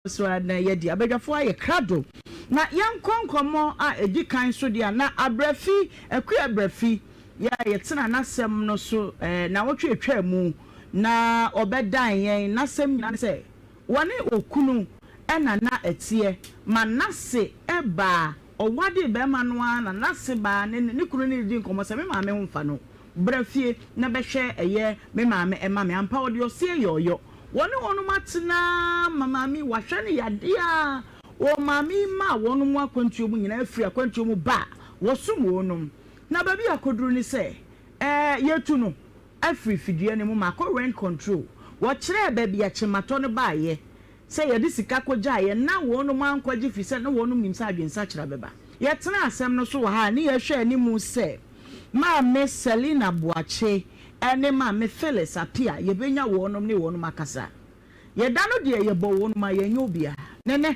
so ara na yɛadi. Abadwafoɔ ayɛ krado. Na yɛnkɔ nkɔmmɔ a ɛdi kan so deɛ a, na Abrafi, Akua Abrafi, yɛ a yɛtenaa n'asɛm no so nnawɔtwe a ɛtwaa mu, na ɔbɛdan yɛn. N'asɛm nyinaa ne sɛ, wɔne okunu na na ɛteɛ ma n'ase baa, ɔwadee barima no ara na n'ase baa ne ne kunu ne no dii nkɔmmɔ sɛ, Me maame ho mfa no. Bra fie na bɛhwɛ ɛyɛ me maame ɛma me. Ampa ɔde ɔseɛ yɛ ɔyɔ. Wɔne wɔnom atena ara ma maame yi wahwɛ no yadeɛ ara. Wɔ maame yi mma a wɔnom akwantuo mu nyinaa firi akwantuo mu ba a, wɔsom wɔnom. Na baabi a akɔduru ne sɛ, ɛɛ yɛtu no afiri fidua no mu ma akɔ rent control. Wɔkyerɛɛ baabi a kyematɔ no baeɛ sɛ yɛde sika kɔgyaeɛ na wɔnom ankɔgye firi sɛ na wɔnom nim sɛ adwensakyera bɛba. Yɛtenaa asɛm no so wɔ ha a ne yɛhwɛ anim sɛ Maame Selina Boakye ne Maame Phyllis Appiah yɛbɛnya wɔnom ne wɔnom akasa. Yɛda no deɛ yɛbɔ wɔnom a yɛnyɛ obiara. Nɛnɛ,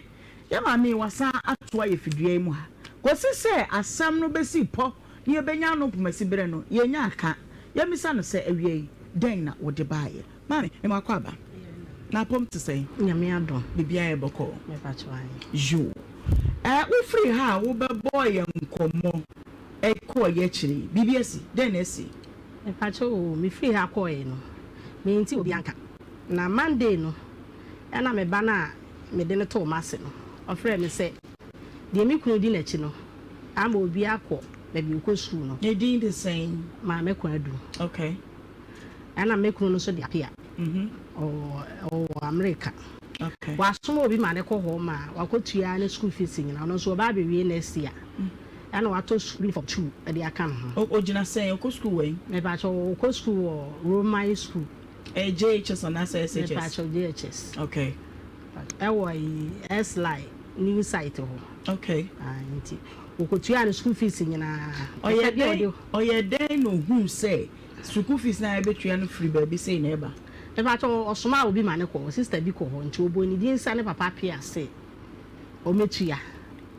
yɛ maame yi wasan atoa yɛ fidua yi mu ha. Kɔsi sɛ asɛm no bɛsi pɔ na yɛbɛnya ano mpomasi berɛ no, yɛnya aka. Yɛmmisa no sɛ awia yi dɛn na wode baeɛ? Maame, mema wo akwaaba. Na apɔm te sɛn? Nyame adom. Biribiara yɛ bɔkɔɔ? Mepakyɛw ahe. Yoo. Ɛɛ, wofiri ha a wobɛbɔɔ yɛn nkɔmmɔ kɔeɛ akyire yi, biribi asi? Dɛn na asi? Mepakyɛw oo, mefiri ha kɔeɛ no, mente obi anka. Na Monday no, ɛna me ba no a mede no too m'ase no, ɔfrɛɛ me sɛ, deɛ me kunu di n'akyi no ama obi akɔ baabi ɔkɔ sukuu no. Ne din de sɛn? Maame Kwadu. Okay. Ɛna me kunu no nso de apia. Ɔwɔ Amerika. Okay. Wasoma obi ma ne kɔ hɔ ma wakɔtua ne school fees nyinaa. Ɔno nso ɔba abɛwie next year. Ɛna watɔ school uniform two de aka ne ho. Ogyina sɛn? Ɔkɔ school wɛn? Mepakyɛ ɔkɔ school wɔ Roman school. Ɛyɛ JHS anaasɛ SHS? Mepakyɛ JHS. Okay. Ɛwɔ ayi S-line new site hɔ. Okay. Ah, nti wɔkɔtua ne school fees nyinaa. Ɔyɛ dɛn ɔyɛ dɛn na ohuu sɛ Sukuu fees no a yɛbɛtua no firi baabi sei na ɛba. Mepakyɛw ɔsomaa obi ma no kɔ hɔ, sister bi kɔ hɔ nti ɔbɔɔ ne din sa ne papa Appiah se ɔmɛtua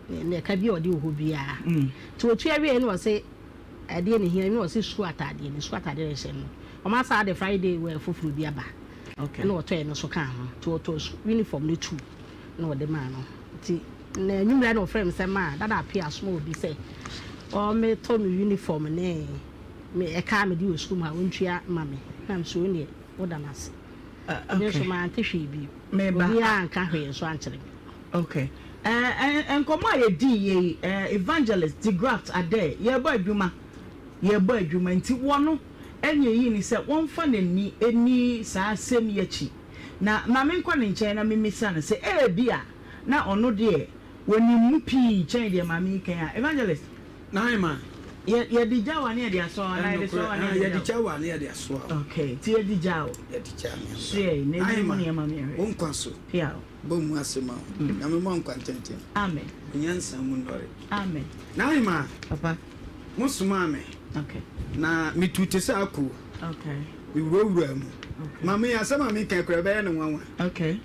ne ɛka bi a ɔde wɔ hɔ biara. Nti ɔtua wieɛ no ɔse ɛdeɛ na ɛhia me ɔse sukuu ataadeɛ ne sukuu ataadeɛ na ɛhyɛ no. Ɔma saa de Friday wear foforɔ bi aba ɛna ɔtɔɛ no nso kaa ho nti ɔtɔɔ uniform no tuu na ɔde maa no. Nti na anwummerɛ na ɔfrɛ me sɛ maa Dada Appiah asoma obi sɛ ɔmɛtɔ me uniform ne Me ɛka a mede wɔ sukuu mu ha wontua ma me na me so woneɛ woda no ase. Me nso mante hwee bio. Obiara anka hwee nso ankyerɛ me. Okay. Nkɔmmɔ a yɛdii yɛ yi, Evangelist DeGraft Adair, yɛrebɔ adwuma, yɛrebɔ adwuma nti wɔno ɛne ɛyii ne sɛ wɔmfa n'ani nni saa asɛm yi akyi. Na ma menkɔ ne nkyɛn na memmisa no sɛ ebia na ɔno deɛ wɔnim mu pii kyɛn deɛ maame yi kan a. Evangelist. Naima. Yɛ yɛde gya wo a ne yɛde asɔ wo anaa yɛde sɔ wo a ne yɛde gya wo? Yɛde gya wo a ne yɛde asɔ wo. Okay, nti yɛde gya wo. Yɛde gya me ampa. Soɛ na ebi mu nneɛma mi ahwɛ. Wo nkwa so. Pia o. Bɔ mu ase ma wo. Nyame ma wo nkwa ntenten. Amen. Wo nyansa mu nnɔre. Amen. Naima. Papa. Mo somaa me. Okay. Na me tu te sɛ ako. Okay. Me wurawuraa mu. Okay. Maame asɛm a meka kura ɛbɛyɛ no nwanwa. Okay.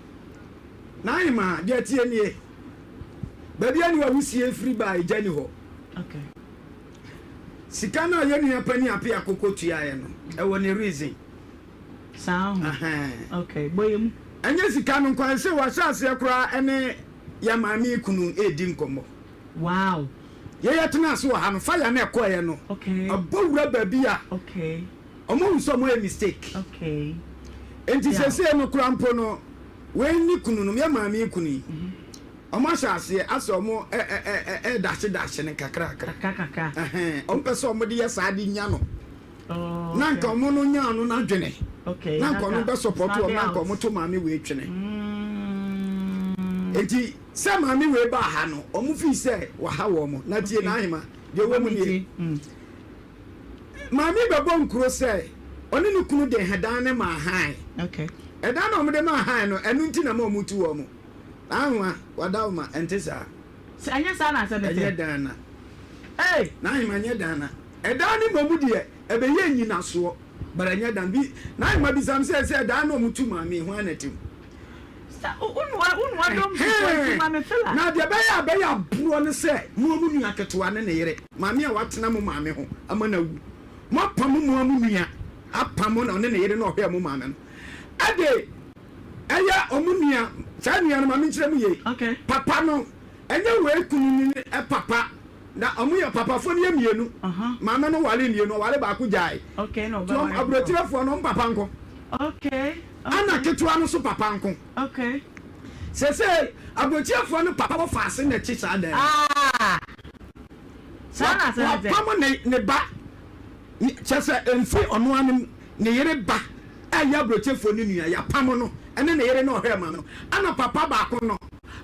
Naima, deɛ tie nie. Baabi a ne wawusie firi ba a egya ni hɔ. Sika no a yɛn nua panin Appiah Koko tuaeɛ no, ɛwɔ ne reason. Saa ho. Okay, bɔ yɛ mu. Ɛnyɛ sika no nko ara, sɛ wahyɛ aseɛ koraa ɛne yɛn maame yi kunu redi nkɔmmɔ. Wow. Yɛn yɛtena ase wɔ ha no, fire no ɛkɔeɛ no, Okay. ɛbɔ wura baabi a, Okay. wɔn ahu sɛ wɔn ayɛ mistake. Okay. Nti seesei no koraa mpo no, wei ne kunu no, yɛn maame yi kunu yi, Ɔmo ahyɛ aseɛ asɛ ɔmo ɛɛdahye dahye no kakrakra. Kakrakakra. Ɛhɛn, ɔmo pɛ sɛ ɔmo de yɛ saa de nya no. Oh, Na nka ɔmo no nyaa no n'adwene. Okay. Na nka ɔno bɛ support ɔmo na nka ɔmo to maame wei twene. Enti sɛ maame wei baa ha no, ɔmo fii sɛ waha wɔn. Na tie n'ahema, deɛ ɛwɔ mu nie. Maame bɛbɔ nkuro sɛ ɔne ne kunu de ɛdan no maa han. Okay. Ɛdan na ɔmo de maa han no, ɛno nti na ma ɔmo tu wɔn. N'ahoa, w'adawoma, ɛnte saa? Sɛ ɛnyɛ saa na asɛm no te. Ɛnyɛ dan na. Ei! N'ahema, ɛnyɛ dan na. Ɛdan no mmom deɛ, ɛbɛyɛ nnyinasoɔ, but ɛnyɛ dan. Bi, n'ahema bisa me sɛ, sɛ ɛdan no a wɔtu maa me yi, hwan na ɛte mu? Sɛ wo nua, wo nua dɔm foforɔ nti ma me fela. Na deɛ ɛbɛyɛ a ɛbɛyɛ aborɔ ne sɛ, mo a mo nua ketewa ne ne yere, maame a watena mo maame ho ama no awu, moapamo mo ara mo nua, apamo no, ɔne ne yere na ɔhwɛɛ mo maame no, ɛde. Ɛyɛ wɔn nua Saa nua no, ma menkyerɛ mu yie. Okay. Papa no, ɛnyɛ wei kunu no ne papa. Na ɔmo yɛ papafoɔ no yɛ mmienu. Maame no ware mmienu, ɔware baako gyae. Okay, na Nti ɔbɛ ɔmo ware foforɔ. aburokyerefoɔ no, ɔmo papa nko. Okay, Ɛna okay. ketewa no nso papa nko. Okay. Seesei aburokyerefoɔ no papa wɔ faase na ɛte saa dan mu. Ah! Saa na asɛm no te. Wapam ne ne ba, kyerɛ sɛ ɛmfiri ɔno ara ne ne yere ba a ɛyɛ aburokyerefoɔ no nua, yɛapam no ɛne ne yere na ɔhwɛɛ maame no. Ɛna papa baako no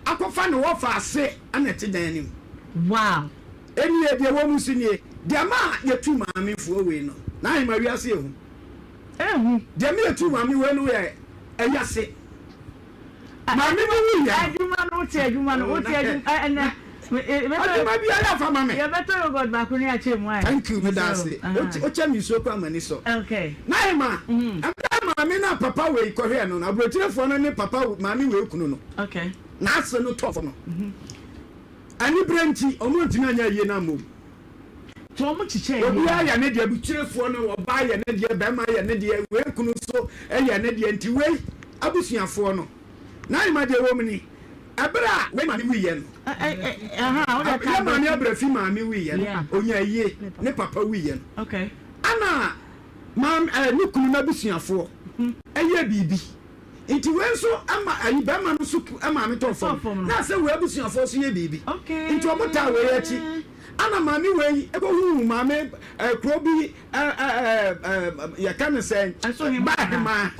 akɔfa ne wɔfa ase na ɛte dan no mu. Wow! Ɛnnie, deɛ ɛwɔ mu nso nie, deɛ ɛma yɛtu maame foɔ wei no, n'ahema wiase yɛ hu. Ɛhu. Deɛ ɛma yɛtu maame wei no yɛ ɛyase. Maame no wuiɛ no. Adwuma no, wote adwuma no, wote adwuma, ɛnɛ. Adwuma biara yɛ afa ma me. Yɛbɛtɔ yogurt baako ne akyɛ mu ayɛ. Thank you, meda ase. Wokyɛ me nsuo koraa m'ani sɔ. Okay. N'ahema, ɛberɛ a maame no a papa wei kɔhwɛɛ no no, aburokyerefoɔ no ne papa maame wei kunu no. Okay. N'ase no tɔɔ fam no. Anibere nti, wɔantumi anyɛ ayie no ammom. Nti wɔkyekyɛɛ ayie no. Obiara yɛ ne deɛ, abusuafoɔ no, ɔbaa yɛ ne deɛ, barima yɛ ne deɛ, wei kunu nso yɛ ne deɛ. Nti wei abusuafoɔ no, n'ahema deɛ ɛwɔ mu ni, ɛberɛ a wei maame wuiɛ no, yɛ maame Abrafi maame wuiɛ no, ɔnyaa ayie, ne papa wuiɛ no, ɛna maame, ne kunu no abusuafoɔ yɛɛ biribi. Nti wei nso ma ayi bɛrima no nso maame tɔ fam na sɛ wei abusuafoɔ nso yɛ biribi nti wɔn taa wei akyi ana maame wei ɛkɔhuu maame kuro bi yɛka ne sɛ baahemaa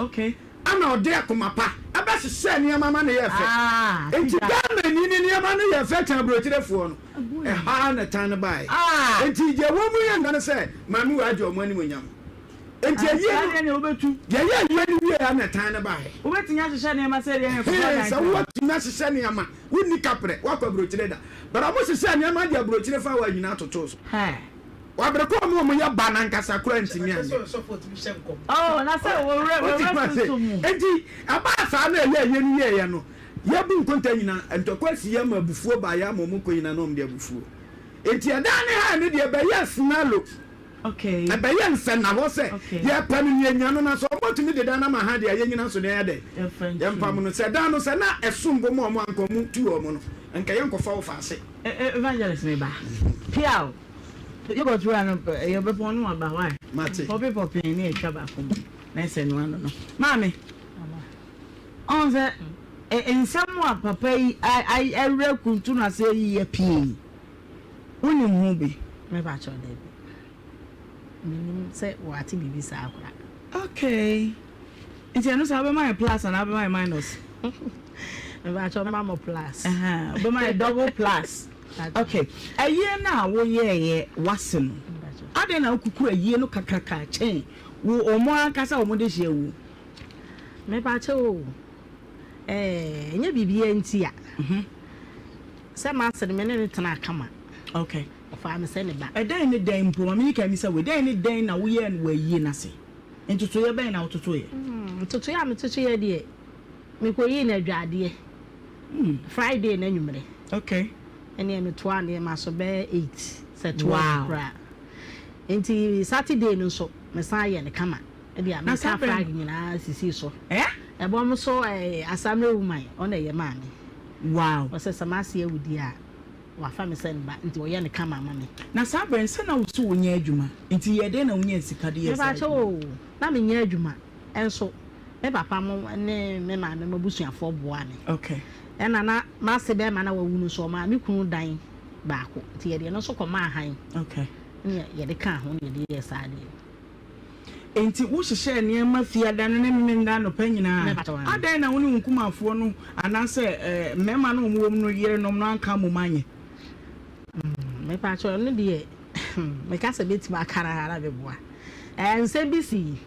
ana ɔde akoma pa ɛbɛhyehyɛ nneɛma ma no yɛ fɛ nti Ghana ni ne nneɛma no yɛ fɛ kyɛn aburokyerefoɔ no ɛha na tan no baeɛ nti deɛ wɔn mu yɛ nka no sɛ maame wei agye wɔn animuonyam. Enti ayie no, yɛyɛ ayie no wieɛ a na ɛtan no baeɛ. Wobɛtumi ahyehyɛ nneɛma sɛ deɛ yɛkɔfa dan Sɛ wowatumi ahyehyɛ nneɛma, wonni kaprɛ, woakɔ aburokyire da. But ɔmo hyehyɛɛ nneɛma de aburokyire fa hɔ a nyinaa totoo so. Wɔabere kɔ ɔmo a ɔmo yɛ ba no ankasa koraa ntumi anyɛ. Oh, na sɛ wɔwura wɔwura sunsum mu. Enti ɛbaa saa na ɛyɛ ayie no wieɛ no, yɛbu nkonta nyinaa, ntɔkwa sii ama abufuo baeɛ ama ɔmo kɔ nyinaa na ɔmo de abufuo. Enti ɛdan ne hae no deɛ ɛbɛyɛɛ sinalo. Ɛbɛyɛ nsɛnnahɔ sɛ yɛpɛ no na yɛnya no, na sɛ wɔatumi de dan no ama ha deɛ a, yɛnnyina so na yɛnyɛ dɛn? Yɛmpam no. Sɛ dan no, sɛ na ɛsom bo ma wɔn a, anka wɔtuu wɔn no, anka yɛnkɔfa wo fa ase. Evangelist me ba. Piaw. Yogurt wura no yɛbɛpɔn no waba why? Mate. Pɔpi pɔpi ne atwa baako mu na ɛsɛ no ano no. Maame, ɔn sɛ nsɛm a papa yi awura kuntunu ase yi yɛ pii. Wonim ho bi? Me pa kyɛw dabi. Menim sɛ wate biribi saa koraa. Okay. Nti ɛno saa wobɛma yɛ plus anaa wobɛma yɛ minus? Me pa kyɛw mɛma mo plus. Wobɛma yɛ double plus. Okay. Ayie no a woyɛɛyɛ w'ase no, adɛn na wokukuru ayie no kakraka kyɛn wo wɔn ankasa wɔn de hyɛ wo? Me pa kyɛw o, ɛɛ ɛnyɛ biribiara nti a. Sɛ m'ase no, me ne no tenaa kama. Okay. Ɔfaa me sɛ ne ba. Ɛdɛn ne dɛn mpo? Ma menyi kan mmisa wei. Dɛn ne dɛn na woyɛɛ no wɔ ayie no ase? Ntotoeɛ bɛn na wototoeɛ? Ntotoeɛ a metotoeɛ deɛ, mekɔyii no adwadeɛ Friday no anwummerɛ. Okay. Ɛnneɛ metoaa nneɛma so bɛyɛ eight, sɛ 12 koraa. Nti Saturday no nso, mesan yɛɛ no kama. Ebia meka flag nyinaa sisii so. Ɛbɔm nso Asamire woman, ɔno na ɛyɛ maa me. Wow. Ɔsɛ sɛ m'ase awu deɛ a, wafa me sɛ ne ba, nti ɔyɛ no kama ma me. Na saa berɛ no, sɛ na wo so wonyɛ adwuma, nti yɛɛ dɛn na wonyaa sika de yɛɛ saa adwuma no? Mepakyɛw oo, na menyɛ adwuma, nso me papa mo ne me maame mo abusuafoɔ boaa me. Okay. Ɛna na m'ase bɛrima no a wawu no nso, ɔmaa me kunu dan baako, nti yɛde ɛno nso kɔmaa han. Okay. Ɛna yɛde kaa ho na yɛde yɛɛ saa adeɛ no. Enti wohyehyɛɛ nneɛma Fiada no ne Memeneda anɔpa nyinaa. Adɛn na wo ne wo nkumafoɔ no anaasɛ mmarima no a wɔwɔ mu no yerenom no anka ammom anyɛ? Mepakyɛw, ɛno deɛ meka sɛ mɛtumi aka no ara meboa. Ɛɛ nsɛm bi sii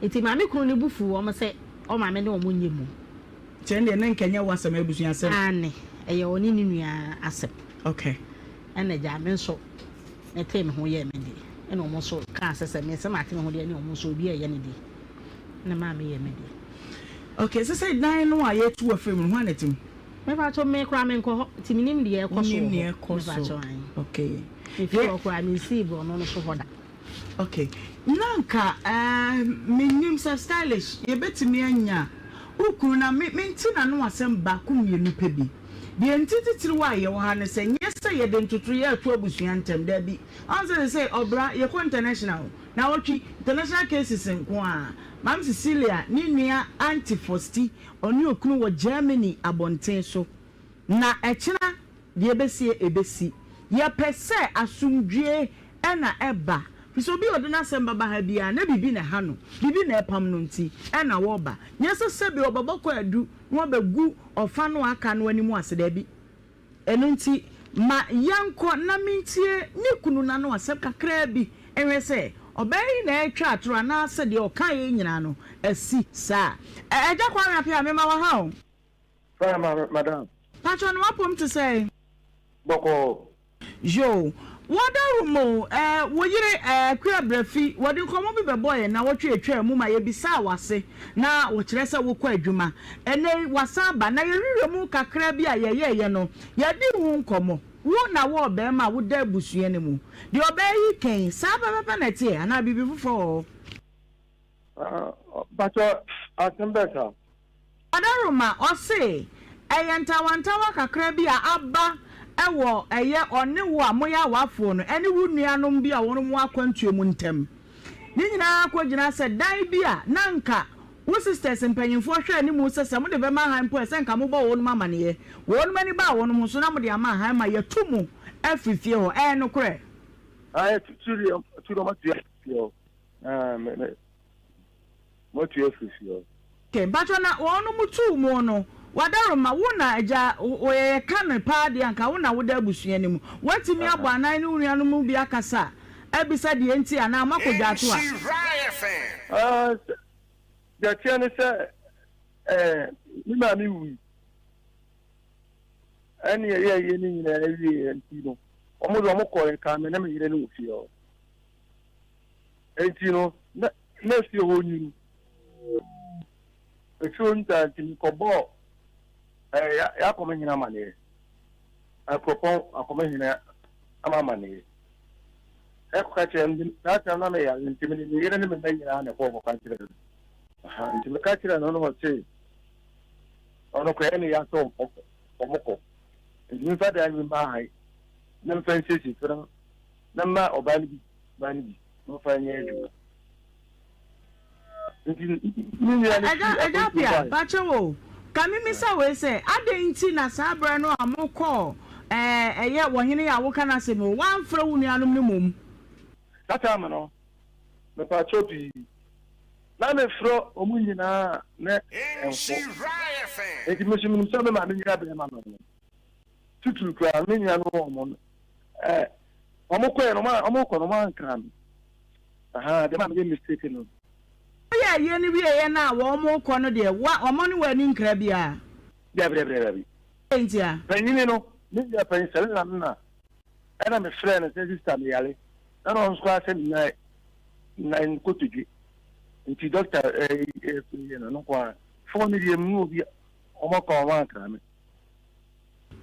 nti maame kunu no bo fuu wɔn sɛ ɔma me ne wɔn nyɛ mu. Nti ɛno deɛ na nka ɛnyɛ w'asɛm, ɛyɛ abusua asɛm? Aane, ɛyɛ ɔne ne nua asɛm. Okay. Ɛna gya me nso metee me ho yɛɛ me deɛ, ɛna wɔn nso kaa sɛ sɛ me sɛ mate me ho deɛ ɛne wɔn nso obi reyɛ ne deɛ, ɛna maa meyɛɛ me deɛ. Okay, sesei dan no a yɛatu afiri mu no, hwan na ɛte mu? Mepakyɛw, me koraa menkɔ hɔ, nti menim deɛ ɛrekɔ so wɔ Wonim hɔ. nea ɛrekɔ so. Mepakyɛw, ae. Okay. Mefiri hɔ koraa, mensii borɔno no so hɔ da. Okay. Na anka eh, mennim sɛ Stylish, yɛbɛtumi anya. Wo kunu na me mente n'ano asɛm baako mmienu pɛ bi. Deɛ nti titiriw a yɛwɔ ha ne sɛ, nyɛ sɛ yɛde ntotoeɛ reto abusua ntam, dabi. Ɔn sɛ seesei ɔbra, yɛkɔ international o, naawɔtwe, international cases nko ara. Maame Cecilia ne nua Aunty Fosti, ɔne okunu wɔ Germany abɔnten so. Na ɛkyena deɛ ɛbɛsie ɛbɛsi. Yɛpɛ sɛ asomdwoeɛ na ɛba, firi sɛ obi a ɔde n'asɛm bɛba ha biara na biribi na ɛha no, biribi na ɛpam no nti na ɔreba. Nyɛ sɛ sɛbe ɔbɛbɔ kwaadu na wabɛgu ɔfa no a aka no anim ase, dabi. Ɛno nti, ma yɛnkɔ na mentie ne kunu no ano asɛm kakraa bi nhwɛ sɛ ɔbaa yi na ɛretwa atoro anaasɛ deɛ ɔkaeɛ yi nyinaa no asi saa. Agya Kwame Appiah, mema wo ha o. Fine ma madam. Patrɔ no wapom te sɛn? Bɔkɔɔ. Yoo. Wɔda room o eh, wo yere eh, Akua Brafi, wɔde nkɔmmɔ bi bɛbɔɔ yɛn nnawɔtwe a etwaa mu ma yɛbisaa wo ase na wɔkyerɛ sɛ wokɔ adwuma. Ɛnnɛ yi, woasan aba na yɛn nhwehwɛmu kakra bi a yɛyɛeɛ no, yɛadi ho nkɔmmɔ. Wo na wo ɔbarima a woda abusua no mu. Deɛ ɔbaa yi ka yi, saa pɛpɛpɛ na ɛteɛ anaa biribi foforɔ wɔ hɔ? Mpakyɛ asɛm bɛn saa? Ɔdaroma, ɔse ɛyɛ ntawantawa kakra bi a aba wɔ ɛyɛ ɔne wo a moyɛ awafoɔ no ɛne wo nuanom bi a wɔnom wɔ akwantuo mu ntam. Ne nyinaa kɔgyina sɛ dan bi a na anka wo sisters mpanyinfoɔ hwɛ animu sɛ sɛ mode bɛma han mpo a ɛsɛ nka mobɔ wɔnom amaneɛ. Wɔnom ani baa wɔnom ho so na mode ama han ma yɛtu mo afiri fie hɔ. Ɛyɛ nokorɛ? Ae, tu deɛ, tu deɛ wɔatu yɛn afiri fie hɔ. Ae, me, me. Moatu afiri fie hɔ. Ok mpakyɛw na wɔn mo tuu mo no wadaroma wo na agya wo yɛ ka no paa deɛ anka wo na woda abusua no mu woatumi abɔ anan ne wo nuanom mu bi akasa abisa deɛ nti anaa moakɔ dwaato a. Ah deɛ ɛteɛ ne sɛ eh, me maame wui ɛne ɛyɛ ɛyɛ ne nyinaa wieɛ nti no wɔn de wɔn kɔɛ kaa me ne me yere no wɔ fie hɔ. Enti no, na na efie hɔ nwunu. Efie hɔ nwunu saa nti mekɔbɔɔ ɛɛ ya y'akɔmehene amaneɛ. Akuropɔn akɔmehene ama amaneɛ. Ɛkɔka kyerɛ no, saa tam na meyare nti mede me yere ne me mma nyinaa na ɛkɔɔ kɔka kyerɛ no. Aha, nti meka kyerɛ no na ɔse ɔno kɔyɛ ne ya sɛ wɔn kɔ. Nti memfa dan bi mma ha yi na memfa nsiesie fie no na mma ɔbaa no bi baa no bi na ɔmfa nyɛ adwuma. Nti me nua no Agya firi Agya akwantuo Appiah, baeɛ. pakyɛ wo, ka me misa wei sɛ, adɛn nti na saa berɛ no a mokɔɔ ɛɛ ɛyɛ ɔhene yi a woka n'asɛm yi, woamfrɛ wo nuanom no mmom? Saa time no, mepaakyɛw pii, na mefrɛ wɔn nyinaa a na ɛnkɔ. Nti me nso menim sɛ me maame nua barima no no, titiriw koraa me nua no wɔn no, ɛɛ Wɔn kɔɛ no wɔn kɔ no wɔn ankra me ahaa deɛ maa meyɛ mistake no. Woyɛ ayie no wieɛ no a wɔn rekɔ no deɛ wa wɔn ne wo ani nkra biara. Dabi dabi dabi dabi. Dɛn ntia? Panyini no me nua panyin Selina no na ɛna me frɛɛ no sɛ sister me yare ɛna ɔno nso koraa sɛ me nan nan kotodwe nti doctor ɛɛ ɛɛ no no nko ara phone no deɛ mu obi wɔn akɔ wɔn ankra me.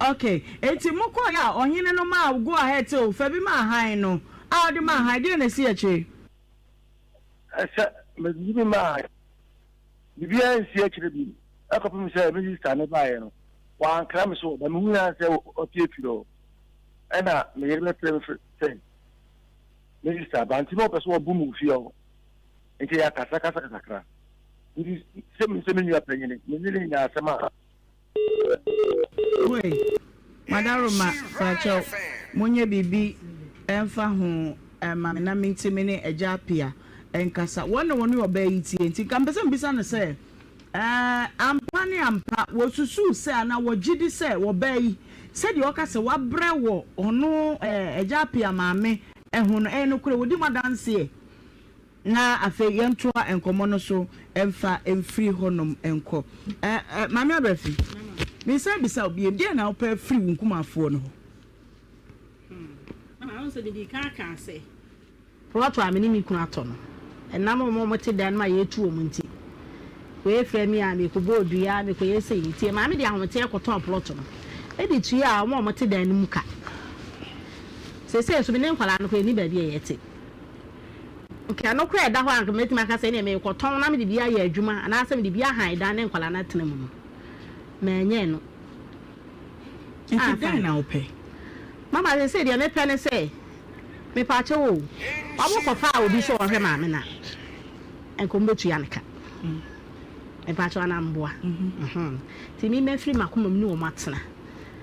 Ok, enti mo kɔeɛ a ɔhene no maa wo go ahead sɛ o fa bi ma hann no a wode maa hann, deɛn na ɛsii akyire? Sɛ mede bi maa hann, biribiara ansi akyire bio ɛkɔpem sɛ me sista no baeɛ no, wankra me so ɔba, mehui ara sɛ ɔte afiri hɔ, ɛna me yere bɛfrɛ me sɛ me sista aba, nti na ɔpɛ sɛ ɔbo me wɔ fie hɔ, nti yɛakasakasa kakra, nti sɛ me sɛ me nua panyini, me ne no nyaa asɛm a. Woi, Madaroma, fakyɛw, monyɛ biribi mfa ho mma me na mentumi ne Agya Appiah nkasa. Wɔn na wɔne ɔbaa yi tie, nti nka mepɛ sɛ mebisa no sɛ, ɛɛ, ampa ne ampa, wɔsusuw sɛ anaa wɔgye di sɛ ɔbaa yi, sɛdeɛ ɔka sɛ wabrɛ wɔ ɔno, ɛɛ, Agya Appiah maame ho no, ɛyɛ nokorɛ? Wɔdi mu adanseɛ? Na afei yɛntoa nkɔmmɔ no so mfa mfiri hɔnom nkɔ. Ɛ, ɛ, Maame Abrafi, meresan abisa wo bio, deɛn na wopɛ afiri wo nkumafoɔ no hɔ? Hmm. Mama, wohu sɛ medii kan kaa sɛ, plɔt a me ne me kunu atɔ no, ɛnam wɔn a wɔte dan no mu a yɛretu wɔn nti, wei frɛ me a, mekɔbɔɔ dua, mekɔyɛ sei. Nti ɛmaa mede ahometeɛ kɔtɔɔ plɔt no de tuaa wɔn a wɔte dan no mu ka. Seesei nso, me ne nkwadaa no koraa, yɛnni baabi a yɛte. Nka ɛno koraa ɛda hɔ a anka mɛtumi aka sɛ ɛneɛ merekɔtɔn na mede bi ayɛ adwuma anaasɛ mede bi ahan dan ne nkwadaa no atena mu no, manyɛ ɛno. Nti dɛn na wopɛ? Mama seesei deɛ mepɛ ne sɛ, mepaakyɛw o, wɔn kɔfaa obi sɛ ɔnhwɛ maame no a, nka wɔn bɛtua no ka. Mepaakyɛw anaa mboa? Nti me mafiri m'akoma mu ne wɔn atena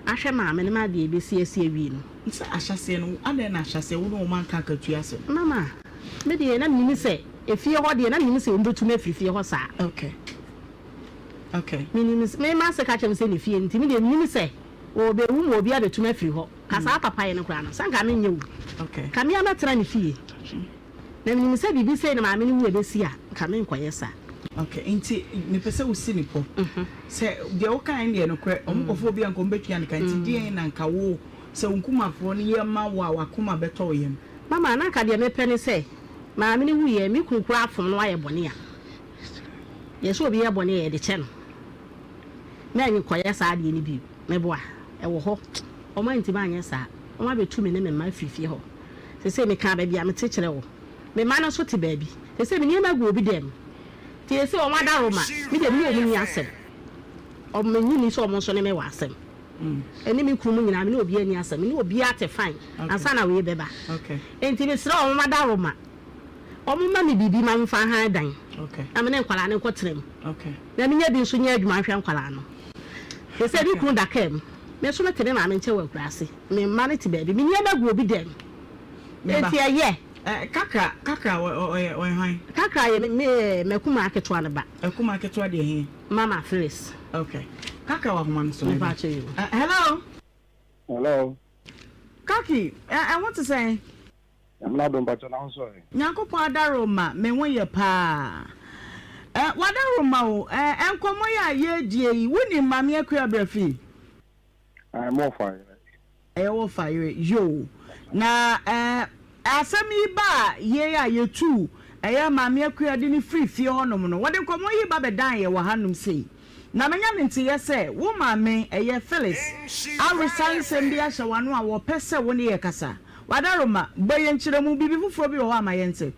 ahwɛ maame no ma deɛ ɛbɛsi asi awie no. Sɛ ahyɛaseɛ no, adɛn na ahyɛaseɛ wo ne wɔn anka akatua asɛm? Mama, me deɛ na menim sɛ efie hɔ deɛ na menim sɛ wɔn bɛtu me afiri fie hɔ saa. Okay. Okay. Menim, me m'ase ka kyerɛ me sɛ ne fie nti me deɛ menim sɛ wɔbɛwu ma obi abɛtu me afiri hɔ. Ka saa papayɛ no koraa no, sɛ anka menyɛ o. Okay. Ka me ara mɛtena ne fie. Na menim sɛ biribi sei na maame no wu a ɛbɛsi a, nka menkɔyɛ saa. Ok, nti mepɛ sɛ wosi no pɔ sɛ deɛ wokaeɛ no deɛ nokorɛ, wɔn kɔfa obi a nka wɔbɛtua no ka, nti deɛn na nka wo sɛ wo nkumafoɔ no yɛ ma wo a w'akoma bɛtɔ wo yam? Mama, na nka deɛ mepɛ ne sɛ maame no wuiɛ, me kunu koraa fom na wayɛ bɔne a, yɛsɛ obi yɛ bɔne a yɛde kyɛ no. Menkɔyɛ saa adeɛ no bio, meboa, ɛwɔ hɔ, wɔn antumi anyɛ saa, wɔn abɛtu me ne me mma afiri fie hɔ. Seesei mekaa baabi a mete kyerɛ wo. Me mma no nso te baabi. Seesei me nneɛma gu obi dan mu. Nti seesei wɔn adaworoma, me deɛ me ne wɔn nni asɛm. Wɔn, mennye nni sɛ wɔn nso ne me wɔ asɛm. Ɛne me kunu mu nyinaa, me ne obiara nni asɛm. Me ne obiara te fine ansa na wei bɛba. Enti mesrɛ wɔn adaworoma, wɔmma me biribi ma memfa nhan dan na me ne nkwadaa no nkɔtena mu. Na menya bi nso nyɛ adwuma nhwɛ nkwadaa no. Seesei me kunu da kaa mu. Me nso mete me maame nkyɛn wɔ akuraase. Me mma no te baabi. Me nneɛma gu obi dan mu. Enti ɛyɛ. Kakra, Kakra ɔyɛ ɔyɛ hwan? Kakra yɛ me m'akumaa ketewa no ba. Akumaa ketewa deɛ he? Mama Phyllis. Okay. Kakra wɔ ahoma no so. Me pa kyɛ you. Hello. Hello. Kaki, ɛho te sɛn? Nyame n'adom mpakyɛ na wo nso ɛ? Nyankopɔn adaworoma me ho yɛ paa eh W'adaworoma o eh Nkɔmmɔ yi a yɛredie yi wonim Maame Akua Brafie? Ae mo wɔfa yerɛ. Ɛyɛ wɔfa yerɛ yoo Na eh asɛm yi baa yei a yɛtuu ɛyɛ Maame Akua de no firi fie hɔnom no wɔde nkɔmmɔ yi ba bɛdan yɛ wɔ hanom sei Na manya ne nteyɛ sɛ wo maame ɛyɛ Phyllis awesa nsɛm bi ahyɛ w'ano a wɔpɛ sɛ wo ne yɛ kasa Wadaroma, bɔ yɛn nkyerɛmu, biribi foforɔ bi wɔ hɔ a ma yɛnte.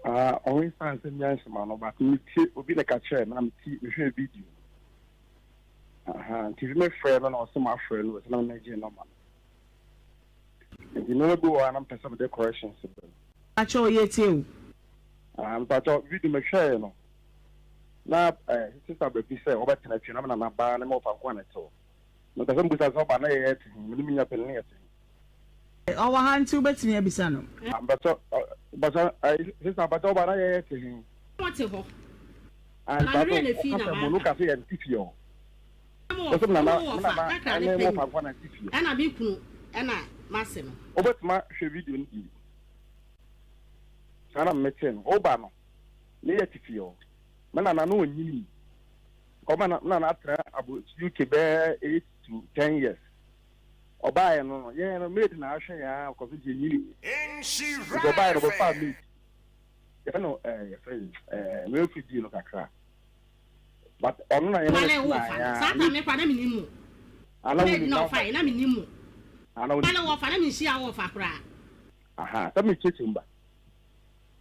Ah ɔwesa nsɛm bi anhyɛ m'ano but me tie obi na ɛka kyerɛɛ me na me tie me hwɛɛ video no aha nti fi me frɛ no na ɔse ma frɛ no ɔse na me gye nɔma no nti nneɛma bi wɔ hɔ a na mpɛ sɛ mede corrections brɛ no. Pakyɛw yɛtie wo. Ah mpakyɛw video me hwɛɛ no na eh sister Brafi sɛ ɔbɛtena fie na me nana baa ne me wɔfa nko a na ɛte hɔ mepɛ sɛ mebisa sɛ ɔba na yɛyɛ te he me ne me nua panin yɛ te he. Ɔwɔ ha nti wobɛtumi abisa no. Mpakyɛ mpakyɛ ayi sista mpakyɛ ɔba na yɛyɛ te he. Mo te hɔ. Ayi Na me werɛ mpakyɛ na fi na ɔkasa mu no maka. kase yɛn te fie hɔ. Mo Ɔsɛ mo nana wɔ me fa nana kakra ne ɛne mo panyin fa nko na te fie. ɛna me kunu ɛna m'ase no. Wobɛtumi ahwɛ video no bi. Saa na me te no. Ɔba no ne yɛ te fie hɔ. Me nana no onyini. Ɔma na me nana atena abo UK bɛyɛ 8 to 10 years. Ɔbaeɛ no no, yɛn no maid na ahwɛ yɛn ara kɔso nti yɛnyini. Nti ɔbaeɛ no ɔbɛfaa maid. Yɛfrɛ no ɛɛ yɛfrɛ no ɛɛ me fi dii no kakra. But ɔno na yɛn Wale no wo tenaeɛ fa no ara. saa time me koraa na menim mo. Ana Maid wonim na na ɔfaeɛ na menim mo. Ana wonim. Wale wo fa na menhyia wo fa koraa. Aha sɛ mekyerɛkyerɛ mu ba.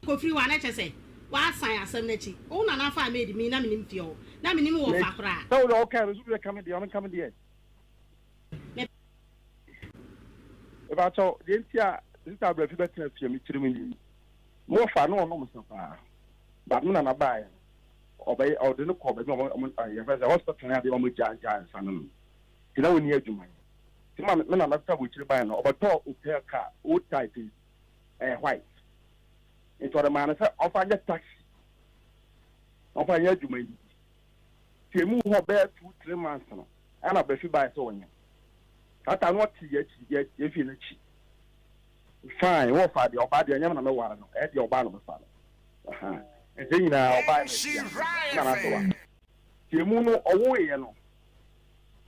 Kɔfiri hɔ a na kyerɛ sɛ woasan asɛm no akyi. Wo nana faa maid me na menim fie hɔ. Na menim wo fa koraa. Sɛ wo deɛ ɔkae no so bi bɛka me deɛ ɔno nka me deɛ. Me. Mepakyɛw, deɛ nti a Sista Abrafi bɛtena fie me tirim nie. Me wɔfa no ɔnom nsa paa. But me nana baeɛ no, ɔbɛyɛ ɔde no kɔɔ baabi a ɔmo yɛfrɛ sɛ hospital ne adeɛ ɔmo gyaa gyaa nsa no nom. Nti na ɔnni adwuma yɛ. Nti ma me nana firi abokyire baeɛ no, ɔbɛtɔɔ Opel car, old type yi, ɛyɛ white. Nti ɔde maa no sɛ ɔmfa nyɛ taxi, ɔmfa nyɛ adwuma yi. Nti emu hɔ bɛyɛ 2, 3 months no, Ɛna Abrafi bae sɛ ɔnyem. Saa time no ɔte yɛ akyi yɛ yɛ fie no akyi. Fine wɔfa deɛ ɔbaa deɛ ɛnyɛ me na mɛware no ɛyɛ deɛ ɔbaa na ɔbɛfa no. Aha nti nyinaa ɔbaa na akyi a na n'asɛ wa. Nti emu no ɔwoeɛ no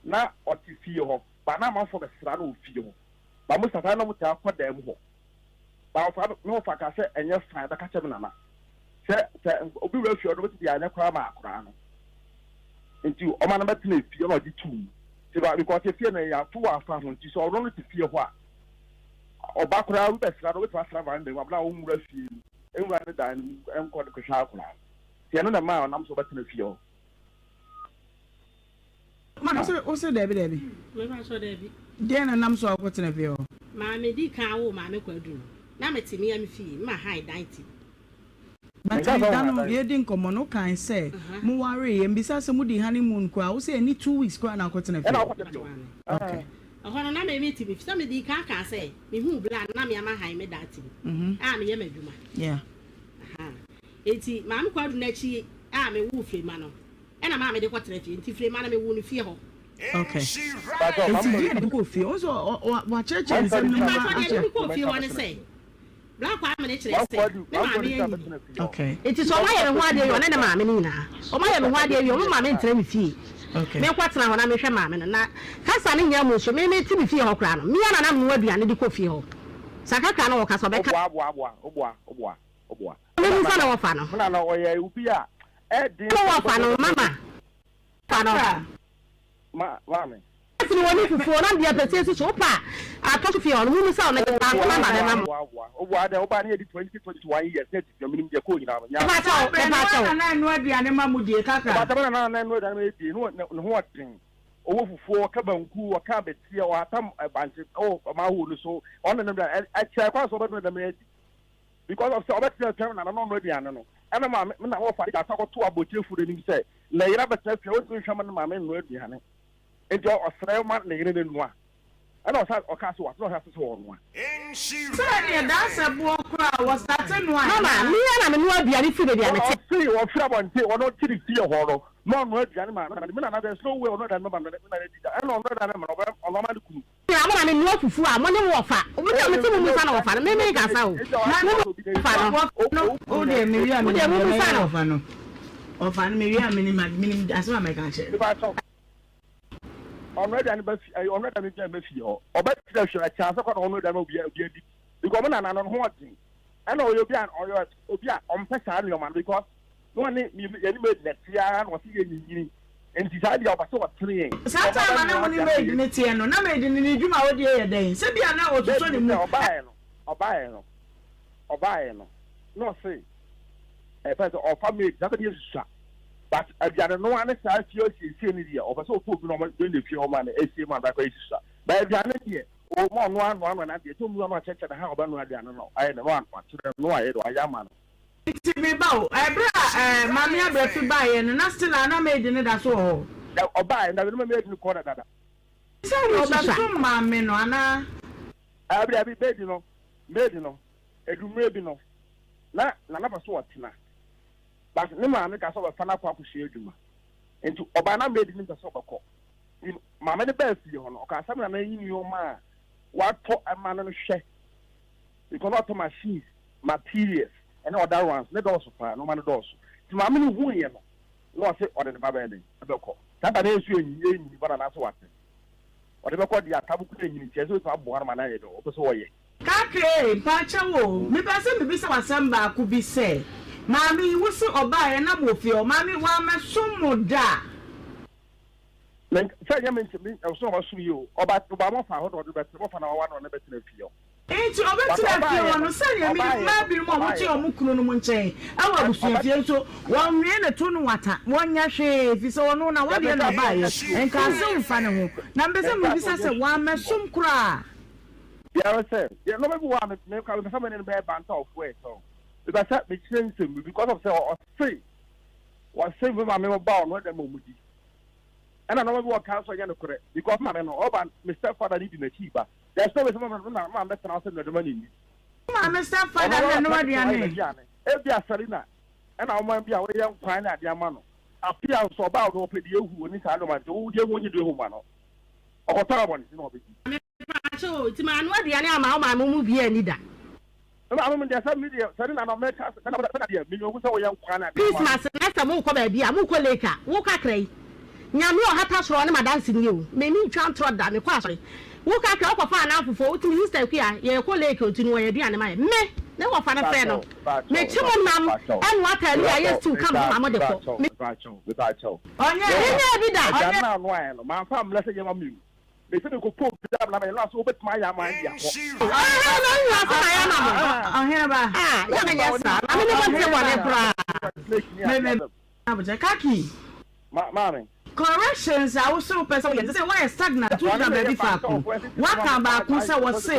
na ɔte fie hɔ ba na amanfoɔ bɛsra no wɔ fie hɔ ba mo sasa na ɔmo taa kɔ dan mu hɔ. Ba ɔfa me wɔfa ka sɛ ɛnyɛ fine bɛka kyerɛ me nana sɛ sɛ obi wura fie hɔ no obɛtumi de anyɛ koraa ma akoraa no. Nti ɔma no bɛtena efie na ɔgye tum. Nti ba because efie no yɛ ato wɔ afa ho nti sɛ ɔno no te fie hɔ a ɔba koraa obi bɛsra no obɛtumi asra veranda mu abena a ɔnwura fie mu. Nwura ne dan no mu nkɔ kɔhwɛ akwadaa no. Nti ɛno na ɛmaa ɔnam so bɛtena fie hɔ. Maame se wo se daabi daabi. Me pa kyɛw daabi. Deɛn na nam so a wokɔ tena fie hɔ? Maame di kan woo maame Kwadu no na me te mea me fie me ma han dan ti. But da no yɛdi nkɔmmɔ no wokae sɛ mo waree yɛ mbisa sɛ modi honey moon koraa wo sɛ ɛni 2 weeks koraa na wokɔ tena fie hɔ. Okay. Ɛhɔ no na me me te me fi sɛ me di kan kaa sɛ me huu bla no na mea ma han me dan ti mu a me yɛ m'adwuma. Yeah. Ahaa enti maame Kwadu no akyi a me woo Frema no Ɛna maa mede kɔtena fie nti Frema no mewoo no fie hɔ. Okay. Nti deɛ na de kɔɔ fie? Wo nso wakyerɛkyerɛ nsɛm no mu Mpakyɛ deɛ de me kɔɔ fie hɔ ne sɛ Bra Kwame no kyerɛ sɛ me maame anyini. Okay. Nti sɛ ɔmo ayɛ me ho adeɛ wie ɔne ne maame no nyinaa ɔmo ayɛ me ho adeɛ wie ɔmo ma me ntena me fie. Okay. Menkɔ tena hɔ na mehwɛ maame no na kasa no nyɛ mu nso me me te me fie hɔ koraa no me ara na na menoa aduane de kɔ fie hɔ. Sakakra no wɔka sɛ ɔbɛka. Woboa boa boa woboa woboa woboa. Memu sɛ na wɔfa no. Mena na ɔyɛ obi a ɛden sɛ wɔfa no mama fa no. Ma maame. Ɛsene wɔ ne fufuo na deɛ pɛsɛ si so wopa atɔ so fie hɔ no mumu sɛ ɔno baako na ma bɛma mo. Woboa dɛ woba ne yɛdi 2021 years na ɛdi menim deɛ kɔɔ nyinaa no. Mepakyɛw mepakyɛw. Nana ɛno aduane ma mo die kakra. Mepakyɛw nana nana ɛno aduane ma yɛ die ne ho ɔden. Ɔwɔ fufuo ɔka banku ɔka abɛteɛ ɔhata bankye ɛwɔ ɔma no so ɔne ne ɛkyɛ kwan so ɔbɛdene dɛm adi. Because of sɛ ɔbɛtena fie na na ɔnoa aduane no, ɛna maame me na wɔfa de asa kɔto abɔkyerɛfoɔ no anim sɛ ne yere abɛtena fie a ɔntumi nhwɛ ma ne maame nnoa aduane nti ɔsrɛ ma ne yere no nnoa ɛna ɔsa ɔkaa sɛ wate na ɔhyɛ ase sɛ ɔnoa. Sɛ ɛneɛ daasɛ boɔ koraa wɔ starte noa Mama, anaa? me ara na menoa aduane firi baabi a mete. Ɔse ɔfiri abɔnten ɔno ɔte ne fie hɔ no na ɔnoa aduane ma me nana there's no way ɔnoa aduane ma me nana di da ɛna ɔnoa aduane ma no ɔnoa ma ne kunu. Mo na me noa fufuo a mo ne wo wɔfa mo deɛ mete mo musa na wɔfa no me me nkasa o Na mo wɔfa no wo deɛ me wia wo me deɛ nim mo deɛ musa mɛyɛ no. wɔfa no wɔfa no me wia me nim me nim asɛm a mɛka akyerɛ no. Ɔno aduane ba fi ɔno aduane bi ba fie hɔ ɔbɛ kyerɛ hwɛ ɛkyɛn asɛ kɔ na ɔno aduane obi obi adi because ɔmo nana no ho ɔden ɛna ɔyɛ obi a ɔyɛ obi a ɔmpɛ saa nneɛma no because na ɔne yɛne maid na ɛte ara na ɔse yɛ nyinyini nti saa deɛ ɔpɛ sɛ ɔtene yɛn. Saa time a na mo ne maid no teɛ no na maid no ne dwuma a ɔdie yɛ dɛn? Sɛ bia na ɔsosɔ ne mu. Ɔbaeɛ no ɔbaeɛ no ɔbaeɛ no na ɔse ɛpɛ sɛ ɔfa maid saa bɛde asusua but aduane noa ne saa fie asiesie no deɛ ɔpɛ sɛ ɔpɛ obi na ɔma ne fie hɔ ma no asie ma no akɔ asusua but aduane deɛ ɔma ɔno anoa no na deɛ sɛ ɔmu ano akyɛkyɛ ne ha ɔbɛnoa aduane no ayɛ ne no akyerɛ no ayɛ de wayɛ ama no. Nti me ba o, ɛberɛ a ɛɛ Maame Abrɛfi baeɛ no na still a na maid no da so wɔ hɔ? Da ɔbaeɛ no dabi na maid no kɔɔ dada. Sɛ ɔbɛsom maame no anaa? Dabi dabi maid no maid no ɛdu mmerɛ bi no na Nana pɛ sɛ ɔtena but ne maame ka sɛ ɔbɛfa no akɔ akɔsua adwuma nti ɔbaa na maid no mpɛ sɛ ɔbɛkɔ nti maame no baa fie hɔ no ɔkaa sɛ Nana yi nneɛma a watɔ ama no no hwɛ Because na ɔtɔ machines, materials ɛne other ones, ne dɔɔso paa, nnoɔma no dɔɔso. Nti maame no huiɛ no, na ɔse ɔde ne ba bɛyɛ dɛn? Ɛbɛkɔ. Saa da no nso ɛnyi, ɛnyi ba no anaasɛ wate. Ɔde bɛkɔ deɛ atabo koraa ɛnyini nti ɛsɛ sɛ ɔtumi aboa no ma no ayɛ deɛ ɔpɛ sɛ ɔyɛ. Kakra ei, mpakyɛw o, mepɛ sɛ mebisa wo asɛm baako bi sɛ, maame yi wo se ɔbaeɛ na mowɔ fie hɔ, maame wammɛsom mo da? Me sɛ ɛnyɛ me nti me ɛso na ɔsom yi o, ɔba ɔba mɔfa hɔ na ɔde bɛtena mɔfa na wawa na ɔne bɛtena fie hɔ. Enti ɔbɛtenaa fie hɔ no, sɛdeɛ menim mmaa binom a wɔte wɔn kununom nkyɛn wɔ abusuafie nso, wɔnwee ne to no wata, wɔnyɛ hwee, ɛfiri sɛ ɔno n'awadeɛ na ɔbaeɛ, nkaase mfa ne ho. Na mepɛ sɛ mebisa sɛ, wammɛsom koraa? Biara sɛ, deɛ nneɛma bi wɔ hɔ a me me koraa mepɛ sɛ me ne no bɛyɛ banter of words ɔ, mepɛ sɛ mekyerɛ nsɛm bi because of sɛ ɔse ɔse me maame ba ɔno ɛdɛm a wɔdi. Ɛna nneɛma bi wɔ ɔka nso ɛnyɛ nokorɛ because maame no ɔba me step father no di n'akyi ba. There's no way sɛ mama na maame bɛtena hɔ sɛ nnuadwuma na nni. Wo maame step father na ɛnoa aduane? Ebia Selina ɛna ɔman bi a wɔyɛ nkwan ne adeɛ ama no. Afia nso ɔbaa ɔno ɔpɛ deɛ ehu ɔni saa nneɛma nti wo deɛ ehu ɔnye deɛ ehu ma no. Ɔkɔtɔ abɔnten na ɔbɛdi. Mepakyɛw o, nti manoa aduane ama wo maame mo bi anni da? Me maame mo deɛ sɛ me deɛ Selina na mɛka sɛ na deɛ me hu sɛ woyɛ nkwan ne adeɛ ama no. Christmas na sɛ mokɔ baabi a mokɔ lake a wo kakra yi Nyame a ɔhata soro ɔne madanse nie o me me ntwa ntorɔ da mekɔ asɔre wo kakra wokɔ fa anamfofoɔ wo tumi sister Akua yɛkɔ lake o nti no wɔyɛ aduane ma yɛ me ne wɔfa no frɛ no me kye mo nam ɛnoa talia yɛ stew ka mo ho ma mo de kɔ me Ɔnyɛ menyɛɛ bi da. Aduane no a ɔnoaeɛ no mamfa ammrɛ sɛ yɛma me o. Mese mekɔpɛ obi a na meyɛ no a sɛ wobɛtumi ayɛ ama de akɔ. Ɛhɛn na nyina sɛ mayɛ ama mo. Ɔhene ba. Ah, yɛ menyɛ saa. Na me ne mo nte bɔne koraa. Me me abotire. Kaki. Ma maame. Corrections a wose wopɛ sɛ woyɛ no sɛ woayɛ stagnant wogyina baabi faako. Woaka baako sɛ wɔse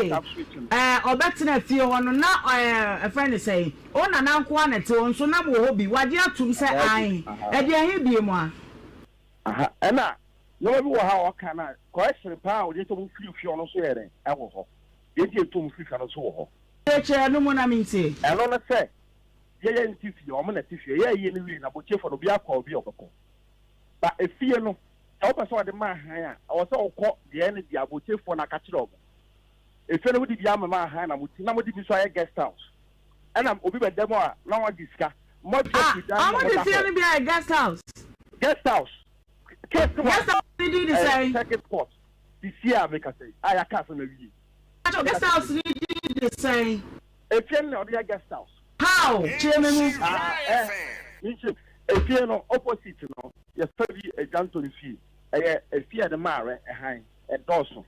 ɛɛ ɔbɛtena fie hɔ no na ɛɛ ɛfrɛ no sɛn wo nana nko ara na ɛte hɔ nso na mowɔ hɔ bi wagye atom sɛ ae ɛdeɛn he biom a. Aha ɛna nneɛma bi wɔ ha a ɔka na correction paa a ɔde sɛ ɔmo firi fie ɔno nso yɛ dɛn ɛwɔ hɔ deɛ nti yɛtu ɔmo firi fie no nso wɔ hɔ. Kyerɛkyerɛ ɛno mu na mentie. Ɛno ne sɛ yɛyɛ nte fie ɔmo na ɛte fie yɛyɛ yie no wie na abokyefo no obiara kɔ obi a ɔbɛkɔ ba efie no sɛ wopɛ sɛ ɔde ma ahan a ɛwɔ sɛ wokɔ deɛ ɛne deɛ abokyefoɔ no aka kyerɛ ɔmo efie no wode bi amema ahan na mo ti na mode bi nso ayɛ guest house ɛna obi bɛda mu a na wagye sika moatua Ah, firi dan no ɔmo na de moda fie hɔ no bi ayɛ guest house. guest house case no Guest wɔ house no din de ɛɛ sɛn? circuit court sisi a mekasa yi a yɛaka asɛm awie Pacho, guest house no din de sɛn? Efie no na ɔde yɛ guest house. How? Kyerɛ me mu. Ah eh, me nkyerɛ mu. Efie no opposite no yɛfrɛ bi Adwanto no fie. Ɛyɛ efie a yɛde ma rɛ ɛhan, ɛdɔɔso.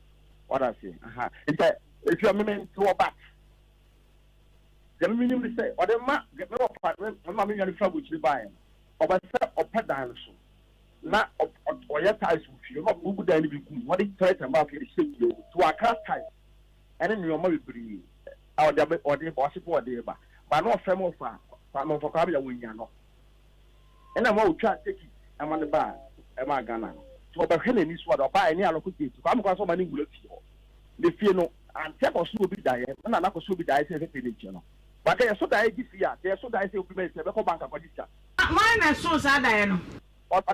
Wate aseɛ? Aha. Nti efie a me mente hɔ but deɛ me menim ne sɛ ɔde ma me wɔfa me maame nua no firi aburokyire baeɛ no, ɔbɛ sɛ ɔpɛ dan no so na ɔyɛ tiles wɔ fie na ɔbubu dan no bi gu mu na ɔde toilet and bath de hyɛ fie hɔ. Nti wakra tiles ɛne nnoɔma bebree a ɔde abɛ ɔde ba ɔse bɔ ɔde ba ba na ɔfrɛ mo ɔfa fa na ɔfa kwame a wɔnya no ɛna ma ɔtwa teki ɛma no ba ɛma Ghana no nti ɔbɛhwɛ n'ani so ɔde ɔba ɛne alɔko gate kwame kwan sɛ ɔma ne nwura fie hɔ ne fie no ante akɔso obi daeɛ na nana akɔso obi daeɛ sɛ ɛfɛfɛ ne nkyɛn no baka yɛso daeɛ gye fie a sɛ yɛso daeɛ sɛ obi ma yɛ sɛ ɛbɛkɔ bank akɔgye sika. Hwan na ɛsoo saa daeɛ no?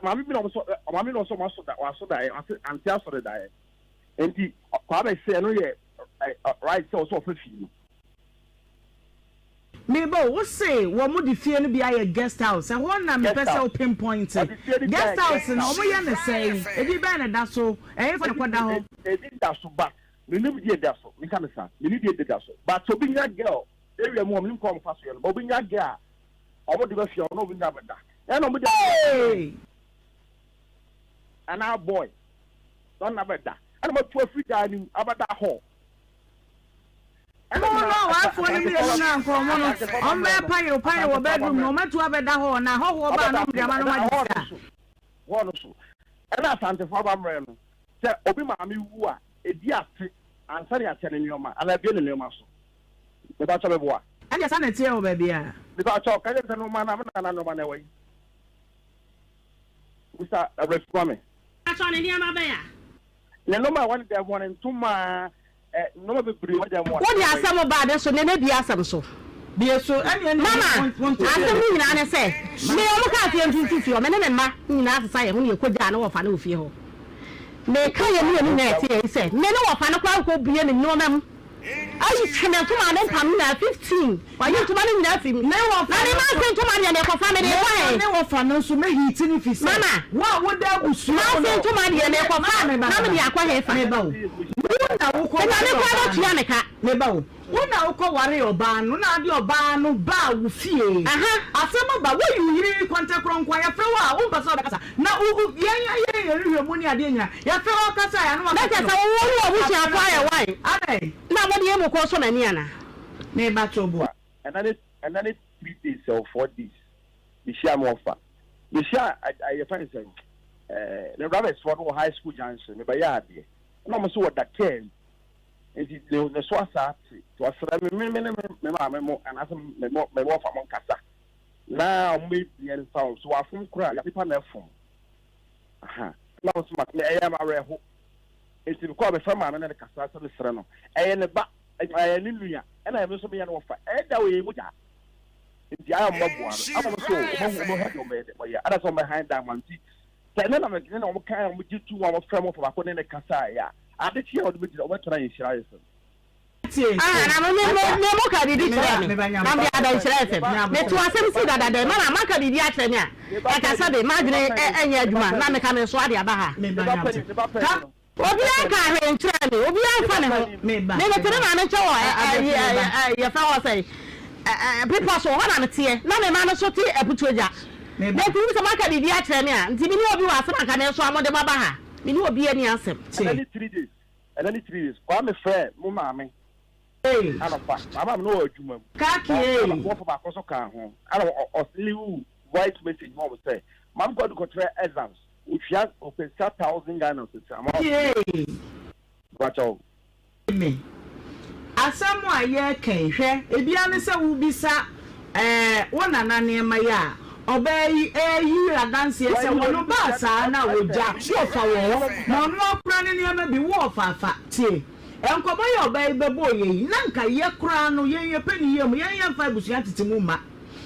Maame bi na ɔmo sɔ maame na ɔsɔ ɔmo aso da waso daeɛ ɔse ante asɔre daeɛ. Nti Kwame sɛ ɛno yɛ right sɛ ɔsɛ ɔfa fie no. Me ba o, wo se wɔn de fie no bi ayɛ guest house, ɛhɔ na me pɛ sɛ wo pinpoint. Guest house no wɔn yɛ no sɛn? Edin bɛn na ɛda so? Ɛhefa na ɛkɔ da hɔ? Edin da so but me nim deɛ ɛda so, me nka no saa, me nim deɛ ɛda so but sɛ obi nya girl area mu hɔ, me nim kwan a wɔn fa so yɛ no, but obi nya girl a wɔn de ba fie a ɔne obi nya bɛda, ɛna wɔn de. Hey! Anaa boy. Na ɔno abɛda. Ɛna matu afiri dan no mu abɛda hɔ. Ɛna mo no awarefoɔ no mmienu no ankɔ ɔmo no ɔmo bɛyɛ payew payew wɔ bedroom no ɔmo atu abɛda hɔ na ahɔhoɔ baa no ɔmo de ama no ɔmo agye sika. Hɔ no so. Ɛna Asantefoɔ amammerɛ no sɛ obi maame wu a ɛdi afe ansa na yɛakyɛ ne nneɛma anaa abue ne nneɛma so. Mepakyɛw meboa? Ɛndeɛ saa na ɛteɛ wɔ baabiara. Mepakyɛw ka kyerɛ me sɛ nnoɔma no a me nana nnoɔma no ɛwɔ he? Mr. Abrɛfi ma me. Pakyɛw ne nneɛma bɛn a? Ne nnoɔma a ɛwɔ ne dan mu hɔ, ne ntoma, ɛ, nnoɔma bebree wɔ dan mu hɔ. Wode asɛm ba ade so na mɛbue asɛm so. Bue so, ɛne ɛne Mama, wo nte asɛm no nyinaa ne sɛ, me wɔn kaa sɛ yɛntu mfiri fie hɔ, me ne me mma nyinaa sesa yɛn ho na yɛkɔgyaa ne wɔfa no wɔ fie hɔ. Meka yɛn mmienu nyinaa yɛte yɛn sɛ, me ne wɔfa no koraa nkɔbue ne nnoɔma mu. Ayi twe me ntoma ne mpam nyinaa 15 wayi ntoma no nyinaa firi mu Ne wɔfa na me no ma nso nse ntoma deɛ mekɔfa mede ne kɔ he ne wɔfa no nso mɛhiiti no fi sɛ mama wo a woda abusua ma mu nse no ntoma deɛ wo ne mekɔfa mama meba na meba mede akɔ he fa meba o wo na wokɔ me maame ware koraa ɔbaa bɛtua no me ka meba o wo na wokɔ ware ɔbaa no na ade ɔbaa no baa wo fie aha asɛm aba woyi wo yere kɔntɛkorɔ nko a yɛfrɛ wo a wompɛ sɛ wobɛkasa Na wo wo yɛn yɛn yɛn nhwehwɛmu ne adeɛ nyinaa yɛfrɛ wo kasa a ano Na akasa kyerɛ no sɛ wo ne afrɛ w'abusuafoɔ ayɛ wan adɛn. na mode yɛn mu kɔ sɔ m'ani anaa? Me ba to bo. Ɛna ne ɛna ne 3 days or 4 days mehyia me ɔfa mehyia yɛfrɛ no sɛn ɛɛ ne brothers foɔ no wɔ high school junction mebɛyɛ adeɛ ɛna wɔn nso wɔ dakar mu nti ne ne so asa ate nti ɔsrɛ me me me ne me maame mo anaasɛ me me me wɔfa mo nkasa. Na ɔmo ebien nfa wɔn so wafom koraa nipa na ɛfom aha na ɔmo so ma me ɛyɛ ma awerɛho nti mekɔ a mefrɛ maame na ne kasa sɛ mesrɛ no ɛyɛ ne ba ɛyɛ ne nua ɛna ɛmi nso meyɛ no wɔfa ɛyɛ da wɔ yɛ mogya nti ayɛ ɔmo bɛboa no ama ɔmo so ɔmo ahu ɔmo ahu deɛ ɔmo bɛyɛ dɛ ɔyɛ ada sɛ ɔmo bɛhan dan ma nti sɛ ɛne na mɛ ne na ɔmo kan ɔmo gye tu wɔn ɔmo frɛ mo fa baako ne ne kasa yɛ a ade kye a ɔde bɛ gyina ɔmo bɛtena yɛ nhyira ayɛ fam. Ah, na mo me mo me mo ka biribi kyerɛ me na mede aba nhyira fm meto asɛm si dada dɛn mana maka biribi akyerɛ me a ɛka sɛ de m'adwene ɛnyɛ adwuma na meka me nso ade aba ha obiara nka hwee nkyerɛ me obiara nfa ne ho me mete me maame nkyɛn wɔ yɛfrɛ hɔ sɛ bepɔ so hɔ na meteɛ na me ma no so te aputuagya na nti sɛ maka biribi akyerɛ me a nti me ne obi wɔ asɛm anka me nso a mode mo aba ha. Me ne obiara nni asɛm. Ɛnɛ ne 3 days, ɛnɛ ne 3 days, Kwame frɛ mo maame anɔpa, maa maame no wɔ adwuma mu. Kaki ei. Wɔfa baako nso ka ho, ɛna ɔsend voice message ma wɔn sɛ maame kɔ kɔtwerɛ exams, otua ɔpɛ sika 1,000 Ghana sisi ama Kaki ei. Wakyɛw. Me. Asɛm a yɛreka yi, hwɛ, ebia ne sɛ wobisa ɛɛ wo nana nneɛma yi a, ɔbaa yi ɛreyi adanseɛ sɛ wɔn baa saa na wɔgya wɔfa wɔ hɔ, na ɔno akora ne nneɛma bi wo ɔfa afa. Tie, nkɔmmɔ yi a ɔbaa yi bɛbɔɔ yɛ yi, na nka yɛ koraa no, yɛn yɛpɛ ne yie mu, yɛn yɛmfa abusua tete mu mma.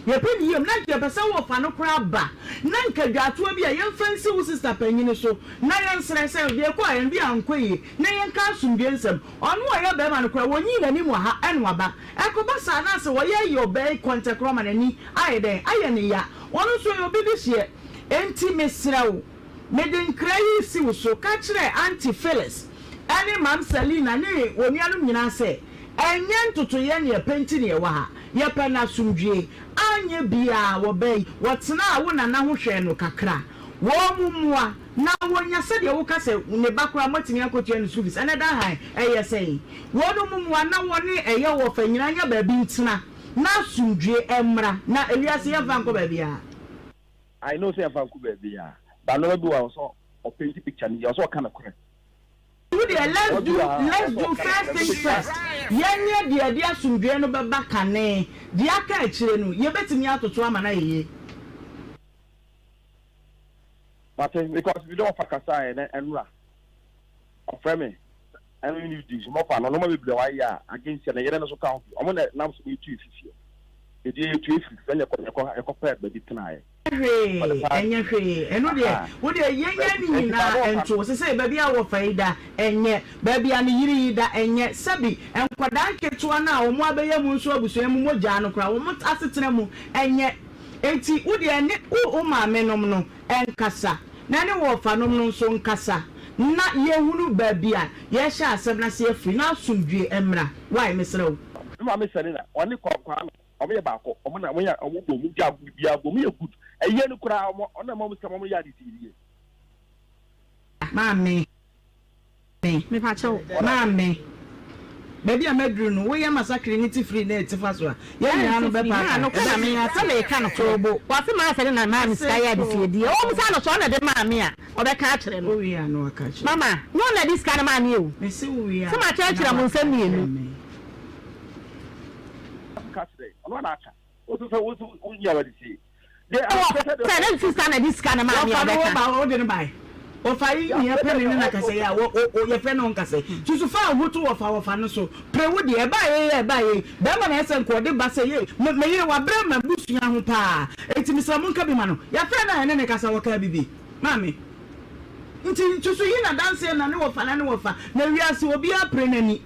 Yɛpɛ ne yie mu, na nka yɛpɛ sɛ wɔfa no koraa ba, na nka dwatoa bi a yɛmfa nsi wo sista panyini so, na yɛnsrɛ sɛ deɛ ɛkɔeɛ no bi ankɔ yie, na yɛnka asomdwoeɛ nsɛm. Ɔno a ɔyɛ barima no koraa, wɔnyii n'anim wɔ ha ɛna waba. Ɛkɔba saa na sɛ wɔyɛ yɛ ɔbaa yi kɔntɛkorɔ ma n'ani ayɛ dɛn? Ayɛ no ya. Ɔno nso ɔyɛ obi dehyeɛ. Enti mesrɛ wo, mede nkra yi resi wo so, ka kyerɛ Auntie Phyllis ne Mam Selina ne wɔn nuanom nyinaa sɛ, ɛnyɛ ntotoeɛ na yɛpɛ nti na yɛwɔ ha. Yɛpɛ no asomdwoeɛ. Anyɛ biara wɔbaa yi, wɔtenaa wo nana ho hwɛɛ no kakra. Wɔn mmoa na wɔnya sɛdeɛ woka sɛ ne ba koraa moatumi akɔtua ne school fees ɛnɛ da hann ɛyɛ sɛn? Wɔn mmoa na wɔne ɛyɛ wɔfa nyinaa nya baabi ntena na asomdwoeɛ mmra na ewiase yɛmfa nkɔ baabiara. I know sɛ yɛmfa nkɔ baabiara but nneɛma bi wɔ hɔ a ɔsɛ ɔpaint picture no yie, ɔsɛ ɔka nokorɛ. Wo deɛ let's do let's do first things first yɛnyɛ deɛ ɛde asomdwoeɛ no bɛba kane, deɛ aka akyire no yɛbɛtumi atoto ama no ayɛ yie. Mate because mi dɛ ɔfa kasa yɛ nɛ ɛnura ɔfrɛ mi ɛne ne di nkɔmɔ fa no nneɛma bebree a wayɛ a against yɛ ne yere no so ka ho bi ɔmo na nam so etu efifi edi etu efifi ɛna ɛkɔ ɛkɔ ɛkɔ pɛ baabi tena yɛ. Hwee ɛnyɛ hwee ɛno deɛ wo deɛ yɛnyɛ ne nyinaa nto sesei baabi a wɔfa yi da ɛnyɛ baabi a ne yere yi da ɛnyɛ sɛbi nkwadaa nketewa no a wɔn abɛyɛ mu nso abusua mu mogyaa no koraa wɔn asetena mu ɛnyɛ Enti wo deɛ ne wo maamenom no nkasa, na ne wo wɔfanom no nso nkasa, na yɛnhunu baabi a yɛrehyɛ asɛm no ase afiri, na asomdwoeɛ mmra. Wai, mesrɛ wo. Me maame Selina ɔne Kwame ɔmo yɛ baako ɔmo na ɔmo yɛ ɔmo bɔ ɔmo gya biribiara bɔ ɔmo yɛ good ɛyɛ no koraa ɔmo ɔno na ɛma ɔmo sika ma ɔmo yɛ ade ti yie. Maame. Mepakyɛw. Maame, baabi a maduru no, woyɛ masakre ne tifiri ne atifa so a, yɛn nyinaa no bɛpaapae. Ɛbɛme ate. Sɛ meka nokorɛ. To bo. Wɔse maa sɛ ne na maa me sika yɛ adesua ɛwɔ mu sɛ anɔsɛ ɔna de maa me a, ɔbɛka akyerɛ no. Wowie a na waka akyerɛ me. Mama, nyɛ ɔna de sika no maa me o. Mese wowie a Sɛ makyerɛkyerɛ na mo waka nsɛm akyerɛ mmienu. me. Ka kyerɛ ɔno ana aka. Wosu sɛ wosu wonya wade sie. Sɛ ne sista na de sika no maa me a Wɔfa no ɔbɛka. woba wode no bae. Wɔfa yi nea ɛpɛ ne ne na kasa yi a yɛfrɛ no nkasa yi. Susu fa wo ho to wɔfa wɔfa no so. Pere wo deɛ ɛbaa yei a ɛbaa yei. Bɛrima na ɛsɛ nka ɔde ba sɛ yei me me yere wabrɛ m'abusua ho paa enti mesrɛ monka bi ma no. Yɛfrɛ no a yɛne no kasa wɔkaa bi bi. Maame. Nti susu yi na danseɛ na ne wɔfa na ne wɔfa na wiase obiara pere n'ani.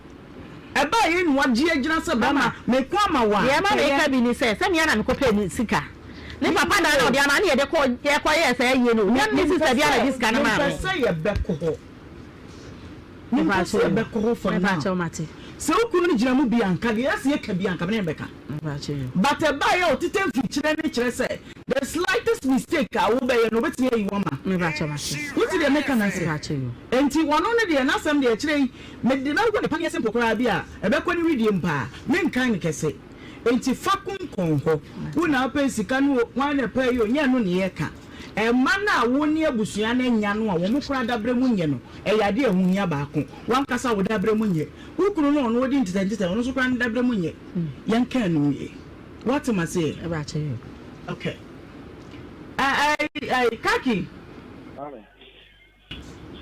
Ɛbaa yei na wagye agyina sɛ bɛrima meko ama wo a Deɛ ɛma kɛyɛ. meka bi ne sɛ, sɛ me ara na mekɔpɛɛ ne sika, ne papa daa na ɔde ama ne yɛde kɔ yɛkɔyɛɛ saa ayie no, nyɛ me sista biara na ɛde sika no maa Mempɛ me. sɛ yɛbɛkɔ hɔ. Mempɛ sɛ yɛbɛkɔ hɔ for now. Sɛ wo kunu no gyina mu bi a, nka deɛ ɛsɛ yɛka bi a, nka me ne no bɛka. But ɛbaeɛ a ɔtetɛ mfikyire no kyerɛ sɛ the slightest mistake a wobɛyɛ no, ɔbɛtumi ayi wo ama. Wote deɛ meka no ase? Enti ɔno no deɛ, n'asɛm deɛ ɛkyerɛ yi, Mede bɛwɔ ne paneɛ simple koraa bi a ɛbɛkɔ ne wedeɛ mu paa. Menkan no kɛse. Enti fa konkɔn hɔ. Wo na wopɛ sika no o, hwan na ɛpɛ yi o, nyɛ ɛno na yɛreka. Mma no a wo ne abusua no anya no a wɔn koraa dabrɛ mu nyɛ no, ɛyɛ adeɛ a ɛho hia baako. W'ankasa wo dabrɛ mu nyɛ. Wo kunu no a ɔno ɔdi ntetɛ ntetɛ, ɔno nso koraa ne dabrɛ mu nyɛ. Yɛnka ɛno nwie. Woate m'aseɛ? Okay. Ɛ ɛ ɛ Kaki. Maame.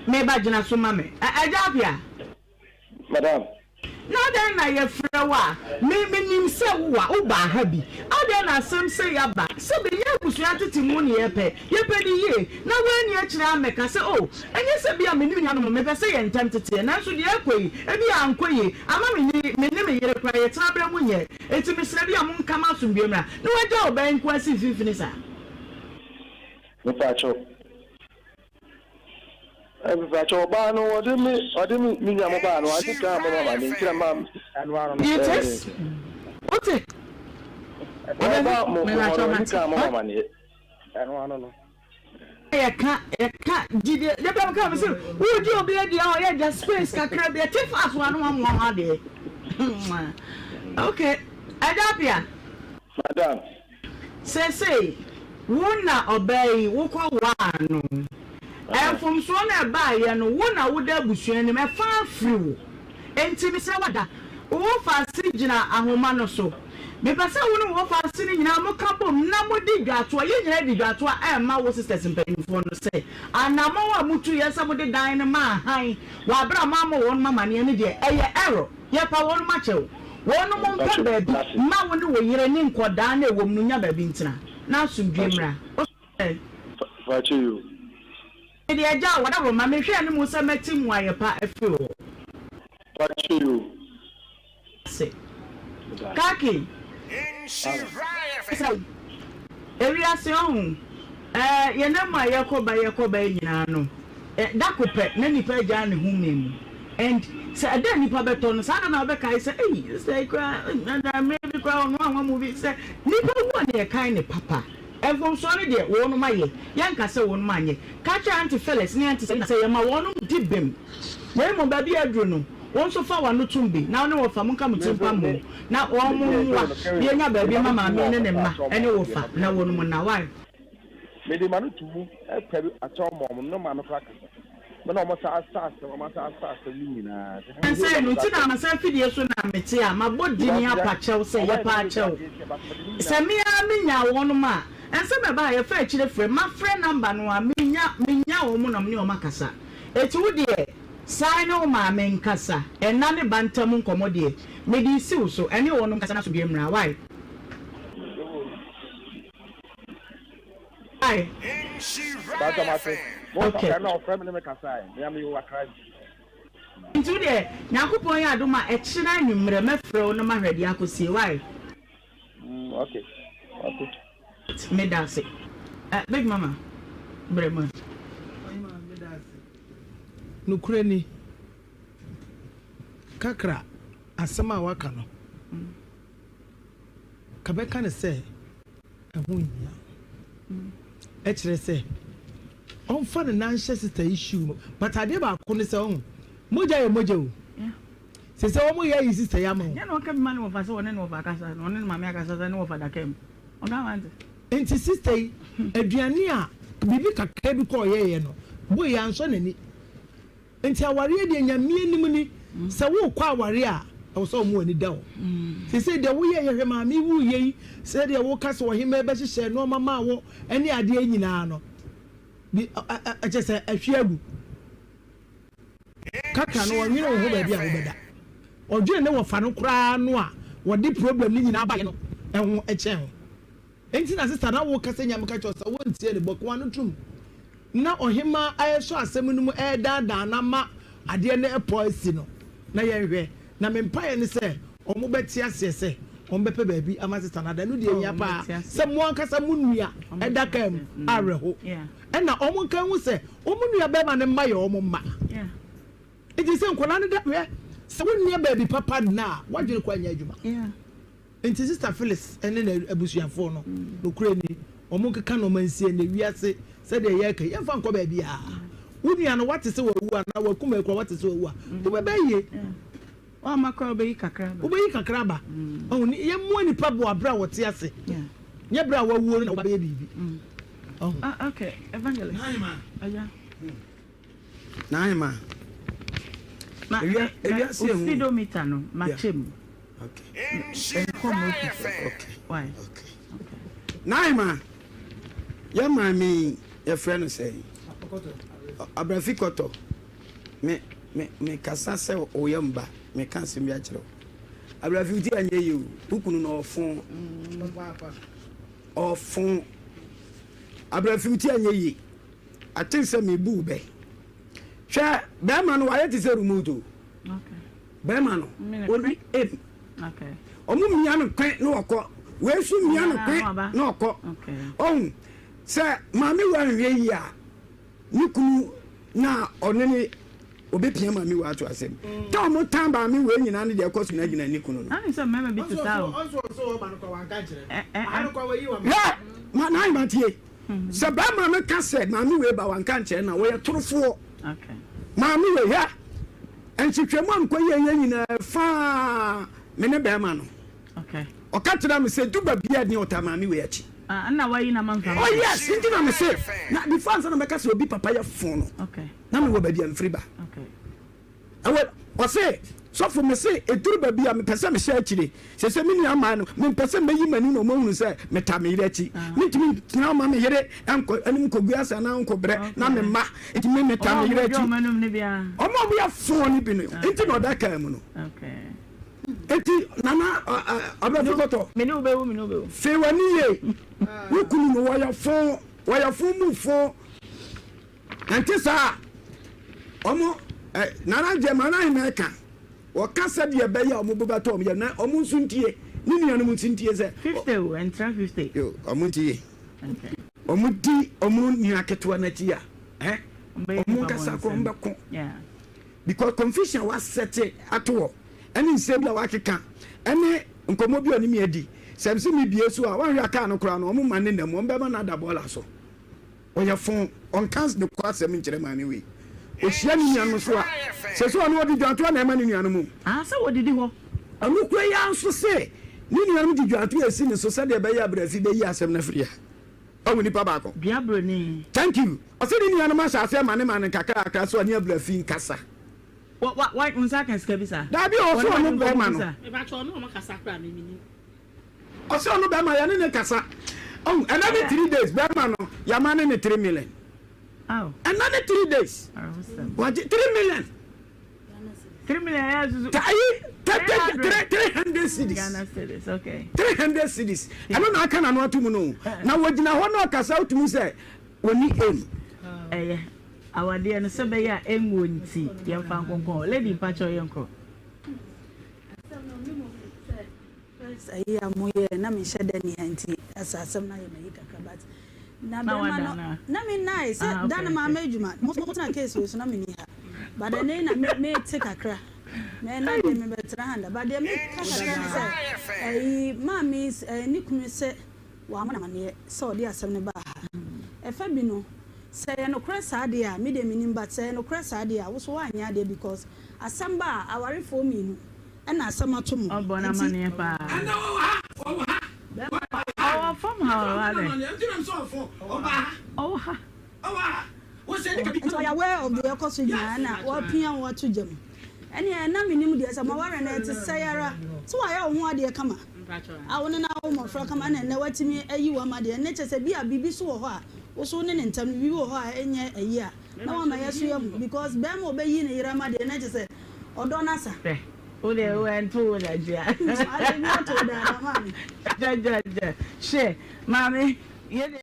Me ba gyina so ma me. Ɛ Agya Appiah. Madam. Na adɛn na yɛfrɛ wo a? Me menim sɛ wo a wobaa ha bi. Adɛn na asɛm sei aba? Sɛ bɛnya abusua tete mu ne yɛpɛ. Yɛpɛ no yie. Na woanni akyire ammɛka sɛ, Oh, ɛnyɛ sɛ bi a me ne me nuanom mepɛ sɛ yɛn ntam teteɛ, nanso deɛ ɛrekɔ yi, ebia ankɔ yie. Ama me ne me ne me yere koraa yɛtena berɛ mu nyɛ. Enti mesrɛ bi a monka ma asomdwoeɛ mmra. Na woagya ɔbaa yi nko ara si mfimfini saa? Mepaakyɛw. Mepakyɛw ɔbaa no ɔde me ɔde me me nua mo baa no ɔde kan mo mama ne nkyerɛ ma. It is wote. Ɔba mo mo hɔ no ɔde kan mo mama ne. Ɛno ano no. Yɛka yɛka. di deɛ deɛ bɛm ka mi sɛ wodi obi adi a ɔyɛ gya space kakra bi ɛte fa so ano amoa ho adeɛ. Okay, ɛda apia. Madam. Seesei, wo na ɔbaa yi wokɔwaa no. Mfomsoɔ no a ɛbaeɛ no, wo na woda abusua anim, ɛfa afiri wo. Enti mesrɛ wo ada, wo wɔfaase gyina ahoma no so. Mepɛ sɛ wo ne wo wɔfaase no nyinaa moka bom na modi dwatoa, yɛn nyinaa di dwatoa ɛrema wo sisters mpanimfoɔ no sɛ, anammɔn a motuiɛ sɛ mode dan no maa hann wɔ aberɛ a moammɔ wɔnom amaneɛ no deɛ, ɛyɛ error. Yɛpa wɔnom akyɛw. Wɔnom mpɛ baabi mma wo ne wo yere ne nkɔdaa no a ɛwɔ mu no nya baabi ntena, na asomdwoeɛ mmra. Wo sɛ. Fa kyɛ yi o. Mede agya a wadaworo ma mehwɛ anim sɛ mɛte mmuaeɛ pa afiri wo hɔ. Fa kyɛ yi o. Ase. Kaki. Mesrɛ wo, ewiase ɔho, ɛɛ, yɛn nam a yɛkɔ ba yɛkɔ ba yi nyinaa no, ɛ, da ko pɛ na nipa agyaa ne ho me mu. And sɛ ɛda a nipa bɛtɔ no, saa da no a wobɛkae sɛ, ei, sɛ yi koraa, ɛda mmerɛ bi koraa ɔno anwa mu bi, sɛ nipa wu a na yɛkae ne papa. Mfomsoɔ no deɛ wɔnom ayɛ, yɛnka sɛ wɔnom anyɛ. Ka kyerɛ Auntie Phyllis ne Auntie Selina sɛ yɛma wɔnom di bem, na mmom baabi a aduru no, wo nso fa w'ano tom bi na wo ne wɔfa monka mo ti mpa mmom na wɔn mmoa na yɛnya baabi ma maame ne ne mma ne wo fa na wɔnom nna. Wai? Mede m'ano to mu pɛ bi akyɛ wɔn, wɔn ne maame koraa kasa. Me na wɔn san asa asɛm, wɔn asan asa asɛm no nyinaa. Nsɛe no nti na amansan afidie so na mete a mabɔ dini apa kyɛw sɛ yɛpa akyɛw. Sɛ me ara menyaa wɔnom a, nsɛm ɛba a yɛfa akyire frɛ, mafrɛ number no a menya menya wɔn na mene wɔn akasa. Eti wo deɛ san ne wo maame nkasa, ɛna ne ba ntam nkɔmmɔ deɛ mede resi wo so, ɛne wɔnom nkasa na asomdwoeɛ mmra, wai? Wai? Paatwa mate. Mo Okay. papa na ɔfrɛ me ne me kasae. Me a meyɛ wɔ Accra nti. Nti wo deɛ Nyankopɔn yɛ adom a ɛkyena anwummerɛ mɛfrɛ wo na mahwɛ deɛ akɔsie wai? Mm, okay. Mate. Medase. Eh, big mama, brɛ mu. Ɔhemaa, medase. Nokorɛ ni, kakra asɛm a waka no, ka bɛka no sɛ ɛho nhia. Ɛkyerɛ sɛ ɔmfa ne nan nhyɛ sister yi shoe mu. But adeɛ baako ne sɛ ɔho, mogya yɛ mogya o. Sɛ sɛ wɔn yɛ ayi sister yi ama o. Nyɛ na ɔka bi ma ne wɔfa sɛ ɔne ne wɔfa akasa na ɔne ne maame akasa sɛ ne wɔfa daka mu. Ɔka wante. Nti sister yi, aduane a biribi kakra bi kɔ ɔyɛeɛ no, boy yi ansɔ n'ani. Nti awareɛ deɛ Nyame anim ni, sɛ worekɔ awareɛ a, ɛwɔ sɛ wɔn ani da hɔ. Seesei deɛ woyɛeɛ, hwɛ maame yi wuiɛ yi, sɛdeɛ woka sɛ ɔhemmaa bɛhyehyɛ nnoɔma maa wo ne adeɛ yi nyinaa no, bi, ɛ, ɛ, ɛ, kyerɛ sɛ ahwie agu. Kakra no ɔnwene wo ho baabi a wobɛda. Ɔdwene ne wɔfa no koraa no a wɔde problem no nyinaa baeɛ no ho kyɛn wo. Enti na sista na woka sɛ Nyame ka kyerɛ wo sɛ wontie no, bɔ w'ano tom. Na ɔhemaa ɛresɔ asɛm no mu ɛredaadaa no ama adeɛ no ɛpɔ asi no na yɛnhwɛ. Na me mpaeɛ ne sɛ wɔn bɛte aseɛ sɛ wɔn bɛpɛ baabi ama sista no ada. Ɛno deɛ ɛhia paa sɛ mo ankasa mo nua ɛda kaa mu awerɛho. Ɛna wɔn nka nhu sɛ wɔn nua bɛrima no mma yɛ wɔn mma. Enti sɛ nkwadaa no da hwɛ sɛ wonnya baabi papa nna a, w'adwene kɔ anyɛ adwuma. Enti Sista Phyllis ne n'abusuafoɔ no, nokorɛ ni, wɔn nkeka nnoɔma nsie nnɛ wiase sɛdeɛ yɛreka yi, yɛmfa nkɔ baabiara. Wo nua no, woate sɛ wawu anaa wakum akura, woate sɛ wawu a, wobɛba yie. Woamma koraa wobɛyi kakra aba. Wobɛyi kakra aba. Ɔho ni, yɛmmoa nipa wɔ aberɛ a wɔte ase, nyɛ berɛ a wawuo no na wobɛyɛ biribi. Ɔho. Ah, okay, Evangelist. Agya. N'ahema. Ma Ewia me ewiase wo ehu. speedometer no ma Yeah. kyɛ mu. Okay. Nkɔ mmoro so. Okay. Why? Okay. N'ahema. Yɛ maame yi yɛfrɛ no sɛn? Abrafi kɔtɔ. Me me me kasa sɛ ɔyɛ mba. Me ka asɛm bi akyerɛ wo. Abrafi wo ti anyɛ yie o. Wo kunu no ɔfon. Ɔfon. Abrafi wo ti anyɛ yie. Ate sɛ mebu wo bɛ. Hwɛ, bɛrima no wayɛ te sɛ remote o. Bɛrima no, ɔni aim. Ɔmo mia no kwe na ɔkɔ. Wei nso mia no kwe na ɔkɔ. Ɔhu, sɛ maame wei anhwɛ yie a, ne kunu na ɔne ne obepia maame wei ato asɛm. Ta ɔmo tan maame wei nyinaa ne deɛ ɛkɔ so no agyina ne kunu no. Hwɛ, ma n'ahema tie. Sɛ bɛrima no ka sɛ maame wei ba wanka nkyerɛ no a, wɔyɛ torofoɔ. Maame wei, hwɛ, nhwehwɛmu a mekɔyɛeɛ nyinaa faa me ne bɛrima no. Ɔka kyerɛɛ me sɛ du baabi a ɛdeɛ ɔtaa maame wei akyi. Ah, nna wayi na mamfa Oh yes, nti na me se, na before ansa na mɛka sɛ obi papa yɛ fon no, na mewɔ baabi a mfiri ba. Ɛwɔ, ɔse, sɔfo me se, ɛduru baabi a mepɛ sɛ mehyɛ akyire. Sese me nua mmaa no, mempɛ sɛ mɛyi m'ani na wɔn ahunu sɛ metaa me yere akyi. Ah. Mentumi ntena hɔ ma me yere nkɔ anim nkɔgu ase anaa nkɔbrɛ na me mma. Nti me metaa me yere akyi. Wɔn a wɔyɛ fon no bi no, nti na ɔda kaa mu no. Eti nana abrɛfo kɔtɔ. Mene wo bɛwu mene wo bɛwu. Fee w'ani yie. Wo kunu no wɔyɛ fon wɔyɛ fon mu fon. Ɛnte saa a ɔmo ɛ nana deɛ ma nana ahemɛ ka wɔka sɛdeɛ ɛbɛyɛ a ɔmo bo bɛtɔ ɔmo yɛ na ɔmo nso ntie ne nuanom nso ntie sɛ. 50 o ɛntra 50. Yo ɔmo ntie. Ɔmo di ɔmo nua ketewa n'akyi a ɛ ɔmo nkasa kɔ ɔmo bɛko. Because confusion a wasɛte ato hɔ ɛne nsɛm bi a wakeka ɛne nkɔmmɔ bi a ɔne me adi sɛ mese mebie so a wanhwɛ a kaa no koraa no ɔmo ma ne nam ɔmo bɛma no ada bɔɔla so. Ɔyɛ fon ɔnka nokwasɛm nkyerɛ maame wei. Ɔhyia ne nuanom so a sɛ sɛ ɔno ɔde dwantoa na ɛma ne nuanom o. Ah sɛ wɔdidi hɔ. Ɔno kura yi ara nso se ne nuanom de dwantoa asi ne so sɛdeɛ ɛbɛyɛ a Brafi bɛyi asɛm no afiri ha. Wahu nipa baako. Dua broni. Thank you. Ɔse ne nuanom ahyɛ aseɛ ma ne ma no nkakrakra so ɔne Abrafi nkasa. Wa wa wa wo nsa aka sika bi saa? Daabi o, ɔse ɔno bɛɛma no. Mepakyɛ ɔne ɔmo kasa koraa me menim. Ɔse ɔno bɛɛma yɛne ne kasa. Ɔhu ɛnɛ ne 3 days bɛɛma no yɛama ne ne 3 million. Ɛnɛ ne 3 days. Wagye 3 million. 3 million ɛyɛ susu. Ayi 3 300 cedis. Ghana cedis okay. 300 cedis. Ɛno na aka n'ano ato mu no. Na wɔgyina hɔ na ɔkasa wotumi sɛ wɔni aim. Ɛyɛ awadeɛ no sɛ bɛyɛ a ɛnguo nti yɛmfa nkonkɔn. Lady mpakyɛw yɛnkɔ. Asɛm no me mmom sɛ First ayi a mo yɛɛ na me nhyɛ da ni ha nti asa asɛm no ayɛ me ayi kakra but na bɛrima no na me nnae sɛ da no maa m'adwuma mo tena case wei so na me ni ha but ɛnɛ yi na me me te kakra mɛ na deɛ me bɛ tena ha nda but deɛ me ka kakra ne sɛ ayi maame ɛɛ ne kunu sɛ wɔamɔ no amaneɛ sɛ ɔde asɛm no baa ha ɛfɛ bi no sɛ ɛyɛ nokorɛ saa deɛ a me deɛ me nim but sɛ ɛyɛ nokorɛ saa deɛ a wo so woanyɛ adeɛ because asɛm ba a awarefoɔ mmienu ɛna asɛm ato mo Ɔbɔ no nti. amaneɛ paa. Ɛnɛ ɔwɔ ha, ɔwɔ ha. Ɔwɔ fam ha ɔwɔ ha dɛ. Nti na mesɛ ɔfo, ɔba ha. Ɔwɔ ha. Ɔwɔ ha. Wo sɛ nika bi. Nti ɔyɛ aware of deɛ ɛkɔ so nyinaa ɛna wapia wo ato gya mu. Ɛneɛ na menim deɛ sɛ moaware no ɛte sɛi ara. Sɛ wayɛ wo ho adeɛ kama a wo ne no awo mmɔfra kama ɛna ɛnɛ watumi ayi wo ama deɛ ɛnɛ kyerɛ sɛ bi a biribi so wɔ hɔ a wo so wo ne ne ntam no biribi wɔ hɔ a ɛnyɛ ayi a na wama yɛso yɛahu because bɛrima a ɔbɛyi ne yere ama deɛ na kyerɛ sɛ ɔdɔ no asa. Hwɛ, wo deɛ wo ɛnto wo da dua. Ade bi ato wo da anaa maame? Gyɛgyɛgyɛ, hwɛ maame, yɛ deɛ.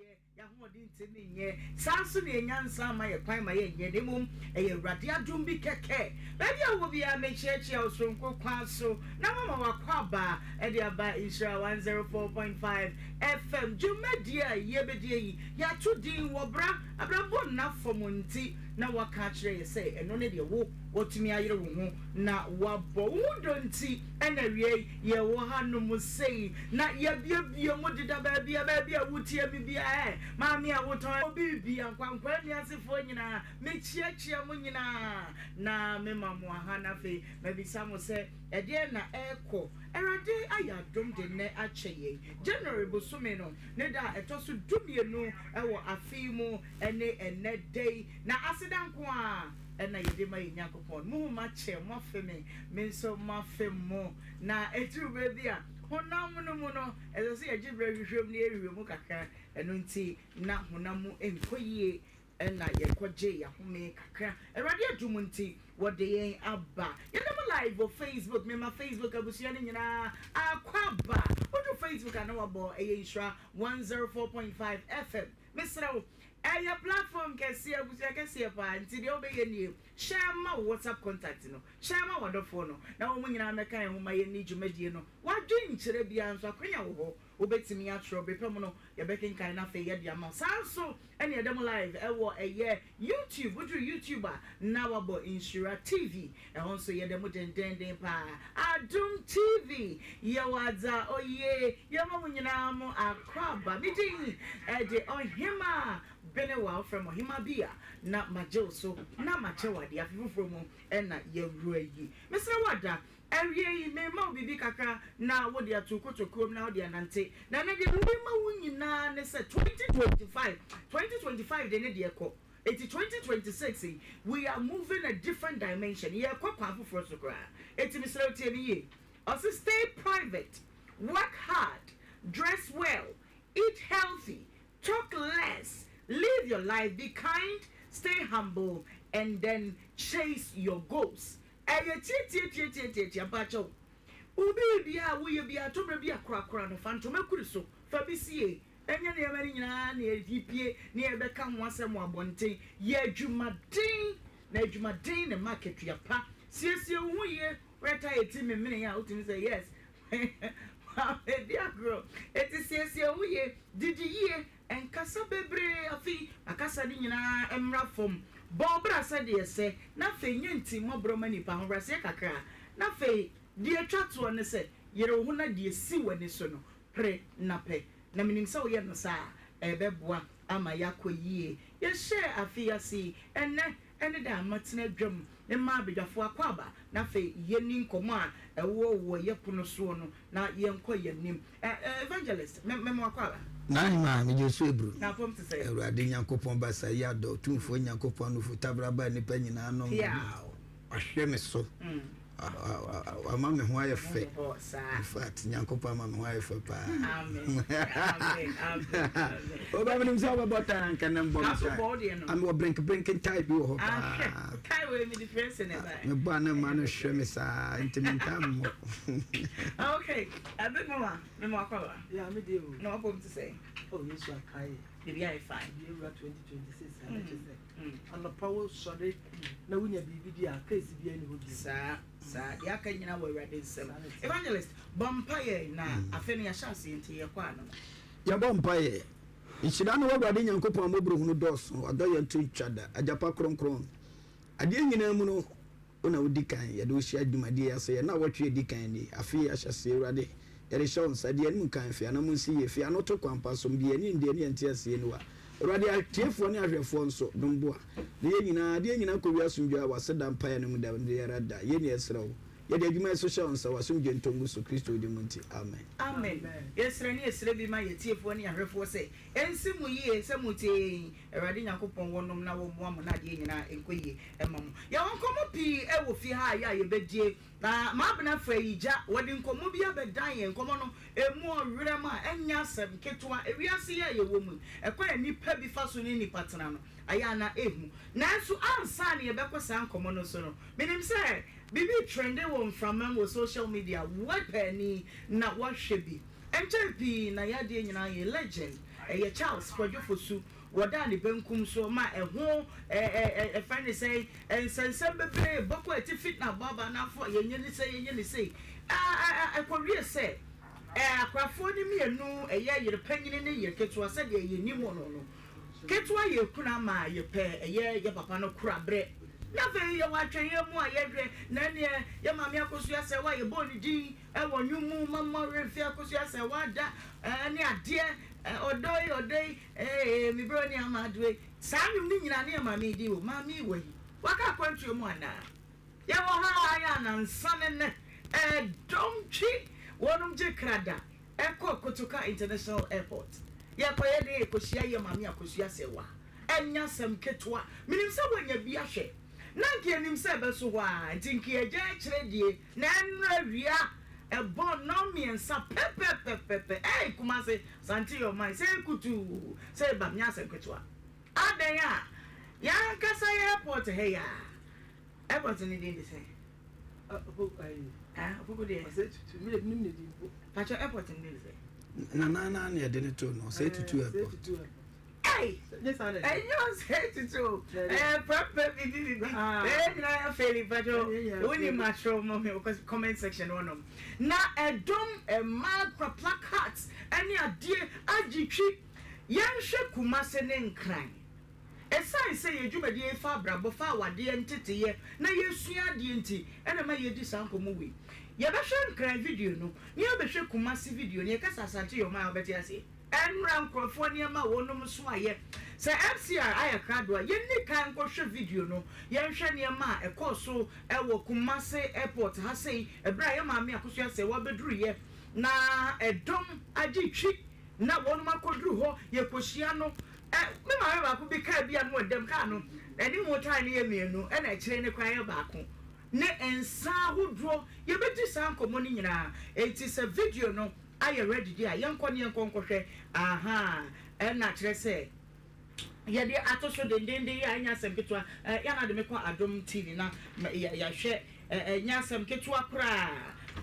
Yɛ, yɛn ahoɔden ntumi nyɛ. Saa ara nso na yɛn nyansa mma yɛn kwan ma yɛnyɛ, na mmom ɛyɛ Awurade adom bi kɛkɛ. Baabi a wowɔ biara, mekyerɛkyerɛ wo soronko kwan so na mama w'akwaaba de aba Nhyira 104.5 FM. Dwumadie a yɛbɛdie yi, yɛato din Wɔ Bra, Abrabɔ Nna Fam Nti. na woaka akyerɛ yɛ sɛ ɛno ne deɛ wo watumi ayere wo ho na woabɔ. Wo ho dɔ nti na awiei yɛwɔ hanom sei na yɛabuebue mu deda baabi a baabi a wotie me biara ɛ, maame a wotɔn obi bia, nkwankwaa nnuasefoɔ nyinaa, mekyiakyia mo nyinaa na mema mo aha na afei mabisa mo sɛ ɛdeɛn na ɛrekɔ. Awurade ayɛ adom de nnɛ akyɛ yɛn. January bosome no ne da a ɛtɔ so dumienu wɔ afe yi mu ne ɛnnɛ da yi, na aseda nko ara na yɛde ma yɛn Nyankopɔn. Mo ho makyɛ, moafe me, me nso mafe mo. Na ɛduru berɛ bi a, honam no mu no, ɛsɛ sɛ yɛgye berɛ hwehwɛ mu na yɛhwehwɛ mu kakra. Ɛno nti na honam mu nkɔ yie na yɛkɔgyee yɛn ahome kakra. Awurade adom nti, wɔde yɛn aba. Yɛda mo live wɔ Facebook. Mema Facebook abusua no nyinaa akwaaba. Wodu Facebook a na wabɔ ɛyɛ Nhyira 104.5 FM. Mesrɛ wo, ɛyɛ platform kɛseɛ, abusua kɛseɛ paa, nti deɛ wobɛyɛ nie, share ma wo WhatsApp contact no, share ma w'adɔfoɔ no, na wɔn nyinaa mmɛka yɛn ho ma yɛnni dwumadie no. W'adwenkyerɛ biara nso, akwanya wɔ hɔ, wobɛtumi atwerɛ. Bere pa mu no, yɛbɛkenkan na afei yɛde ama wo. Saa ara nso na yɛda mu live wɔ ɛyɛ YouTube, woduru YouTube a na wabɔ Nhyira TV, ɛhɔ nso yɛda mu dendeenden paa. Adom TV, yɛwɔ adze a oye, yɛma mo nyinaa mo akwaaba. Me din de Ɔhemaa Benewa, wofrɛ me Ɔhemaa bi a na magye wo so na makyɛ wo adeɛ. Afe foforɔ mu na yɛawura yi. Mesrɛ wo ada, awiei merema wo biribi kakra na wode ato wo kotokuom na wode anante. Na ɛnnɛ deɛ merema wo nyinaa ne sɛ 2025, 2025 de ne deɛ kɔ. Enti 2026 yi, we are moving a different dimension, yɛrekɔ kwan foforɔ so koraa. Enti mesrɛ wo tie me yie. Ɔse stay private, work hard, dress well, eat healthy, talk less, live your life, be kind, stay humble and then chase your goals. Ɛyɛ tiatiatiatiatiatia mpakyɛw. Wo biribiara a woyɛ biara, tɔ berɛ bi a korakora no, fa ntoma kuri so, fa bi sie. Ɛnyɛ nneɛma no nyinaa na yɛde pue na yɛbɛka ho asɛm wɔ abɔnten. Yɛ adwumaden, na adwumaden na ɛma akatua pa. Siesie wo ho yie. Woyɛ tae a ɛti memene a, wotumi sɛ, Yes, medi agorɔ. Enti siesie wo ho yie, didi yie, nkasa bebree. Afei ma kasa no nyinaa mmra fam. Bɔ wo bra sɛdeɛ ɛsɛ, na afei nyɛ ntimmɔborɔ ma nnipa. Ahobrɛaseɛ kakra. Na afei deɛ ɛtwa toɔ ne sɛ, yere wo ho na deɛ ɛsi w'ani so no, Pere na pɛ, na menim sɛ woyɛ no saa a, ɛbɛboa ama yɛakɔ yie. Yɛhyɛɛ afe yi ase yi, ɛnnɛ ne da a matena dwam mema abadwafoɔ akwaaba, na afei yɛnni nkɔmmɔ a ɛwɔ wɔ yɛ pono soɔ no na yɛnkɔ yɛn anim. Evangelist, me mema wo akwaaba. N'ahemaa, megye so eburu. Na apam te sɛn? Awurade Nyankopɔn basa yi adɔ, Otumfoɔ Nyankopɔn nufu tabraba a nnipa nyinaa nom no Piaw. Wahwɛ me so. Wama me ho ayɛ fɛ. In fact, Nyankopɔn ama me ho ayɛ fɛ paa. Oba menim sɛ wobɛbɔ tae anka na mbɔ me tae. Ame wɔ brink brink tae bi wɔ hɔ paa. Mebɔ a na mma no hwɛ me saa nti mentaa mmɔ. Okay, big mama, me mo akɔba. Yeah, me deɛ o. Na wapɔ mu te sɛ. Oh, Yesu akae. Biribi ayɛ fine. Yɛwura 2026 a na kyerɛ sɛ Anɔpa wo sɔre na wo nya biribi di a, case biara nni hɔ bio. Saa, saa, deɛ aka nyinaa wɔ Awurade nsam. Evangelist, bɔ mpaeɛ na afe no yɛahyɛ aseɛ nti yɛkɔ ano. Yɛbɔ mpaeɛ. Nhyira ne w'Awurade Nyankopɔn a mmɔborɔhunu dɔɔso, w'adɔeɛ nto ntwa da, Agya pa kronkron. Adeɛ nyinaa mu no, Wo na wodi kan, yɛde wo hyia dwumadie yi ase, yɛn nnawɔtwe a ɛdi kan nie, afe yi ahyɛaseɛ, Awurade, yɛde hyɛ wo nsa, di yɛn anim kan, fi anamon si yie, fi ano to kwan pa so, bue yɛn ani nimdeɛ ne yɛn nteaseɛ aniwa. Awurade, atiefoɔ ne ahwɛfoɔ nso, dom boa, na yɛn nyinaa, adeɛ nyinaa kɔwie asomdwoeɛ a w'aseda mpaeɛ no mu da biara da. Yei na yɛsrɛ wo. Yɛde adwuma yi nso hyɛ wo nsa, w'asomdwoeɛ ntɔ ngu so, Kristo din mu nti, amen. Amen. Yɛsrɛ ne yɛsrɛ bi ma yɛn atiefoɔ ne yɛn ahwɛfoɔ sɛ, ɛnsi mo yie sɛ motie yɛn yi. Awurade Nyankopɔn wɔ nom na wɔmmoa mo na adeɛ nyinaa nkɔ yie mma mo. Yɛwɔ nkɔmmɔ pii wɔ fie ha a ɛyɛ a yɛbɛdie. Na Maabena Frɛyigya, wɔde nkɔmmɔ bi abɛdan yɛn. Nkɔmmɔ no, ɛmu ɔwerɛm a ɛnyɛ asɛm ketewa. Ewiase yi a yɛwɔ mu yi, ɛkwan a nnipa bi fa so ne nnipa tena no, ɛyɛ a na ɛhu. Nanso ansa na yɛbɛkɔ saa nkɔmmɔ no so no, menim sɛ biribi retrende wɔ mframa mu wɔ social media, woapɛ ani na woahwɛ bi. Ɛnkyɛre pii na yɛn adeɛ nyinaa yɛ legend, ɛyɛ Charles Kwadwo Fosu, wɔdaa ne benkum so ma ɛho ɛfrɛ ne sɛn, nsɛnsɛm bebree bɔkɔ atifi na abɔ aba anaafoɔ, yɛnyɛ ne sei, yɛnyɛ ne sei, ɛkɔwie sɛ akorafoɔ no mmienu, ɛyɛ yere panyini ne yere ketewa sɛdeɛ yɛnim no no. Ketewa yɛ kuna ma yɛpɛ ɛyɛ yɛ papa no kora berɛ. Na afei yɛwɔ atwɛnyɛ mu a yɛhwɛ na ɛneɛ yɛ maame Akosua Sɛwa yɛbɔɔ ne din wɔ nnwom mu Mama werɛ mfi Akosua Sɛwa da ne adeɛ ɔdɔ yi ɔdɔ yi ee me brɛ ne ama adoe. Saa nnwom no nyinaa ne yɛ maame yi din wɔ mu. Maame yi wɔ he? Waka akwantuo mu anaa? Yɛwɔ ha ara yɛ anansa ne nnɛ ɛdɔm twi wɔnom gye krada ɛkɔ Kotoka International Airport yɛkɔyɛ dɛn yɛkɔhyia yɛ maame Akosua Serwaa ɛnyɛ asɛm ketewa menim sɛ woanya bi ahwɛ na nka yɛnim sɛ ɛbɛso hɔ ara nti nka yɛgya akyire die na ɛnnora awia ɛbɔ nnɔn mmiɛnsa pɛpɛpɛpɛpɛ ɛɛi Kumase Asante yɛ ɔman sɛ kutuu sɛ ɛbam nyɛ asɛm ketewa adɛn a yɛn ankasa yɛ airport ha yi ara Airport no din de sɛn? Ah, Opoku deɛ. Ɔsɛ tutu, mi de nim ne din po. Pacho airport no din de sɛn? Nana na na yɛde ne to no, ɔsɛ tutu airport. Hey! Ɛnyɛ ɔsɛ tutu o. Ɛyɛ prɛprɛ bibi bibi. Ɛyɛ nyinaa yɛ fɛli pacho. Woni ma kyerɛw ma mi comment section hɔ nom. Na ɛdɔm mmaa kura placards ɛne adeɛ agye twi. Yɛnhwɛ Kumase ne Nkran. Esiane sɛ yɛn dwumadie yi fa abrabɔ, fa awadeɛ nteteeɛ na yɛsua adeɛ nti na ɛma yɛdi saa nkɔmmɔ wei. Yɛbɛhwɛ Nkran video no na yɛabɛhwɛ Kumasi video no. Yɛka sɛ Asante yɛ ɔman a wobɛte aseɛ. Ɛnnora nkorɔfoɔ nneɛma a wɔnom so ayɛ. Sɛ FCR ayɛ krado a, yɛnni kan nkɔhwɛ video no. Yɛnhwɛ nneɛma a ɛkɔɔ so wɔ Kumasi airport ha sei ɛberɛ a yɛn maame Akosua Serwaa bɛduruiɛ na ɛdɔm agye twi na wɔnom akɔduru hɔ yɛkɔhyia no. Ɛ, me maame baako bi kaa bi a na ɔda mu, kaa no anim tae no yɛ mmienu ɛna akyire no koraa yɛ baako, ne nsa ahodoɔ, yɛbɛdi saa nkɔmmɔ no nyinaa, enti sɛ video no ayɛ ready deɛ a yɛnkɔ ne yɛnkɔ nkɔhwɛ, ahaa, ɛna kyerɛ sɛ yɛde ato so dendenden yi a ɛnyɛ asɛm ketewa, ɛ, yɛ na de me kɔ Adom TV na yɛahwɛ. Ɛnyɛ asɛm ketewa koraa.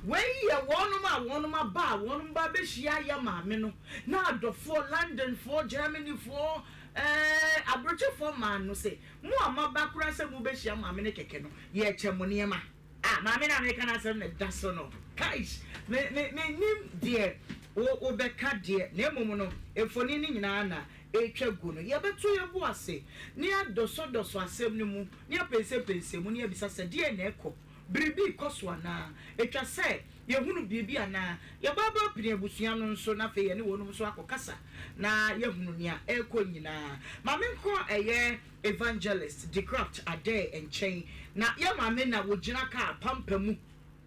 Wei yɛ wɔnom a wɔnom aba a wɔnom ba abɛhyia yɛ maame no na adɔfoɔ, Londonfoɔ, Germanyfoɔ, ɛɛ abrokyefoɔ maa no se mo a moaba koraa sɛ mobɛhyia maame no kɛkɛ no yɛkyɛ mo nneɛma. Ah maame no a meka n'asɛm na ɛda so no kaish me me mennim deɛ wo wobɛka deɛ na mmom no mfonin no nyinaa na ɛretwa gu no. Yɛbɛto yɛn bo ase na yɛadɔsɔdɔsɔ asɛm no mu na yɛapɛnsɛmpɛnsɛn mu na yɛabisa sɛ, Deɛn na ɛrekɔ? Biribi rekɔ so anaa? Ɛtwa sɛ yɛhunu biribi anaa? Yɛbɛba apini abusua no nso na afei yɛne wɔnom nso akɔkasa na yɛahunu nea ɛrekɔ nyinaa. Ma menkɔ ɛyɛ Evangelist DeCraft Adair nkyɛn. Na yɛn maame na wɔgyina kaa pampa mu.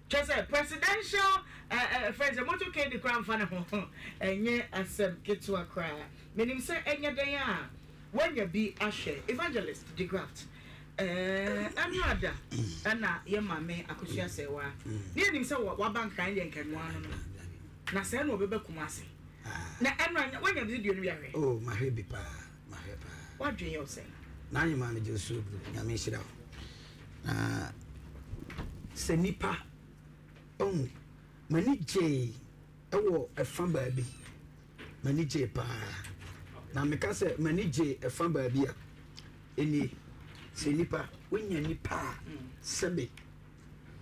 Kyerɛ sɛ presidential eh eh frɛ no sɛ motorcade koraa mfa ne ho ɛnyɛ asɛm ketewa koraa. Menim sɛ ɛnyɛ dɛn a woanya bi ahwɛ. Evangelist DeGraft eh ɛno ada ɛna yɛ maame Akosua Serwaa ne yɛnim sɛ waba Nkran deɛ nka ɛno ano no na sɛɛ na ɔbɛba Kumasi na ɛno anya woanya video no bi ahwɛ? Oh mahwɛ bi paa mahwɛ paa. W'adwene yɛ wo sɛn? N'ahemmaa megye wo so bro Nyame nhyira wo. Na sɛ nipa ɔhu m'ani gyee ɛwɔ ɛfa baabi m'ani gyee paa na meka sɛ m'ani gyee ɛfa baabi a ɛnie sɛ nipa wonya nipa a sɛbe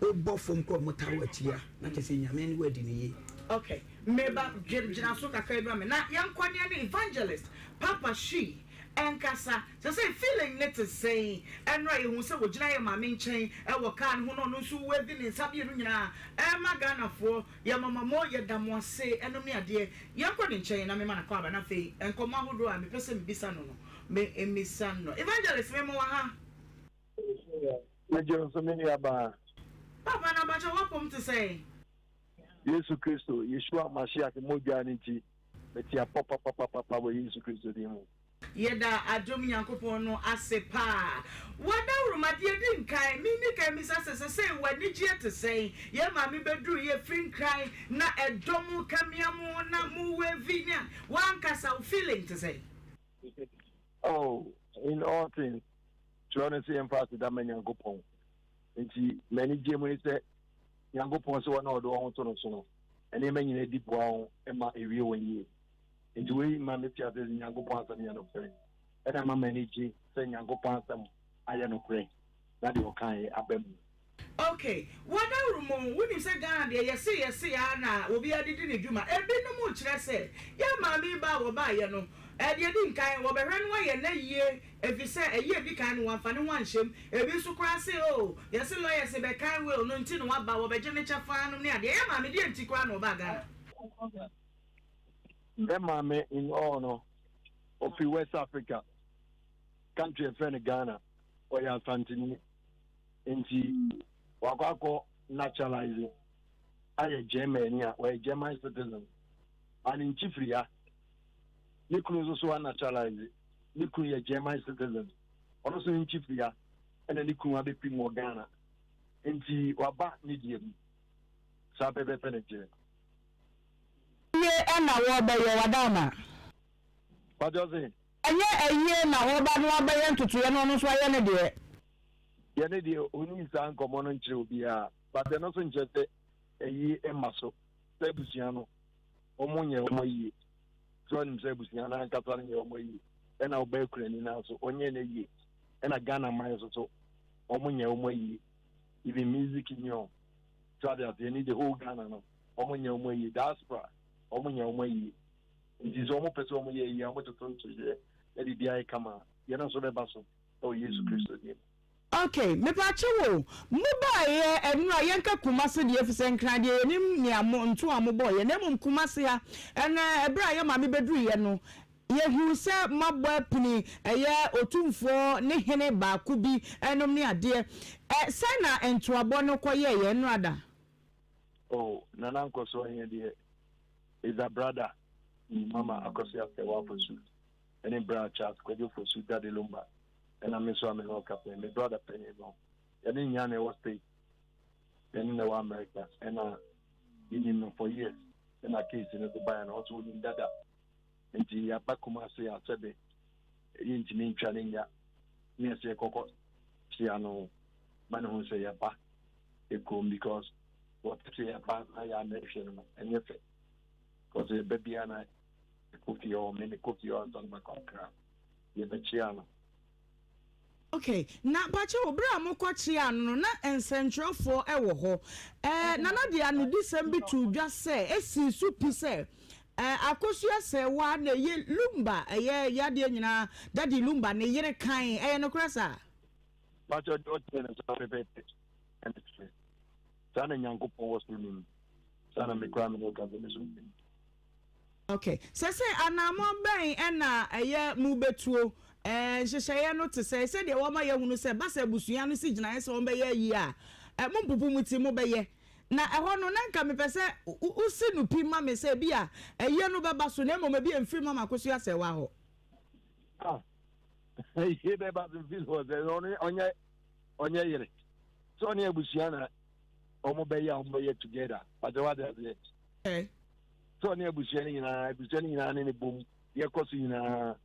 wobɔ fam kɔ ɔmo taa w'akyi a na kyerɛ sɛ nyame ne wadi ne yie. Okay, meba gyina so kakra bi ma me na yɛnkɔ ne ne evangelist Papa Shee Ɛnkasa. Sesei feeling no te sɛn? Ɛnora yɛhuu sɛ wɔgyina yɛn maame nkyɛn wɔ car no ho na ɔno nso wave ne nsa mmienu nyinaa ɛrema Ghanafoɔ. Yɛ mama mo, yɛda mo ase ɛnom ne adeɛ. Yɛnkɔ ne nkyɛn na mema no akwaaba na afei nkɔmmɔ ahodoɔ a mepɛ sɛ mebisa no no me mmisa no. Evangelist mema wo aha. Megye wo so me nuabaa. Papa na mpakyɛw w'apɔm te sɛn? Yesu Kristo, Yeshua Mashiach mogya no nti. Mete apɔ papapapapa wɔ Yesu Kristo din mu. Yɛda adom Nyankopɔn no ase paa. W'adawuroma, deɛ ɛdi nkan, menni kan mmisa sɛ, sɛsɛi w'anigyeɛ te sɛn? Yɛn maame bɛduruiɛ firi Nkran na ɛdɔ mo kamia mo na mo wavy ne a, w'ankasa wo feeling te sɛn? Oh, in all things, twerɛ no sɛ yɛmfa aseda ma Nyankopɔn. Nti m'anigyeɛ mu ne sɛ Nyankopɔn sɛ wɔn a wɔde wɔn ho to no so no, nneɛma nyinaa di boa wɔn ma ewie wɔn yie. Nti wei ma mete ase sɛ Nyankopɔn asɛm yɛ nokorɛ. Ɛna ɛma m'ani gye sɛ Nyankopɔn asɛm ayɛ nokorɛ na deɛ ɔkaeɛ aba mu. Ok, wadaworo mo, wonim sɛ Ghana deɛ yɛse yɛse ara na obiara de di ne dwuma. Ebinom kyerɛ sɛ yɛn maame yi ba a wɔbaeɛ no. Deɛ ɛdi nkan, wɔbɛhwɛ no ayɛ n'ayie efisɛ ayie a ɛdi kan no wamfa ne ho anhyɛ mu. Ebi nso koraa se oh, yɛse lawyers bɛkan will no nti na waba, wɔbɛgye ne kyɛfa nom ne adeɛ. Yɛn maame deɛ nti koraa na ɔbaa Ghana? Me maame in all no, ɔfiri West Africa, country yɛfrɛ no Ghana, ɔyɛ Asanteni. Nti wakɔ akɔ naturalize ayɛ Germany a, ɔyɛ German citizen. And nkyi firi ha. Ne kunu nso so anaturalize. Ne kunu yɛ German citizen. Ɔno nso ne nkyi firi ha. Ɛna ne kunu abɛpim wɔ Ghana. Nti waba ne deɛ mu. Saa pɛpɛpɛ na ɛteɛ. Ayie na wɔbɛyɛ, Wadaama. Wate ase? Ɛnyɛ ayie na wɔba na wabɛyɛ ntotoeɛ na ɔno nso ayɛ ne deɛ. Yɛ ne deɛ ɔnni saa nkɔmmɔ no nkyerɛ obiara. But ɛno nso nkyerɛ sɛ ayie mma so. Sɛ abusua no, wɔn nyɛ wɔn ayie. Sɛ ɔnim sɛ abusua no ankasa no nyɛ wɔn ayie. Ɛna ɔbaa kurani no nso, ɔnyɛ n'ayie. Ɛna Ghana man nso so, wɔn nyɛ wɔn ayie. Even music union, so ade aseɛ ne the whole Ghana no, wɔn nyɛ wɔn ayie. Diaspora, wɔn nyɛ wɔn ayie. Nti sɛ wɔn pɛ sɛ wɔn yɛ ayie a, wɔn toto ntoyɛ na biribi ayɛ kama a, yɛn nso bɛba so ɛwɔ Yesu Kristo din mu. Ok mepaakyɛw o, mo baeɛ ɛnora yɛnka Kumasi deɛ efisɛ Nkran deɛ yɛnim nea mo nto a mo bɔeɛ na mmom Kumasi ha ɛnɛ ɛberɛ a yɛ maame bɛduruiɛ no yɛhuu sɛ moabɔ apini ɛyɛ Otumfoɔ ne hene baako bi ɛnom ne adeɛ ɛ sɛn na ntoabɔ no kɔ yɛeɛ ɛnora da? Oh Nana Nkɔsoɔ hene deɛ is a brother mama Akosua Serwaa Fosu ɛne bra Charles Kwadwo Fosu Daddy Lumba. Ɛna me nso a me ne ɔka pɛn, me brother panyin no, yɛne nyinaa na ɛwɔ state, yɛne na ɛwɔ America, ɛna yɛnim no for years, ɛna case no so baeɛ no, ɔso onim dada, nti yɛaba Kumasi a sɛbe yɛntumi ntwa ne nya, ne yɛsɛ yɛkɔkɔ kyea no ma ne ho sɛ yɛba ekurom because wɔte sɛ yɛba na yɛ amɛhwɛ no no ɛnyɛ fɛ, because yɛba biara na ɛkɔ fie hɔ, me mekɔ fie hɔ ansa na makɔ Accra. yɛbɛkyea no. Ok, na mpakyɛw bere a mokɔ kyeaa no no na nsɛnkyerɛwfoɔ wɔ hɔ? Ɛɛ Nana de anodisɛm bi too dwa sɛ esii so pi sɛ ɛɛ Akosua Serwaa na ɛyɛ Lumba ɛyɛ yadeɛ nyinaa Daddy Lumba ne yere kan, ɛyɛ nokorɛ saa? Mpakyɛw deɛ ɔteɛ no saa pɛpɛɛpɛ ɛna ɛteɛ. Saa na Nyankopɔn wɔ soro nim. Saa na me koraa me ne wo kasa me nso menim. Ok. Sɛsɛi anammɔn bɛn na ɛyɛ mobetuo? Ɛɛ nhyehyɛeɛ no te sɛn? Sɛdeɛ wɔama yɛahunu sɛ ɛba sɛ abusua no si gyinaeɛ sɛ wɔbɛyɛ ayie a, ɛ mompopo mo ti, mobɛyɛ. Na ɛhɔ no, na nka mepɛ sɛ wosi no pi ma me sɛ ebia ayie no bɛba so, na mmom ebia ɛmfiri Mama Akosua Asɛwa hɔ. Ah, ayie bɛba so mfiri hɔ sɛ ɔno ɔnyɛ ɔnyɛ yere sɛ ɔne abusua na wɔn bɛyɛ a wɔn bɛyɛ together. Pàtɛ wate aseɛ. Okay. Sɛ ɔne abusua no nyinaa, abusua no nyinaa ne ne bom, deɛ ɛkɔ so nyinaa,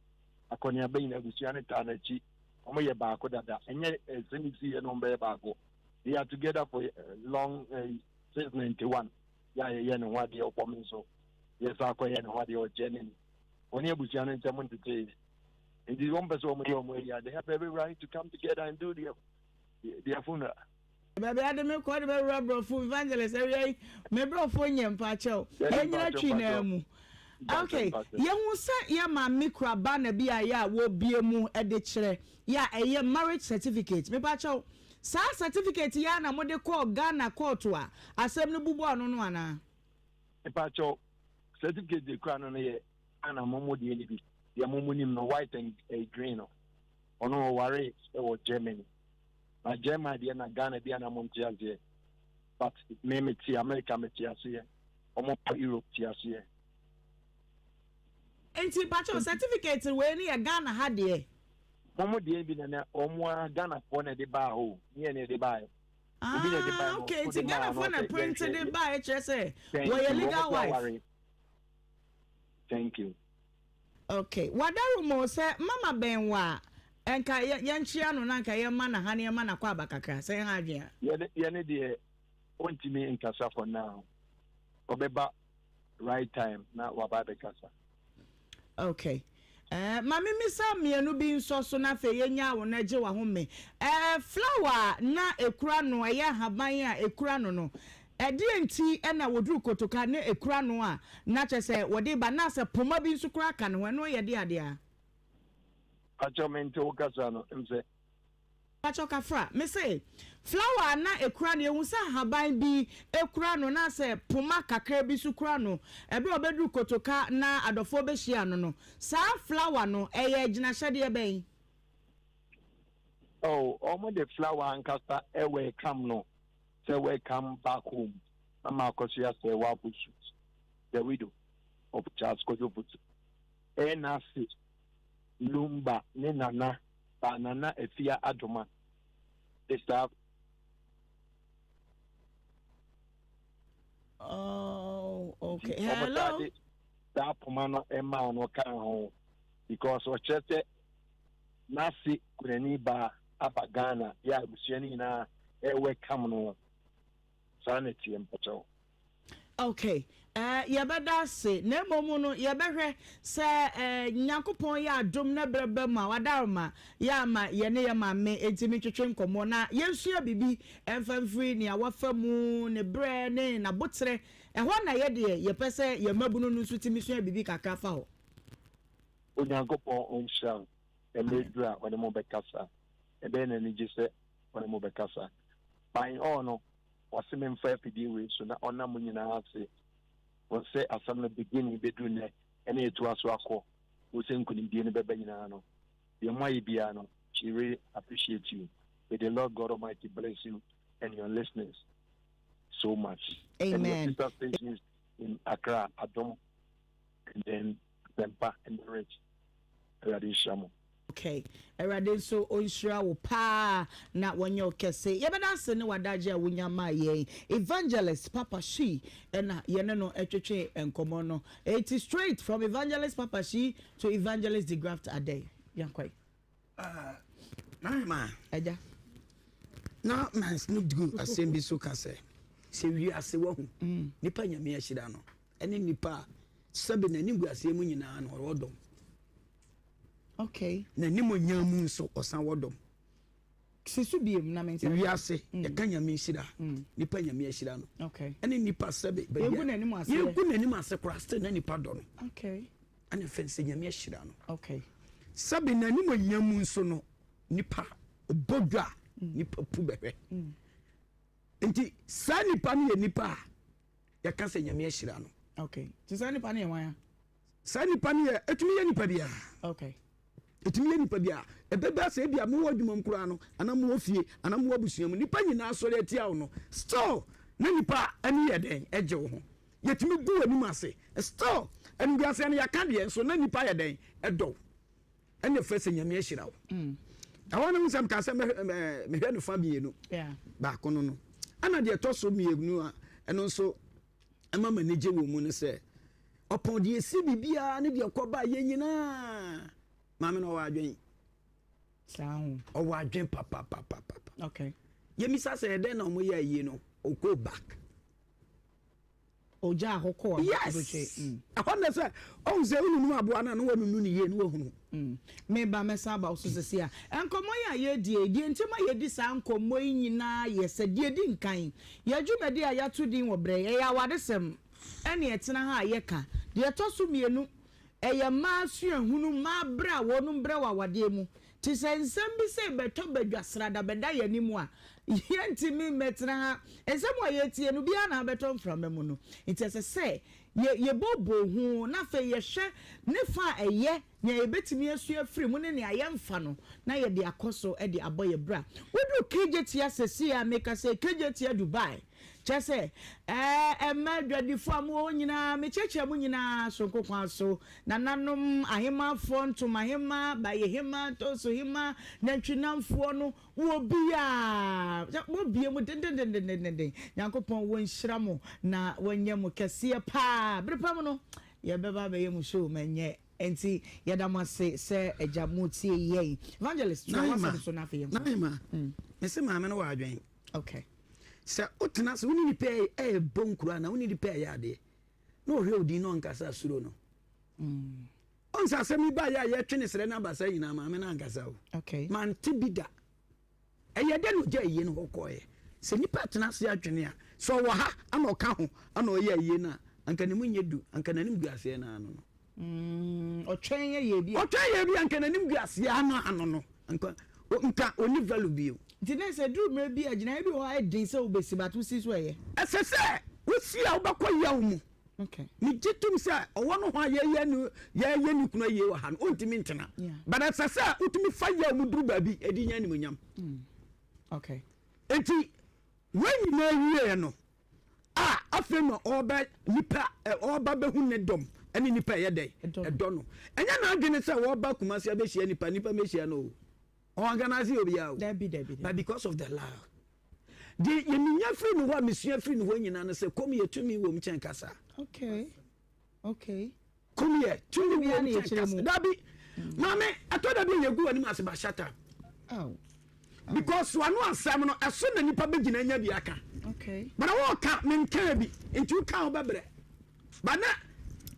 akɔneaba nyinaa, abusua no taa n'akyi. Wɔn yɛ baako dada. Ɛnyɛ ɛsɛm si yɛ na wɔn bɛyɛ baako. They are together for long uh, since 91. Yɛ a yɛyɛ ne ho adeɛ ɔbɔ me nso. Yɛ sa akɔyɛ ne ho adeɛ ɔgyɛ ne ni. Wɔne abusua no ntɛm ntetee. Nti wɔn pɛ sɛ wɔn yɛ wɔn ayi they have every right to come together and do their their funeral. Baabi ade me kɔ de bɛwura brɔfo evangelist awia yi me brɔfo nyɛ mpakyɛw yɛnyina twi naa mu ok yɛhu sɛ yɛ maame kura banner bi a yɛ a wɔbie mu de kyerɛ yɛ a ɛyɛ marriage certificate mepakyɛw saa certificate yɛ a na mode kɔɔ Ghana kɔɔto a asɛm no bubɔ ano no anaa. Mepakyɛw certificate de kura no no yɛ Ghana mo mo deɛ no bi deɛ mo mo nim no white and eh, green no ɔno ɔware wɔ Germany. Na German deɛ na Ghana bi a na mo nte aseɛ but me me te America me te aseɛ ɔmo kɔ Europe te aseɛ. Nti pakyɛw certificate wei no yɛ Ghana ha deɛ? Mo mo deɛ bi na na ɔmo a Ghana foɔ na ɛde baa hɔ o nyɛ na ɛde baa yɛ. Obi na ɛde baa ah okay nti Ghana foɔ na print de baa yɛ kyerɛ sɛ wɔyɛ legal wife. Thank you. Ok wadarom o sɛ mama bɛn wo a nka yɛnkyea no na nka yɛma no ha na yɛma no akwaaba kakra sɛ ɛha adwene a. Yɛne yɛne deɛ ɔntumi nkasa for now ɔbɛba right time na waba abɛkasa. Ok eh, ma me misa mmienu bi nsɔ so na afei yɛnyaa wo na gye wahome. Eh, flower a na ɛkura no ɛyɛ ahaban a ɛkura no no. Ɛdeɛn nti na wɔduru kotoka na ɛkura no a na kyerɛ sɛ wɔde ba na sɛ poma bi nso koraa ka ne ho ɛno yɛ deɛ adeɛ a? Pakyɛw mente wo kasa no msɛ. Pakyɛw kafra, me se flower a na ɛkura no yɛhu sɛ ahaban bi kura no na sɛ poma kakra bi nso kura no ɛberɛ a ɔbɛduru kotoka na adɔfoɔ bɛhyia no no saa flower no ɛyɛ agyinahyɛdeɛ bɛn? Oh, wɔn de flower ankasa welcome no sɛ welcome back home ama Akosua Serwaa Fosu, the widow of Charles Kojo Fosu. Ɛyɛ n'ase Lumba ne nana ba Nana Afia Adoma de saa. Oh, okay. Hello. Wɔn saa poma no maa no kaa ho because ɔkyerɛ sɛ n'ase kunani baa aba Ghana yɛ a abusua no nyinaa ɛwɛkam no saa na ɛteɛ mpakyɛw. Ok eh, yɛbɛda ase na mmom no yɛbɛhwɛ sɛ eh, Nyankopɔn yɛ adom na berɛ ba mu a wadaroma yɛ ama yɛne yɛ maame ntumi ntwetwe nkɔmmɔ na yɛnsua biribi mfa mfiri nea wafa mu, ne berɛ ne n'aboterɛ. Ɛhɔ na yɛ deɛ yɛpɛ sɛ yɛn mmabunu no nso tumi sua biribi kakra fa hɔ. Onyankopɔn nhyira wo. Mmerɛ duru a ɔne mo bɛkasa. Ɛbɛyɛ no anigye sɛ ɔne mo bɛkasa. By in all no, ɔse memfa afidie wei so na ɔnna mo nyinaa ase wɔ sɛ asɛm no beginning bɛduru nnɛ ɛne ɛtoa so akɔ wo sɛ nkunimdie no bɛba nyinaa no, deɛ moayɛ biara no, she really appreciate you. May the Lord God Almighty bless you and your listeners so much. Amen. And your sister stations in Accra, Adom, and then Asempa and the rest. Awurade nhyira mo. Okay. Awurade nso ɔnhyira wo paa na wɔnyɛ wo kɛse. Yɛbɛda ase ne w'adagye a wonya maa yɛn. Evangelist Papa Shee ɛna yɛne no ɛtwetwe nkɔmmɔ no. Eti straight from Evangelist Papa Shee to Evangelist DeGraft Adei. Yɛnkɔe. Ah, Nahema. Agya. Na mans no duru asɛm bi so ka sɛ, sɛ wiase wahu mm. nipa nyame ahyira no ɛne nipa a sɛbe n'animguaseɛ mu nyinaa no ɔwɔ dɔm. Okay. N'animonyam mu nso ɔsan wɔ dɔm. Si so biem na mente. Wiase mm. yɛka nyame nhyira mm. nipa nyame ahyira no. Okay. Ɛne nipa sɛbe baabi a yɛgu n'anim ase. Yɛgu n'anim ase koraa still na nipa dɔ no. Okay. Ɛna fɛn sɛ nyame ahyira no. Okay. Sɛbe n'animonyam mu nso no nipa ɔbɔ dwa mm. nipa pu bɛhwɛ. Nti saa nipa no yɛ nipa a yɛka sɛ nyame ahyira no. Okay. Nti saa nipa no yɛ hwan a? Saa nipa no yɛ ɛtumi yɛ nipa biara. Okay. Ɛtumi yɛ nipa biara. Ɛbɛba sɛ ebi a mowɔ adwuma mu koraa no anaa mowɔ fie anaa mowɔ abusua mu nipa nyinaa sɔre atia wo no still na nipa ani yɛ dɛn ɛgye wo ho. Yɛtumi gu w'anim ase still animguaseɛ no yɛaka deɛ nso na nipa yɛ dɛn ɛdɔ wo. Ɛna ɛfɛ sɛ nyame ahyira wo. Mm. Ɛhɔ no sɛ meka sɛ mehwɛ no fa mmienu. Baako no no. Ɛna deɛ ɛtɔ so mmienu a ɛno nso ɛma m'ani gye wɔ mu no sɛ ɔpɔn deɛ ɛsi biribiara ne deɛ ɛkɔ ba yɛ nyinaa maame no ɔwɔ adwen. Saa ho. Ɔwɔ adwen papapapapa. Okay. Yɛmisa sɛ ɛdɛn na wɔyɛ ayie no ɔkɔ back. Ogyaa hɔ kɔɔ Yes! Ɛhɔ na sɛ ɔhu sɛ wonunu aboa no a na wanunu no yie na wahunu. Meba mɛsan aba wo so sɛsi a. Nkɔmmɔ yi a yɛredi yi, deɛ nti ma yɛdi saa nkɔmmɔ yi nyinaa yɛ sɛ, deɛ ɛdi nkan, yɛn dwumadi a yɛato din wɔ berɛ yi, ɛyɛ awadesɛm ɛne ɛtena ha a yɛka. Deɛ ɛtɔ so mmienu, ɛyɛ mmaa suahunu, mmaa brɛ a wɔnom brɛ wɔ awadeɛ mu. Te sɛ nsɛm bi sei bɛtɔ badwa srada bɛda yɛn anim a, yɛntumi mmɛtena ha. Nsɛm a yɛretie no, biara na abɛtɔ mframa mu no. Nti ɛsɛ sɛ yɛ yɛbooboo ho na afei yɛhwɛ ne fa a ɛyɛ, nea yɛbɛtumi asua afiri mu ne nea yɛmfa no na yɛde akɔ so de abɔ yɛn bra. Woduru Kejetia seesei a mekasa yi, Kejetia Dubai, Kyerɛ sɛ, ɛɛ, mma adwadifo a mowɔ hɔ nyinaa, mekyerɛkyerɛ mo nyinaa soronko kwan so. Nananom, ahemmanfoɔ, ntomahemma, bayehemma, ntoosohemma, nantwinamfoɔ no, obiara, mobue mu dendendendenden. Nyankopɔn wɔnhyira mo na wɔnyɛ mo kɛseɛ paa. Bere pa mu no, yɛbɛba abɛyɛ mo show ma ɛnyɛ. Enti yɛda mo ase sɛ agya motie yɛn. Evangelist, toa w'asɛm so na afei yɛnkɔ. Naima, mese maame no wɔ adwene. Okay. Sɛ wotena ase, wo ne nipa ɛrebɔ nkuro anaa wo ne nipa ɛyɛ adeɛ na ɔhwɛ wo din na ɔnkasa suro no. Mm. Ɔnsa asɛm yi baayɛ a yɛtwe ne srɛ no aba saa nyinaa maame no ankasa o. Okay. Mante bi da. Ɛyɛ dɛ na ɔgya ayie no hɔ kɔɔeɛ. Sɛ nipa tena ase adwene a, Sɛ ɔwɔ ha ana ɔka ho ana ɔyɛ ayie no a, anka ne mu nyɛ du, anka n'anim gu aseɛ no ano no. Ɔtwɛn yɛ yɛ bi a. Ɔtwɛn yɛ bi a anka n'anim gu aseɛ ano ano no, anka nka ɔnni value bio. Nti na sɛ ɛduru mmerɛ bi a, gyinaeɛ bi wɔ hɔ a ɛyɛ den sɛ wobɛsi but wosi so a ɛyɛ. Ɛsɛ sɛ wosi a wobɛkɔ yaw mu. Okay. Megye tom sɛ ɔwɔ no ho a yɛyɛ no yɛyɛ ne kunu ayie wɔ ha no, ɔntumi ntena. But ɛsɛ sɛ wotumi fa yaw mu duru baabi de nya animuonyam. Okay. Nti wei nyinaa wieɛ no a afei na ɔba nipa ɔba bɛhu ne dɔm ɛne nipa ɛyɛ dɛ ɛdɔ no. Ɛnyɛ n'adwene sɛ ɔba Kumasi abɛhyia nipa nipa mɛhyia no o. Ɔorganise obiara o. Dabi dabi. But because of the love. Deɛ yɛmenya firi ne hɔ a mesua firi ne hɔ nyinaa no sɛ kɔm yɛ tumi wɔ mu kyɛn kasa. Okay. Okay. Kɔm yɛ tumi wɔ mu kyɛn kasa. Dabi. Maame, ɛtɔ da bi a yɛgu w'anim ase ba shut up. Oh. Because wano asɛm no ɛso na nipa bɛgyina anya bi aka. Okay. But wɔka menkaa bi nti woka wobɛbrɛ. But na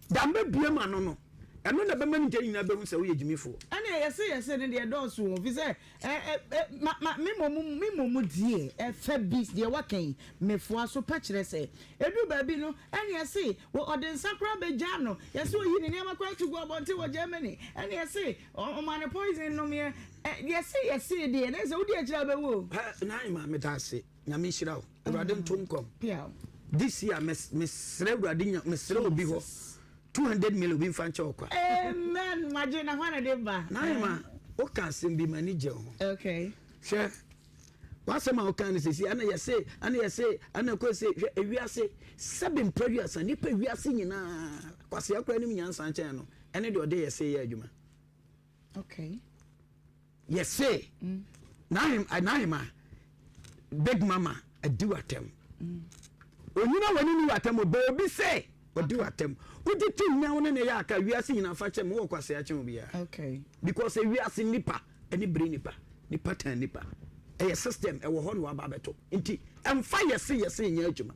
da mbɛbue ma no no ɛno na ɛbɛma nipa nyinaa bɛhu sɛ woyɛ gyimifoɔ. Ɛne yɛse yɛse no deɛ ɛdɔɔso o fi sɛ ɛ ɛ ɛ ma ma me mmom me mmom deɛ ɛfɛ bi deɛ waka yi mefoa so pɛ kyerɛ sɛ ɛduru baabi no ɛne yɛse wɔ ɔde nsa koraa bɛgyaa no yɛse ɔyi ne nneɛma koraa to gu abɔnten wɔ Germany ɛne yɛse ɔma no poison nomeɛ ɛ yɛse yɛse deɛ na yɛsɛ wodi akyire a wobɛwu o. Hɛ Naima meda ase Nyame nhyira wo. Awurade nto nkɔm. This year mesrɛ Awurade nya mesrɛ obi hɔ 200 million obi nfa nkyɛ ɔkwa. Amen. Magye na hɔ na de ba. Naima woka asɛm bi m'ani gye ho. Okay. Hwɛ w'asɛm a woka no sisi ana yɛse ana yɛse ana kɔ se hwɛ ewiase sɛbe mpra wiase nipa wiase nyinaa kwasea kora nim nyansa nkyɛn no ɛne deɛ ɔde yɛse yɛ adwuma. Okay. Yɛse n'ahema big mama adi w'atɛm. Onyina w'ani ni w'atɛm o, bɔ obi se ɔdi w'atɛm. Wogye tom na wo ne ne yɛ aka wiase nyinaa fa kyɛ me wɔ kwasea kyɛn obiara. Okay. Because wiase nipa ani bere nipa, nipa tan nipa. Ɛyɛ system ɛwɔ hɔ na waba abɛto. Nti ɛmfa yɛse yɛse nyɛ adwuma.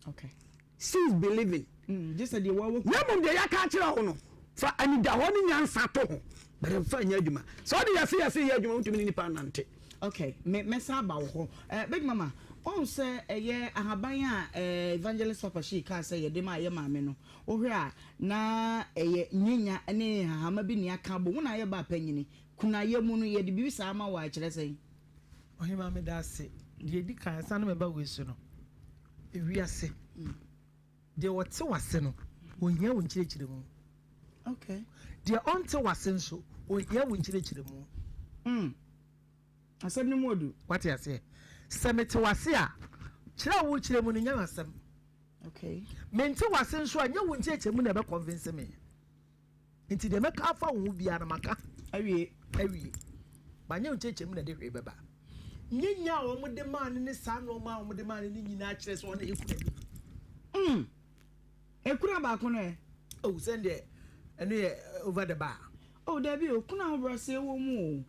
Okay. Cease believing. Mm, gye sɛ deɛ wɔwɔ. Na mmom deɛ yɛaka akyerɛ wo no, fa anidahɔ ne nyansa to ho, but mfa nyɛ adwuma. Sɛ wode yɛse yɛse yɛ adwuma, wontumi ne nipa nnante. Okay, me mɛsan aba wo hɔ. Eh, Big Mama, woahu sɛ ɛyɛ ahaban a eh, Evangelist Papa Shee kaa sɛ yɛde maa yɛ maame no, wohwɛ a na ɛyɛ nyanya ne nhahama bi ne aka abom. Wo na ayɛ baa panyini. Kunayɛ mu no, yɛde biribi saa ma wo a, ɛkyerɛ sɛn? Ɔhemaa meda ase. Deɛ ɛdi kan ansa na mɛba wei so no, ewiase, deɛ ɔte w'ase no, ɔnhia wo nkyerɛkyerɛmu. Okay. Deɛ ɔnte w'ase nso, ɔnhia wo nkyerɛkyerɛmu. Mm. Asɛm no mu odu. Wate aseɛ? Sɛ mete w'ase a, kyerɛ a wokyerɛ mu no nyɛ m'asɛm. Okay. Mente w'ase nso a, nyɛ wo nkyerɛkyerɛmu na ɛbɛ convince me. Nti deɛ mɛka afa wo ho biara no maka. Awie. Awie. Manyɛ wo nkyerɛkyerɛmu na ɛde hwee bɛba. Nyɛ nya a wɔde maa no ne saa nnoɔma a wɔde maa no no nyinaa kyerɛ sɛ ɔne ekura bi. Mm. Ekura baako no ɛ? Oh, sɛndeɛ ɛno yɛ over the bar. Oh, dabi o, kunu ahobrɛaseɛ wɔ mu o.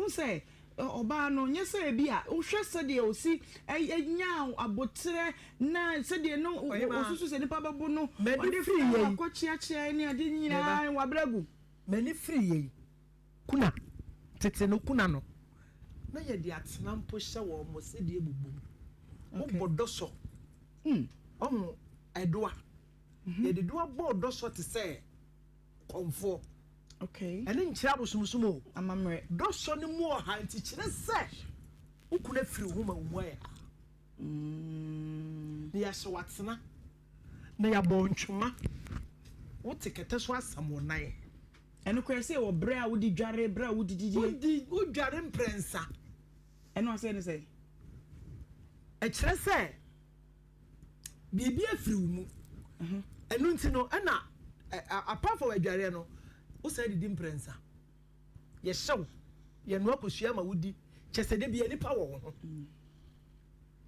Wohu sɛ ɔbaa no, nyɛ sɛ ebi a wohwɛ sɛdeɛ ɔsi nyaa aboterɛ na sɛdeɛ no ɔsusu sɛ nipa bɛbo no, ɔde flower kɔkyeakyea ne adeɛ nyinaa wabrɛ agu. M'ani firi yei, kuna, tete no kuna no, na yɛde atena mpo hyɛ wɔn mo sɛdeɛ bubum, wobɔ dɔsɔ, ɔho ɛdoa, yɛde doa bɔɔ dɔsɔ te sɛ kɔmfoɔ. Okay. Ɛno nkyerɛ abosomsom o. Amammerɛ. Dɔsɔ no mu ɔha nti kyerɛ sɛ wo kunu afiri wo ho ma wo mu ayɛ ha. Na yɛahyɛ wo atena. Na yɛabɔ wo ntwoma. Wote kɛtɛ so asam wo nan. Ɛno koraa sɛ wɔ berɛ a wode dware, berɛ a wodididie. Wodi wodware mprɛnsa. Ɛno aseɛ ne sɛn? Ɛkyerɛ sɛ. Biribi afiri wo mu. Ɛno nti no, ɛna apart from adwareɛ no, wosan didi mprɛnsa. Yɛhyɛ wo, yɛnoa kosua ma wodi. Kyɛ sɛ da bia nipa wɔ wo ho.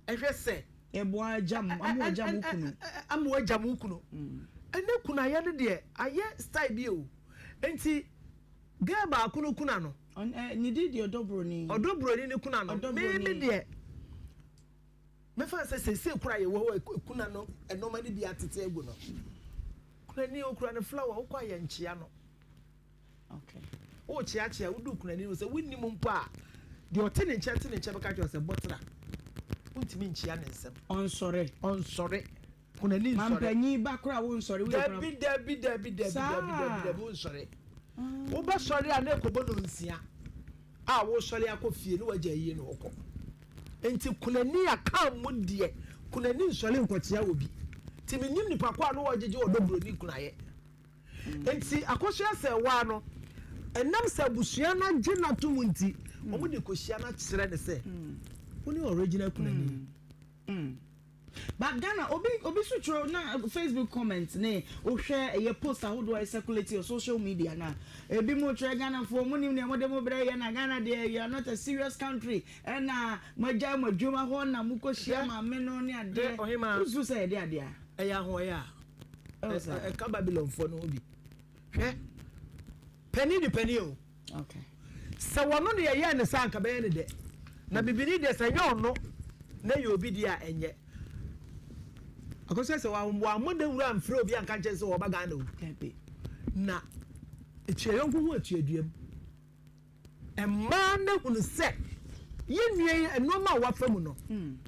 Ɛhwɛ sɛ. Ɛboa agya mo, ama wagya mo kunu. Ama wagya mo kunu. Ɛnɛ kunayɛ no deɛ, ayɛ style bi o. Nti, girl baako no kuna no. Ne din deɛ ɔdɔ broni. Ɔdɔ broni ne kuna no. Me me deɛ. Mɛfa no sɛ seesei koraa yɛwɔ hɔ a kuna no nnoɔma no bi atete agu no. Kunani okura ne flower wokɔ a yɛnkyea no. Okay. Wokyeakyea wodu kunani no sɛ wonnim mpo a deɛ ɔte ne nkyɛn te ne nkyɛn bɛka kyerɛ sɛ bɔtra. Wontumi nkyia ne nsam. Ɔnsɔre. Ɔnsɔre. Kunani nsɔre. Mampanyin ba koraa wonsɔre. Dabi dabi dabi dabi dabi dabi dabi wonsɔre. Wobɛsɔre a na ɛkɔbɔ nonsia a wosɔre akɔ fie na wagya ayie na wokɔ. Nti kunani a kaa mu deɛ kunani nsɔre nkɔkyea obi. Nti menim nipa ko a na ɔgyegye ɔdɔ buroni kunayɛ. Nti akosua sɛ waa no ɛnam sɛ abusua no agye no atom nti wɔn de kɔhyia no akyerɛ no sɛ wo ne original kunani. But Ghana obi obi so twerɛ na Facebook comment ne wohwɛ ɛyɛ post ahodoɔ a circulate wɔ social media na ebi mo twerɛ Ghana foɔ mo nim nea mo de mo brɛ yɛ na Ghana deɛ you are not a serious country ɛna mo agyae mo adwuma hɔ na mo kɔ hyia maame no ne adeɛ wosusu sɛ yɛde adeɛ a ɛyɛ ahoɔyɛ a ɛka Babylonfoɔ no ho bi hwɛ panin de panin o. Sɛ wɔno na yɛyɛɛ no saa anka bɛyɛ no dɛ. Na bibini deɛ sɛ ɛnyɛ ɔno na ɛyɛ obi deɛ a ɛnyɛ. Akosua sɛ wammɔ dawuro amfrɛ obi anka nkyɛn sɛ wɔba Ghana o. Na etua yɔnko ho atua duam. Mmaa no ahunu sɛ yɛn nua yi nneɛma a wafa mu no,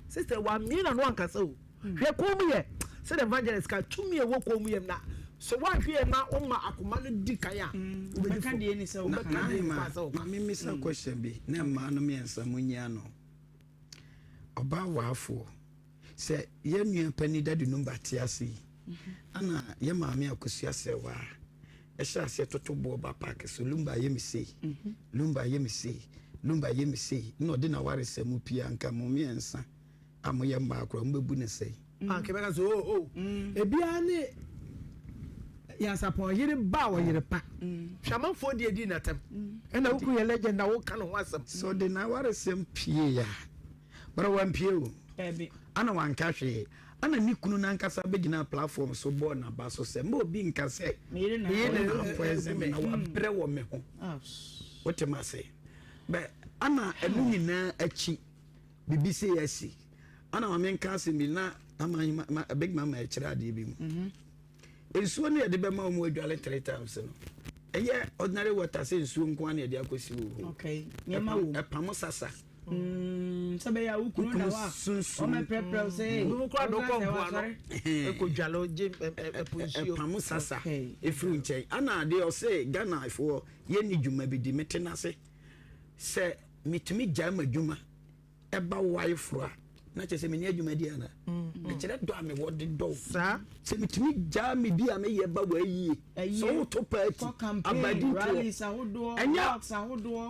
sister wammue n'ano ankasa o. Hwɛ komm yɛ, sɛdeɛ evangelist ka, tumi a ɛwɔ komm yɛ na sɛ woanhwɛ yɛ na woma akoma no di kan a, wobɛdi fɔ. Wobɛka deɛ ɛni sɛ woka. Ma memmisa question bi na mmaa no mmiɛnsa monyi ano. Ɔbaa waafoɔ, sɛ yɛn nua panin Daddy Numba te ase yi, ana yɛn maame Akosua Serwaa ɛhyɛ aseɛ toto boɔ ba park so, Lumba yɛ me sei, Lumba yɛ me sei, Lumba yɛ me sei, na ɔde n'awaresɛm pie a, nka mo mmiɛnsa a moyɛ mmaa koraa mobɛbu no sɛn? Anka ɛbɛka sɛ, Oh, oh, ebiara ne Nyansapɔn yere ba a ɔyere pa. Hwɛ amanfoɔ deɛ di n'atɛm. Ɛna wo kunu yɛ legend na woka ne ho asɛm. Sɛ ɔde n'awaresɛm pie a, bara wampie o. Ana wanka hwee. Ana ne kunu no ankasa bɛgyinaa platform so bɔɔ n'aba so sɛ, mma obi nka sɛ me yere na apoison me na wabrɛ wɔ me ho. Wote m'ase? Bɛ ana ɛno nyinaa akyi Biribi sei asi. Ana ma menka asɛm bi na ama ma big mama ɛkyerɛ adeɛ bi mu. Mhm. Nsuo no yɛde bɛma wɔn adwale three times no. Ɛyɛ ordinary water sɛ nsuo nko ara na yɛde akɔsi wɔ hɔ. Okay. Nneɛma wɔ mu. Ɛpamo sasa. Sɛ bɛyɛ a wo kunu da hɔ a ɔmɛprɛprɛ wo sɛ wo kura do kɔ mpoano ɛkɔ dwale gye ɛpo nsuo. Ɛpamo sasa ɛfiri nkyɛn. Ana adeɛ ɔsɛ Ghanafoɔ yɛnni dwuma bi di mete n'ase sɛ metumi gyae m'adwuma ɛba wo ayeforo a na kyerɛ sɛ menni adwuma di ana ɛkyerɛ dɔ a mewɔ de dɔ wo sɛ metumi gyaa me bi a meyɛ ba w'ayie sɛ woto paati abadi ntoɔ ɛnyɛ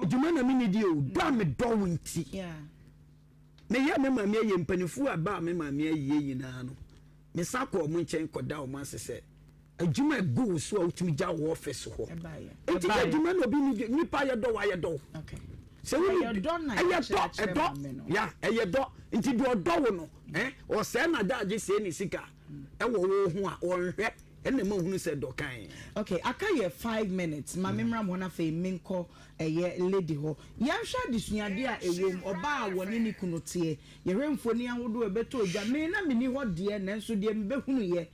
adwuma na menni di o dɔ a medɔ wo nti meyɛ me maame ayie mpanimfoɔ a ba a me maame ayie nyinaa no mesa kɔ ɔmo nkyɛn kɔda ɔmo ase sɛ Adwuma egu wo so a wotumi gya wo office hɔ. Nti yɛ adwuma na obi ni nipa yɛ dɔ wa yɛ dɔ. Sɛ wo ni ɛyɛ dɔ ɛdɔ ya ɛyɛ dɔ nti deɛ ɔdɔ wo no eh ɔsɛɛ na daagye sɛɛ ne sika ɛwɔ wo ho a ɔnhwɛ ɛna ɛma ohunu sɛ dɔ kan. Okay aka yɛ 5 minutes ma me mmra mo hɔ na afei menkɔ ɛyɛ lady hɔ. Yɛnhwɛ adesuadeɛ a ɛwɔ mu ɔbaa a wɔne ne kunu teɛ. Yɛhwɛ mfoni ahodoɔ a ɛbɛtɔ dwa. Me na menni hɔ deɛ nanso deɛ mebɛhunuiɛ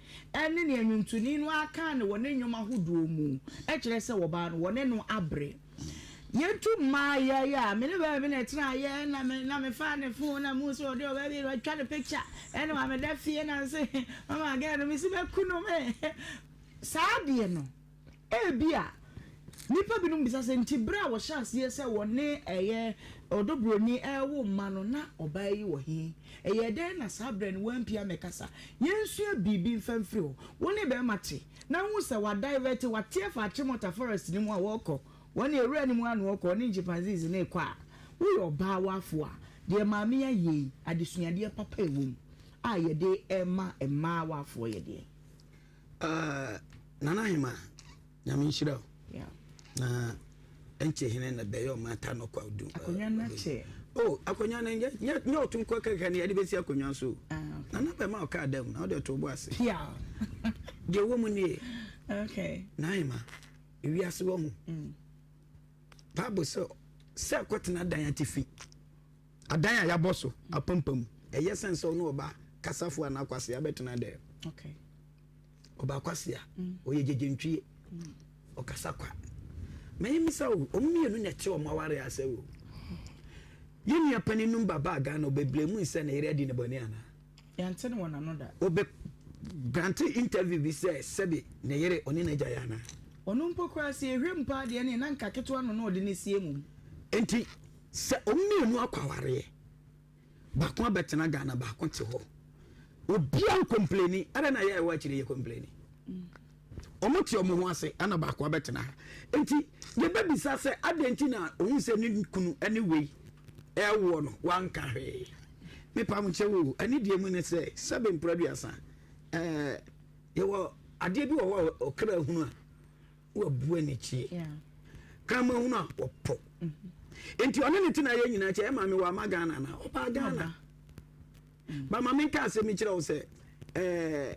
ne nea nnwontoni no ara kaa no wɔ ne nnwom ahodoɔ mu kyerɛ sɛ wɔbaa no wɔne no abre. Yɛntu mmaa yɛ a me ne bɛɛ bi na ɛtenaeɛ na me na mefaa ne phone na mehu sɛ ɔde ɔbaa bi na watwa ne picture ɛne ma meda fie na nse mama girl no mesi mɛku no me saa adeɛ no. Ebia nnipa binom bisa sɛ, 'Enti bere a wɔhyɛɛ aseɛ sɛ wɔne ɛyɛ ɔdɔ buroni rewo mma no, na ɔbaa yi wɔ he? Ɛyɛɛ dɛn na saa berɛ no wampue ammɛkasa? Yɛnsua biribi mfa mfiri hɔ. Wo ne barima te, na wohu sɛ wadivɛte, wate afa Achimota Forest no mu a wɔrekɔ, wɔne awura no mu ara na wɔrekɔ, ɔne chimpanzees no rekɔ a, woyɛ ɔbaa wafoɔ a, deɛ maame yi ayɛ yi, adesuadeɛ papa a ɛwɔ mu a yɛde rema mmaa wafoɔ yɛ deɛn? Uh, Nana Ahema, Nyame nhyira wo. Yeah. Na ɛnkyɛ hene na bɛyɛ ɔma ata no kwa du. Akonnwa no akyɛ. Oh, akonnwa no nyɛ nyɛ nyɛ ɔtum kɔ kɛkɛ ne yɛde bɛsi akonnwa so. Ah, okay. Nana bɛma ɔkaa dam na ɔde ɔto bo ase. Pia. Deɛ ɛwɔ mu nie. Okay. Nana Ahema, ewiase wɔ ho. Bible sɛ sɛ kɔtena dan atifi. Adan a yɛabɔ so apampam. Ɛyɛ sɛn sɛ ɔne ɔba kasafo anaa kwasea bɛtena dɛm. Okay. Ɔba kwasea, ɔyɛ gyegyentwie, ɔkasa kwa. Mɛyɛ misa o, wɔn mmienu na ɛte wɔn aware ase o. Yɛn nua panin num ba baa Ghana ɔbɛ blame sɛ ne yere adi ne bɔne anaa? Yɛnte no wɔ n'ano da. Ɔbɛ grante interview bi sɛ sɛbe ne yere ɔne no agyae anaa? Ɔno mpo koraa sɛ yɛhwɛ mu paa deɛ ɛneɛ na nka ketewa no na ɔde no sie mmom. Enti sɛ wɔn mmienu akɔ awareɛ, baako abɛtena Ghana baako te hɔ, obiara nkompleni, adɛn na yɛ a ɛwɔ akyire yɛ kompleni? Wɔn te wɔn ho ase ɛna baako abɛtena ha. Nti yɛbɛbisa sɛ adɛn nti na ohun sɛ ne kunu ne wei ɛwoɔ no wanka hwee. Mepa mo kyɛw o, ɛne deɛ mu ne sɛ sɛbe mprɛduasa ɛɛ yɛwɔ adeɛ bi wɔ hɔ a ɔkra hunu a wabu anikyie. Kraman hunu a wɔpɔ. Mm-hmm. Nti ɔne ne tena yɛ nyinaa kyɛ ɛma me wɔ ama Ghana na ɔbaa Ghana. Ba ma menka asɛm yi kyerɛ wo sɛ ɛɛ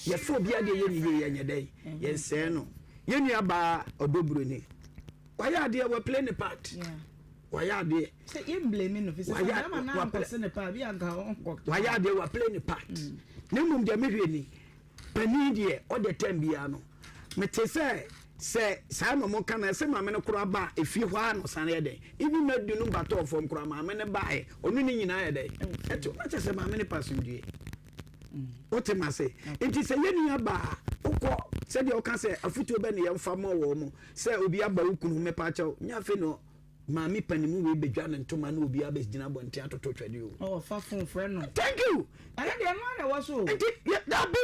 yɛfa obi adeɛ yɛ ne yie yɛnyɛ dɛn yɛnsɛɛ no. Yɛn nua baa ɔdɔ buroni wayɛ adeɛ wɔ play ne part wayɛ adeɛ. Sɛ yɛn blame no fi sɛ bɛrima naa nkɔse ne paa bi anka ɔnkɔ. Wayɛ adeɛ wɔ play ne part. Na mmom deɛ mehwɛ ni Panin deɛ ɔdɛ tɛm biara no mete sɛ sɛ saa na ɔmo ka no ɛsɛ maame no koraa ba efie hɔ ara na ɔsan yɛ dɛn even madu no batɔɔ fam koraa maame no baeɛ ɔno ne nyinaa yɛ dɛn ɛte ɔno kyɛ sɛ maame no pa asomdwie wote ma se nti sɛ yɛ nua baa wokɔ sɛdeɛ ɔka sɛ afutuo bɛ ne yɛmfa mɔ wɔ mo sɛ obi aba wo kunu mepa kyɛw nyɛ afei no Maame panimu wei bɛdwa ne ntoma na obiara bɛgyina abɔnten atoto twɛdeɛ o. Ɔ fa phone frɛ no. Thank you. Ɛno deɛ ɛno ara na ɛwɔ so o. Nti yɛ dabi.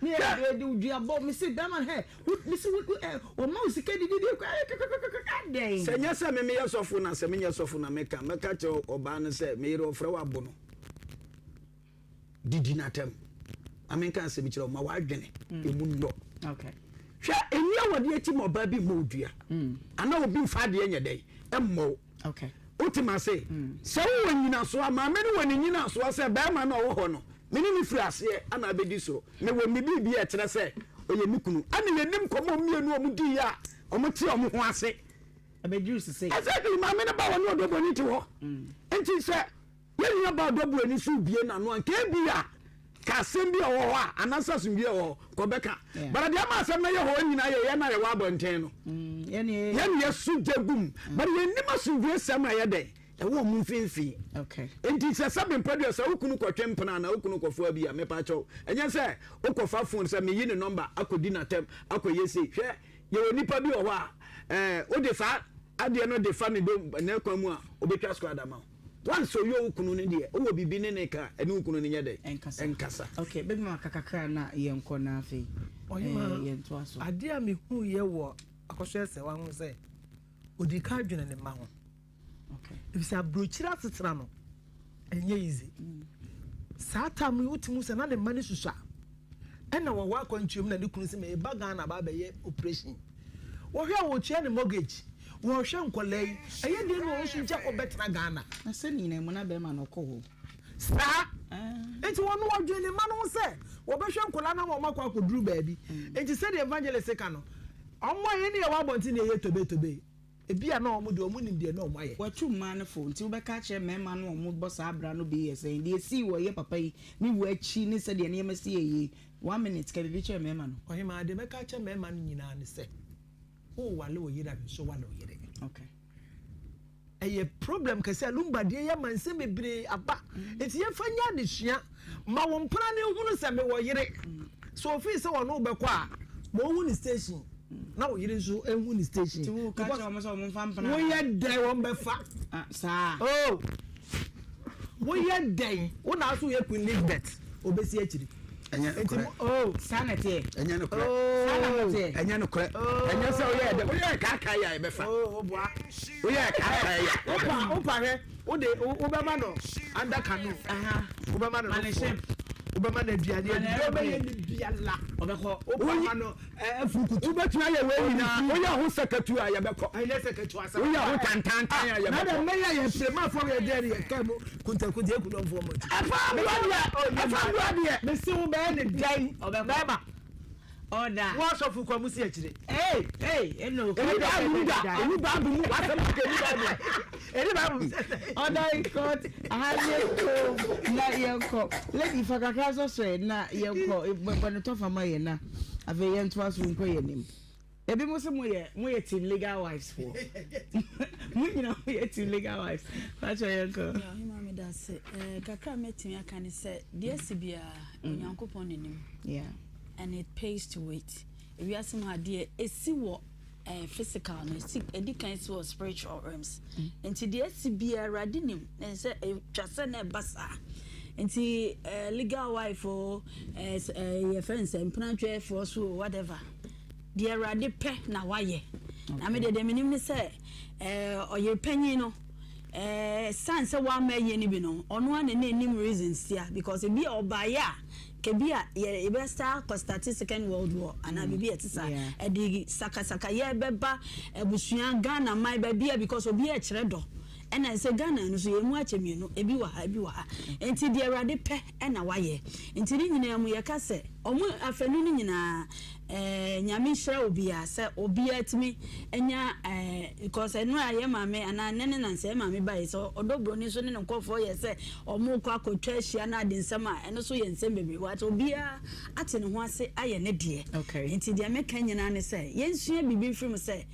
Ne yɛ de de dua bɔ me se bɛrima hɛ wo me se wo ɛ wɔma wo sika didi di kɔ kɛkɛkɛkɛkɛ adɛn. Sɛ nyɛ sɛ me meyɛ sɔfo na sɛ menyɛ sɔfo na meka mɛka kyerɛ ɔbaa no sɛ me yere ɔfrɛ wo abo no. Didi no atɛm. Ma menka asɛm kyerɛ wo, ma w'adwene mm. emu nnɔ. Hwɛ, ɛnni awadeɛ akyi ma ɔbaa bi mmɔ wo dua. Mm. Anaa obi mfa adeɛ nyɛ dɛn mmɔ wo. Wote ma se, mm. sɛ wowɔ nyinasoɔ a, maame no wɔ ne nyinasoɔ sɛ bɛrima no ɔwɔ hɔ no, me ne ne firi aseɛ ana abɛdi soro. Mewɔ me biribi a ɛkyerɛ sɛ ɔyɛ me kunu. Ɛne yɛnim nkɔmmɔ mmienu a wɔdiiɛ a wɔte wɔn ho ase. Exactly, maame no ba wɔ ne ɔdɔ bɔne te hɔ. Nti sɛ Yɛn nuabaa ɔdɔboani nso rebue n'ano a, nka ebia ka asɛm bi a ɛwɔ hɔ a anaasɛ asomdwoe a ɛwɔ hɔ ka ɔbɛka. But deɛ ama asɛm no ayɛ hɔ nyinaa yɛ yɛn a yɛwɔ abɔnten no. Mm, yɛn yɛso gya gu mu. Mm. But yɛnnim asomdwoe sɛm a ɛyɛ dɛn ɛwɔ ɔmo mfimfini. Okay. Nti sɛ sɛ mempɛ deɛ sɛ wo kunu kɔtwe mpena anaa wo kunu kɔfoa bi a mepa kyɛw. Ɛnyɛ sɛ wokɔfa phone sɛ meyi ne nɔmba akɔdi n'atɛm akɔyɛ sei. Hwɛ yɛwɔ nipa bi wɔ hɔ a ɛɛ wode saa adeɛ no de fa ne dom ne kwan mu a obɛtwa squad ama wo. Once ɔyɛ wo kunu no deɛ, wowɔ biribi ne no ka a, ɛne wo kunu no nyɛ dɛn? Ɛnkasa. Ok, baby ma ka kakra na yɛnkɔ na afei Ɔhemaa, yɛntoa so. Adeɛ a mehuiɛ wɔ Akɔso Ɛsɛwa ho sɛ, ɔdii kan dwene ne mma ho. Ɛfiri sɛ aburokyire asetena no, ɛnyɛ easy. Saa tam yi wotumi hu sɛ na ne mma no susua. Ɛna wɔwɔ akwantuo mu na ne kunu sɛ meba Ghana ba abɛyɛ operation. Wɔhwɛ a wɔtua ne mortgage, wɔhwɛ nkwadaa yi, ɛyɛ den na wɔn nso gya hɔ bɛtena Ghana. Na sɛ ne nyinaa mu na bɛrima no ɔkɔ hɔ. Saa. Nti wɔn wɔdwen ne mma no ho sɛ wɔbɛhwɛ nkwadaa no ama wɔn akɔ akɔduru baabi. Nti sɛdeɛ evangelist ka no, wɔn a yɛn ne yɛwɔ abɔnten na yɛyɛ tobe tobe. Ebia na wɔn deɛ wɔn nim deɛ na wɔn ayɛ. Watu mmaa no fo, nti wobɛka akyerɛ mmarima no a wɔbɔ saa bra no bi yɛ sɛn? Deɛ esii wɔ yɛ papa yi ne wu akyi ne sɛdeɛ nneɛma si yɛ yie. One minute, ka biribi kyerɛ mmarima no. Ɔhemaa, deɛ mɛka akyerɛ mmarima no nyinaa ne sɛ, wowale wo yere a, me nso wale wo yere. Okay. Ɛyɛ problem kɛse a lumba deɛ yɛ ama nsɛm bebree aba. Nti yɛmfa nyɛ adesua. Ma wo mpena no nhunu sɛ mewɔ yere. Sɛ ofii sɛ ɔne wo bɛkɔ a, ma ɔnhu ne station. Na wo yere nso nhu ne station. Nti wo ka kyerɛ wɔn sɛ wɔn mfa mpena. Woyɛ dɛn wɔn bɛfa. Ah, saa. Oh, woyɛ dɛn? Wo na aso yɛ Queen Elizabeth, obesi akyiri. Ɛnyɛ nokorɛ. Oh. Saa na ɛteɛ. Ɛnyɛ nokorɛ. Saa na moteɛ. Ɛnyɛ nokorɛ. Ɛnyɛ sɛ woyɛ dɛ woyɛ kaakae a ɛbɛfa. Oh, boa. Woyɛ kaakae a. Wopa wopa hwɛ wode wobɛma no under canoe. Wobɛma no nofoɔ. Wobɛma no aduane adi. Deɛ wobɛyɛ ne biala. Ɔbɛkɔ. Wopa ma no afurukutu. Wobɛtumi ayɛ wei nyinaa. Woyɛ ho sɛkatu a yɛbɛkɔ. Ɛnyɛ sɛkatu asɛm. Woyɛ ho tantantan a yɛbɛkɔ. Na dɛ mmɛyɛ yɛ pere mafoɔ yɛ deɛ yɛ kaa mu kuntakunta eku dɔnfoɔ mo akyi. Ɛfa mmoa deɛ ɛfa mmoa deɛ. Mesi wo bɛyɛ ne dɛn bɛɛma. Ɔda. Wo asɔfo kɔ mo si akyire. Ee ee eno. Eni baabu mu da eni baabu mu wasɛm keke eni baabu. Eni baabu mu sɛsɛ. Ɔda nkɔ aha yɛ kɔ na yɛn kɔ lady fa kakra sɔsɔ na yɛn kɔ bɔ ne tɔfa ma yɛn na afei yɛn to aso nkɔ yɛn nim. Ebi mo se mo yɛ mo yɛ team legal wives foɔ. Mo nyina mo yɛ team legal wives. Pakyɛ yɛn kɔ. Yeah, ɔhema meda ase. Eh, kakra a mɛtumi aka ne sɛ deɛ asi biara Onyankopɔn na nim. Yeah. And it pays to wait. Ewiase mu ha deɛ esi wɔ eh, physical no esi edi kan si wɔ spiritual realms. Nti deɛ esi biara Awurade nim na sɛ etwa sɛ na ɛba saa. Nti eh, legal wife o, eh, eh, yɛfrɛ no sɛ mpenatwefoɔ so o, whatever. Deɛ Awurade pɛ na wayɛ. Na me deɛ deɛ menim ne sɛ eh, ɔyere panyin no eh, san sɛ wamma ayie no bi no, ɔno ara na na ɛnim reasons tia because ebi a ɔbaeɛ a kɛbi a yɛ yɛbɛsa akɔ starte second world war anaa mm. biribi a ɛte saa ɛde sakasaka yɛbɛba abusua Ghana man baabi a because obi ɛkyerɛ dɔ ɛna sɛ Ghana no so yɛn mu akyɛ mmienu ebi wɔ ha ebi wɔ ha nti deɛ Awurade pɛ ɛna wayɛ nti ne nyinaa mu yɛka sɛ ɔmo afanu no nyinaa Eh Nyame nhyira obia sɛ obia tumi nya eh because ɛno a yɛ maame anaa nɛ ne nansa yɛ maame bae sɛ ɔdɔ broni nso ne ne nkurɔfoɔ yɛ sɛ ɔmo kɔ akɔtwa ahyia no ade nsɛm a ɛno so yɛ nsɛm bebree but obia ate ne ho ase ayɛ ne deɛ okay. Nti deɛ meka nyinaa ne sɛ yɛnsua biribi mfiri mu sɛ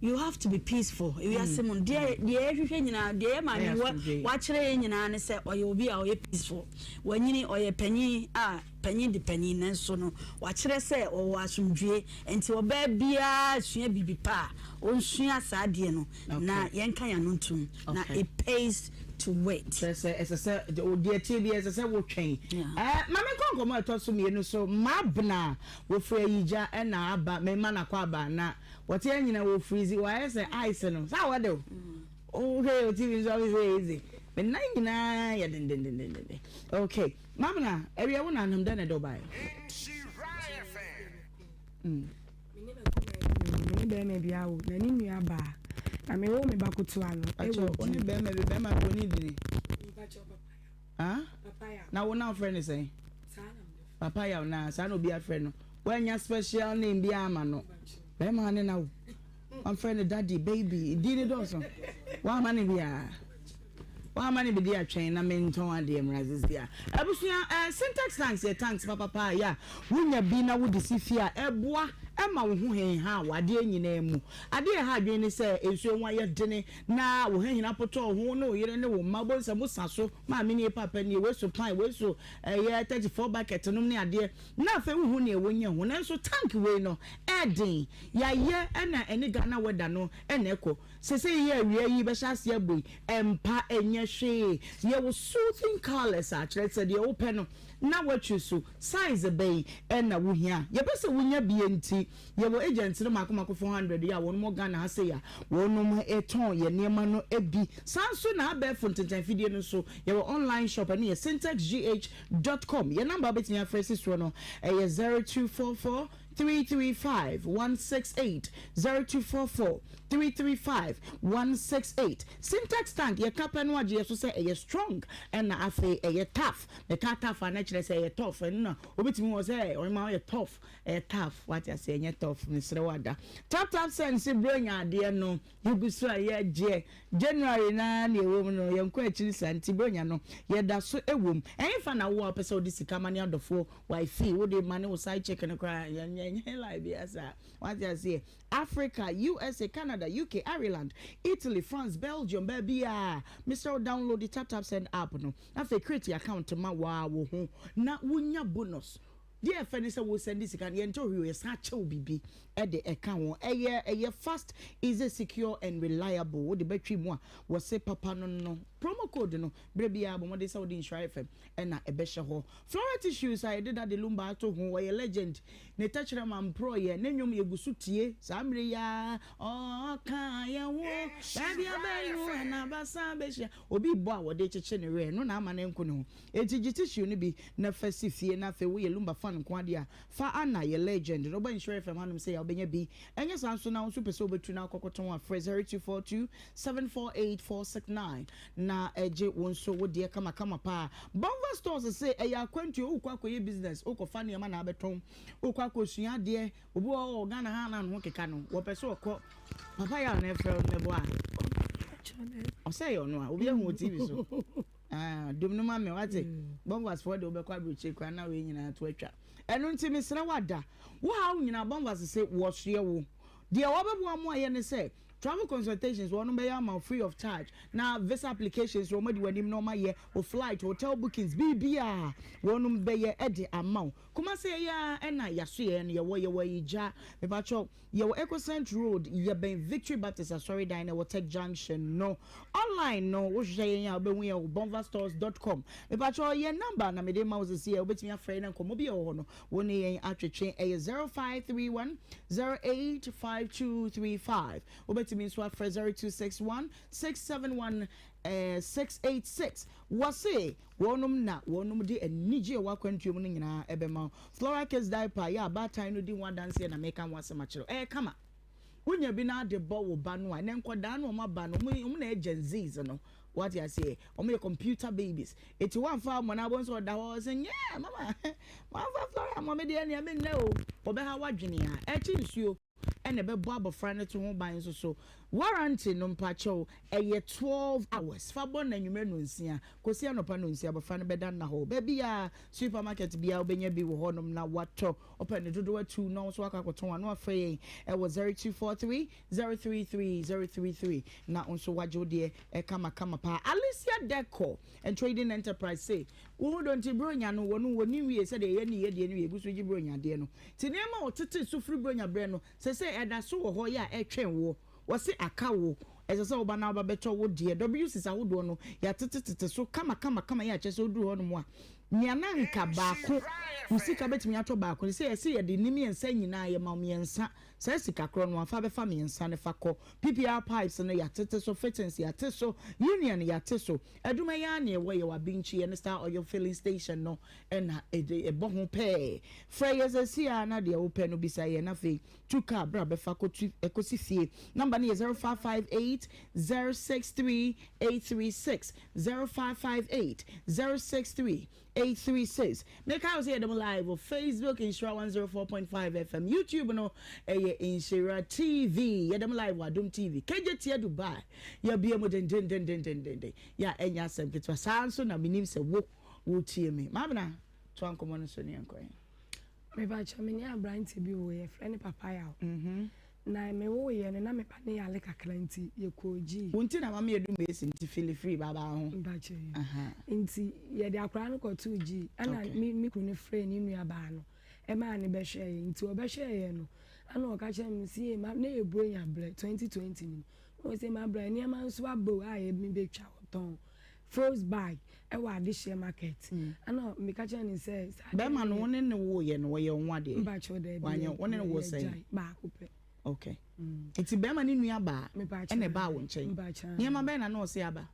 you have to be peaceful ewiase mu deɛ deɛ yɛhwehwɛ nyinaa deɛ yɛ maame wakyerɛ yɛn nyinaa ne sɛ ɔyɛ obi a ɔyɛ peaceful wanyini ɔyɛ panyin a Panyin de panyin, nanso no, wakyerɛ sɛ ɔwɔ asomdwoe. Enti ɔbaa biara sua biribi pa a, onsua saa adeɛ no, na yɛnka yɛn ano ntom. Na it pays to wait. Kyerɛ sɛ, ɛsɛ sɛ, deɛ ɛteɛ biara, ɛsɛ sɛ wotwɛn. Ɛɛ, ma menkɔ nkɔmmɔ a ɛtɔ so mmienu so. Mabena, wɔfiri Ayigya na aba, mema no akwaaba, na wɔte ha nyinaa wɔfirizi, wɔayɛ sɛ ice no. Saa wɔde o. Wohwɛ yɛ wɔ TV nso a, wosɛ ɛyɛ easy. Me nan nyinaa yɛ dendendendenden. Okay. Mabena, awia wo nanom dɛn na ɛde wo baeɛ? Me ne me ne bɛrima bi awo na ne nua baa na me wo me ba kotoa no ɛwɔ wo ne bɛrima bi bɛrima bi ne dini ah na wo na wofrɛ ne sɛn papa yaw na saa na obi afrɛ no woanya special name bi ama no bɛrima ne na wo wamfrɛ no daddy baby din ne dɔɔso woama no biara Woama no bedi atwɛn na mentɔn adeɛ mmra sisi a. Abusua eh, Syntax tanks yɛ tanks papapa a yɛ a wonya bi na wode si fie a ɛboa ma wo ho henha wɔ adeɛ nyinaa mu. Adeɛ a ɛha adwene ne sɛ nsuo ho ayɛ dene na wo hahina potɔ wo ho, wo ne wo yere ne wo mma wobɛhu sɛ mosa so, maame nie papa nie, wei so pan, wei so ɛyɛ 34 bucket nom ne adeɛ na afei wohu neɛ wonya ho. Nanso tank wei no ɛɛden, yɛayɛ ɛna ɛne Ghana weather no na ɛkɔ. Sesei yi a awia yi bɛhyɛ aseɛ abɔ yi, ɛmpa ɛnyɛ hwee. Yɛwɔ soothing colours a kyerɛ sɛ deɛ wopɛ no na woatwi so. Size bɛn na wohia? Yɛpɛ sɛ wonya bi nti, yɛwɔ agents no mmaako mmaako 400 yi a wɔnom wɔ Ghana ha sei a wɔnom tɔn yɛn nneɛma no bi. Saa nso na abɛɛfo ntentanfidie no nso, yɛwɔ online shop, ɛno yɛ syntexgh dot com. Yɛn number a wobɛtumi afrɛ si soɔ no, ɛyɛ 0244 335 168, 0244 335 168. Syntax tank yɛka pɛ no agye yɛ so sɛ ɛyɛ strong ɛna afei ɛyɛ tough. Meka tough a na kyerɛ sɛ ɛyɛ tough ɛno na obetumi wɔ sɛ ɔma ɔyɛ tough ɛyɛ tough wate ase ɛnyɛ tough mesrɛ wo ada. Tap tap send se bro nya adeɛ no yɛgu so a yɛgyeɛ January naa na ɛwɔ mu no yɛnkɔ akyiri saa nti bro nya no yɛda so ɛwɔ mu. Ɛhefa na wowɔ a wopɛ sɛ wode sika ma ne adɔfoɔ wifey wode ma ne wo side chick no koraa yɛnyɛ lie biara saa wate aseɛ. Africa, USA, Canada, UK, Ireland, Italy, France, Belgium, baabiaa. Mesrɛ wo download TapTapSend app no na afei create account ma woaa wo ho na wonya bonus. Deɛ ɛfɛ ne sɛ wo sɛnde sika no yɛnkyɛ wo hwee o yɛsan akyɛ wo biribi de ɛka ho. Ɛyɛ ɛyɛ fast, easy, secure and reliable. Wode bɛtwe mu a wɔse papa no no. Promo code no berɛ biara bɔ mmɔden sɛ wode Nhyira FM na ɛbɛhyɛ hɔ. Flora Tissues a yɛde Daddy Lumba ato ho, ɔyɛ legend. Ne tɛkyerɛma mporɔeɛ, ne nnwom yɛgu so tie saa mmerɛ yi ara. Ɔka yɛn ho, baabi a bɛnu na abasa bɛhyia. Obi rebɔ a wɔde rekyekye ne werɛ, ɛno na ama no anku ne ho. Enti gye tissue no bi na fa si fie na afei woyɛ Lumba fan nko ara deɛ a, fa Anna yɛ legend no. Woba Nhyira FM hanom sei a wobɛnya bi. Ɛnyɛ saa nso na wo nso wopɛ sɛ wobɛtu na akɔkɔtɔn a, frɛ 0242 748 469. Na ɛgye wo nso wo deɛ kamakama paa. Bonva Stores se ɛyɛ akwantuo, wokɔ akɔyɛ business, wokɔfa nneɛma na abɛtɔn, wokɔ akɔsua adeɛ, obi wɔ hɔ wɔ Ghana ha na ne ho keka no, wɔpɛ sɛ ɔkɔ, Papa Yaw na ɛfrɛ wo mɛboa a, ɔsɛ ɛyɛ ɔno a, obi ahu wɔ TV so. Ah, dum no ma me, wate? Bonvas foɔ de wobɛkɔ aburokyire koraa na wei nyinaa to atwa. Ɛno nti mesrɛ wo ada, wo haw nyinaa Bonvas se wɔsoɛ wo. Deɛ wɔbɛboa mo ayɛ ne sɛ, Travel consultations wɔnom bɛyɛ ama wo free of charge na visa applications wɔn adi w'anim na wɔn ayɛ wo flight, hotel bookings biribiara wɔnom bɛyɛ de ama wo. Kumasi ɛyɛ ara ɛna yasoyɛ no yɛwɔ yɛwɔ Ayigya mepakyɛw yɛwɔ Ecocent road yɛbɛn Victory Baptist asɔredan no ɛwɔ Tech Junction no. Online no wohwehwɛ yɛn a wobɛhu yɛn wɔ bonvastores dot com mepakyɛw yɛn number na mede ma wo sisi a wobɛtumi afrɛ yɛn na nkɔmmɔ bi a ɛwɔ hɔ no Wo ne yɛn atwetwe ɛyɛ 0531 085235. Wobɛtumi nso afrɛ 0261 671 686. Wɔse wɔnom na wɔnom de anigye a ɛwɔ akwantuo mu no nyinaa ɛbɛma wo. Flora Kids Diaper yɛ abaatan no di ho adanseɛ na meka ho asɛm akyerɛ wo. Ɛyɛ kama. Wonya bi na ade bɔ wo ba no a, ɛnɛ nkwadaa no wɔn aba no, wɔn na ɛyɛ Gen Zs no. Wate aseɛ? Wɔn yɛ computer babies. Eti woamfa ammɔ no a, wobɛhu sɛ ɔda hɔ ɔsɛ nyɛ mama, moamfa flora ammɔ me deɛ nea mennɛ o. Wɔbɛha w'adwene a, ɛkye nsuo ɛna ɛbɛbɔ abɔfra no to ho ban nso so. Warranty no mpakyɛw, ɛyɛ 12 hours. Fa bɔ no anwummerɛ nnɔnsia kɔsi anɔpa nnɔnsia, abɔfra no bɛda nna hɔ. Baabiara, supermarket biara wobɛnya bi wɔ hɔnom na woatɔ. Wopɛ no dodoɔ atu na wo nso woakɔ akɔtɔn a, na wafrɛ yɛn ɛwɔ 0243 033 033 na wo nso wagye wo deɛ kamakama paa. Alicia Decor and Trading Enterprise se, wo ho dɔ nti Buronya no wɔn wɔnni nwie sɛdeɛ yɛn ne yɛ deɛ no wie, yɛgu so gye Buronya deɛ no. Nti nneɛma a wɔtetee so firi Buronya berɛ no, sɛsɛɛ ɛda so wɔ hɔ yɛ a ɛretwɛn woɔ. Wɔse aka wo, ɛsɛ sɛ woba na woba bɛtɔ wo deɛ. WCs ahodoɔ no, yɛatetetete so kamakamakama yɛ a kyerɛ sɛ woduru hɔnom a, nea na anka baako, wo sika bɛtumi atɔ baako no, sɛ yɛse yɛde ne mmiɛnsa nyinaa, yɛma wo mmiɛnsa. Saa sika korɔ no, fa bɛfa mmiɛnsa no fa kɔ. PPR pipes no, yɛatete so, fittings, yɛate so, union, yɛate so. Adwuma yi ara na yɛwɔ, yɛwɔ Abinkyi, yɛne Star Oil Filling Station no na ɛde ɛbɔ ho pɛɛ. Frɛ yɛn seesei ara na deɛ wopɛ no bisa yɛn na afei Tu kaa bra bɛfa kɔtu kɔsi fie. Number no yɛ 0558 063 836, 0558 063 836. Mekae wo sɛ yɛda mu live wɔ Facebook Nhyira 104.5 FM, YouTube no ɛyɛ Nhyira TV, yɛda mu live wɔ Adom TV, KJT Dubai, yɛabue mu dendendendendenden, yɛ a ɛnyɛ asɛm ketewa. Saa nso na menim sɛ wo wotie me. Maabena, toa nkɔmmɔ no so ne yɛnkɔ ɛ. Mepakyɛw, me ne aberante bi woo, yɛfrɛ no Papa Yaw. Na me woeɛ no, na me ba no yare kakra nti, yɛkɔɔ gyii. Wo nti na mama yɛdu Mason nti fili free baabaa ho. Mpakyɛw yi. Nti yɛde akwadaa no kɔtoo gyii, ɛna me me kunu no frɛɛ ne nua baa no maa no bɛhwɛɛ yɛn. Nti ɔbɛhwɛɛ yɛn no, ɛna ɔka kyerɛɛ me sɛ, ma na yɛ Buronya berɛ, 2020 no mu. Na ɔse mabra nneɛma nso aba o a yɛ mebɛtwa ɔtɔn. Fos bag ɛwɔ adehyeɛ market ɛna meka kyerɛ no sɛ saa adeɛ Bɛɛma no wo ne no wo yɛ no wɔyɛ wo ho adeɛ? Mpakyɛw daabi Wanyɛ wo ne no wo sɛn? yɛgyae baako pɛ. Ok nti bɛɛma no nua baa ɛna ɛbaa wo nkyɛn Mpakyɛw nneɛma bɛn na na ɔse aba?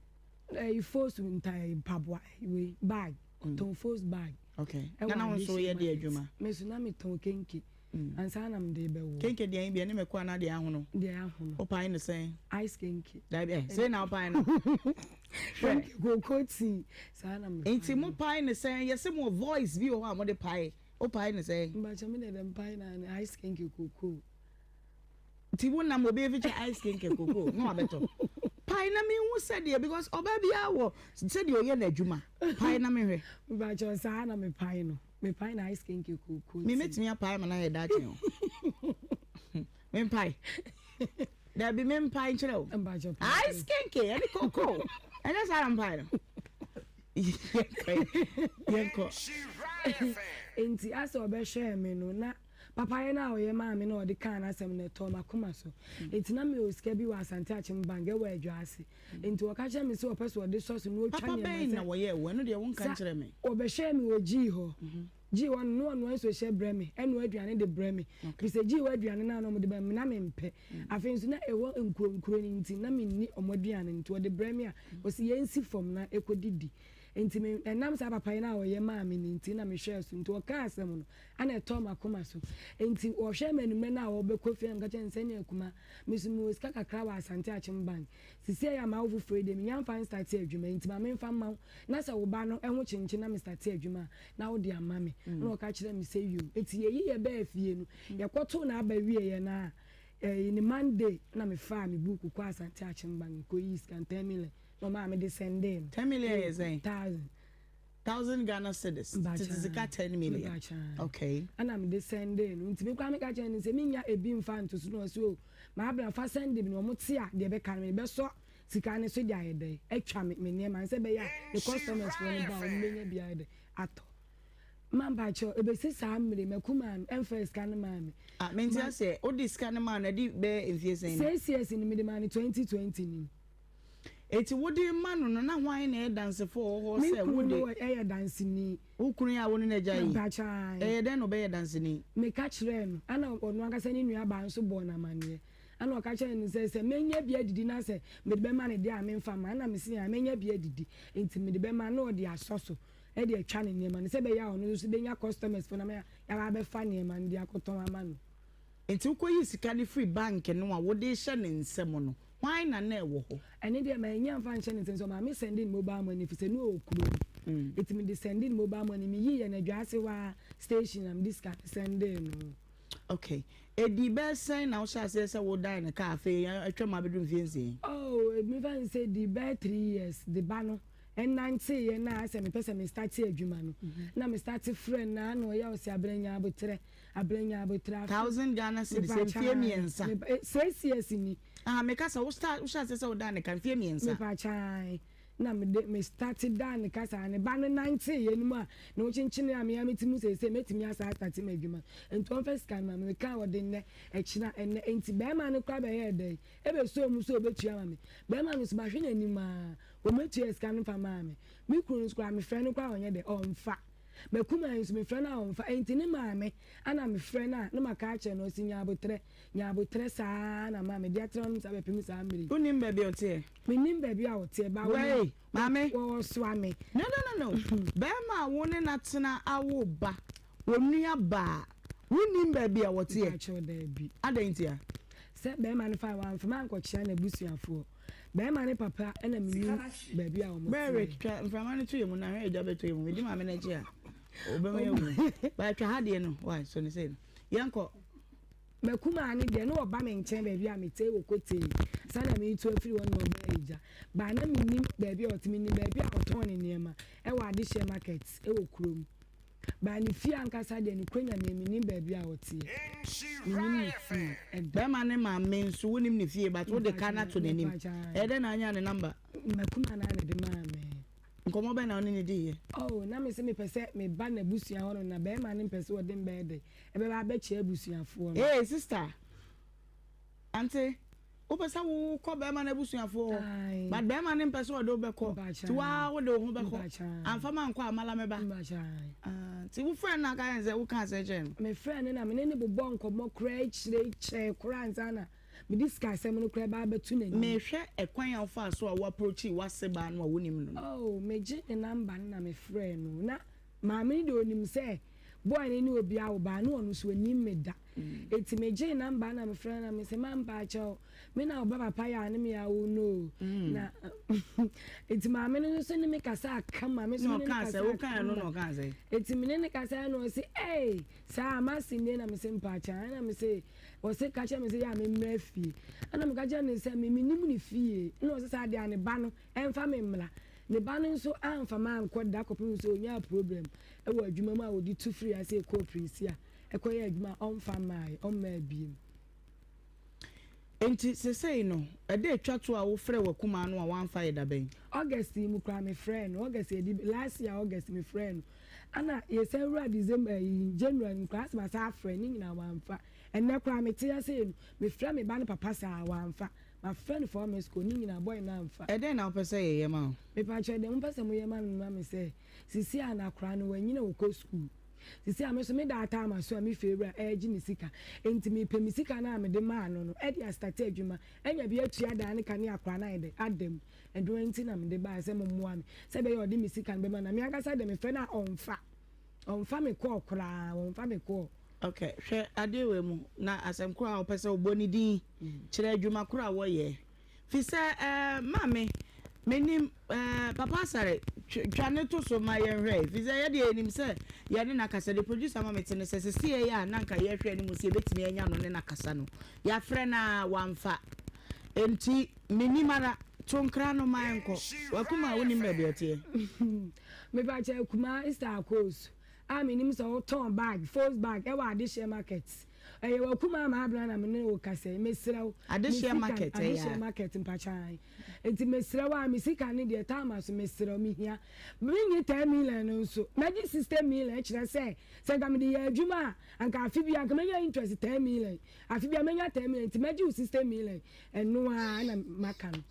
Ɛyi fos nta mpaboa wei bag ɔtɔn fos bag. Ok ɛwɔ na na wo nso adehyeɛ woyɛ deɛ market adwuma? Me nso na metɔn kenke. Ansa na mede rebɛwo. Kenke deɛ bi ɛne mako anaa deɛ ahono? Deɛ ahono. Wopae no sɛn? Ice kenke. Dabi ɛ sɛn na wopae no? Hwɛ. Kenke koko tea saa na mepae. Nti mo pae no sɛn? Yɛse mo wɔ voice bi wɔ hɔ a mode pae. Wopae no sɛn? Mpakyɛ me deɛ deɛ mpae no ara ne ice kenke koko. Nti wo nam obi efikyɛ ice kenke koko na wabɛtɔ. Pae na menhu sɛdeɛ because ɔbaa biara wɔ sɛdeɛ ɔyɛ n'adwuma. Pae na menhwɛ. Mpakyɛ saa na mepae no. Me pae na ice kenke kooko Me metumi apae ma no ayɛ daakye o. Me mpae. Dabi me mpae nkyerɛ o. Ice kenke ɛne kooko. Ɛnyɛ saa na mpae no. Yɛnkɔ. Nti asɛ ɔbɛhwɛɛ me no na papayɛ no a ɔyɛ maa me na ɔde kaa n'asɛm no ɛtɔɔ m'akoma so. Nti na mewɔ sika bi wɔ Asante Akyem Bank ɛwɔ Adwa ase. Nti ɔka kyerɛɛ me sɛ ɔpɛ sɛ ɔde sɔ so na ɔtwa Papa nneɛma bɛn sɛ na wɔyɛɛ wo? Ɛno deɛ wonka sa nkyerɛ me. Ɔbɛhwɛɛ me wɔ gyii hɔ. Gyii hɔ no, na ɔnoa nsuohyɛ brɛ me, ɛnoa aduane de brɛ me. Okay. Firi sɛ gyii hɔ aduane no a na wɔde brɛ me no, na mempɛ. Afei nso na ɛwɔ nkuro nkuro no nti, na menni wɔn aduane no. Nti ɔde brɛ me a, ɔse yɛnsi fam na ɛkɔdidi. Nti me, ɛnam saa papa yi no a ɔyɛ maa me no nti na mehwɛɛ so. Nti ɔkaa asɛm no, ɛna ɛtɔɔ m'akoma so. Nti ɔhwɛɛ me anwummerɛ no a ɔrebɛkɔ fie na meka kyerɛɛ no sɛ, Ɛnneɛ Kuma, Me nso mewɔ sika kakra wɔ Asante Akyem Bank. Sisiei a m'awo foforɔ yi deɛ mennya mfa nstate adwuma nti ma memfa mma wo na sɛ wo ba no ho kyenkyen na mestate adwuma a na wode ama me. Ɛna ɔka kyerɛɛ me sɛ yoo. Nti yɛyi yɛ baa fie no, yɛkɔtoo n'aba wieeɛ no a, ɛyi ne Monday na mefaa me buuku kɔɔ Asante Akyem Bank mekɔyii sika no, ten million na ɔmaa mede sɛndee no. Ten million yɛ sɛn? Thousand. Thousand Ghana cedis, tete sika 10 million. Okay. Ɛna mede sɛndee no. Nti me koraa meka kyerɛɛ no sɛ mennya ebi mfa nto so na ɔse oh Maabena fa sɛnde me na wɔn te a deɛ ɛbɛka no mede bɛsɔ sika no so de ayɛ dɛn atwa me me nneɛma no sɛ ɛbɛyɛ a me customers foɔ no ba a wɔn bɛnya bi ayɛ dɛn atɔ. Ma mpakyɛw ebesi saa mmere m'akumaa no ɛmfaa sika no maa me. Ah mente aseɛ, wode sika no maa no ɛde bɛyɛ mfie sɛn ni? 6 years ni mede maa no 2020 ni mu. Enti wode rema no no, na hwan na ɛyɛ dansefo a ɔwɔ hɔ sɛ wode. Me kunu no yɛ danseni. Wo kunu yi a wo ne no agyae yi? Mpakyɛ ae. Ɛyɛ dɛn na ɔbɛyɛ danseni? Meka kyerɛɛ no, ɛna ɔno ankasa ne nuabaa nso bɔɔ no amanneɛ. Ɛna ɔka kyerɛɛ no sɛ, sɛ mɛnya bi adidi na sɛ mede bɛma no deɛ a memfa mma. Ɛna mese ae, mɛnya bi adidi, enti mede bɛma no na ɔde asɔ so de atwa ne nneɛma no, sɛ ɛbɛyɛ a ɔno nso bɛnya customers foɔ na yɛaba abɛfa nneɛma no de akɔtɔn ama no. Enti wokɔyii sika no firii bank no a wode rehyɛ ne nsam no, hwan na na ɛwɔ hɔ? Ɛno deɛ mannya amfa anhyɛ ne nsam sɛ ɔmaa me sɛnde ne mobile money efisɛ na ɔwɔ kurom. Enti mede sɛnde ne mobile money, meyii yɛn Adwaase hɔ ara station na mede sika no sɛndee no. Okay. Ɛdii bɛyɛ sɛn na wohyɛɛ aseɛ sɛ wodan ne kaa afei atwam abɛduru mfeɛ nsia yi? Oh, memfa no sɛ ɛdii bɛyɛ 3 years de ba no ɛnanteeɛ na asɛ mepɛ sɛ me starte adwuma no na me starte frɛ no na na ɔyɛ ɔse abrɛ nya aboterɛ. Abrɛ nya aboterɛ afe. Thousand Ghana cedis mfie mmiɛnsa. 6 years ni. Ah meka sɛ wo start wo hyɛ aseɛ sɛ wo daa ne ka mfie mmiɛnsa. Mepa kyɛw na mede me start daa ne ka saa ne ba no nante yɛ no mu a ne ho kyenkyene a mea mete mu seesei mɛtumi asa astarte m'adwuma nti ɔmfa sika no ma me meka ɔde nnɛ ɛkyena ɛnnɛ nti bɛɛma no koraa bɛyɛɛ dɛn ɛbɛsɔɔ mu sɛ ɔbɛtua ma me bɛɛma no nso mahwɛ n'anim aa ɔmɛtua sika no mfa maa me me kunu no nso koraa mefrɛ no koraa ɔnyɛ dɛ ɔmfa. M'akumaa yi nso, mefrɛ no a ɔmfa. Enti ne maame na mefrɛ no a, na maka akyerɛ no, ɔse, Nya aboterɛ, nya aboterɛ saa ara na ma mede atena hɔnom saa bɛpem saa mmerɛ yi. Wonnim baabi a ɔteɛ? Mennim baabi a ɔteɛ, but Wei, maame. wɔsoa me. No, no, no, no. Barima a wo ne no atena awo ba, wo nua baa, wonnim baabi a ɔteɛ? Mpakyɛw, daabi. Adɛn ntia? Sɛ barima no fae, wamfa me ankɔkyea n'abusuafoɔ. Bɛɛma ne papa na menim baabi a wɔn teɛ. Bɛɛre twa mframa no to yɛ mu na hwɛ agya bɛtɔ yɛ mu. Medi maame no akyi a ɔbɛma yɛ wu. Ba twa ha deɛ no why so ne sei no. Yɛnkɔ. M'akumaa no deɛ na ɔba me nkyɛn baabi a mete wɔ Kotei ansa na meretu afiri hɔ na ɔbaa agya. But na mennim baabi a ɔte, menim baabi a ɔtɔn ne nneɛma wɔ Adehyeɛ market wɔ kurom. But ne fie ankasa deɛ nokorɛ Nyame mennim baabi a ɔteɛ. Mennim ne fie da. Bɛrima ne maame nso wonim ne fie but wode ka no ato n'anim. Ɛyɛ dɛn na anyaa ne number? M'akumaa no ara na ɛde maa me. Nkɔmmɔ bɛn na wo ne no diiɛ? Oh, na mese mepɛ sɛ meba n'abusua hɔ nom na bɛrima no mpɛ sɛ ɔde me bɛyɛ dɛn? Ɛbɛba abɛkyɛ abusuafoɔ no. Hey sister, ante wopɛ sɛ wokɔ bɛrima no abusuafoɔ hɔ but bɛrima no mpɛ sɛ ɔde wo bɛkɔ nti waa wode wo ho bɛkɔ amfa ma nkɔ a mala mɛba nti wofrɛ no aka yɛn sɛ woka asɛ kyerɛ no. Mefrɛ no na mene no bobɔ nkɔmmɔ koraa akyire kyɛɛ koraa ansa na mede sika asɛm no koraa ba abɛto n'anim. Mehwɛ ɛkwan a wofaa so a wo approachii w'ase baa no a wonim no no. Oh, megye ne number no na mefrɛɛ no na maame no deɛ ɔnim sɛ boy no ne obi awo baa na ɔno nso ɔnim me da. Enti megyee number no na mefrɛɛ no na mese ma mpaakyɛw me na wo ba papa yɛ a ne me awo no o. Na enti maame no nso ne me kasaa kama me nso me ne no kasaa kama. Enti me ne no kasaa na ɔse ei saa mase nie na mese mpaakyɛw ɛna mese ɔse ka kyerɛ me sɛ yɛ a memmra fie ɛna meka kyerɛ no sɛ me menim ne fie ɛna ɔse saa deɛ a ne ba no ɛmfa me mmra. Ne ba no nso amfa me ankɔ da kɔpem sɛ ɔnyaa problem wɔ adwuma mu a ɔde tu firii ase kɔɔ Prisia kɔyɛɛ adwuma a ɔmfa mmaeɛ, ɔmmaa biem. Enti sesei no, ɛda a etwa to a wofrɛɛ w'akumaa no a wamfa yɛ da bɛn? August yi mu koraa mefrɛɛ no, August yɛde last year August mefrɛɛ no, ɛna yɛsan wura December yi January mu koraa asɛ masan afrɛ ne nyinaa wamfa. Ɛnnɛ koraa mete ha sei no, mefrɛ me ba no papa saa wamfa. Mafrɛ no four missed call ne nyinaa boy no amfa. Ɛdɛn na wopɛ sɛ yɛyɛ ma wo? Mepakyɛw deɛ mopɛ sɛ moyɛ ma me ma me sɛ, sisi a na akwadaa no wanyini a ɔkɔ sukuu. Sisi a me nso me daataa m'aso a me fie wura ɛregye me sika. Enti mepɛ me sika no a mede maa no no de astate adwuma anya bi atua dan no ka ne akwadaa no ayɛ dɛn ada mu. Ɛno nti na mede baeɛ sɛ mommoa me sɛ ɛbɛyɛ a ɔde me sika no bɛma no. Na me ankasa deɛ mefrɛ no a ɔmfa. Ɔmfa me kɔɔ koraa, ɔmfa me kɔɔ. Ok, hwɛ adeɛ wei mu na asɛm korɔ a wopɛ sɛ wobɔ ne din kyerɛ adwuma korɔ a wɔyɛ. Fi sɛ eh, maame, menim eh, Papa Asare, twa ne to so ma yɛnhwɛ. Fi sɛ yɛdeɛ yɛnim sɛ yɛne no akasa. Deɛ producer ma mete ne sɛ seseɛ yi a na nka yɛhwɛ anim sɛ yɛbɛtumi anya no ne no akasa no, yɛafrɛ no a wamfa. Enti menim ara. To nkra no ma ɛnkɔ. W'akuma a wonim baabi a ɔteɛ. Mepakyɛ Akumaa Easter Akoosu a menim sɛ wotɔn bag, false bag ɛwɔ Adehyeɛ market. Ɛyɛ w'akumaa Maabena na me ne wo kasa yi. Mesrɛ wo. Me Adehyeɛ sika, market ɛyɛ Adehyeɛ a. market mpakyɛ ae. Nti mesrɛ wo a me sika no deɛ taama so mesrɛ wo mehia. Mennye 10 million no nso. Mɛgye 60 million kyerɛ sɛ sɛ nka mede yɛ adwuma a anka afe biara anka mɛnya interest 10 million. Afe biara mɛnya 10 million nti mɛgye wo 60 million. Ɛno ara na maka no.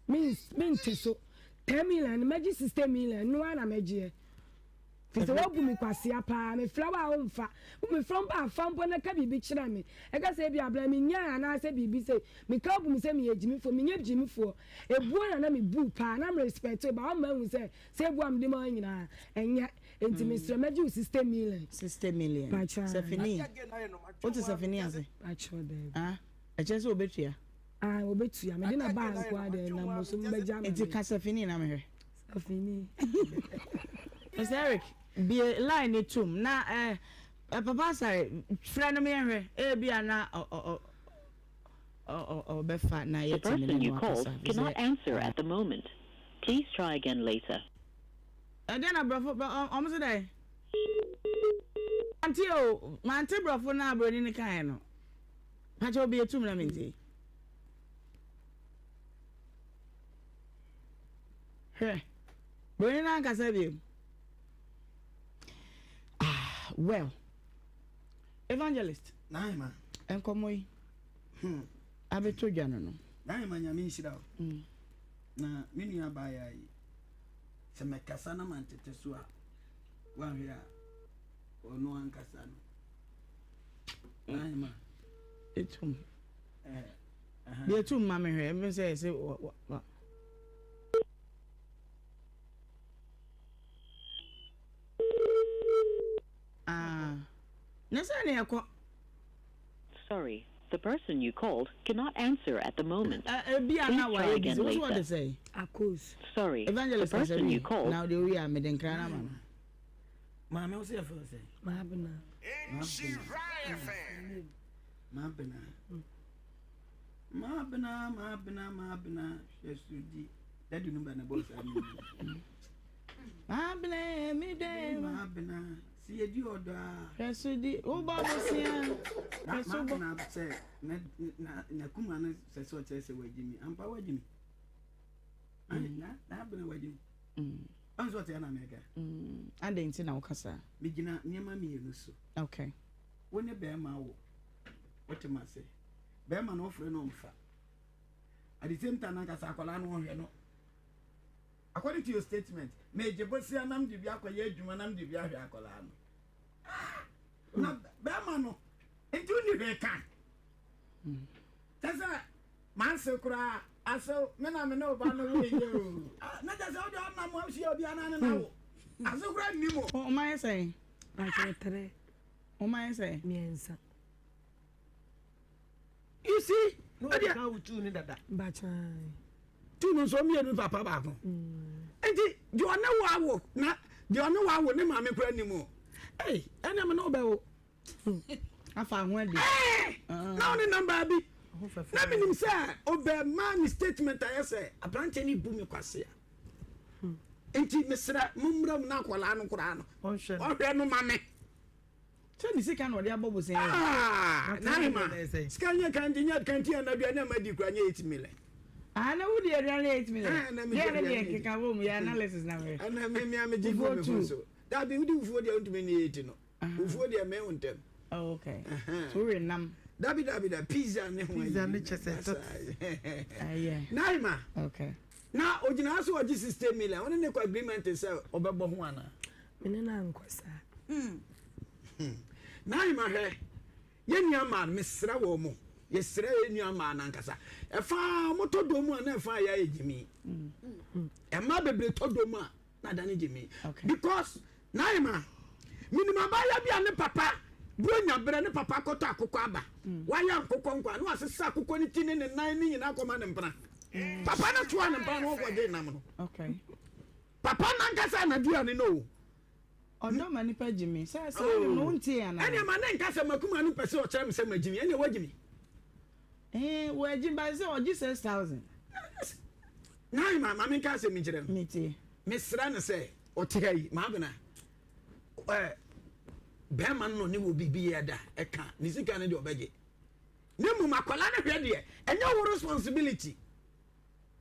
Mente so. 10 million no mɛgye 60 million ɛno ara na mɛgyeɛ. Firi sɛ woabu me kwasea paa. Mefrɛ wo a womfa. Mefrɛ wo mpo a fa mpo na ka biribi kyerɛ me. Ɛka sɛ ebia berɛ a menyae anaasɛ biribi sei. Meka wobu me sɛ meyɛ gyimifoɔ. Menyɛ gyimifoɔ. Ebuo na na mebu paa. Na me respect wo but woama ahu sɛ sɛ ebuo a mede ma wo nyinaa ɛnyɛ. Enti mesrɛ mɛgye wo 60 million. 60 million. Pakyɛ. Sɛfini. Wote sɛfini ase? Pakyɛ daabi. Ah, ɛkyerɛ sɛ obetua? Ah, obetua. Mede na baa nko ara deɛ nam bosom bɛgye ama me. Enti ka sɛfini na mehwɛ. Sɛfini. Mister Eric, bue line no tom na eh, Papa Asare, frɛ no ma yɛnhwɛ. Ebia na ɔ ɔ ɔ ɔbɛfa na The yɛatumi person ne you no called akasa. Efisɛ, cannot answer at the moment. Please try again later. Ɛdeɛn na brɔfo bɛ ɔ ɔmo se dɛn? Mante o, mante brɔfo no a broni no kaeɛ no. Pakyɛ obi etum na mentie. Hwɛ, broni no ankasa biom. Ah, well. Evangelist. Naima. Nkɔmmɔ yi. Hmm. Abɛtɔ dwa no no. Naima nyame nhyira wo. Na me nua baayaa yi. Sɛ mɛkasa na mantete so a, woanhwɛ a ɔno ankasa no. N'ahema. Etum. Deɛ etum ma me hwɛ, ebi sɛ ɛsɛ wɔ wɔ. Ah, ne sɛ ne ɛkɔ. Sorry, the person you called cannot answer at the moment. Ebi a Please na try wayɛ again busy. Wo so later. ɔde sɛn? Akos. Sorry, the Evangelist person Asari, you called. na ɔde owie a mede nkra no ama no. Maame wo sɛ yɛfrɛ wo sɛn? Maabena. Maabena. Maabena, Maabena, Maabena, hwɛ so di. Dadi no ba na bɔ saa mi. Maabena, mi dɛ. Maabena. Sɛ yɛdi ɔdɔ a. Hwɛ so di, wobɔ bosea. Hwɛ so bɔ. Na sɛ na na n'akuma no sɛ sɛ ɔkyerɛ sɛ wagye mi. Ampa wagye mi. Na na abena wagye mi. Ɔn sɛ ɔte na mɛka. Adɛn nti na woka saa? Megyina nneɛma mmienu so. Okay. Wo ne bɛrima wo. Wote ma se. Bɛrima no wofrɛ no ɔmfa. At the same time nankasa akwadaa no ɔhwɛ no. According to your statement, megye bosea na mede bi akɔyɛ adwuma na mede bi ahwɛ akwadaa no. Ah! Na bɛrima no, nti wonni hwee ka. Kyɛ sɛ manse koraa asew me na me ne wo ba no wo yɛ o. Ah, na kyɛ sɛ wode ɔnam ahyia obi anaa ne na wo. Ase koraa nni mu. Ɔma yɛ sɛn? Pakyɛ tere. Ɔma yɛ sɛn? Mmiɛnsa. You see? Na ɔde ka wo tuu ne dada. Bakyan. Tuu no nso mmienu papa baako. Nti deɛ ɔne wo awo na deɛ ɔne wo awo ne maame kura nim o. Ei ɛna me ne wo bɛwo. Afa ho adi. Ɛɛ na ɔne nam baabi. Na menim sɛ ɔbɛma ne statement ayɛ sɛ aberanteɛ no bu me kwasea. Nti mesrɛ mommra mu na akwadaa no koraa no ɔhwɛ no ma me. Sɛ ne sika na ɔde abɔ bosea yi. Ah, Naima, sika nyɛ kanti nyɛ kanti ana aduane a madi kura nyɛ 8 million. Ah, na wodi aduane 8 million. Ah, na me Deɛ ne deɛ keka bom yɛ analysis na meyɛ. Ɛna me me amegye gu me ho so. Dabi wodi fufuo deɛ wontumi ni 8 no. Fufuo deɛ me wo ntɛm. Oh, okay. So we nam. Dabi dabi da pizza ne ho. Pizza ne kyɛ sɛ tot. Ayɛ. Naima. Okay. Na ogyina so ɔgye 60 million. Wone ne kɔ agreement sɛ ɔbɛbɔ ho ana? Me ne no ankɔ saa. Hmm. Naima hwɛ, yɛn nua maa no, mesrɛ wɔ mo, yɛsrɛ yɛn nua maa no ankasa. Ɛfa motɔ dɔm mu a na ɛfa yɛ ayɛ gyimi. Ɛma bebree tɔ dɔm mu a na adane gyimi. Because Naima, menim abaayewa bi a ne papa buronya berɛ ne papa kɔtɔ akokɔ aba. Wayɛ nkokɔ nkwa na wasesa akokɔ ne ti ne ne nan ne nyinaa kɔma ne mpena. Papa no toa ne mpena no ɔkɔgye nam no. Okay. Papa nankasa n'aduane no o. Ɔdɔ ma nipa gye me. Sɛ saa nnwom no wontie anaa? Ɛnneɛ ma ne nka sɛ makuma no pɛ sɛ ɔkyerɛ me sɛ magye me. Ɛnneɛ wagye me. Ee wagye but sɛ ɔgye 6000. Nine ma ma menka asɛm nkyerɛ no. Metie. Mesrɛ no sɛ ɔte ha yi maabena ɛ bɛrima no na ɔne wɔ biribi yɛ da ɛka ne sika no deɛ ɔbɛgye. Ne mmom akwadaa no hwɛ deɛ ɛnyɛ wo responsibility.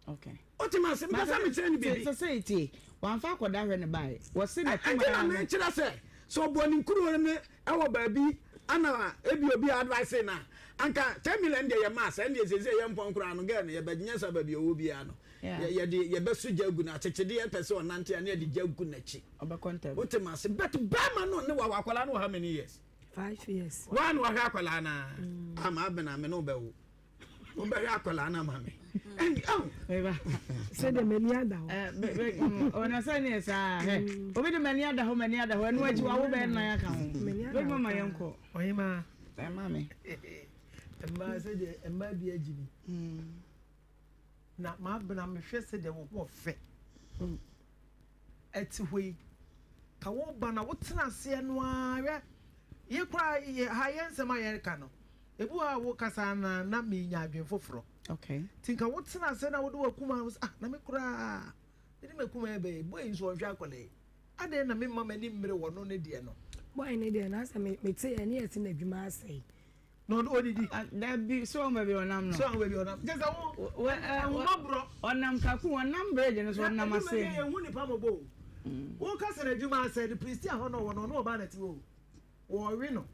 Okay. Wote ma ase mepɛ sɛ mekyerɛ no biribi. Sɛ sɛ tie wamfa akwadaa hwɛ ne bae wɔse na kuma ya no. Ɛnti na mekyerɛ sɛ sɛ ɔbɔ ne nkuro ne ɛwɔ baabi ana ebi obi advice na anka 10 million deɛ yɛ mass ɛndeɛ sɛ sɛ yɛ mpɔn koraa no girl no yɛbɛnyɛ sɛ baabi ɔwɔ biara no yɛde yɛbɛso gya gu no akyekyedeɛ pɛ sɛ ɔnante a ne yɛde gya gu n'akyi. Ɔbɛkɔ ntɛm. Wote ma ase but bɛrima no ne wɔ akwadaa no wɔ how many years? 5 years. Waa na wahwɛ akwadaa no a ama abena me ne wobɛwo. Wobɛhwɛ akwadaa no ama me. Sɛdeɛ m'ani ada hɔ. Ɔna sɛ ne yɛ saa hɛ. Obi de m'ani ada hɔ m'ani ada hɔ ɛno akyi wawo bɛyɛ nan aka ho. Bɛbi mama yɛn kɔ. Ɔhemaa. Ɛma me. Mmaa sɛdeɛ mmaa bi agyi mi. Na m'abena mehwɛ sɛdeɛ wo ho ɔfɛ. Ɛte hɔ yi, ka wo ba na wotena aseɛ no ara hwɛ yɛ koraa yɛ ha yɛ nsɛm a yɛreka no ebi wɔ hɔ a wokasa na na menya adwene foforɔ. Okay. Nti nka wotena ase na wode wakuma wo sɛ ah na me koraa mede makuma yɛ bɛyɛ boy nso ɔnhwɛ akwadaa yi adɛn na memma m'ani mmere wɔ no ne deɛ no. Boy ne deɛ na asɛ mete ɛne yɛte n'adwuma asɛe. Na ɔde ɔdidi. Dabi sɛ ɔn baabi ɔnam no. Sɛ ɔn baabi ɔnam. Kyɛ sɛ wo ɛhumɔborɔ. Ɔnam kaku ɔnam bridge no so ɔnam ase. Na adwuma deɛ yɛnhu nipa mɔbɔ o. Wo ka sɛ n'adwuma asɛe no Pristia hɔ na ɔwɔ no ɔne ɔbaa na ɛte hɔ o. Wɔwe no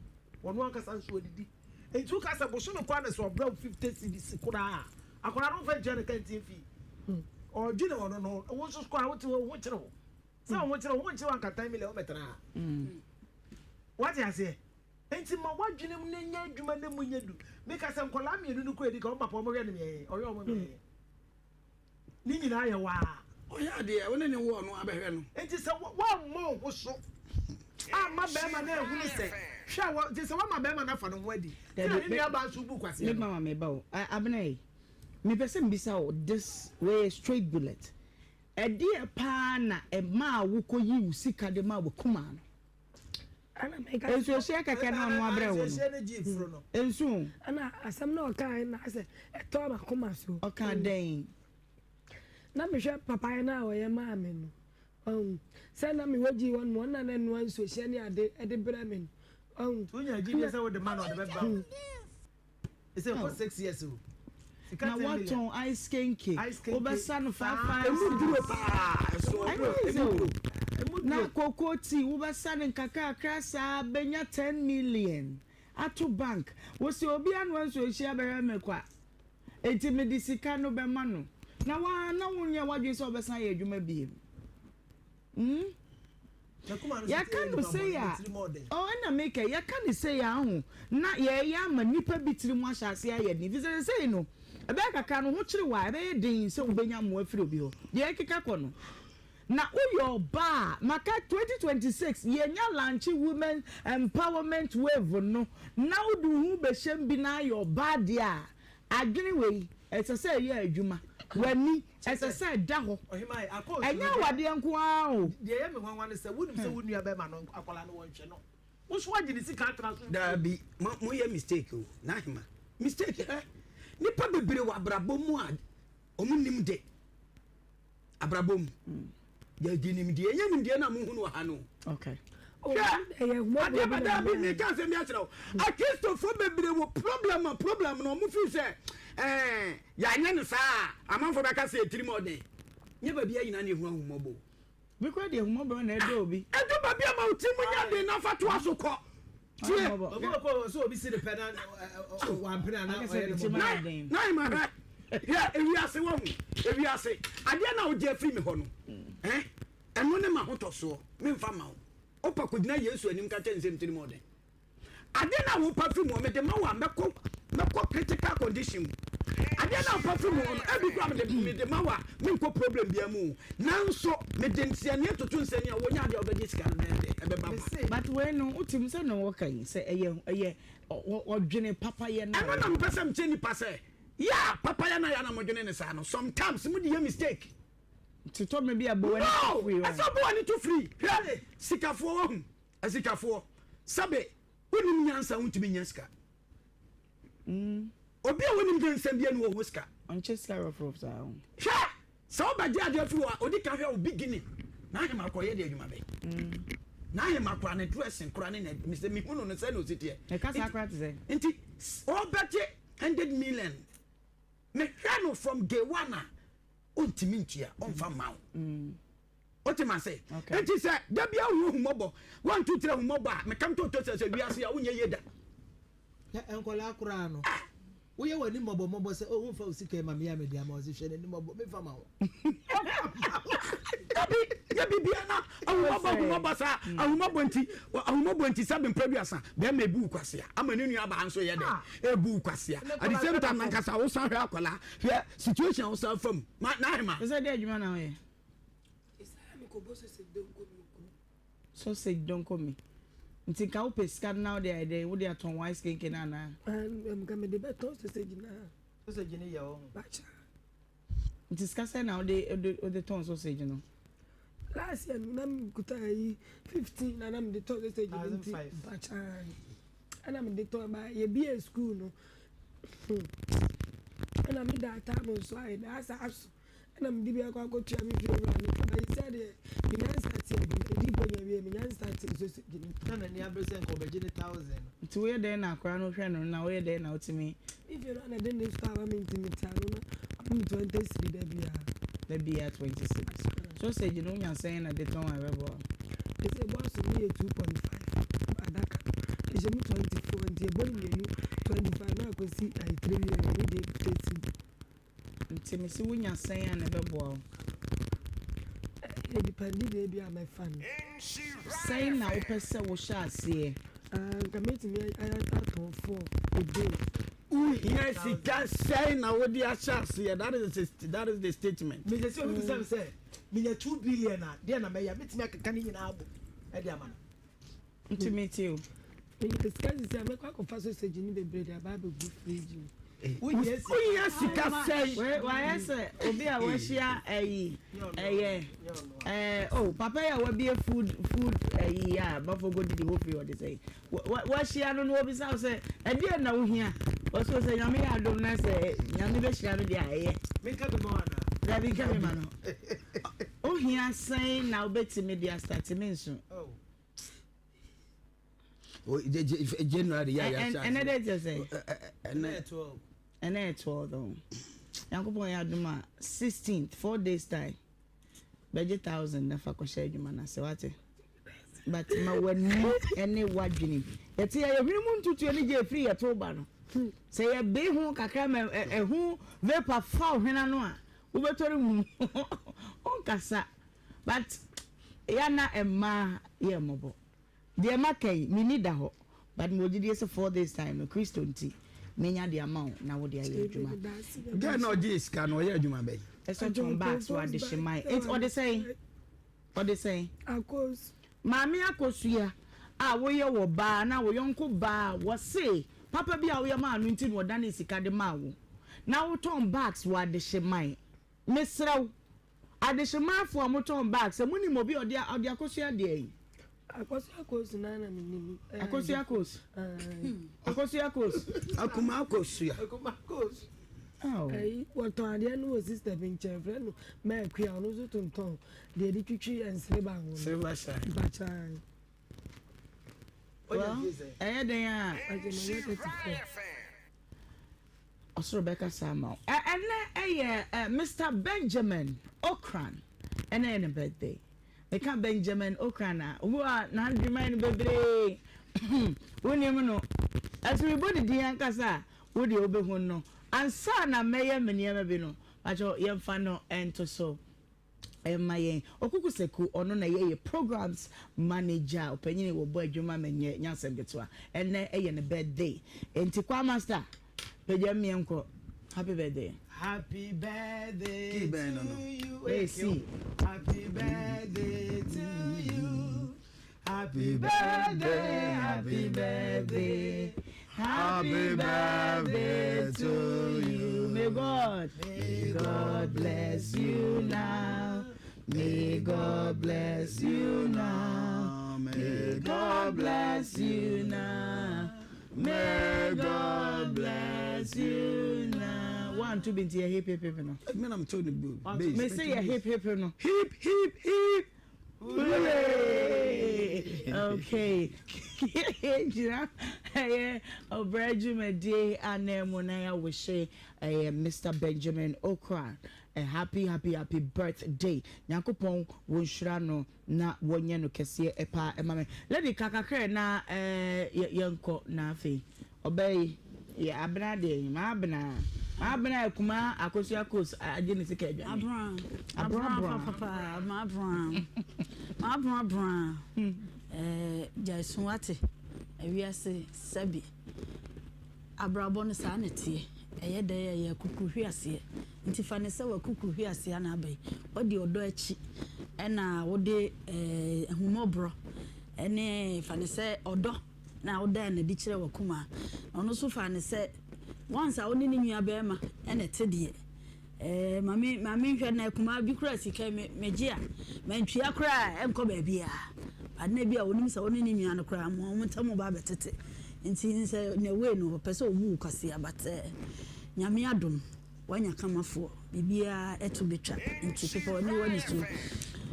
ɔno ankasa nso ɔdidi. Nti wo ka sɛ bosome koraa na sɛ ɔbrɛ wo 50 cedis koraa a akwadaa no mfa ntua ne canteen fee. Ɔdwene ɔno no wo nso koraa wote hɔ wo ho kyere wo. Sɛ wo ho kyere wo ho nkyere wo anka 10 million wobɛtena ha. Wate aseɛ? Enti ma w'adwenem no nyɛ adwuma na emu nyɛ du. Meka sɛ nkwadaa mmienu no kura di ka wɔn papa wɔn hwɛ no mmiɛn ɔhwɛ wɔn mmiɛn ne nyinaa yɛ waa. Ɔyɛ adeɛ wo ne ne wo ɔno abɛhwɛ no. Enti sɛ woammɔ wo ho so amma barima no anhunu sɛ hwɛ a wɔ nti sɛ woama barima no afa ne ho adi nti na ne nuabaa nso bu kwasea Me no. mama me ba o Abena yi mepɛ sɛ mebisa wo this wei yɛ straight bullet ɛdeɛ paa na ɛmaa wo kɔ yi wo sika de maa w'akumaa no? Nsuohyɛ kɛkɛ na ɔno abrɛ wo no. Nsu. Ɛna asɛm na ɔkae na asɛ ɛtɔ m'akoma so. Ɔka dɛn? Na mehwɛ papa yi na ɔyɛ maa me no. Ɔn sɛ na mewɔ gyi hɔ no ɔno na ɛnoa nsuohyɛ ne ade ɛde brɛ me no. Ɔn. Wonya gyidie sɛ wode ma na ɔde bɛba wo. Ɛsɛ kɔ 6 years o. Na watɔn ice kenke. Wobɛsa no 5 5 Emu duro paa. Ɛso emu duro. Na koko tea wobɛsa no nkakrakra saa bɛnya 10 million ato bank. Wose obi anoa nsuo hyia bɛhwɛ me kwa. Enti mede sika no bɛma no. Na waa na wonyɛ w'adwene sɛ wobɛsan ayɛ adwuma biem. Hmm? Yɛka no sei a, oh, ɛna meka, yɛka no sei a, ho, na yɛyɛ ama nnipa bi tirim ahyɛ ase ayɛ den. Fi sɛ sei no, ɛbɛyɛ kakra no, ho kyere wo a, ɛbɛyɛ den sɛ wobɛnya mmoa afiri obi hɔ. Deɛ ɛkeka kɔ no. Na woyɛ ɔbaa a, maka 2026, yɛnya lankye women empowerment wave no, na wode wo ho bɛhyɛm bi na ayɛ ɔbaa deɛ a, Adwene wei, ɛsɛ sɛ ɛyɛ adwuma. W'ani, ɛsɛ sɛ ɛda hɔ. Ɛnyɛ awadeɛ nko ara o. Deɛ ɛyɛ me nwanwa ne sɛ, wonim sɛ wo nua bɛrima no, akwadaa no wɔnhwɛ no. Wo nso woagye ne sika atena so. Daabi, mo mo yɛ mistake o, Nahima. Mistake hɛ. Nipa bebree wɔ abrabɔ mu a wɔn nim de. Abrabɔ mu. Yɛgye nimdeɛ, ɛnyɛ nimdeɛ na mo hu no wɔ ha no. Okay. Hwɛ, adeɛ ba daabi meka asɛm bi akyerɛ wo. Akristofoɔ bebree wɔ problem a problem no wɔn fi sɛ ɛɛ yɛanyɛ no saa a amanfoɔ bɛka sɛ yɛtirim ɔden. Nyɛ baabi a nyinaa na ehu ahummɔbɔ. Bi kora deɛ ahummɔborɔ na ɛdɔ obi. Ɛdɔ baabi a ma wo tirim nyɛ den na fa toa so kɔ. Tie. Obi wɔ kɔ sɛ obi si ne pɛ na wampene ana ɔyɛ ne mɔbɔ. Na na hwɛ hwɛ ewiase wɔ ho ewiase adeɛ na wogye afiri mi hɔ no ɛn ɛno ne ma hotɔsoɔ memfa ma wo wopa kɔgyina Yesu anim ka kyɛ nsɛm tirim ɔden Ade no a wopa firi mu hɔ, mede ma wo a, mɛkɔ mɛkɔ critical condition mu. Adeɛ no a wopa firi mu hɔ no, ebi koraa mede mede ma wo a, menkɔ problem biara mu o. Nanso mede nsɛnneɛ toto nsɛnneɛ a wonya adeɛ a wobɛgye sika no bɛyɛ dɛ, ɛbɛba ma. But wei no, wotim sɛ na wɔka yi sɛ ɛyɛ ɛyɛ ɔdwene papayɛ no a. Ɛno na mepɛ sɛ mekyerɛ nnipa sɛ, yɛ a papayɛ no a yɛ a na modwene no saa no, sometimes mode yɛ mistake. Nti tɔ mmerɛ bi a bɔ w'ani to firi. No! Ɛsɛ bɔ w'ani to firi. Hwɛ, sikafoɔ wahu. Asikafoɔ, sɛbe wonim nyansa wontumi nnya sika. Obi a wonim nyansa bia ne wɔwɔ sika. Ɔnkyɛ sika rɔfrɔf saa ho. Hwɛ! Sɛ wobɛgye adeɛ afiri hɔ a, ɔdi kan hwɛ wo beginning. N'ahema kɔ yɛ de adwuma bɛn? N'ahema koraa ne dressing koraa ne na mesɛ mehu no no sɛ na ɔsi teɛ. Ne kasa koraa te sɛ. Nti ɔbɛgye 100 million. Mehwɛ no from day one a ɔntumi ntua ɔmfa mma wo. Wote ma se? Nti sɛ da bia wohu ahummɔbɔ, woanto tiri ahummɔbɔ a, meka ntoto sɛ sɛ wiase a wonyɛ yie da. Na nkwadaa koraa no, woyɛ w'ani mmɔbɔmmɔbɔ sɛ, oh, womfa wo sika yi ma me a mede ama wo, sɛ hwɛ n'ani mmɔbɔ, memfa ma wo. Dabi, yɛ biribiara na ahummɔbɔ ahummɔbɔ saa, ahummɔbɔ nti, ahummɔbɔ nti sɛ bempɛ aduasa, bɛrima ebu wo kwasea, ama ne nua baa nso yɛ dɛ, ebu wo kwasea. At the same time, nankasa wosan hwɛ akwadaa, hwɛ situation a wosan fa mu, ma n'ahema. Sɛ dɛ adwuma na woyɛ? Sausage donkomi. Nti nka wopɛ sika no na wode ayɛ dɛn? Wode atɔn wo ice kenken no anaa? Nka mede bɛtɔn sausage no a. Sausage no yɛ wo ho. Bakyɛ. Nti sika sɛn na wode wode tɔn sausage no? Last year no na mekuta ayi 15 na na mede tɔn sausage no nti bakyɛ. Ɛna mede tɔn ba yɛbie school no. Ɛna meda ataabo nso ayɛ dɛ asa aso. Ɛna mede bi akɔ akɔtua me fie wura no ka but sɛ deɛ menya nstate adwuma ɛdi mpo nya wie menya nstate nso sɛ gyina. Na n'ani abere sɛ nka ɔbɛgye ne thousand no. Nti woyɛ dɛn na akwadaa no hwɛ no na woyɛ dɛn na wotumi. Me fie no na ɛde ne store ama me nti mete ano na ɔma me 20 cedi da biara. Da biara 20 cedis. Sausage no wonya sɛn na de tɔn a ɛbɛboa wo? Ɛsɛ bɔs no yɛ 2.5 adaka no ɛhyɛ mu 24 nti ɛbɔ no mmienu 25 na akɔsi ayi 300 ne deɛ 50 cedi. Nti mese wonya sɛn a na ɛbɛboa wo? Ɛ depɛndi baabi a mɛfa no. Sɛn na wopɛ sɛ wohyɛ aseɛ? Ah, nka mɛtumi atɔn four a day. Wohia sika sɛn na wode ahyɛ aseɛ? That is the, that is the statement. Mesɛ sɛ obi bisa me sɛ menya two billion a deɛ na mɛyɛ a mɛtumi akeka ne nyinaa abom de ama no. Nti me te o. Menya sika sisi a mɛkɔ akɔfa sausage no bebree de aba abɛgu fridge mu. Wohia sika sɛn? Wayɛ sɛ obi a wahyia ayi ɛyɛ ɛɛ oh papa yi a wabie food food ayi a bafo go didi hɔ firi ɔde sɛ wahyia no na obisa wo sɛ ɛdeɛ na wohia ɔsɛ sɛ nyame yɛ adom na sɛ nyame bɛhyira me deɛ a ɛyɛ. Menka bi ma wo anaa? Dabi nka bi ma no. Wohia sɛn na wobɛtumi de astate me nso. Oh. January yɛ yɛ ɛnɛ dɛ kyɛ sɛ ɛnɛ ɛnɛ yɛ 12 o nyankopɔn yɛ adom a 16th 4 days time bɛgye thousand na fa kɔhyɛ adwuma no ase wate but ma w'ani ne w'adwene yɛte yɛ yɛhwene mu ntutuo ne gye ɛfiri yɛto ba no sɛ yɛbee ho kakra ma ɛho vapor fa wo hwene ano a wobɛtɔre mu wonkasa But ya na mmaa yɛ mmɔbɔ. Deɛ maka yi, m'ani da hɔ. But mewɔ gyidie sɛ for this time no, Kristo nti, mɛnya de ama wo na wode ayɛ adwuma. Girl na ɔgyee sika no, ɔyɛ adwuma bɛn? Ɛsɛ ɔtɔn bags wɔ Adehyeman. Enti ɔde sɛn? Ɔde sɛn? Akos. Maame Akosua a woyɛ wɔ baa anaa wo yɔnko baa a wɔse papa bi a woyɛ maa no nti na ɔdanee sika de maa wo na wotɔn bags wɔ Adehyeman. Mesrɛ wo, Adehyemafo a wɔtɔn bag sɛ monim obi a ɔde ɔde akosua deɛ yi. Akosua kos naa na menim. Akosua kos. Akosua kos. Akuma akosua. Akuma kos. Ɛyi wɔtɔn adeɛ no wɔ sista bi nkyɛn frɛ no mɛɛkua ɔno nso tontɔn deɛ de twitwi nsreba ho no. Silver shine. Mpakyan. Well, ɛyɛ dɛn a. Ɔsoro bɛkasa ama wo. Ɛnɛ ɛyɛ Mister Benjamin Okran ɛnɛ yɛ ne birthday. Meka Benjamin Okran a, obi wɔ a n'adwene ayɛ no bebree. Wonim no. Ɛso mebɔ ne din ankasa a, wo deɛ wobɛhu no. Ansa na mɛyɛ me nneɛma bi no, pakyɛ yɛmfa no nto so. Ɛma yɛn. Okuku Seku, ɔno na ɛyɛ yɛ programs manager, ɔpanyin wɔ bɔ adwuma ma nyɛ nyɛ asɛm ketewa. Ɛnɛ ɛyɛ ne birthday. Enti Kwa Master, pagya mu yɛnkɔ. Happy birthday. Happy birthday to you. Hey, see. Happy birthday to you. Happy birthday, happy birthday, happy birthday to you. May God, may God bless you now. May God bless you now. May God bless you now. May God bless you now. Woanto bi nti yɛ hip hip hip no. Me na meto no bass. Mese yɛ hip hip no. Hip hip hip hooray. Okay. Gyina ɛyɛ ɔbrɛ dwumadie anan mu na yɛawohyɛ ɛyɛ Mr Benjamin Okra a happy happy happy birthday. Nyankopɔn wo nhyira no. Na wɔnyɛ no kɛseɛ paa ɛma me. Lady ka kakra na yɛnkɔ na afei ɔbaa yi yɛ abena deɛ yi maabena maabena akumaa akosua kos agye ne sika adwane. Abena abena papa maabena maabena abena ɛɛ gyae su wate ewiase sɛbi abrabɔ no saa na ɛteɛ ɛyɛ dɛ ɛyɛ akukuruhweaseɛ. Nti fa no sɛ w'akukuruhweaseɛ na aba yi, woadi ɔdɔ akyi ɛna wode ahummɔborɔ ne fa no sɛ ɔdɔ na wodaa no adi kyerɛɛ w'akumaa. Na ɔno nso faa no sɛ once a wo ne ne nua barima na ɛte deɛ, ɛɛ ma me ma menhwɛ na akumaa bi koraa sika me megye a mantua koraa ɛnkɔ baabiara. But na ebi a onim sɛ wo ne ne nua no koraa mo mo ntam ba abɛtete. Nti sɛ in a way no ɔpɛ sɛ obu wo kwasea but Nyame adom. Wanya kamafoɔ, biribiara ɛto bɛtwa nti pepa w'ani wɔ ne so.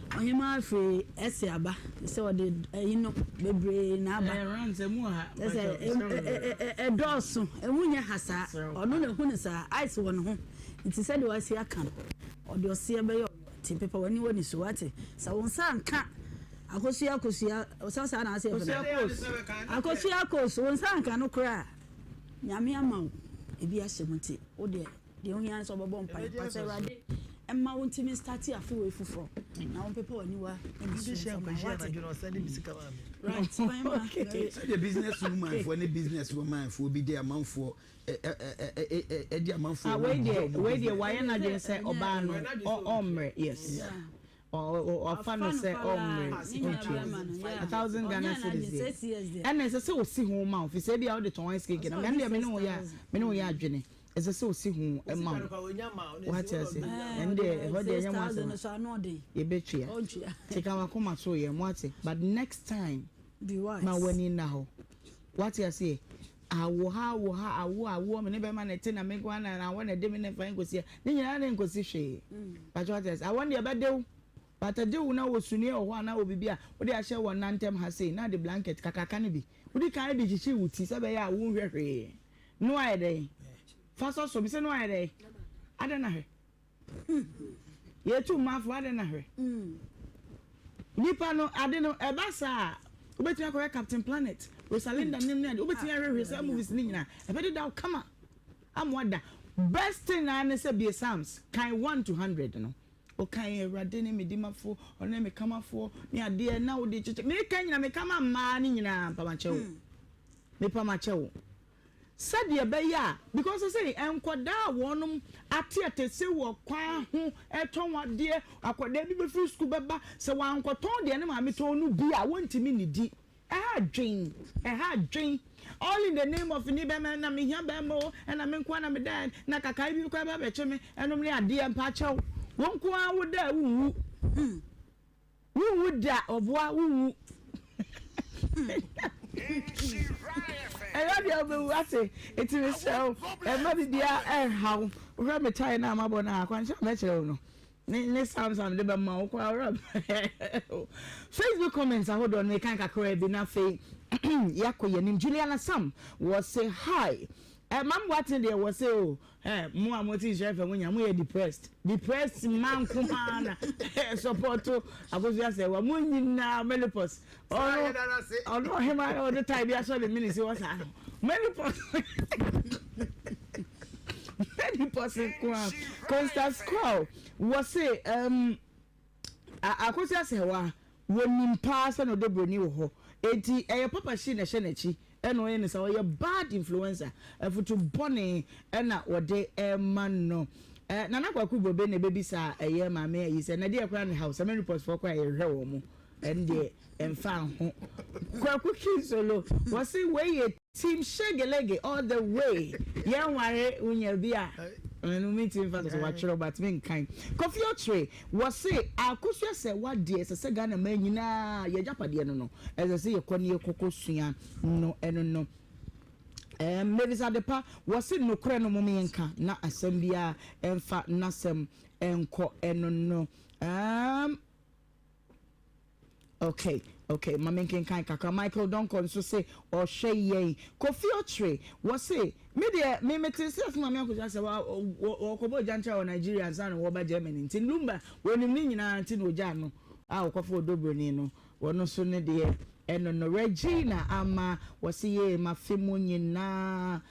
Ɔhemaa firi ɛse aba sɛ ɔde ɛyi no bebree na aba. Sɛ ɛdɔɔso, ɛmu nyɛ ha saa, ɔno na ɛhu no saa, ice wɔ ne ho nti sɛdeɛ wasi aka no ɔde ɔseɛ bɛyɛ ɔyɔ nti pepa w'ani wɔ ne so wate. Sɛ wo nsa nka akosua akosua sɛ saa na ase yɛfrɛ no akosua akos wo nsa nka no koraa. Nyame ama wo ebi ahyɛ mu nti wo deɛ deɛ ohia ne sɛ wobɛbɔ mpaeɛ pa sɛ Awurade mma wo ntumi starte afe wei foforɔ na wo mpepa w'aniwa nisuo mfa ma wate right kwan ma Sɛdeɛ business woman foɔ ne business woman foɔ bi de amanfoɔ ɛde amanfoɔ Ah, wei deɛ wei deɛ wayɛ n'adwene sɛ ɔbaa no ɔmmrɛ yes. Ɔfa no sɛ ɔmmrɛ ɔntua 1000 Ghana cedis deɛ ɛna ɛsɛ sɛ ɔsi ho ma wo fi sɛ ebia wode tɔn ice cake na me deɛ me ne wo yɛ me ne wo yɛ adwene ɛsɛ sɛ ɔsi ho ma wo wate ase ɛno deɛ ɛhɔ deɛ ɛnyɛ mo asɛm yɛbɛtua te ka wakoma so yɛ mo ate but next time ma w'ani nna hɔ wate aseɛ awo ha awo ha awo awo me ne bɛma na ɛte na me nko na awɔ na ɛde me ne fa nkosi ne nyinaa ne nkosi hwee Pakyɛ wate ase? Awɔ no deɛ ɛbɛde wo but ɛde wo na wɔ sunie wɔ hɔ anaa wɔ biribi a wode ahyɛ wɔ nan ntam ha sei na de blanket kakraka no bi wodi kan de kyikyiri wo ti sɛ ɛbɛyɛ a wonhwɛ hwee no ayɛ dɛn fa sɔ so mesɛ no ayɛ dɛn adɛn na hwɛ yɛtu mmafo adɛn na hwɛ nipa no ade no ɛba saa a wobɛtumi akɔhwɛ Captain Planet Rosalinda nim ne ade wobɛtumi ahwehwɛ saa movies no nyinaa ɛbɛdeda wo kama Amoa da. Best thing ara ne sɛ bue Psalms, kan one to hundred no. Wokan Awurade ne me dimafo, ɔno ne me kamafoɔ, ne adeɛ na wode kyekyɛ. Meka nyina meka ma mmaa no nyinaa mpamakyɛ wo. Mepamakyɛ wo. Sɛdeɛ ɛbɛyɛ a, because sɛ nkwadaa a wɔnom ateatese wɔ kwan ho ɛtɔn adeɛ, akwadaa bi bɛfiri sukuu bɛba, sɛ wankɔtɔn deɛ ne maame tɔn no bi a, wɔntumi nnidi. Ɛha adwen, ɛha adwen. All in the name of ni bɛma na mehia bɛma o, ɛna me nko ara na meda na kakae bi koraa ba bɛkye me, ɛnom ne adeɛ mpakyɛw. Wo nko ara wo da a wonwu. Wonwu da, ɔboa wonwu. Ɛyɛ deɛ wobɛwu ate, nti mesrɛ wo, ɛmma biribiara ɛnha wo. Wohwɛ me tae no a mabɔ no a, akwankyerɛ a mɛkyerɛ wo no. Ne ne psalms a mede bɛma wo koraa ɔwerɛ Facebook comments ahodoɔ no mekan kakraa bi na afei yɛakɔ yɛn anim. Juliana Sam wɔ se hi. Eh, Mam Boateng deɛ wɔ se o eh, mo a mote nhyira fam nyinaa moyɛ depressed. Depressed mma nko ara na eh, support Akosua sɛ wa mo nyinaa menopause. Ɔno ɔno ɔhema na ɔde tae bi asɔ ne mene si hɔ saa no. Menopause. Menopause nko ara. Constance Quao wɔ se um, Akosi Asɛwa wɔnim paa sɛ na ɔdɔ buroni wɔ hɔ enti ɛyɛ papa hyi na ɛhyɛ n'akyi ɛna ɔyɛ ne sa ɔyɛ bad influencer afutu bɔne ɛna wɔde ɛma no. Eh, Nana Kwaku Bobe na ɛbɛbisa ɛyɛ maame ayi sɛ na deɛ koraa ne haw sɛ menopause foɔ koraa yɛhwehwɛ wɔn mo. Ɛndeɛ ɛmfa ho. Kwaku Kinsolo wɔse wei yɛ team shegelege all the way yɛnware wonya bi a ɛno mentumi mfa so watwerɛ but menkan. Kofi Okyere wɔse Akosua sɛ wadeɛ ɛsɛ sɛ Ghana man nyinaa yɛn agyapadeɛ no no ɛsɛ sɛ yɛkɔ ne yɛkɔkɔ sua no ɛno no. Ɛɛm Mavis Adepa, wɔse nokorɛ no mom yɛnka na asɛm biara ɛmfa nasɛm nkɔ ɛno no. Ɛɛm Ok ok ma menkenkan kakra. Michael Donkor nso se ɔhwɛ yɛn. Kofi Okyere, wɔse me deɛ me mete sɛ sɛ Maame Akosua sɛ wɔkɔbɔ gyantra wɔ Nigeria ansa na wɔba Germany nti Lumba wɔnim ne nyinaa nti na ɔgyaa no a ɔkɔfa Odobroni no. Wɔno nso ne deɛ ɛno no. Regina Ama wɔse yee mafe mo nyinaa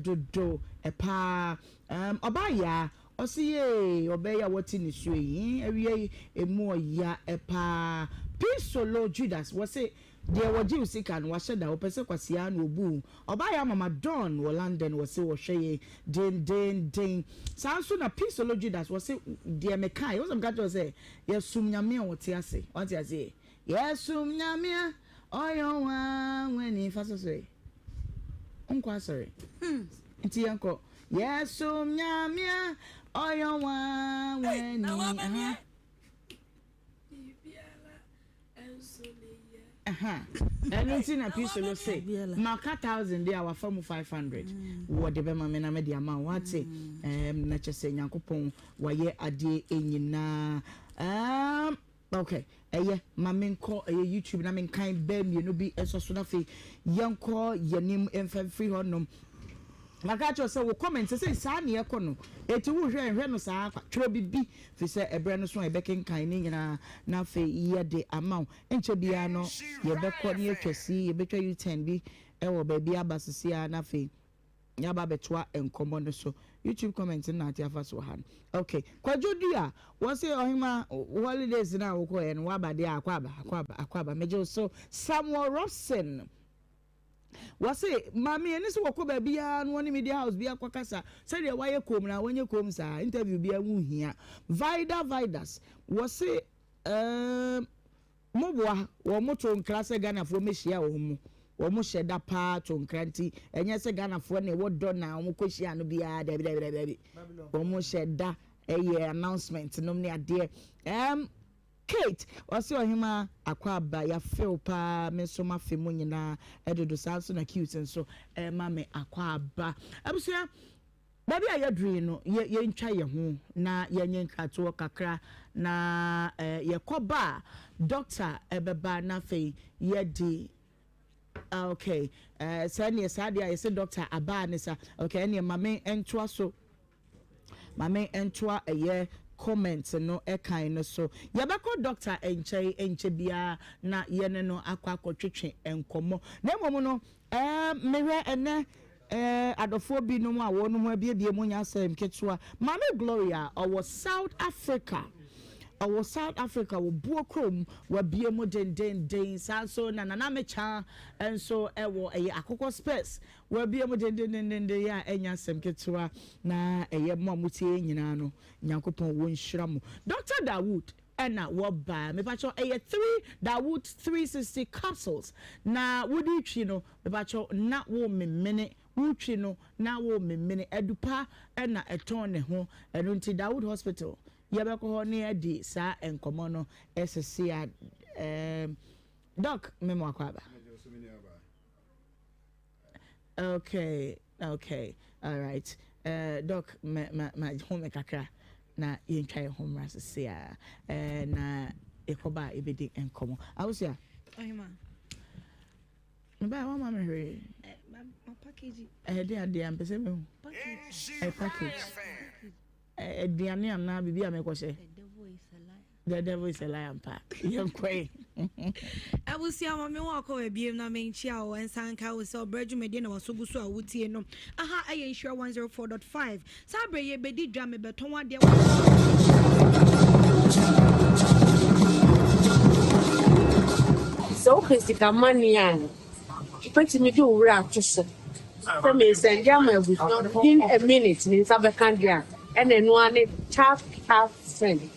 dodo paa. Ɛɛm Ɔbaa Yaa ɔse yee ɔbaa yi a wɔte nisuo yi awia yi emu ɔya paa. Pisolo Judas wɔse deɛ wɔgye wo sika no wahyɛ da ɔpɛ sɛ kwasia na ɔbu wo. Ɔbaa Yaa Mama Dawn wɔ London wɔse wɔhwɛ yɛn dendeenden. Saa nso na Pisolo Judas wɔse deɛ mekaeɛ wosɛ meka kyerɛ wo sɛ Yɛsom Nyame a ɔte ase. Wate aseɛ? Yɛsom Nyame a ɔyɛ ɔnwanwani. Fa so so Wonkɔ asɔre. Nti yɛnkɔ. Yɛsom Nyame a ɔyɛ ɔnwanwani. Aha. Ɛno nti na Pisolo se maka thousand de a wafa mu 500 wɔde bɛma me na mede ama wo wate na kyɛ sɛ Nyankopɔn wayɛ adeɛ nyinaa um, ok ɛyɛ ma menkɔ ɛyɛ YouTube na menkan bɛɛ mmienu bi nso so na afei yɛnkɔ yɛnim mfa mfiri hɔ nom. Maka akyerɛ wo sɛ wo comment sɛ saa ne ɛkɔ no eti wo hwɛ nhwɛ no saa kwa twerɛ bibi firi sɛ ɛberɛ no so a yɛbɛkenkan ne nyinaa na afei yɛde ama wo nkyɛ biara no yɛbɛkɔ ne yɛtwa si yɛbɛtwa U-turn bi ɛwɔ baabi aba sisi ara na afei yɛaba abɛtoa nkɔmmɔ no so. YouTube comment no na ate afa so wɔ ha no. Okay, Kwadwo Dua wɔse ɔhema holidays no a wokɔɛ no waba deɛ akɔ aba akɔ aba akɔ aba megye wo so. Samuel Robson Wɔse maame ɛne sɛ wɔkɔ baabiara no wɔne media house bi akɔkasa sɛdeɛ wayɛ koom na wɔnyɛ koom saa interview biara ho nhia. Vida Vidas wɔse ehm moboa wɔn to nkra sɛ Ghanafoɔ mɛhyia wɔn mo wɔn hyɛ da paa to nkra nti ɛnyɛ sɛ Ghanafoɔ na ɛwɔ dɔ na wɔn kɔ hyia no biara dabi dabi dabi dabi wɔn hyɛ da ɛyɛ announcement nom ne adeɛ ehm. Kate, ɔse ɔhemaa akwaaba yafe wo paa me nso mafe mo nyinaa dodo saa nso na cute nso ɛma me akwaaba. Abusua baabi a yɛduru yi no yɛ yɛntwa yɛ ho na yɛnyɛ nkratoɔ kakra na yɛkɔ ba a doctor ɛbɛba na afei yɛde ah okay sɛ neɛ saa deɛ a yɛsɛ doctor abaa ne sa okay ɛneɛ ma me ntoa so. Ma me ntoa ɛyɛ comment no kan no so. Yɛbɛkɔ doctor nkyɛn nkyɛ biara na yɛne no akɔ akɔtwetwe nkɔmmɔ. Na mmom no, eh, mehwɛ ɛnɛ eh, adɔfoɔ binom a wɔn ho abiebie mu nyɛ asɛm ketewa. Maame Gloria ɔwɔ South Africa. Ɔwɔ South Africa wɔ Buo kurom, wabie mu dendenden. Saa nso na Nana Mekya nso ɛwɔ ɛyɛ Akokɔ Spurs. Wabue mu dendendenden yɛ a ɛnyɛ asɛm ketewa na ɛyɛ mo a motie yɛn nyinaa no Nyankopɔn wɔnhyira mo. Doctor Dawood ɛna wɔba mepakyɛw ɛyɛ three Dawood 360 capsules na wode twi no mepakyɛw na wo memene wo twi no na wo memene adupa ɛna ɛtɔn ne ho ɛno nti Dawood hospital yɛbɛkɔ hɔ ne adi saa nkɔmɔ no ɛsese a ɛɛm Doc me mo akɔ aba. Okay, okay, alright. Uh, Doc, ma, ma, ma home kakra na yɛntwa yɛn ho mmra sese a uh, na yɛkɔba a yɛbɛdi nkɔmmɔ. Awosua. Ɔhema. Mebaa wama me hwee. Eh, ma, ma package. Ɛde eh, adeɛ ampɛ sɛ mehu. Package. Eh, package. Eh, aduane anaa biribi a mekɔhyɛ. The devil is a liar ampa. Yɛnkɔe. Abusua ma me wɔ akɔ abiem na menkyia wo nsa nka wo sɛ ɔbrɛ dwumadie na waso gu so a wotie no. Aha ɛyɛ Nhyira 104.5. Saa berɛ yɛbɛdi dwa mebɛtɔn adeɛ wɔ Sɛ wopɛ sika money a, wobɛtumi de wo werɛ ato so sɛ meresɛnde ama abusua within a minute me nsa bɛka deɛ a, ɛna ɛno ara ne tap tap send.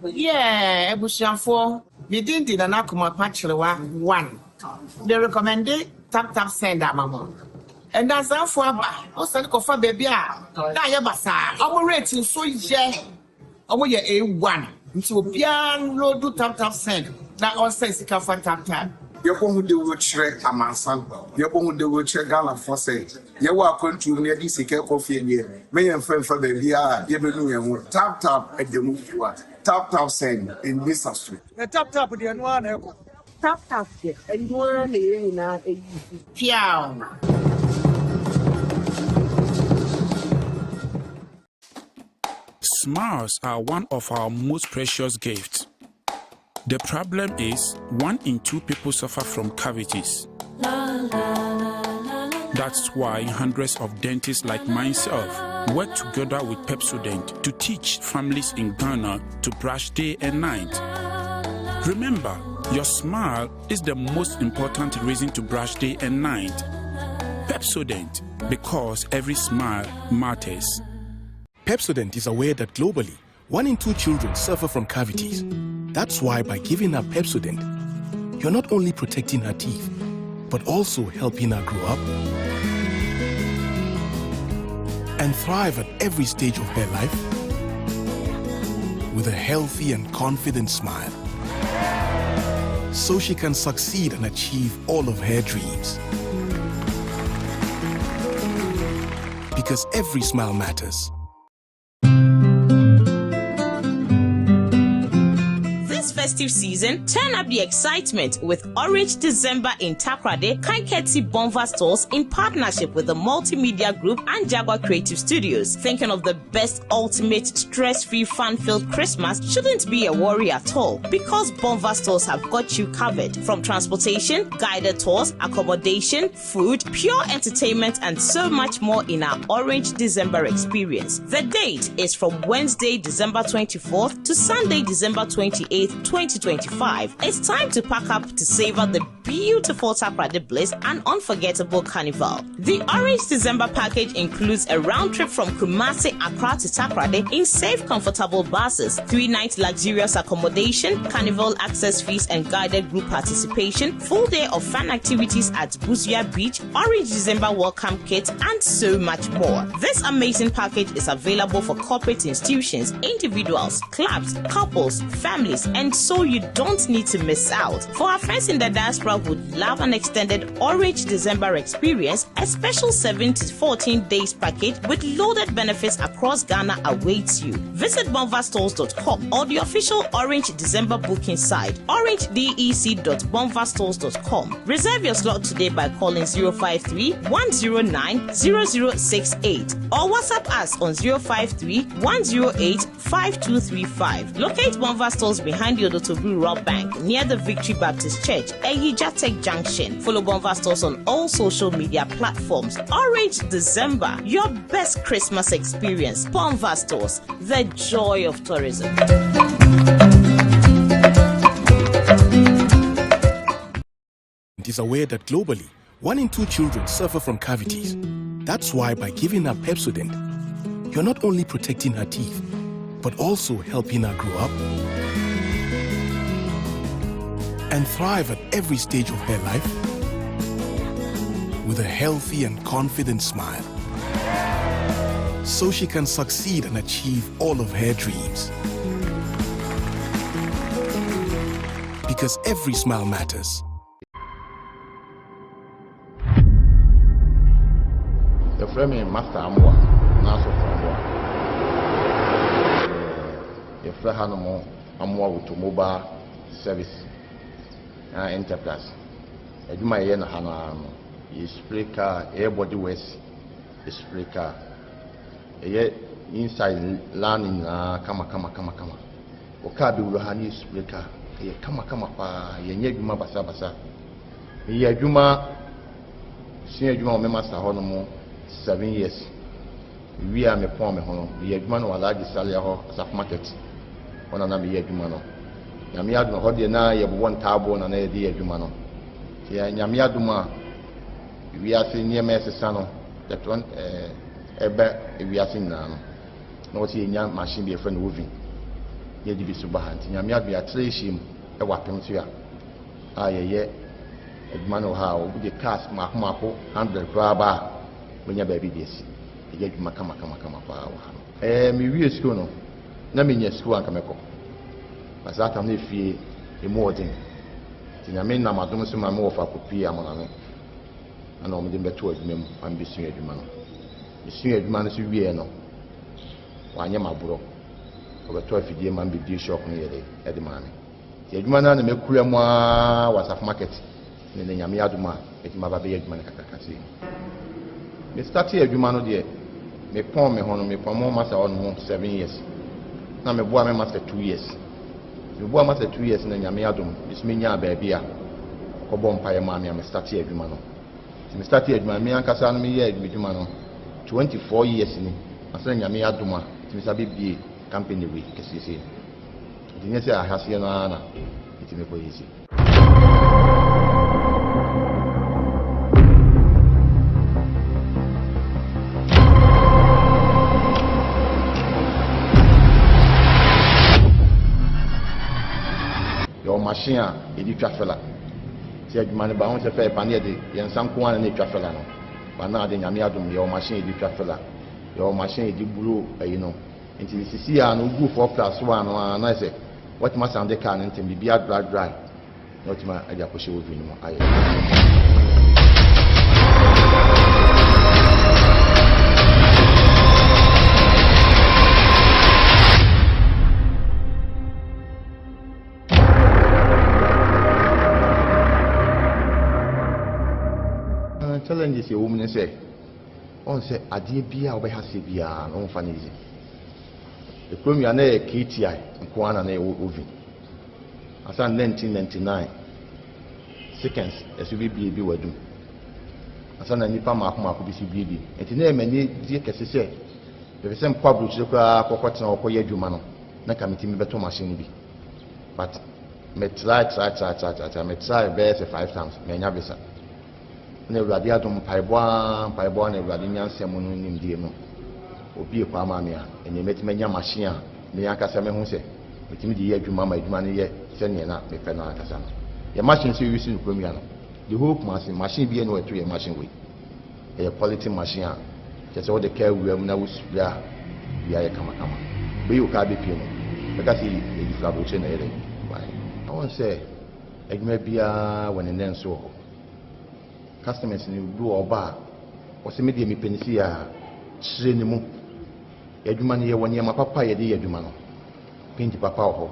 Yeah abusuafoɔ me din de Nana Kumapa Kyerewa one me recommende tap tap send ama mo Ndansafoɔ aba wo sane kɔfa baabi a na ayɛ basaa ɔmo rate nso yɛ ɔmo yɛ A one nti obiara nlodu tap tap send na ɔnsɛn sika fa tap tap. Yɛbɔ ho dawuro kyerɛ amansan, yɛbɔ ho dawuro kyerɛ Ghanafoɔ sɛ yɛwɔ akwantuo mu na yɛde sika rekɔ fie deɛ, mɛ yɛmfa mfa baabiara a yɛbɛnu yɛn ho. Tap tap ɛda mu fua. Tap tap send, ɛnni sa so. Na tap tap deɛ ɛno ara na ɛkɔ. Tap tap deɛ ɛno ara na yɛn nyinaa use. Piaw! Smiles are one of our most precious gifts. The problem is, one in two people suffer from cavities. That's why hundreds of dentists like myself work together with Pepsodent to teach families in Ghana to brush day and night. Remember, your smile is the most important reason to brush day and night. Pepsodent, because every smile matters. Pepsodent is aware that globally, one in two children suffer from cavities. That's why by giving her Pepsodent, you're not only protecting her teeth, but also helping her grow up and thrive at every stage of her life with a healthy and confident smile. So she can succeed and achieve all of her dreams. Because every smile matters. This festive season, turn up the excitement with Orange December in Takoradi, Kanketi Bonva stores in partnership with the Multimedia Group and Jaguar Creative Studios. Thinking of the best ultimate stress-free fun-filled Christmas shouldn't be a worry at all because Bonva stores have got you covered from transportation, guided tours, accommodation, food, pure entertainment and so much more in our Orange December experience. The date is from Wednesday, December 24th to Sunday, December 28th, 2025. It's time to pack up to savor the beautiful Takoradi Bliss and unforgettable carnival. The Orange December package includes a round trip from Kumasi, Accra to Takoradi in safe, comfortable buses, three-night luxurious accommodation, carnival access fees and guided group participation, full day of fun activities at Busua Beach, Orange December welcome kit, and so much more. This amazing package is available for corporate institutions, individuals, clubs, couples, families, and so you don't need to miss out. For our friends in the diaspora who love an extended Orange December experience, a special 7 to 14 days package with loaded benefits across Ghana awaits you. Visit bonvastores.com or the official Orange December booking site, orangedec.bonvastores.com. Reserve your slot today by calling 053 109 0068 or WhatsApp us on 053 108 5235. Locate Bonva Stores behind the Odotobu Rural Bank near the Victory Baptist Church, Eyija Tech Junction. Follow Bonva Stores on all social media platforms. Orange December, your best Christmas experience. Bonva Stores, the joy of tourism. Is aware that globally, one in two children suffer from cavities. That's why by giving her Pepsodent, you're not only protecting her teeth, but also helping her grow up and thrive at every stage of her life with a healthy and confident smile. So she can succeed and achieve all of her dreams. Because every smile matters. Yɛfrɛ me Master Amoah anaa Sɔfo Amoah. Yɛfrɛ hanom Amoah Automobile Service anaa Enterprise. Adwuma a yɛyɛ no ha no ara no, yɛ spray car, yɛyɛ body works, yɛ spray car. Yɛyɛ inside line nyinaa kama kama kama kama. Wo car bɛwura ha na yɛ spray car, ɛyɛ kama kama paa, yɛnyɛ adwuma basabasa. Meyɛ adwuma, sua adwuma wɔ me master hɔ nom 7 years. Mewie a mepɔn me ho no, meyɛ adwuma no wɔ Alhaji Salia hɔ, Asafo Market. Hɔ na na meyɛ adwuma no. Nyame adom, ɛhɔ deɛ na yɛbobɔ ntaaboo na na yɛde yɛ adwuma no. Nti Nyame adom a wiase nneɛma ɛsesa no, yɛtɔ ɛbɛ wiase nyinaa no, na wɔsɛ yɛnya machine bi yɛfrɛ no oven. Yɛde bi so ba ha. Nti Nyame adom yɛatrɛ ahyia mu ɛwɔ apem so a a yɛyɛ adwuma no wɔ ha a wɔde cars mmaako mmaako 100 koraa ba a wɔnya baabi de asi. Yɛyɛ adwuma kama kama kama paa wɔ ha no. Ɛɛ mewie sukuu no, na menya sukuu anka mɛkɔ. Na saa tam no efie emu ɔden. Nti Nyame nam adom so ma me wɔfa kɔpuee Amonane ɛna wɔn de me bɛtoo adwuma mu ma me bɛsua adwuma no. Mesuaa adwuma no nso wieɛ no, wanyɛ me aborɔ. Ɔbɛtɔɔ afidie ma me bɛbie shop no yɛ dɛ de maa me. Nti adwuma no ara na makura mu ara wɔ Asafo Market ne nnɛ Nyame adom a matumi aba abɛyɛ adwuma no kakraka sei. Me startee adwuma no deɛ, mepɔn me ho no, mepɔn me ho master hɔ nom 7 years. Na meboa me master 2 years. Nti meboa master 2 years na Nyame adom, me nso menyaa baabi a ɔkɔbɔ mpaeɛ maa me a me startee adwuma no. Nti me startee adwuma no, me ankasa no meyɛɛ m'adwuma no 24 years ni, ansa na Nyame adom a metumi san bɛbie company wei kɛseɛ sei no. Nti nyɛ sɛ ahaseɛ no ara na metumi kɔyɛ sei. Yɛwɔ machine a yɛde twa fela. Sɛ adwuma no ba ho sɛ fɛ pa ne yɛde yɛn nsa nko ara na ɛtwa fela no. Ba na ade Nyame adom yɛwɔ machine yɛde twa fela. Yɛwɔ machine yɛde buro ayi no. Nti sisi a no wogu 4 plus 1 no a na sɛ watumi asan de car no ntɛm biribi adry dry na watumi de akɔhyɛ oven no mu ayɛ. Challenges ɛwɔ mu ne sɛ ɔn sɛ adeɛ biara a wobɛha aseɛ biara no womfa no easy. Ekurom yi a na ɛyɛ KTI nko ara na na ɛwɔ oven. Ansa na 1999 seconds ɛso bebie bi wɔ adum. Ansa na nnipa mmaako mmaako bi so bie bi. Nti na ɛyɛ m'ani gye kɛse sɛ mepɛ sɛ mekɔ aburokyire koraa kɔkɔtena hɔ kɔyɛ adwuma no na nka metumi bɛtɔ machine no bi. But me try try try try try try me try bɛyɛ sɛ five times manya visa. Na Awurade adom, mpaebɔ ara, mpaebɔ ara na Awurade nyansa mu no nimdeɛ mu, obue kwan maa me a, ɛnneɛ mɛtumi anya machine a me ankasa mɛhu sɛ metumi de yɛ adwuma ma adwuma no yɛ sɛdeɛ na mepɛ no ankasa no. Yɛn machine nso yɛuse no kurom yi ano. The whole Kumasi, machine biara nni hɔ a ɛto yɛn machine wei. Ɛyɛ quality machine a kyerɛ sɛ wode kaa wura mu na wospray a, biribiara yɛ kamakama. Wobɛyi wo kaa bɛpue no, bɛka sɛ yɛde firi aburokyire na ɛyɛ dɛn baeɛ. Wohu sɛ adwuma biara wɔ ne nnɛnso wɔ hɔ. Customers no bi wɔ hɔ ɔba a, ɔse me deɛ mepɛ no sei a, kyerɛ ne mu. Yɛn adwuma no yɛwɔ nneɛma papa a yɛde yɛ adwuma no. Paint papa wɔ hɔ,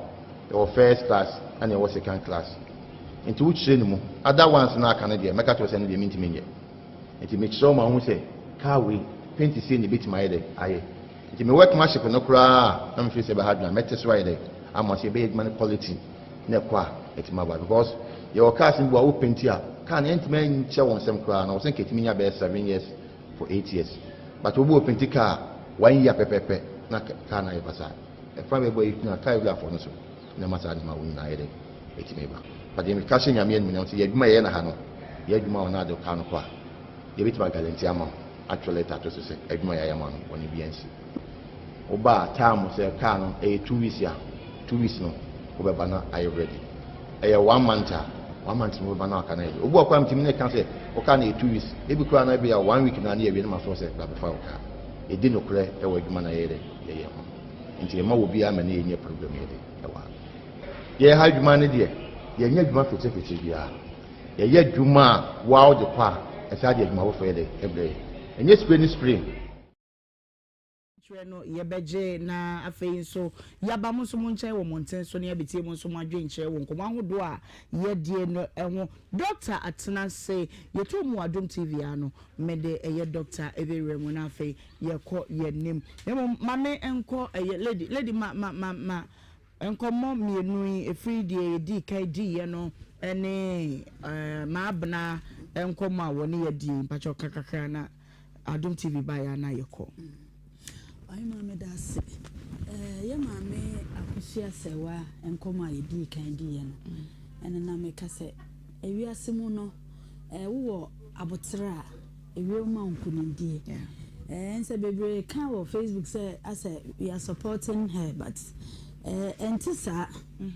yɛwɔ first class ɛna yɛwɔ second class. Nti wo kyerɛ ne mu. Other ones no a aka no deɛ mɛka kyerɛ wo sɛ ɛno deɛ mentumi nyɛ. Nti mekyerɛ wo ma wohu sɛ car wei paint sei na ɛbɛtumi ayɛ dɛ ayɛ. Nti me workmanship no koraa a na me feel sɛ ɛbɛha adwene a mɛte so ayɛ dɛ ama sɛ yɛbɛyɛ adwuma no quality na ɛkɔ a ɛtumi aba because yɛwɔ cars no bi wɔ a wo paint a car no ɛntumi nkyɛ wo nsɛm koraa na wɔ sɛ nka ɛtumi nya bɛyɛ 7 years for 8 years but obi wɔ paint car one year pɛpɛpɛ na car no ayɛ basaa ɛfa bɛbɔ yi na car wura afɔ no so na ɛma saa nneɛma wo nyinaa yɛ dɛ ɛtumi ba but yɛn ka hyɛ Nyame animuonyam sɛ yɛ adwuma yɛyɛ na ha no yɛ adwuma a ɔno ade car no kɔ a yɛbɛtumi agalante ama wo atwerɛ lɛta ato so sɛ adwuma a yɛayɛ ama no bɔne biara nsi. Woba a time sɛ car no ɛyɛ 2 weeks a, 2 weeks no wobɛba na ayɛ ready. Ɛyɛ one month a, one month no wobɛba na aka no ayɛ ready. Obi wɔ koraa metumi ne ka sɛ wo car no yɛ 2 weeks, ebi koraa no ebi a one week na ne yɛwie no ma frɛ sɛ bra bɛfa wo car. Yɛdi nokorɛ ɛwɔ adwuma no a yɛyɛ dɛ yɛyɛ ho. Nti yɛma wɔ biara ma ne yɛnyɛ problem yɛ de ɛwɔ ha. Yɛyɛ ha adwuma no deɛ yɛnyɛ adwuma fitirifitir biara. Yɛyɛ adwuma a woa wode kɔ a, ɛsan de adwuma foforɔ yɛ dɛ ɛbrɛ yɛn. Ɛnyɛ spray ne spray. Kyerɛ no yɛbɛgye na afei nso yɛaba mo nso mo nkyɛn wɔ mmɔnten so na yɛabɛtie mo nso mo adwenkyerɛ wɔ nkɔmmɔ ahodoɔ a yɛdie no ho. Dɔkta atena ase, yɛtoo mu wɔ Adom TV ano, mede ɛyɛ Dɔkta ɛbɛwura mu na afei yɛkɔ yɛn anim. Na mmom ma me nkɔ ɛyɛ lady, lady ma ma ma ma Nkɔmmɔ mmienu yi, ɛfiri deɛ yɛdii kan diiɛ no ne Maabena nkɔmmɔ a wɔne yɛ die. Mpakyɛw ka kakra na Adom TV baeɛ a na yɛkɔ. Ɔhemaa meda ase. Yɛ maame Akosua Sɛwa nkɔmmɔ a yɛdii kan diiɛ no, ɛno na meka sɛ ewiase mu no, wowɔ aboterɛ a, Ewiem ma nkunimdie. Eh, nsɛ bebree ka wɔ Facebook sɛ asɛ we are supporting her but eh, ɛnte saa.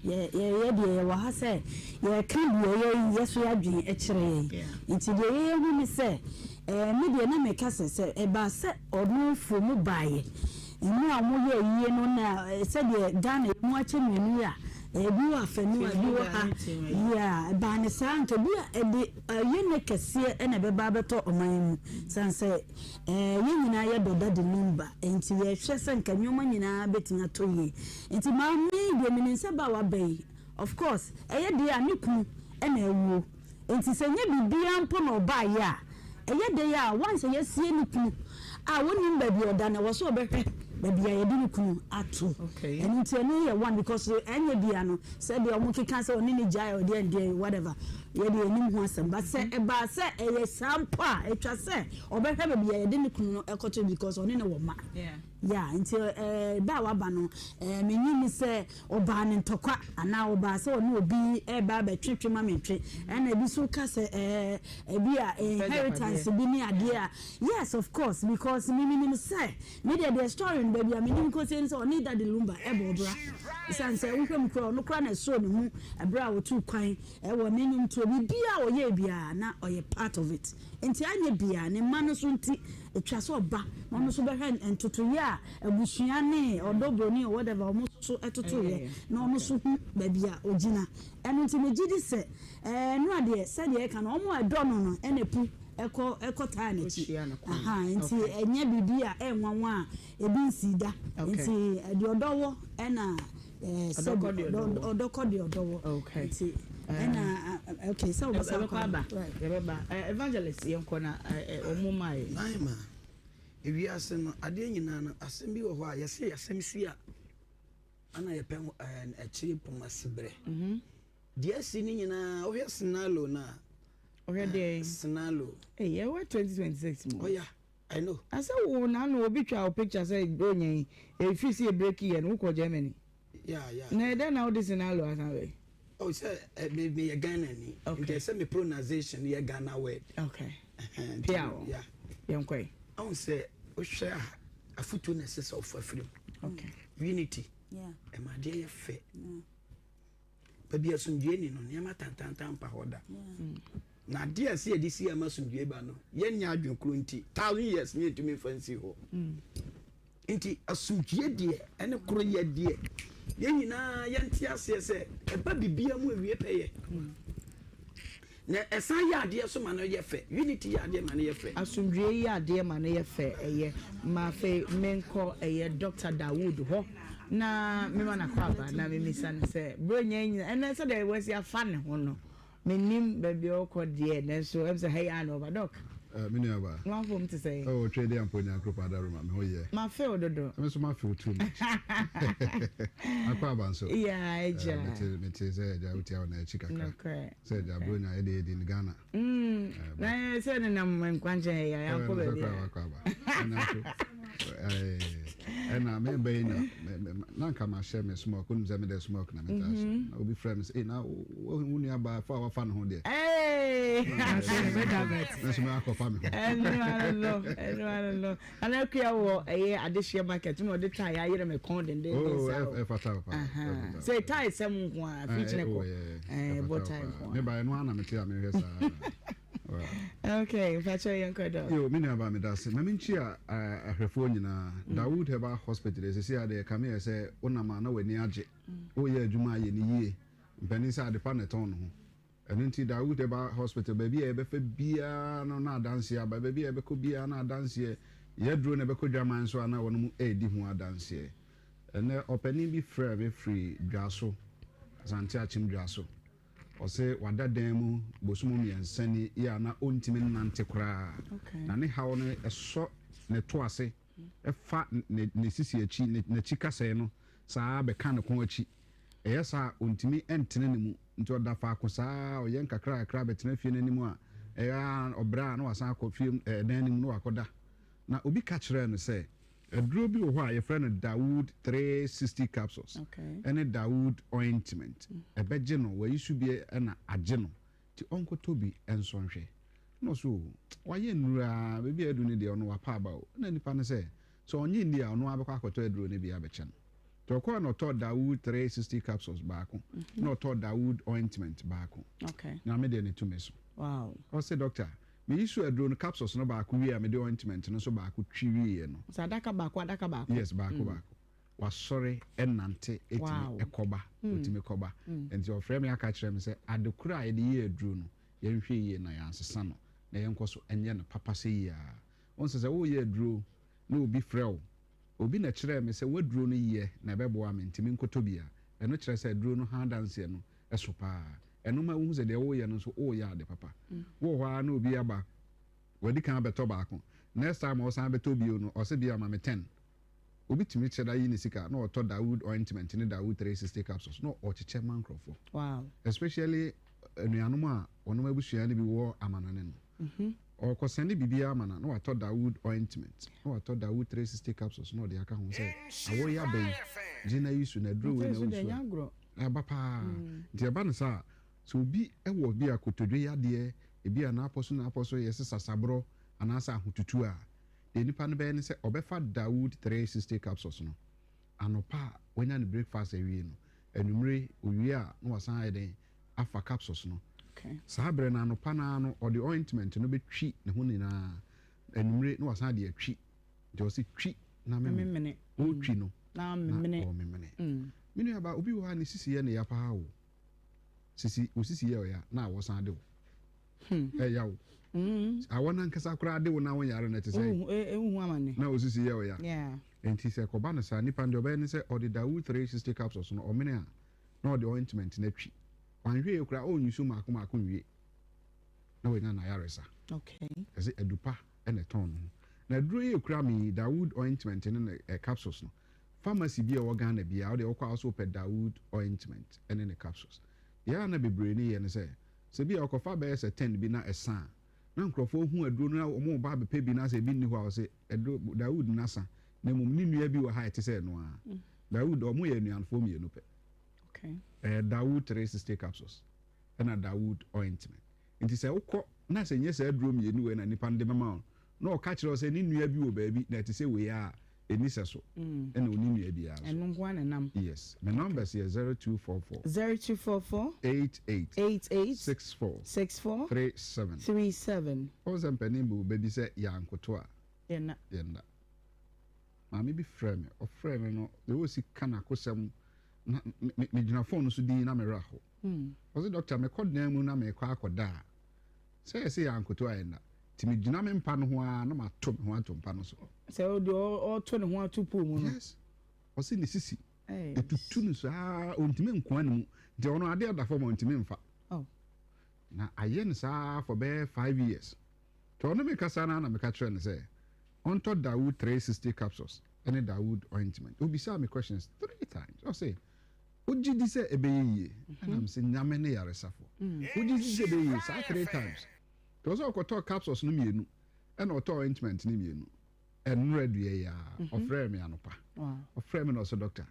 Yɛ yɛ deɛ yɛwɔ ha sɛ yɛka deɛ yɛ yɛ so yɛadwene kyerɛ yɛn. Nti deɛ yɛyɛ hu ne sɛ eh, me deɛ na meka sɛ sɛ ɛbaa sɛ ɔno firi mu baeɛ mmerɛ a wɔyɛ ayie no na sɛdeɛ Ghana yɛ mu akyɛ mmienu yi a. Ebi wɔ afanu a, ebi wɔ ha. Yeah, ɛbaa ne saa nka bi a ɛde ɛyɛ ne kɛseɛ na ɛbɛba abɛtɔ ɔman yi mu. Sane sɛ ɛɛ yɛn nyinaa yɛdɔ Daddy Lumba, nti yɛhwɛ sɛ nka nneɛma nyinaa bɛtumi atɔ yie. Nti maame yi deɛ menim sɛ ba a waba yi, of course ɛyɛ deɛ a ne kunu na awuo. Nti sɛ ɛnyɛ biribiara mpo na ɔbaeɛ a, ɛyɛ dɛn a once a yɛasie ne kunu a ɔnnim baabi a ɔda no, ɛwɔ sɛ ɔbɛhwɛ baabi a yɛde ne kunu ato. Ɛno nti ɛno yɛ one because ɛnyɛ bia no sɛdeɛ wɔkeka sɛ ɔne ne gyae a ɔdeɛ ndeɛ whatever yɛde yɛnim ho asɛm but sɛ ɛbaa sɛ ɛyɛ saa mpo a ɛtwa sɛ ɔbɛhwɛ baabi a yɛde ne kunu no ɛkɔto because ɔne ne wɔ mma. Yeah, nti ɛɛ ba a waba no ɛɛ menyi ni sɛ Ɔbaa no ntɔkwa anaa ɔbaa sɛ ɔne obi reba abɛtwetwe ma mentwe. Ɛna ebi nso ka sɛ ɛɛ ebi a inheritance bi ne adeɛ a. Yes of course because me menim sɛ me deɛ deɛ story no baabi a menim kɔsie ne sɛ ɔne Daddy Lumba ɛbɔ ɔbra. Ɛsiane sɛ wohwɛ mu koraa ɔno koraa na ɛsɔɔ ne mu ɛberɛ a ɔtuu kwan ɛwɔ ne nnwomtoɔ biribiara a ɔyɛɛ biara na ɔyɛ part of it. Nti anyɛ biara ne mma no so nti ɛtwa sɛ ɔba na ɔno nso bɛhwɛ ntotoeɛ a abusua ne ɔdɔ broni or whatever ɔmo nso totoeɛ na ɔno nso hu baabi a ɔgyina. Ɛno nti megye di sɛ ɛɛ nnora deɛ sɛdeɛ ɛka no ɔmo a ɛdɔ no no ɛna ɛpu ɛkɔ ɛkɔ taa n'akyi. Ahaa nti ɛnyɛ biribi a ɛnwanwa a ebi nsii da. Nti deɛ ɔdɔ wɔ ɛna ɛɛ sɛbi ɔdɔ kɔ deɛ ɔdɔ wɔ. Nti ɛna okay sɛ wobɛsa akɔ aba. Yɛbɛba. Evangelist yɛnkɔ na ɔmo maa yɛ. Ewiase no, adeɛ nyinaa no, asɛm bi wɔ hɔ a yɛse asɛm si a ana yɛpɛ akyire poma si berɛ. Mhm. Deɛ asi no nyinaa, wohwɛ Sinalo no a. Wohwɛ deɛ? Sinalo. Hey, yɛwɔ 2026 mu. Oh yeah, I know. Asɛ wo na ano obi twa wo picture sɛ onya yi, efi si ebreki yɛ no, wokɔ Germany. Yeah, yeah. Na ɛdɛn na wode Sinalo asan bɛ? Oh, sɛ eh, me me yɛ Ghana ni. Okay. Nti sɛ me pronunciation yɛ Ghana word. Okay. Pia o. Yeah. Yɛn kɔ yi. Ɔn sɛ wohwɛ a afutuo na ɛsɛ sɛ ɔfa firi mu. Okay. Unity. Yeah. Ɛma adeɛ yɛ fɛ. Yeah. Baabi asomdwoe ni no nneɛma tantantan mpa hɔ da. Yeah. Na adeɛ a ɛsɛ yɛde si ama asomdwoe ba no yɛnyɛ adwene koro nti thousand years ne yɛntumi mfa nsi hɔ. Nti asomdwoeɛ deɛ ɛne koroyɛ deɛ, yɛn nyinaa yɛnte aseɛ sɛ ɛba biribiara mu awie pɛyɛ. Na ɛsan yɛ adeɛ so ma no yɛ fɛ. Unity yɛ adeɛ ma no yɛ fɛ. Asomdwoeɛ yɛ adeɛ ma no yɛ fɛ ɛyɛ. Ma afei menkɔ ɛyɛ Doctor Dawood hɔ na mema no akwaaba na memisa no sɛ berɛ nyɛ nyina ɛnɛ sɛdeɛ wasi afa ne ho no Mennim baabi a ɔrekɔ deɛ, nanso ɛm sɛ ha yi ara na ɔba. Doc. Eh, me nua ba. W'afom te sɛn? Oh, Twede ampa Onyankoropɔn adaworoma, me ho yɛ. Mafe wo dodo. Me nso mafe wo too much. Akɔ aba nso. Yeah, agya. Eh, mete, mete sɛ agya wotia wo na akyi kakra. Nokorɛ. Sɛ agya Bronya yɛde yɛdi no Ghana. Mm, na yɛ sɛ nenam nkwankyɛn yɛ yɛankɔ baabi a. Wakɔ aba. Ɛna nso, ɛna me ba yi na na nka mahyɛ me smock, wonim sɛ mede smock na metaa hyɛ. Mhm. Na obi frɛ me sɛ, "Ei, na wo nua baa fa a wafa ne ho deɛ. Nso me akɔfa me ho. Ɛno ano no, ɛno ano no. Nana Akua wɔ ɛyɛ adehyeɛ market na ɔde tie ayere me kɔn dendenden oh, saa o. Ɛfata wo paa. Sɛ tie sɛm nko a, fi kyene kɔ. Ɛɛ bɔ tie nko a. Me ba ɛno ara na mete a mehwɛ saa. Okay, mpakyɛ yɛn kɔ dɔ. Yo, me nua ba meda ase. Ma menkyia ahwɛfoɔ nyinaa. Mm. Dawood Herbal Hospital ɛsisi adeɛ kame yɛ sɛ wonam a na w'ani agye. Woyɛ adwuma a yɛ ne yie. Mpanin sɛ adepa na ɛtɔn ne ho. Ɛno nti Dawood Herbal Hospital, baabi a yɛbɛfa biara no na adanseɛ aba, baabi a yɛbɛkɔ biara na adanseɛ, yɛaduro na ɛbɛkɔ dwaman so a na wɔnom redi ho adanseɛ. Ɛnnɛ ɔpanin bi frɛɛ me firi Dwaso, Asante Akyem Dwaso. Ɔse wada dan mu bosom mmiɛnsa ni yɛ a na ɔntumi nnante koraa. Na ne haw no ɛsɔ ne to ase, ɛfa ne sisi akyi, n'akyi kasɛɛ no saa ara bɛka ne kɔn akyi. Ɛyɛ saa a, ontumi ntene ne mu, nti ɔda faako saa ara, ɔyɛ nkakrakakra bɛtena fie no anim a, ɛyɛ ara ɔbrɛ a na wasan akɔ fie ɛɛ dan no mu na wakɔda. Na obi ka kyerɛɛ no sɛ, aduro bi wɔ hɔ a yɛfrɛ no Dawood 360 capsules ne Dawood ointment, ɛbɛgye no, wayi so bi na agye no, nti ɔnkɔtɔ bi nsɔ nhwɛ. Ɛna ɔse oo, wayɛ nnuru ara, baabi a adu no deɛ ɔno wapa aba o. Ɛna nipa no sɛ, sɛ ɔnnye nni a, ɔno ara bɛkɔ akɔtɔ aduro no bi abɛkyɛ no. Nti ɔkɔɔ na ɔtɔɔ Dawood 360 capsules baako na ɔtɔɔ Dawood ointment baako. Nyame deɛ ne tumi so. Ɔse doctor, me use aduro no capsules no baako wie a mede ointment no nso baako twi wieɛ no. Sɛ adaka baako adaka baako. Yes, baako baako. Wasɔre nante tumi kɔba, ɔtumi kɔba. Nti ɔfrɛ me aka kyerɛ me sɛ ade korɔ a yɛde yɛ aduro no, yɛnhwɛ yie na yɛansesa no, na yɛnkɔ so nyɛ no papa sɛ yie ara. Wohu sɛ sɛ woreyɛ aduro na obi frɛ wo, obi na ɛkyerɛɛ me sɛ w'aduro no yɛ na ɛbɛboa me nti menkɔtɔ bi a, ɛno kyerɛ sɛ aduro no ho adanseɛ no so pa ara. Ɛno ma wohu sɛ deɛ woreyɛ no nso woreyɛ ade papa. Wowɔ hɔ ara na obi aba, wadi kan abɛtɔ baako, next time a ɔsan bɛtɔ bio no, ɔse bia ma me ten. Obi tumi kyɛ da yi ne sika na ɔtɔ Dawood ointment ne Dawood 360 capsules na ɔkyekyɛ ma nkurɔfoɔ. Wow. Especially anuanom a wɔnom abusua no bi wɔ amanɔne no. Mhm. Ɔkɔsɛnde biribiara ama no a, na watɔ Dawood ointment, na watɔ Dawood 360 capsules na ɔde aka ho sɛ awɔ yi aba yi, gye na yi su na aduro wei na Nti nso deɛ wosu ɛnyɛ a. agorɔ. Ɛba paa. Nti ɛba no saa a, sɛ obi wɔ bi a kotodwe yadeɛ, ebi a n'apɔ so n'apɔ so yɛ sɛ sasaborɔ anaasɛ ahotutuo a, Deɛ nipa no bɛyɛ ne sɛ ɔbɛfa Dawood 360 capsules no anɔpa a wanya ne breakfast awie no, anwummere owie a na wasan ayɛ dɛn afa capsules no. Saa berɛ no anɔpa no ara no ɔde ointment no bɛtwi ne ho nyinaa, anwummere na wasan de atwi. Nti ɔse twi na memene. Ɔretwi no na ɔrememene. Me nuabaa, obi wɔ hɔ a ne sisi yɛ ne ya paa o. Sisi, wo sisi yɛ ɔya na awɔ san de wo. Ɛya wo. Awɔ no ankasa koraa de wo na wonyare no ɛte sɛ na wo sisi yɛ ɔya. Nti sɛ ɛkɔba no saa, nipa no deɛ ɔbɛyɛ ne sɛ ɔde Dawood 360 capsules no ɔmene a na ɔde ointment no atwi. Wanhwɛ yie koraa ɔnyi so mmaako mmaako nwie na wanya n'ayaresa. Ɛsɛ adupa na ɛtɔn no ho. Na aduro yi ekura me yi, Dawood ointment ne ne capsules no, Pharmacy bi a ɛwɔ Ghana biara, wo deɛ wokɔ a wo sɛ wopɛ Dawood ointment ne ne capsules. Deɛ a na bebree no yɛ ne sɛ, sɛ bi a wɔkɔfa bɛyɛ sɛ ten bi na ɛsa a, na nkurɔfoɔ hu aduro no na wɔreba abɛpɛ bi na sɛ ebi nni hɔ a wɔse aduro Dawood no asa, na mmom ne nua bi wɔ ha a ɛte sɛ ɛno ara. Dawood, wɔyɛ anuafoɔ mmienu pɛ. Ɛyɛ Dawood 360 capsules ɛna Dawood ointment. Nti sɛ wokɔ na sɛ nyɛ saa aduro mmienu wei na nipa no de bɛma wo na ɔka kyerɛ wo sɛ ne nua bi wɔ baabi na ɛte sɛ wei a, ɛnni sɛso ɛna ɔnni nua biara nso. Ɛno nko ara na ɛnam. Yes. Me numbers yɛ 0244. 0244. 88. 88. 64. 64. 37. 37. Wohu sɛ mpanin bu bɛ bi sɛ yɛankoto a. Yɛnna. Yɛnna. Maame bi frɛɛ me, ɔfrɛɛ me no, deɛ ɔsi ka n'akosɛm na me megyina phone no so dinn na me werɛ aho. Ɔse doctor mekɔ dan mu na mekɔ akɔda a, sɛ yɛse yɛankoto a yɛnna. Nti megyina me mpa no ho ara na mato me ho ato mpa no so. Sɛ deɛ ɔreto ne ho ato pool mu no. Yes. Ɔse ne sisi etutu no saa ɔntumi nkoa ne mu. Nti ɔno adeɛ da fam a ɔntumi mfa. Oh. Na ayɛ no saa for bɛyɛ 5 years. Nti ɔne me kasa no ara na meka kyerɛ no sɛ ɔntɔ Dawood 360 capsules ne Dawood ointment. Obisaa me questions three times. Ɔse wogye di sɛ ɛbɛyɛ yie? Ɛna mese Nyame ne yaresafo. Wogye di sɛ ɛbɛyɛ yie? Saa three times. Nti ɔsɛ ɔkɔtɔɔ capsules no mmienu ɛna ɔtɔɔ ointment no mmienu. Ɛnora dua yi ara ɔfrɛɛ me anɔpa. Ɔfrɛɛ me na ɔsɛ doctor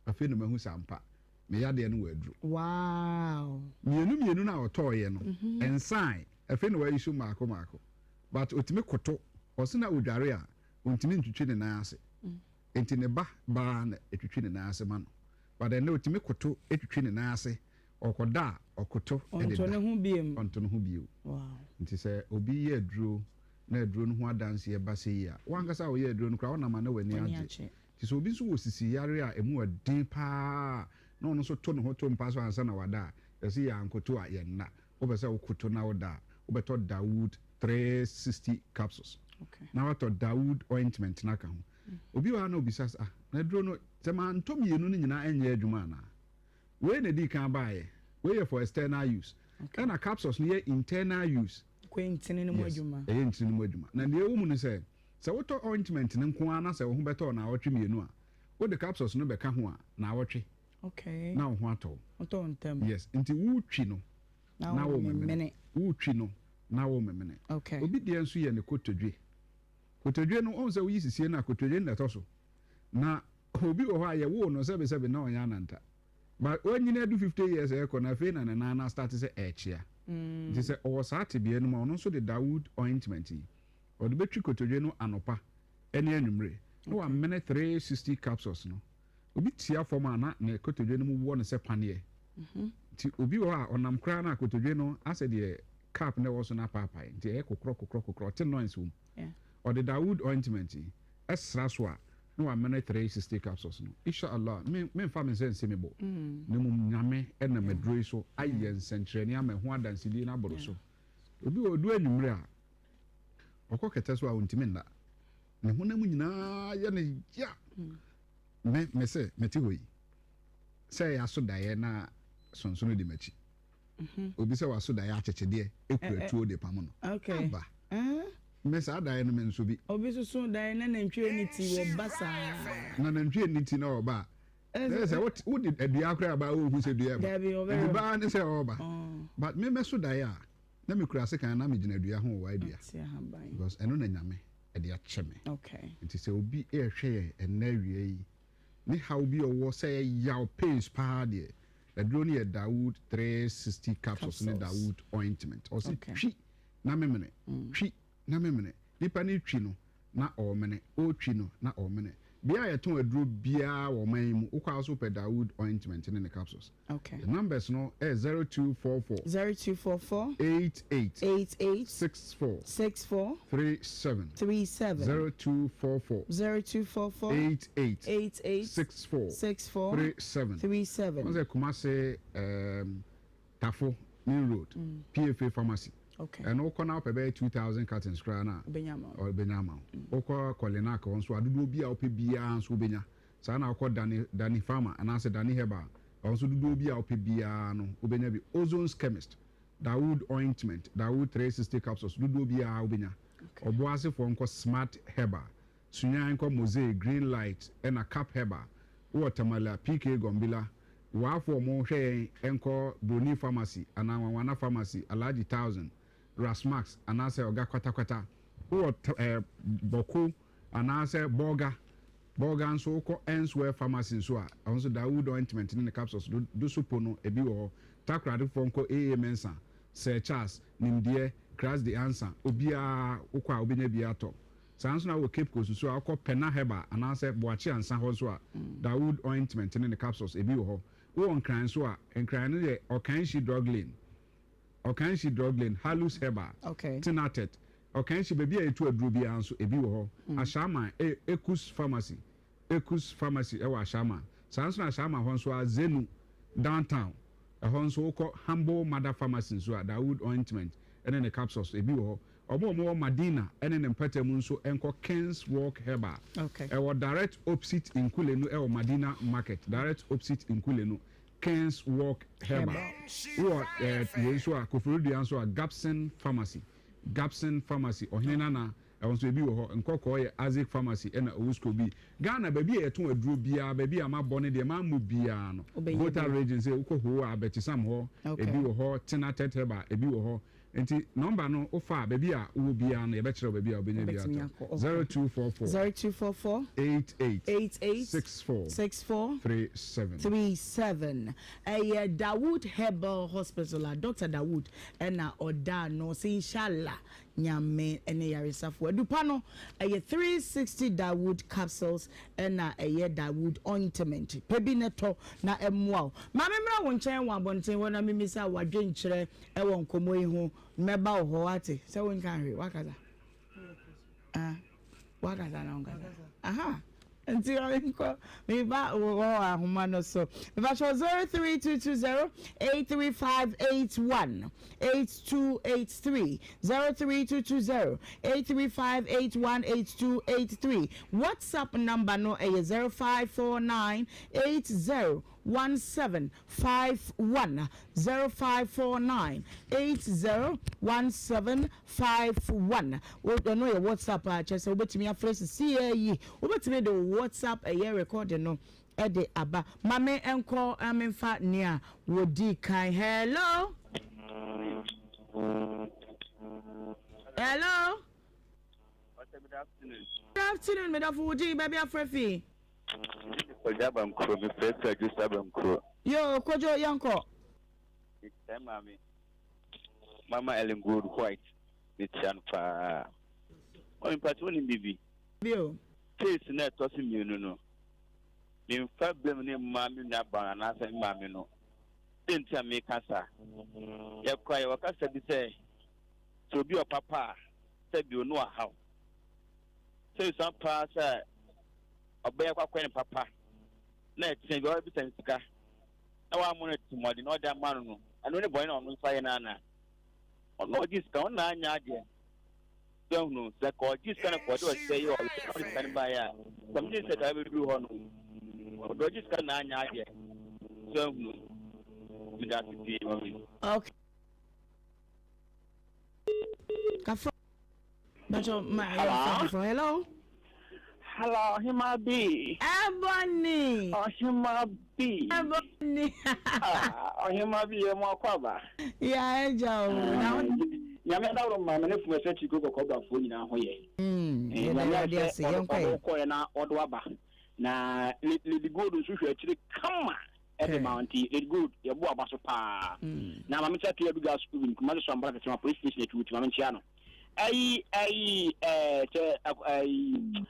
afei na mahu sɛ ampa me yadeɛ no wɔ aduro. Wow. Mmienu mmienu no a ɔtɔɔeɛ no ɛnsae. Afei na wayi so mmaako mmaako. But ɔtumi koto. Ɔse na ɔdware a ɔntumi ntwitwi ne nan ase. Nti ne ba baa na ɛtwitwi ne nan ase ma no. But ɛnnɛ ɔtumi koto twitwi ne nan ase Ɔkɔda a, ɔkoto de Ɔnto da. ne ho biom. Ɔnto ne ho bio. Wow. Nti sɛ obi yɛ aduro na aduro no ho adanseɛ ba sei a, wo ankasa a woyɛ aduro no koraa wonam a na w'ani W'ani agye. agye. Nti sɛ obi nso wɔ sisi yareɛ a ɛmu yɛ den pa ara a, na ɔno nso to ne ho to mpa so ansa na wada a, yɛse yɛankoto a yɛnna. Wopɛ sɛ wokoto na woda a, wobɛtɔ Dawood 360 capsules Okay. na woatɔ Dawood ointment no aka ho. Obi wɔ ha na obisa sɛ, ah, na aduro no, sɛ mantɔ mmienu no nyinaa ɛnyɛ adwuma anaa? Wei na ɛdii kan baeɛ. Wei yɛ for external use. Ɛna capsules no yɛ internal use. Kɔ ntini no mu Yes, adwuma. ɛyɛ ntini no mu adwuma. Na deɛ ɛwɔ mu ne sɛ, sɛ wotɔ ointment no nko ara na sɛ wo ho bɛtɔ wo naawɔtwe mmienu a, wode capsules no bɛka ho a, naawɔtwe Okay. na wo ho atɔ wo. Wotɔ wo ntɛm. Yes, nti wotwi no Na na womemene. womemene. Wotwi no na womemene. Okay. Obi deɛ nso yɛ ne kotodwe. Kotodwe no, wohu sɛ woyi sisie no a, kotodwe no na ɛtɔ so. Na obi wɔ hɔ a yɛwoo no sɛbesɛbe na ɔnyɛ ananta. But wanyini adu 50 years ɛrekɔ no afei na ne nan no astarte sɛ ɛrekyea. Nti sɛ ɔwɔ saa tebea no mu a ɔno nso de Dawood ointment yi ɔde bɛtwi kotodwe no anɔpa ne anwummere na wamene 360 capsules no. Obi tia fam a na ne kotodwe no mu wɔ no sɛ paneɛ. Nti obi wɔ hɔ a ɔnam koraa na kotodwe no asɛ deɛ cap no ɛwɔ so no apaapae nti ɛyɛ kokorɔ kokorɔ kokorɔ ɔte noise wɔ mu. Ɔde Dawood ointment yi sra so a. na wamene 360 capsules no. Insha Allah, me memfa me nsa nsi me bo, na mmom Nyame nam aduro yi so ayɛ nsɛnkyerɛnne ama ɛho adansedie no aboro so. Obi wɔ hɔ, ɔdu anwummere a, ɔkɔ kɛtɛ so a ɔntumi nna. Ne honam nyinaa yɛ no ya. Me, me se, mete hɔ yi, sɛ ɛyɛ aso daeɛ na sonsono di m'akyi. Mhm. Obi sɛ waso daeɛ akyekyedeɛ ekura tuo de pam no. Aba. Me saa daeɛ no me nso bi. Obi soso daeɛ na nantwie ne ti wɔ ba saa. Na nantwie ne ti na ɔba a. Ɛsɛ sɛ wode dua koraa ba a wohu sɛ dua ba. Nti baa ne sɛ ɔba. But me mɛso daeɛ a na mekura sekan na megyina dua ho wɔ dua. Because ɛno na Nyame ɛde akyɛ me. Nti sɛ obi ɛrehwɛ yɛn ɛnnɛ awia yi ne haw bi ɔwɔ sɛ ɛyaw pains paa deɛ aduro no yɛ Dawood 360 capsules ne Dawood ointment. Ɔse twi na memene, twi na memene. Nipa no twi no na ɔremene, ɔretwi no na ɔremene. Bea a yɛtɔn aduro biara wɔ ɔman yi mu, wokɔ a wo nso wopɛ Dawood ointment ne ne capsules. Okay. The numbers no yɛ 0244. 0244. 88. 88. 64. 64. 37. 37. 0244. 0244. 88. 88. 64. 64. 37. 37. Wọ́n sɛ Kumasi um, Tafo Main Road, mm. PFA Pharmacy. Okay. Ɛno wokɔ na wopɛ bɛyɛ 2000 cartons koraa na ɔbɛnya ama wo. Wokɔ Kɔlenak hɔ nso adodoɔ bi a wopɛ biara nso wobɛnya. Saa na wokɔ Dani Dani Pharma anaasɛ Dani Herbal a, ɛhɔ nso dodoɔ bi a wopɛ biara no wobɛnya bi. Ozone's Chemist, Dawood Ointment, Dawood 360 Capsules, dodoɔ biara wobɛnya. Ɔboasefoɔ nkɔ Smart Herbal, Sunyani nkɔ Mosaic, Green Light ɛna Cap Herbal. Wowɔ Tamale a, PK Gombila. Waafoɔ a wɔhwɛ yɛn nkɔ Broni Pharmacy anaa Nwanwana Pharmacy, Alhaji Thousand, Rasmax anaasɛ Ɔga Kwatakwata. Wowɔ eh, Bɔko Anaasɛ Bolga, Bolga nso wokɔ Ernstwell Pharmacy nso a, ɛhɔ nso Dawood ointment ne ne capsules do dosopo no ebi wɔ hɔ. Takoradifoɔ nkɔ AA Mensah, Sir Charles, Nimdeɛ, Christ the Answer, obiara wokɔ a wobɛnya bi atɔ. Saa nso na wɔ Cape Coast nso a wokɔ Pena Herbal anaasɛ Boakye Ansah hɔ nso a, Dawood ointment ne ne capsules ebi wɔ hɔ. Wowɔ Nkran nso a, Nkran no yɛ Ɔkanhyi Drug Lane, Ɔkanhyi Drug Lane, Halus Herbal, Okay. Tinatet, Ɔkanhyi, baabi a yɛtu aduro biara nso, ebi wɔ hɔ. Ashaiman, e, Ekus Pharmacy, Ekus Pharmacy wɔ Ashaiman. Saa nso na Ashaiman hɔ nso ara, Zenu Downtown, ɛhɔ nso wokɔ Humble Mother Pharmacy nso a, Dawood Ointment ne ne capsules, ebi wɔ hɔ. Wɔn a wɔwɔ Madina ne ne mpɔtam nso nkɔ King's Walk Herbal. Okay. Ɛwɔ direct opposite Nkulenu wɔ Madina Market, direct opposite Nkulenu, King's Walk Herbal. Wowɔ eh, wei nso a, Koforidua nso a, Gapson Pharmacy. Gapson Pharmacy, Ɔhene Nana, ɛhɔ nso ebi wɔ hɔ. Nkɔkɔɔ yɛ Azik Pharmacy ɛna Owusko bi. Ghana baabi a yɛtɔn aduro biara, baabi a mabɔ ne deɛ mammu biara no, Volta Region sɛ wokɔ Ho a, Abɛtesam hɔ, ebi wɔ hɔ, Tena Tɛt Herbal, ebi wɔ hɔ. Nti nɔmba no wofa a, baabi a wowɔ biara no yɛbɛkyerɛ wo baabi a wobɛnya bi atɔ. 0244 0244 88 88 64 64 37. 37. Ɛyɛ Dawood Herbal Hospital a Doctor Dawood na ɔda ano sɛ Inshallah Nyame ne yaresafo. Adupa no ɛyɛ 360 Dawood capsules ɛna ɛyɛ Dawood ointment. Pɛ bi na tɔ na ɛmmoa wo. Ma me mmra wo nkyɛn wɔ abɔnten hɔ na memmisa wo adwenkyerɛ wɔ nkɔmmɔ yi ho. Mɛba wo hɔ wate. Sɛ wonka hwee, woakasa? Ah, wakasa na wonkasa. Aha. Nti ɔnkɔ meba wɔ ahoma no so. Mepakyɛw 03220 83581 8283 03220 83581 8283 WhatsApp number no ɛyɛ 0549 80 1751 0549 80 1751 Ɛno yɛ WhatsApp a kyerɛ sɛ wobɛtumi afrɛ sisiaa yi. Wobɛtumi de wo WhatsApp ɛyɛ recording no de aba. Ma me nkɔ na memfa nea wɔdi kan. Hello? Hello? Good afternoon. Good afternoon, medafo wo din baabi afrɛ fi. Kwadwo Abankuro, mefrɛ firi Adwosu Abankuro. Yoo, Kwadwo, yɛnkɔ. Mekyia maame, Mama Ellen Gold White, mekyia no paa. Mami mpakyɛ wonim biribi? Bio. Case no a ɛtɔ so mmienu no, memfa blame no mma me nua baa no anaasɛ me maame no. Dɛn nti a meka saa? Yɛkora yɛwɔ kasa bi sɛ, sɛ obi ɔpapa a, sɛ bio no ɔhaw. Sɛ esua paa sɛ. ɔbɛyɛ kɔ akɔyɛ no papa na ɛkyena bi ɔbɛbisa no sika na wammɔ no atirimuɔden na ɔde ama no no, ɛno ne bɔne na ɔno nso ayɛ no anaa? Ɔno a ɔgye sika, ɔno na anyɛ adeɛ. So ahunu sɛ ka ɔgye sika no ka ɔde ɔhyɛ yi ɔde sika no baeɛ a, sɛ megye sɛ ka bɛduru hɔ no, ɔde ɔgye sika na anyɛ adeɛ. So ahunu, meda ase pii mami. Okay. Kafra. Bacho ma Hello. Hello. Hello, Ɔhema B. Ebony. Ɔhema B. Ebony. Ah, Ɔhema B yɛ mu akɔ aba. Ya ɛgya o. Na wo. Nyame adaworo ma me ne funu ɛsɛ kyiri koko kɔbrafoɔ nyinaa ho yɛ. Mm, yɛda Nyame Awurade ase, sɛ yɛnkɔ ɔde ɛ. kɔɛ na ɔde aba. Na Lady Gold nso hwɛ akyire kama ɛde ma nti Lady Gold yɛbo aba so paa. Na maame kyɛ Pia Dugas Uvin Kumasi so ambara tete ma police station akyi wuti maame nkyia no. Ɛyi ɛyi ɛɛ sɛ ɛyi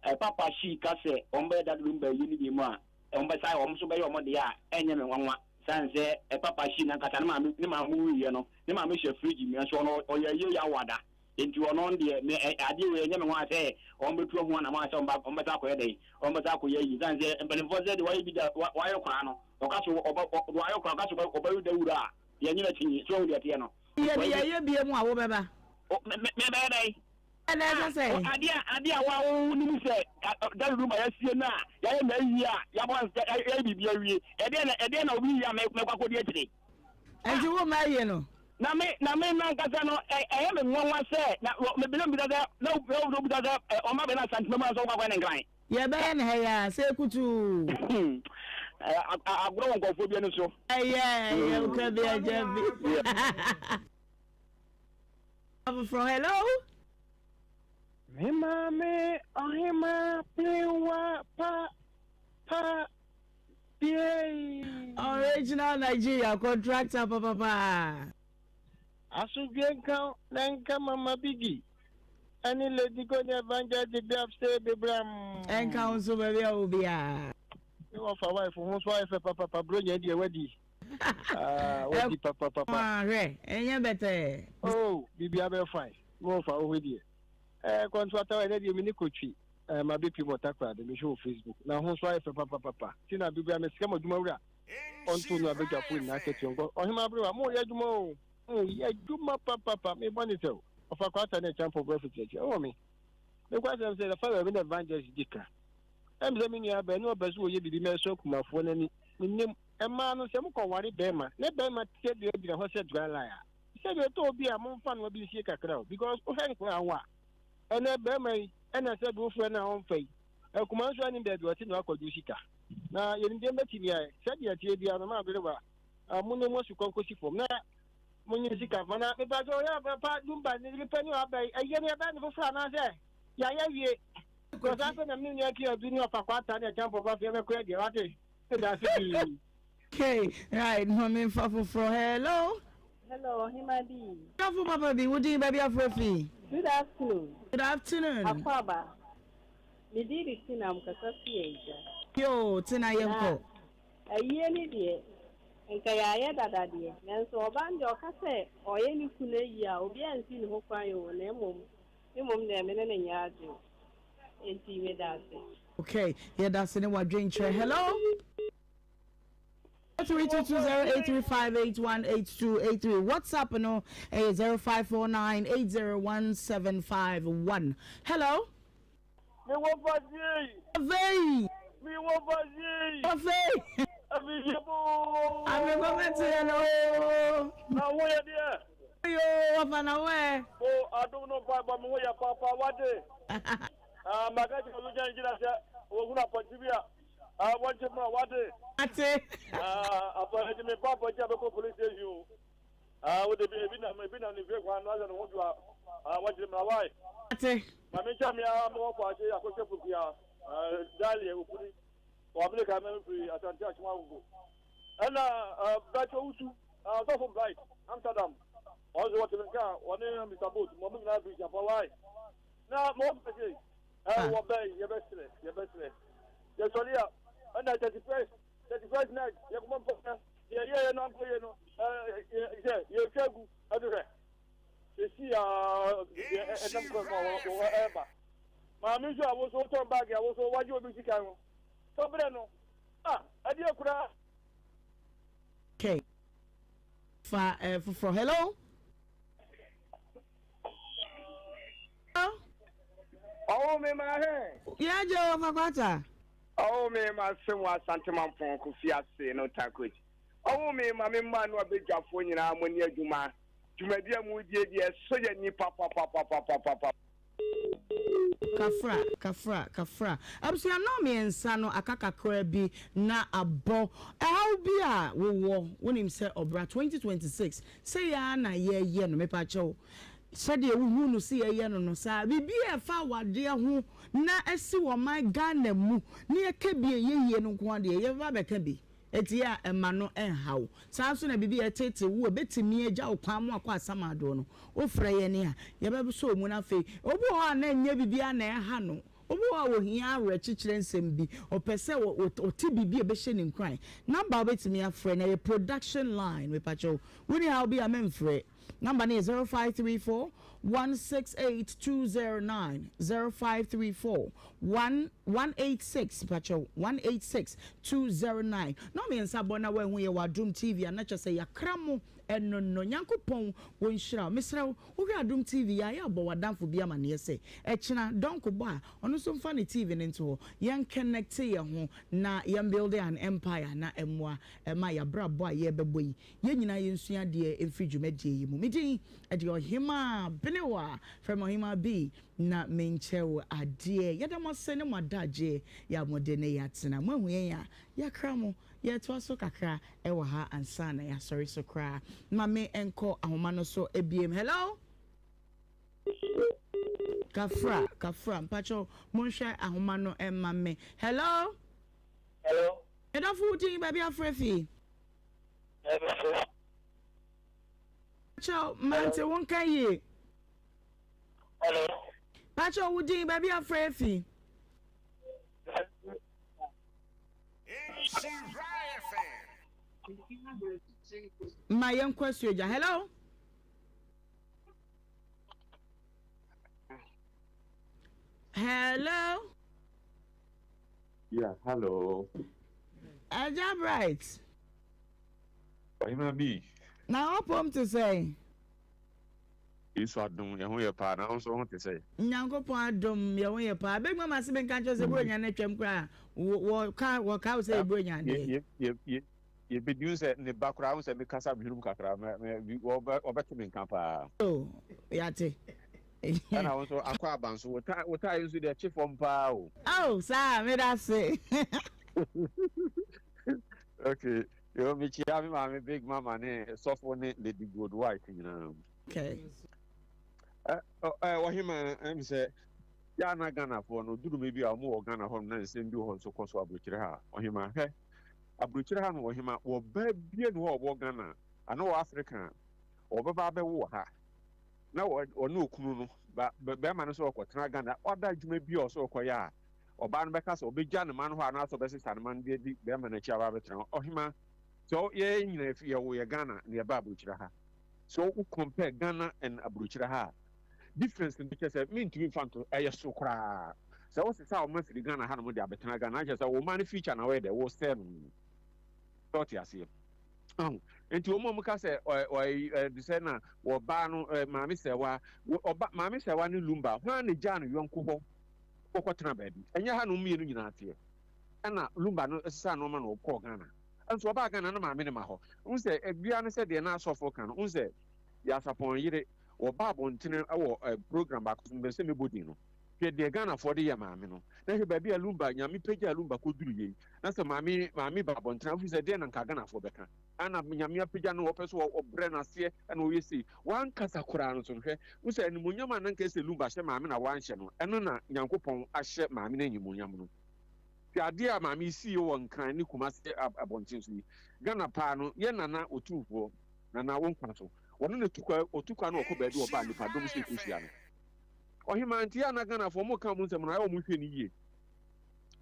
ɛ papa shi ka sɛ wɔn bɛyɛ dade lumba yi ne bi mu a wɔn bɛ sa wɔn nso bɛyɛ wɔn deɛ a ɛnyɛ me nwanwa san sɛ ɛ papa shi nankasa ne maame ne maame wuiɛ no ne maame hyɛ fridge mu nso ɔno ɔyɛ yie yɛ awada nti ɔno deɛ me ɛ adeɛ wei ɛnyɛ me nwanwa sɛ wɔn bɛtu ho anam sɛ wɔn ba wɔn bɛsa akɔyɛ dɛn wɔn bɛsa akɔyɛ yi san sɛ mpanimfoɔ sɛ deɛ wɔayɛ bi da wɔayɛ koraa no ɔka so ɔbɛ wɔayɛ koraa ɔka so ɔbɛyɛ dawuro a yɛnyɛ n'akyi so wɔn deɛ teɛ no. Yɛ ne yɛyɛ bie mu a wobɛba. Mebɛyɛ dɛn? Ɛna ɛsɛ sɛ. Adeɛ a adeɛ a wa wo nim sɛ dawuro ma yɛasie no a yɛayɛ no awie a yɛabɔ yɛayɛ biribi awie ɛdeɛ na ɛdeɛ na obi yɛ a mɛkɔ akɔdi akyire. Nti wo mma ayie no. Na me na me nankasa no ɛyɛ me nwanwa sɛ na mebisa mbisa sɛ na wobisa sɛ ɔma bɛ na asantema mu ansa wokɔ akɔyɛ ne nkran. Yɛbɛyɛ no ha yi ara, sɛ kutuu. Agorɔ wɔ nkurɔfoɔ bi ani so. Ɛyɛ ɛyɛ woka bi agya bi. Afoforɔ hello. Me maame ɔhema pewa pa pa biei. Original Nigeria contractor papapa. Asodwe nka wo na nka mama biggie ɛne lady go ne evangelist de graf sɛ bebram. Ɛnka wo nso baabi a wɔ biara. Me wɔfa wife ho nso ayɛ fɛ papapa bronya deɛ wadi ah wadi papapapa. Hwɛ ɛnyɛ bɛtɛɛ. Oh biribiara bɛyɛ fine me wɔfa wo ho deɛ ɛɛ kɔntrata ɛnɛ deɛ me ne kotwi ɛɛ ma bɛ pii wɔ takoradi mehwɛ wɔ facebook na ho nso ayɛ fɛ papapapa ti na biribiara mesrɛ mo adwuma wura. Ɔnto no abadwafo nyinaa akatua nkɔ. Ɔhema aberewa, mo yɛ adwuma o. Mo yɛ adwuma papapa. Me bɔ ne sɛ o. Ɔfa kwata ne ɛkyampɔ bɔ afiti akyi. Ɛwɔ me. Me kɔ asɛm sɛ fa baabi na evangelist di ka. Ɛm sɛ me nua bɛn ne ɔpɛ so ɔyɛ biribi ma ɛsɔ akumafoɔ no ani. Menim. Ɛmaa no sɛ mokɔ ware bɛrima ne bɛrima sɛ deɛ gyina hɔ sɛ dry lie a. Sɛ deɛ ɛtɔ obi a momfa no bi nsie kakra o. Because wohwɛ nkora wo a. Ɛnɛ bɛrima yi ɛna sɛ deɛ wofrɛ no a ɔmfa yi. Akuma nso anim baabi ɔte na wakɔgye sika. Na yɛnim deɛ mbɛtumi ayɛ. Sɛdeɛ ɛteɛ biara no, ma aberewa a mo ne mo asukɔ nkɔsi fam na monye sika mfa na mepa sɛ ɔyɛ papa dumba ne nipa ne aba yi ɛyɛ ne ɛbɛyɛ ne foforɔ anaasɛ yɛayɛ awie kɔ saa sɛ na mene nua kia bi ne ɔfa kwata ne ɛkyɛ mpɔpa fie bɛkɔ adiɛ wate meda ase pii. Okay, right, ma memfa foforɔ. Hello. Hello, Ɔhema bi. Sɔfo papa bi, wo din baabi afrɛ fi? Good afternoon. Good afternoon. Akwaaba. Me din de Tina, mekasa fi Agya. Yoo, Tina yɛnkɔ. Na ayie no deɛ, nka yɛayɛ dada deɛ, nanso ɔbaa no deɛ ɔka sɛ ɔyɛ ne kunu ayie a, obiara nsi ne ho kwan oo, na mmom, me mmom deɛ me ne no nyɛ adwene. Enti meda ase. Okay, yɛda ase ne w'adwenkyerɛ. Hello? 322083581823 WhatsApp no ɛyɛ 0549801751. Hello? Me wɔ fasie. Afei. Me wɔ fasie. Afei. Afei bo. Afei kɔ bɛ tiɛ no. Na wo yɛ deɛ. Yo wɔfa na wo ɛ. O adum no mpa bɔ me ho yɛ papa wate. Ah maka kyerɛ wo gyina gyina sɛ wɔhunu apɔnkye bi a ah wɔnkye mmerɛ wate. Ate. Ah apɔnkye me ba apɔnkye a bɛkɔ police station o. Ah wo de bi ebi nam ebi nam ne fie kwan no asɛ ne ho dwo a ah wɔnkyere mmerɛ wae. Ate. Maame nkyɛn me ara mewɔ kɔ ase akɔhyɛ fukua ah dalia ofuri wɔ Amerika mɛ firi Asante Akyem Agogo ɛna ah Bɛtɔ Wusu ah Ɔsɔfo Bright Amsterdam wɔn nso wɔte me nka wɔne Mr Boat mo nyinaa firi Japan wae. Na mo bɛse ɛ wɔ bɛn yɛbɛsrɛ yɛbɛsrɛ yɛsɔre a ɛna 31 31 night yɛkɔbɔ mpa deɛ yɛyɛyɛ no ankɔ yie no ɛ sɛ yɛtwa agu ɛde hwɛ sɛsi a ɛnam kwan mu a wɔ ɛba. Maame nso a wo nso wotɔn baage a wo nso wagye obi sika no, tɔ brɛ no. Ah, ɛdeɛ koraa. Okay. Fa eh, foforɔ. Hello? Ɔwɔ me ma hɛ. Yɛ gye wɔ fakwata. Ɔwɔ me ma se wɔ Asante Kofi ase no takoji. Ɔwɔ me ma me mma no abedwafoɔ nyinaa mo ne adwuma. Dwumadi a mo die deɛ ɛsɔ yɛ ni papapapapapapa. Kafra, kafra, kafra. Abusua nnɔn miensa no aka kakra bi na abɔ. Ɛhaw bi a wowɔ, wonim sɛ ɔbra 2026 sei ara na yɛyɛ no, mepakyɛw, sɛdeɛ wohu no sɛ yɛyɛ no no saa, biribi a ɛfa awadeɛ ho na asi wɔ ɔman Ghana mu na yɛka bi a ɛyɛ yie no nko ara deɛ, yɛbɛba abɛka bi. Enti a mma no nnha wo. Saa ara nso na biribi a ɛreteetee wo a ebetumi agya wo kwan ma woakɔ asamando no, wofrɛ yɛn a, yɛbɛsɔ wo mu. Na afei, obi wɔ hɔ a na ɛnyɛ biribiara na ɛha no. Obi wɔ hɔ a ohia awerɛkyekyerɛ nsɛm bi, ɔpɛ sɛ ɔte biribi a ɛbɛhyɛ no nkuran. Number a wobɛtumi afrɛ no, ɛyɛ production line, mepakyɛw, wonni haw bi a, memfrɛ. Number no yɛ 0534 168 209, 0534 1 186, mpakyɛw, 186 209. Na ɔmmiɛnsa bɔ na woahu yɛ wɔ Adom TV a na kyerɛ sɛ yɛakra mo ɛno no. Nyankopɔn wɔnhyira wo. Mesrɛ wo, wohwɛ Adom TV a, yɛ a bɔ w'adamfo bi amaneɛ sɛ ɛkyena dɔnko bɔ a, ɔno nso mfa ne TV no nto hɔ. Yɛn connecte yɛn ho na yɛn builde an empire na ɛmmoa ɛma yɛabrabɔ a yɛrebɛbɔ yi Yɛn nyinaa yɛnsua adeɛ mfiri dwumadie yi mu. Me din de Ɔhemaa Benewa, frɛ me Ɔhemaa B na menkyɛ wo adeɛ. Yɛda mo ase ne mo adagyeɛ yɛ a mode ne yɛ atena. Moahu yɛn a, yɛakra mo. Yɛretoa so kakra wɔ ha ansa na yɛasɔre so koraa. Ma me nkɔ ahoma no so biem. Hello? Kafra, kafra, mpakyɛw monhwɛ ahoma no mma me. Hello? Hello? Medɔfo wo din, baabi afrɛ fi? Pakyɛw mante wo nka yie. Hello. Pakyɛw wo din baabi afrɛ afi. Ma yɛn kɔ asuogya. Hello. Hello. Yeah, hello. Agya Bright. Ɔhema bi. Na ɔpɔm te sɛn? Yesu adom, yɛn ho yɛ paa. Na wo nso wo ho te sɛn? Nyankopɔn adom, yɛn ho yɛ paa. Bɛguma ma se menka nkyerɛ sɛ Buronya no atwam koraa. Wɔka wɔka wo sɛ Buronya deɛ. Yɛbɛdi wo sɛ ne ba koraa, wo sɛ mekasa mehunum kakra, wɔbɛte me nka paa. Oh, yɛate. Ɛna wo nso akɔ aba nso, wo taa wo taa yi nso deɛ kye fam paa o. Oh, saa, meda ase. Okay, yo mekyia me maame Big Mama ne sɔfo ne Lady Gold White nyinaa. Okay. Ɛ ɛ ɔhema ɛm sɛ yɛ ana Ghanafoɔ no duru bi a wɔn wɔ Ghana hɔ no na nsɛm bi wɔ hɔ nso kɔ so aburokyerɛ ha ɔhema hwɛ aburokyerɛ ha no ɔhema wɔ baa bie no hɔ ɔwɔ Ghana ana wɔ Africa ɔbɛba abɛwo wɔ ha. na ɔne okunu no ba bɛrima no sɛ ɔkɔtena Ghana ɔda adwuma bi a ɔsɛ ɔkɔyɛ a ɔbaa no bɛka sɛ ɔbɛgya ne ma no hɔ anaasɛ ɔbɛsesa ne ma no de adi bɛrima no akyi aba abɛtena hɔ. Ɔhema sɛ yɛn nyinaa fi yɛwo yɛ Ghana na yɛba aburokyire ha sɛ wo compare Ghana and aburokyire ha a difference no kyɛ sɛ mentumi mfa nto ɛyɛ so koraa sɛ wosesa wo ma firi Ghana ha nom de abɛtena Ghana akyɛ sɛ wo ma no future na wɔyɛ dɛ wosɛe no sɛ ɔte aseɛ Ahu? Nti wɔn a wɔka sɛ ɔ ɔ ɛ sɛ na wɔbaa no ɛ maame sɛwa ɔba maame sɛwa ne lumba hwan na gyaa no yɔnko hɔ kɔkɔtena baabi ɛnyɛ ha na wɔn mmienu nyinaa teɛ ɛna lumba no sesa nneɛma na ɔkɔɔ Ghana nso ɔbaa Ghana na maame no ma hɔ n sɛ ebia no sɛ deɛ na asɔfo ka no n sɛ yasapɔn yere wɔba abɔntene wɔ ɛ program baako so mbɛ sɛ mebɔ din no hwɛ deɛ Ghanafoɔ de yɛ maame no na hwɛ baabi a lumba nyame pagya lumba kɔduru yei Na sɛ maame maame ba abɔntene a, wofiri sɛ deɛn na nka Ghanafoɔ bɛka? Ana Nyame apagya no, ɔpɛ sɛ ɔbrɛ no aseɛ ɛna ɔyɛ sei. Wankasa koraa no so no, hwɛ, wohu sɛ animuonyam a na nka ɛsɛ Lumba hyɛ maame na wanhyɛ no, ɛno na Nyankopɔn ahyɛ maame no animuonyam no. Hwɛ adeɛ a maame yi siiɛ wɔ Nkran ne Kumasi abɔnten so yi. Ghana paa no, yɛn Nana Otumfoɔ, Nana wo nkwa so, ɔno na ɛtu kwa, ɔtu kwa na ɔkɔ baabi ɔba a nnipadɔm sɛ ɛkɔhyia no. Ɔhemaa nti yɛ a na Ghanafoɔ wɔka wɔn nsɛm no, ayɛ wɔn nhwɛ no yie.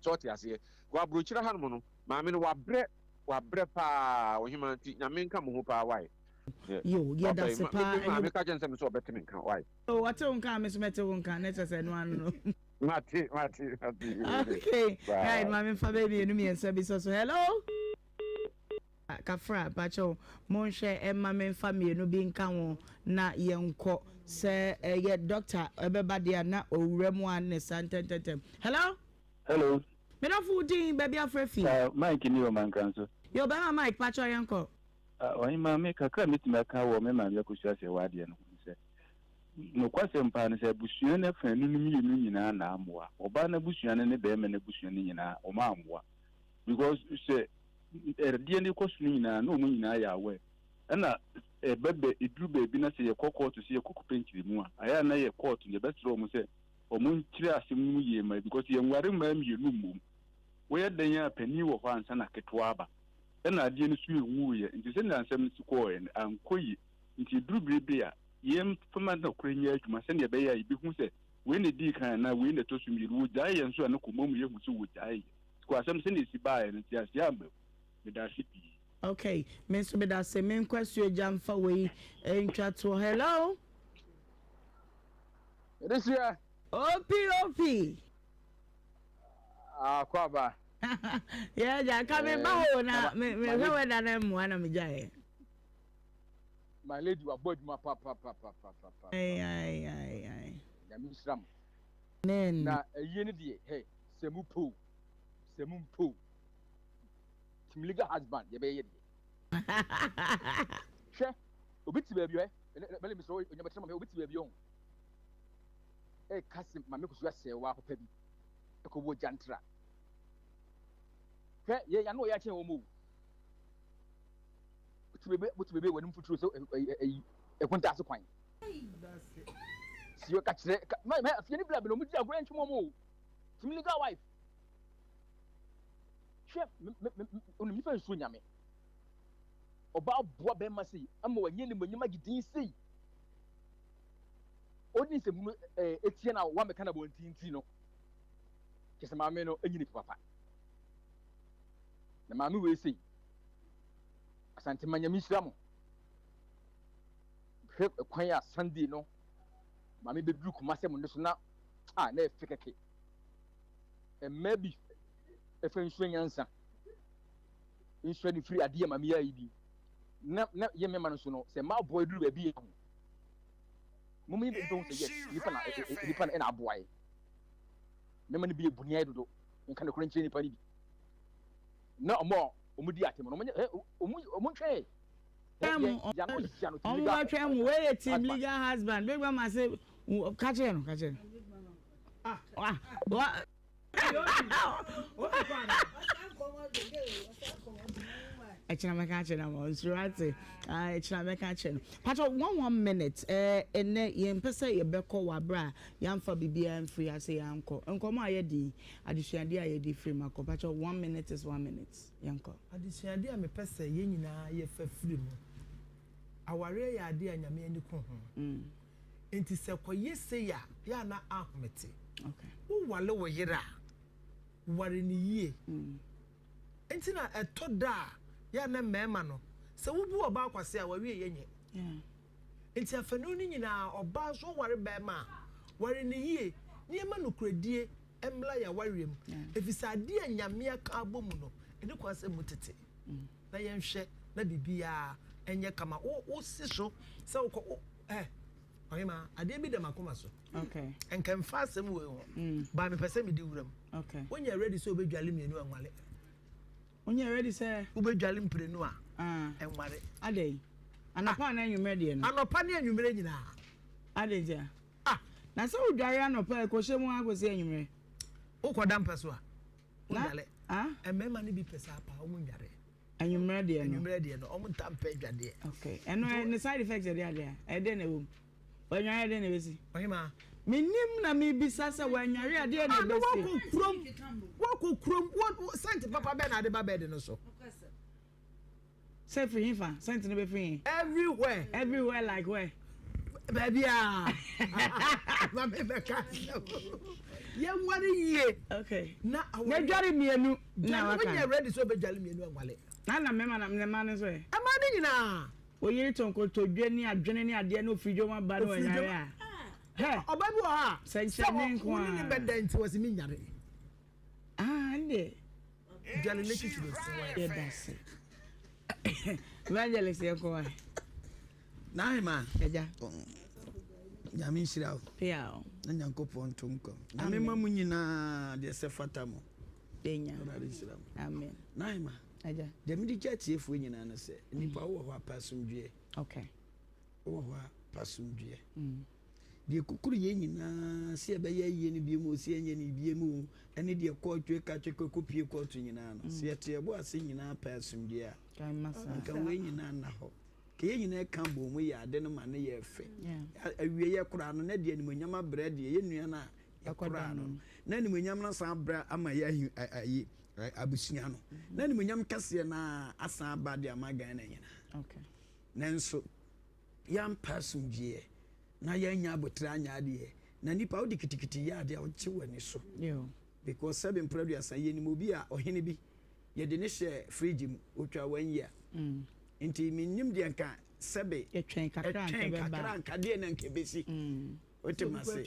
So ɔte aseɛ? Wɔ abrokyire ha nom no, maame no wabrɛ, wabrɛ paa, ɔhemaa nti Nyame nka mo ho paa wai. Yo, yɛda ase paa ɛne. Maame ka kyerɛ no sɛ me nso ɔbɛte me nka wai. Oh, ɔte wo nka a me nso mɛte wo nka, na kyerɛ sɛ ɛno ano no. Mate, mate, mate. Okay, right, maame fa bɛyɛ mmienu mmiɛnsa bi sɔ so. Hello. Kafra, pakyɛw, monhwɛ mma memfa mmienu bi nka ho na yɛnkɔ. Sɛ ɛyɛ doctor ɛbɛba deɛ a na owura mu a ne saa ntɛntɛntɛm. Hello? Hello. Me dɔfo wo din, baabi afrɛ fi? Mike ni wɔ Mankranso. Yo, bɛrima Mike, pakyɛw yɛnkɔ. Ɔhemmaa, me kakra a mɛtumi aka wɔ me maame Akosua Serwaa adeɛ no ho ne sɛ, nokwasɛm paa ne sɛ abusua no afanu no mmienu nyinaa na ammoa. Ɔbaa no abusua no ne barima no abusua no nyinaa, wɔn ammoa. Because sɛ ɛdeɛ no kɔ so no nyinaa na wɔn nyinaa yɛ aware. Ɛna ɛbɛ bɛ ɛduru baabi na sɛ yɛkɔ kɔɔto sɛ yɛkɔ kɔpɛ nkyerɛmu a, ayɛ a na yɛ kɔɔto no yɛbɛsrɛ wɔn sɛ wɔn nkyerɛ asɛm no mu yie ma because yɛnware mmaa mmienu mmom. Woyɛ dɛn a panin wɔ hɔ ansa na ketewa aba. Ɛna adeɛ no so ɛnwuiɛ nti sɛdeɛ nsɛm no si kɔɔɛ no ankɔ yie. Nti ɛduru berɛ bi a yɛmfa ma nokorɛ nyɛ adwuma sɛdeɛ ɛbɛyɛ a yɛbɛhu sɛ wei na ɛdii kan anaa wei na ɛtɔ so mmienu. Wɔgyaeɛ nso a na kɔma mu yɛhu sɛ wɔgyaeɛ. Kɔ asɛm sɛdeɛ ɛsi baeɛ no nteaseɛ amma mu. Medaase pii. Ok me nso medase me nkɔ asuogya mfa wei ntwa toɔ hello. Yɛde Opi opi. Akɔ aba. Yɛ gya nka me ba hɔ na me me hwɛ wɛda na mmoa na me gya yɛ. My lady wa bɔ adwuma pa pa pa pa pa pa. Ayi ayi ayi ayi. Nyame nhyira mo. Amen. Na ayie no deɛ hɛ sɛ mu po sɛ mu mpo team legal husband yɛbɛyɛ deɛ. Hwɛ obi te baabi ɛ mɛlɛ mi sɛ onyame tena ma obi te baabi ɔho ɛka se maame kosua sɛ wa papa bi ɛkɔ wɔ gyantra hwɛ yɛ yano ɔyɛ akyɛn wɔn o wote bebe wote bebe wɔn mfuturo sɛ ɛyi ɛkunta ase kwan si ɔka kyerɛ mɛ mɛ afie ne bila bi na wɔn di agorɔ ntwom wɔn o team legal wife hwɛ mɛ mɛ onim nifa nsuo nyame ɔbaa boa bɛrima sei ama wɔnyɛ ne mo enyim agye din sei ɔdi nsɛmhunu ɛɛ etia na wɔamɛka na wɔn ti no kyɛ sɛ maame no enyi ne papa na maame wei sei asantema nyame nhyira mo hwɛ kwan a sunday no maame bɛduru kuma sɛ mo ne so na a na ɛfɛ kɛkɛ mmaa bi ɛfɛ nsuo nyansa nsuo de firi adeɛ maame yɛ ayi bi na na yɛ mmarima no so no sɛ mmaa boɔ duru baabi yɛ ho mo mo yi bɛ sɛ yes nipa na nipa na ɛna aboa yɛ mmarima no bi yɛ bunia dodo nka ne koro nkyerɛ nipa no bi na ɔmo a ɔmo di atem no ɔmo nyɛ ɔmo ɔmo ntwɛn ɔmo bɛtwɛn mo wei yɛ team legal husband big mama se ka kyerɛ no ka kyerɛ no ah wa ɛkyena mɛka akyerɛ no ama nsuro ate ɛkyena mɛka akyerɛ no patro one one minute ɛnɛ yɛmpɛ sɛ yɛbɛkɔ wɔ aberɛ a yɛamfa biribiara mfiri ase yɛankɔ nkɔmmɔ a yɛdi adesuadeɛ a yɛde firi mu akɔ patro one minute is one minute yɛnkɔ. Adesuadeɛ a mepɛ sɛ yɛn nyinaa yɛfa firi mu, Awareɛ yɛ adeɛ a Nyame ani ku ho. Nti sɛ kɔyɛ sei a, yɛ a na ahomete. Wowale wo yere a, ware no yie. Nti na ɛtɔ da a, yɛ a na mmarima no, sɛ wobu ɔbaa kwasea a, w'awieɛ nyɛ. Nti afanu no nyinaa, ɔbaa nso woware barima a, ware no yie na yɛma nokorɛdie mmra yɛn awareɛ mu. Ɛfiri sɛ adeɛ a Nyame aka abɔ mu no, ɛni kwan sɛ mu tete. Na yɛnhwɛ na biribiara nyɛ kama. Wo, wosi so sɛ wokɔ, wo, eh, Ɔhemaa, adeɛ bi da m'akoma so. Okay. Nka mfa asɛm wei ho. Mm. Ba mepɛ sɛ mede wura mu. Okay. Wonyɛ ready sɛ wobɛdwale mmienu a nwale. Wonyɛ ready sɛ. Wobɛdwale mprenu a ah. nware. Adɛn? Anɔpa ah. anaa anwummerɛ deɛ no? Anɔpa ne anwummerɛ nyinaa. Adɛn ntia? Ah. Na sɛ wodware anɔpa ɛkɔhyɛ mu akɔsi anwummerɛ. Wokɔda mpa so a. Wodwale. Ah. Mmarima no bi pɛ saa paa, wɔn nware. Anwummerɛ deɛ no. Anwummerɛ deɛ no, wɔn ntaa mpɛ adwadeɛ. Okay, ɛno ɛ ne side effect ɛde adeɛ a, ɛdɛn na ɛwɔ mu? Wɔanware ɛdɛn na ɛbɛsi? Ɔhemaa. Menim na mebisa sɛ wɔanware adeɛ na ɛbɛsi? Ah, na wakɔ kurom, wakɔ kurom, wɔ sɛnti papa bɛn na ade ba bɛɛde no so? Sɛ firi he fa? Sɛnti no bɛfiri he? Everywhere. Everywhere like where? Baabiara. Ma me bɛka asɛm. Yɛnware yie. Okay. Na aware. Na dware mmienu. Na waka. Wonyɛ ready sɛ ɔbɛdware mmienu anwale. Na na mmarima na mmaa no nso ɛ. Mmaa no nyinaa. Oyere tɔ nkotodwe ne adwene ne adeɛ na ofiri dwom aba na wanyare a. Hɛ! Ɔbaa bi wɔ hɔ a, sɛ Sɛnkyerɛnne nko wo ne ne ara. bɛda nti wɔse mennyare. Ah, ɛndeɛ. Dwale n'akyi kyerɛ si hɔ. Yɛda ase. Evangelist yɛnkɔ wa. N'ahema. Agya. Nyame nhyira wo. Pia o. Na Nyankopɔn nto nkwa mu. Nyame ma mo nyinaa deɛ sɛ fata mo. Benya. Awurade nhyira mo. Amen. N'ahema. Agya. Deɛ mede gya atiefoɔ nyinaa ne sɛ, nnipa wowɔ hɔ a pɛ asomdwoeɛ. Okay. Wowɔ hɔ a pɛ asomdwoeɛ. Deɛ ɛkukuru yɛn nyinaa sɛ yɛbɛyɛ ayie no bio mu o, sɛ yɛnyɛ no bio mu o, ɛne deɛ kɔɔto ɛka kyɛ kɔpie kɔɔto nyinaa no, sɛ yɛte yɛn bo ase nyinaa pɛ asomdwoeɛ a, anka wei nyinaa nna hɔ. Ka yɛn nyinaa ka bɔ mu yɛ ade no ma no yɛ fɛ. Awieeɛ koraa no, na deɛ animuonyam abrɛ deɛ yɛn nua no a yɛkoraa no no, na animuonyam no asan abrɛ ama yɛ ayi abusua no, na animuonyam kɛseɛ no ara asan aba de ama Ghana nyinaa. Nanso yɛampɛ asomdwoeɛ na yɛannya aboterɛ anyɛ adeɛ. Na nipa wode kitikiti yɛ adeɛ a wogye w'ani so. Because sɛbe mprɛ aduasa yɛnim obi a ɔhene bi yɛde ne hyɛ fridge mu otwa one year. Mm. Nti mennim deɛ nka sɛbe ɛtwɛn kakra nka deɛ na nka ɛbɛsi. Mm. Wote ma se.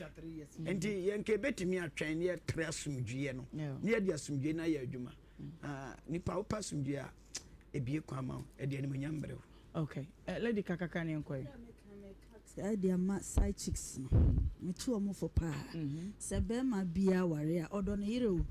Nti yɛn nka ɛbɛtumi atwɛn ne yɛtrɛ asomdwoeɛ no. Ne yɛde asomdwoeɛ no ayɛ adwuma. Mm. Ah, nipa wopɛ asomdwoeɛ a ebie kwan ma wo ɛde animuonyam brɛ wo. Okay. Uh, lady kakaka ne nkɔe. Saa de ama side chicks no metu wɔn fo paa sɛ bɛrima biara ware a ɔdɔ ne yere o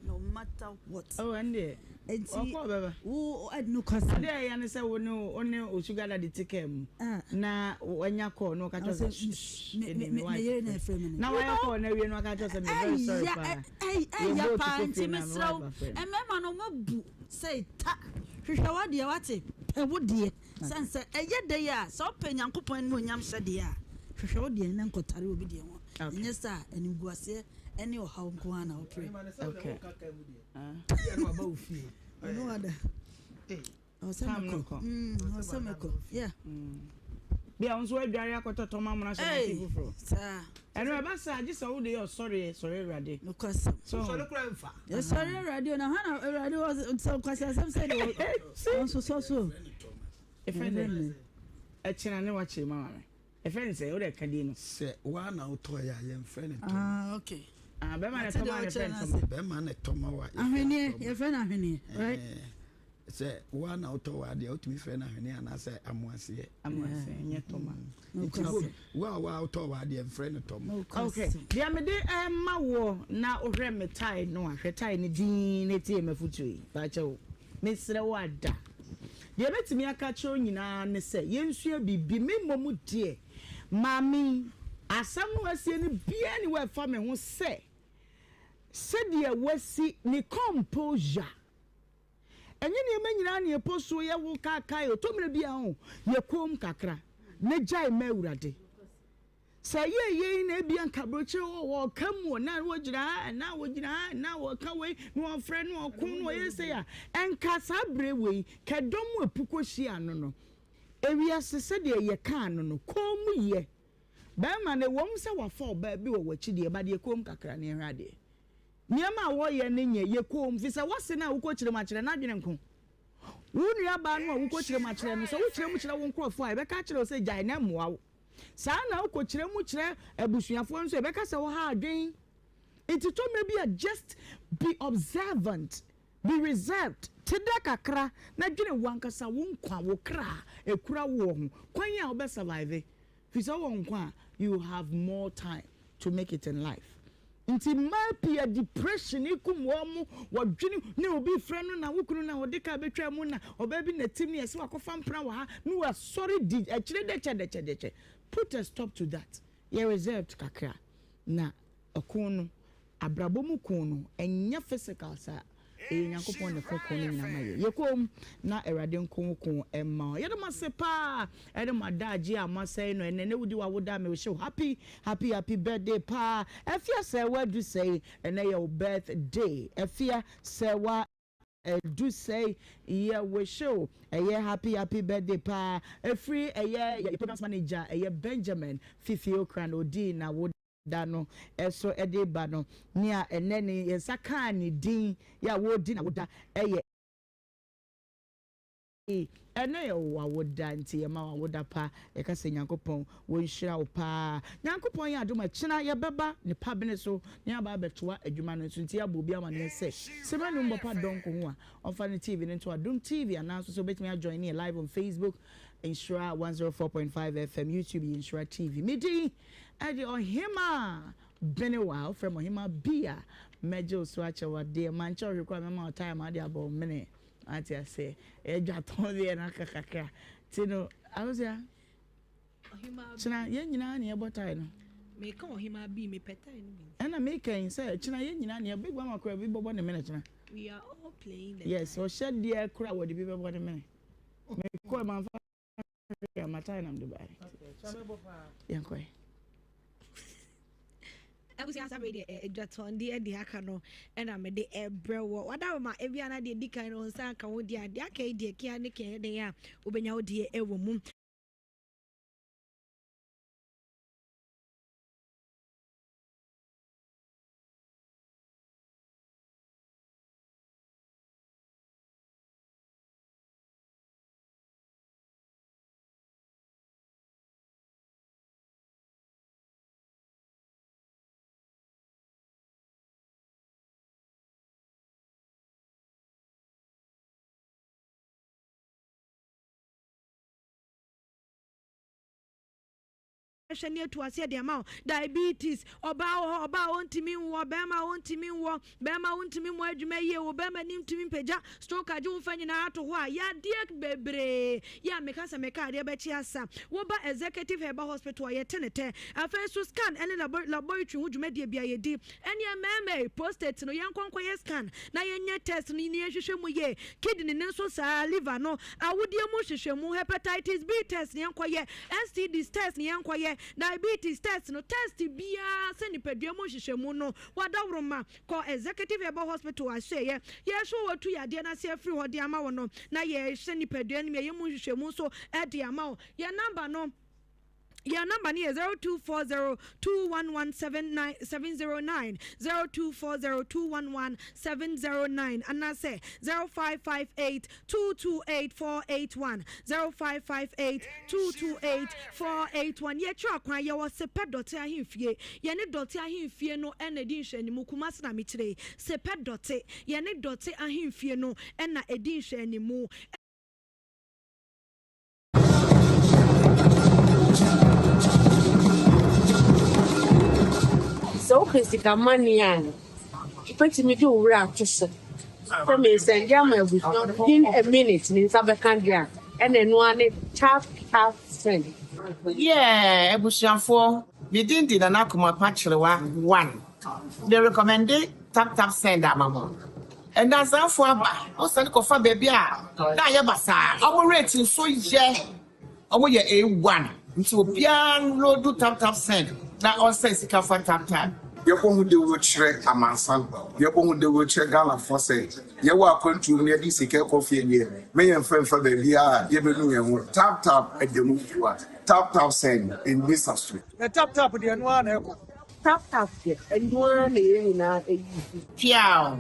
no matter what. Oh ɛndeɛ nti ɔkɔ ɔbɛba. Wo ɛde kwasɛm. Adeɛ a ɛya ne sɛ wo ne wo ne o sugar daddy te kaa mu na wanya call na ɔka kyerɛ sɛ shh ɛdi me wife yere na ɛfrɛ me no na wayɛ call na awie na ɔka kyerɛ sɛ me very sorry paa ɛya paa nti mesrɛ wo mmarima no mo bu sɛ ta hwehwɛ wadeɛ wate pɛ wo deɛ. Sane sɛ ɛyɛ dɛ yi a, sɛ wopɛ Nyankopɔn animuonyam hyɛ deɛ a, hwehwɛ wo deɛ na nkɔtare obi deɛ ho. Ɛnyɛ saa a, animguaseɛ ne ɔhaw nko ara na wopere. Okay. Ɔno ada. Ɔwɔ sɛ mekɔ. Ɔwɔ sɛ mekɔ. Yeah. Bia wo nso adware akɔtɔ tɔm amona hyɛ n'ase foforɔ. Saa. Ɛno ɛba saa gye sɛ wode yɛ ɔsɔreɛ sɔre awurade. Nokwasɛm. So. Sɔre kora mfa. Yɛsɔre awurade o na hwan na awurade wɔ sɛ nkwasi asɛm sɛ de ɔnsosɔ so. Efɛn dɛ ɛkyena ne wakyere ma maame. Efɛn sɛ wode ka din no. Sɛ waa na wotɔ yɛ a yɛmfrɛ no tɔma. Ah okay. Ah bɛma na tɔma na yɛfrɛ no tɔma. Bɛma na tɔma wa. Ahweneɛ yɛfrɛ no ahweneɛ right. Sɛ wo ara na wotɔ w'adeɛ a, wotumi frɛ no ahweneɛ anaasɛ amoaseɛ. Amoaseɛ, nyɛ tɔma. Nti wo wo a wo a wotɔ w'adeɛ mfrɛ no tɔma. Ok, deɛ mede rema woɔ na wohwɛ me tae no a, hwɛ tae no dinn na tie m'afotuo yi, faakyɛ wo, mesrɛ wo ada. Deɛ mɛtumi aka akyerɛ wo nyinaa ne sɛ yɛnsua biribi, me mmom deɛ, maame yi, asɛm no a asie no biara nni hɔ a ɛfa me ho sɛ sɛdeɛ wasi ne composure. Ɛnyɛ nneɛma nyinaa na yɛpɔ so yɛ wo kaakae o, tɔ mmerɛ bi a o, yɛ komm kakra na gyae ma Awurade. Sɛ ɛyɛɛ yei na ebia nka aburokyire o, wɔka mu o, na wɔgyina ha, na wɔgyina ha, na wɔka wei, na wɔfrɛ, na wɔko, na wɔyɛ sei a, ɛnka saa berɛ wei, ka ɛdɔm a ɛpu kɔhyia no no, ewiase sɛdeɛ yɛkaa no no, komm yɛ. Barima no, ɛwom sɛ wafa ɔbaa bi wɔ w'akyi deɛ, but yɛ komm kakra na yɛnhwɛ adeɛ. Nneɛma a wɔyɛ no nyɛ yɛ komm, fisɛ w'ase no a wokɔkyerɛ mu akyerɛ no adwene nko. Wo nuabaa no a wokɔkyerɛ mu akyerɛ no, sɛ wokyerɛ mu kyerɛ wo nkurɔfoɔ a, yɛbɛka akyerɛ wo sɛ gyae na ɛmmoa wo. Saa ara na wokɔkyerɛ mu kyerɛ abusuafoɔ nso a, yɛbɛka sɛ woha adwene. Nti tɔ mmerɛ bi a just be observant, be reserved, te dɛ kakra na dwene w'ankasa wo nkwa, wo kra a ɛkura woɔ ho, kwan a wobɛ survive. Firi sɛ wowɔ nkwa a, you have more time to make it in life. Nti mmaa pii a depression kum wɔn, wɔdwene ne obi frɛ no na wo kunu na ɔde car bɛtwaa mu na ɔbaa bi na tim no yɛsɛ wakɔfa mpena wɔ ha na wasɔre di akyire dɛkyɛ dɛkyɛ dɛkyɛ. Put a stop to that. Yɛ reserved kakra na ɔko no, abrabɔ mu ko no, ɛnyɛ physical saa. Ɛyɛ Onyankopɔn na ɛko ko no nyinaa ma yɛn. Yɛ komm na Awurade nko wo ko mma wo. Yɛda mo ase paa ɛne mo adaagye a moasɛe no ɛnɛ. Nɛ wodi w'awoda a me wish wo happy happy happy birthday paa. Afia sɛ w'adu sɛe ɛnɛ yɛ wo birthday. Afia sɛ wa adu sɛe yɛ wish wo ɛyɛ happy happy birthday paa. Ɛfiri ɛyɛ yɛ programs manager ɛyɛ Benjamin Fifi Okran odii n'awoda. da no so de reba no, nea ɛnnɛ ne yɛn nsa kaa ne din yɛ a wɔredi n'awoda yɛ. Ɛnɛ yɛ wo awoda nti yɛma wo awoda pa. Yɛka sɛ Nyankopɔn wɔ nhyira wo paa. Nyankopɔn yɛ adom a kyena yɛbɛba ne pabene so na yɛaba abɛtoa adwuma no nso nti yɛabɔ obi amaneɛ sɛ sɛ manu mbɔpa dɔnko ho a ɔmfa ne TV no nto Adom TV anaa nso sɛ wobɛtumi ajoin yɛ live on Facebook Nhyira 104.5 FM, YouTube yɛ Nhyira TV. Me din ɛde Ɔhemaa Benewa, wofrɛ me Ɔhemaa B a mɛgye wo so akyɛ wo adeɛ. Mankyɛ wo hwee koraa mɛma wo time ade abɔ wo mene. Wate aseɛ? Ɛyɛ dwatɔn deɛ na aka kakra. Ti no, Ahosia, kyena yɛn nyinaa na yɛbɔ tae no. Meka Ɔhemaa B, mepɛ tae no bi. Ɛna meka yi sɛ kyena yɛn nyinaa na yɛbɔ Big Mama koraa bi bɔbɔ ne mene kyena. We are all playing the Yes, ɔhyɛ deɛ koraa wɔde bi bɛbɔ ne mene. Mekɔɛ mamfa hwee amma tae na mede baeɛ. Yɛnkɔɛ. Abusua saa bere deɛ adwatɔndeɛ deɛ aka no ɛna mede ɛbrɛ wɔ wadaroma ebi ana deɛ di kan no nsa aka ho deɛ adeɛ aka yi deɛ kia ne kia yɛ den a wobɛnya wo deɛ ɛwɔ mu. Hwɛ ne atu aseɛ de ama wo. Diabetes, ɔbaa wɔ hɔ, ɔbaa a ɔntumi nwoɔ, bɛrima a ɔntumi nwoɔ, bɛrima a wontumi mmɔ adwuma yie, wo bɛrima ni ntumi mpagya, stroke agye wo mfa nyinaa ato hɔ a, yadeɛ bebree yɛ a meka sɛ meka adeɛ bɛkye asa. Woba Executive Herbal Hospital a, yɛte ne tɛ. Afei nso scan ne laboratory ho dwumadie biara yɛdi. Ɛneɛ mmarima ei, prostate no yɛnkɔ nkɔyɛ scan na yɛnyɛ test no na yɛnhwehwɛ mu yie. Kidney no nso saa ara, liver no, awodeɛ mu nhwehwɛmu, hepatitis B test no yɛnkɔyɛ, STDs test no yɛnkɔyɛ, diabetes test no, test biara sɛ nipadua mu nhwehwɛmu no, wadaworoma, kɔ Executive Herbal Hospital asoɛeɛ. Yɛhwɛ wo atu yadeɛ no ase afiri hɔ de ama wo no, na yɛhwɛ nipadua no mu, yɛyɛ mu nhwehwɛmu nso de ama wo. Yɛn number no. Yɛn nɔmba no yɛ 0240 211 709, 0240 211 709 anaasɛ 0558 228 481, 0558 228 481. Yɛkyerɛ akwan, yɛwɔ Sepɛ Dɔte Ahemfie. Yɛne Dɔte Ahemfie no na ɛdi nhwɛanimu. Kumasi na mekyerɛ yi. Sepɛ Dɔte, yɛne Dɔte Ahemfie no na ɛdi nhwɛanimu. Sɛ wopɛ sika money a, wobɛtumi de wo werɛ ato so sɛ meresɛnde ama abusua within a minute me nsa bɛka deɛ a, ɛna ɛno ara ne tap tap send. Yeah abusuafoɔ me din de Nana Kumakwa Kyerewa one me recommende tap tap send ama mo Nnansaafoɔ aba wo sane kɔfa baabi a na ayɛ basaa ɔmo rate nso yɛ ɔmo yɛ A1 nti obiara nloadu tap tap send na ɔnsɛn sika fa tap tap. Yɛbɔ ho dawuro kyerɛ amansan, yɛbɔ ho dawuro kyerɛ Ghanafoɔ sɛ yɛwɔ akwantuo mu na yɛde sika rekɔ fie deɛ, mɛ yɛmfa mfa baabiara a yɛbɛnu yɛn ho. Tap tap ɛda mu fua, tap tap send, ɛnni sa so. Na tap tap deɛ ɛno ara na ɛkɔ. Tap tap deɛ ɛno ara na yɛn nyinaa use. Piaw!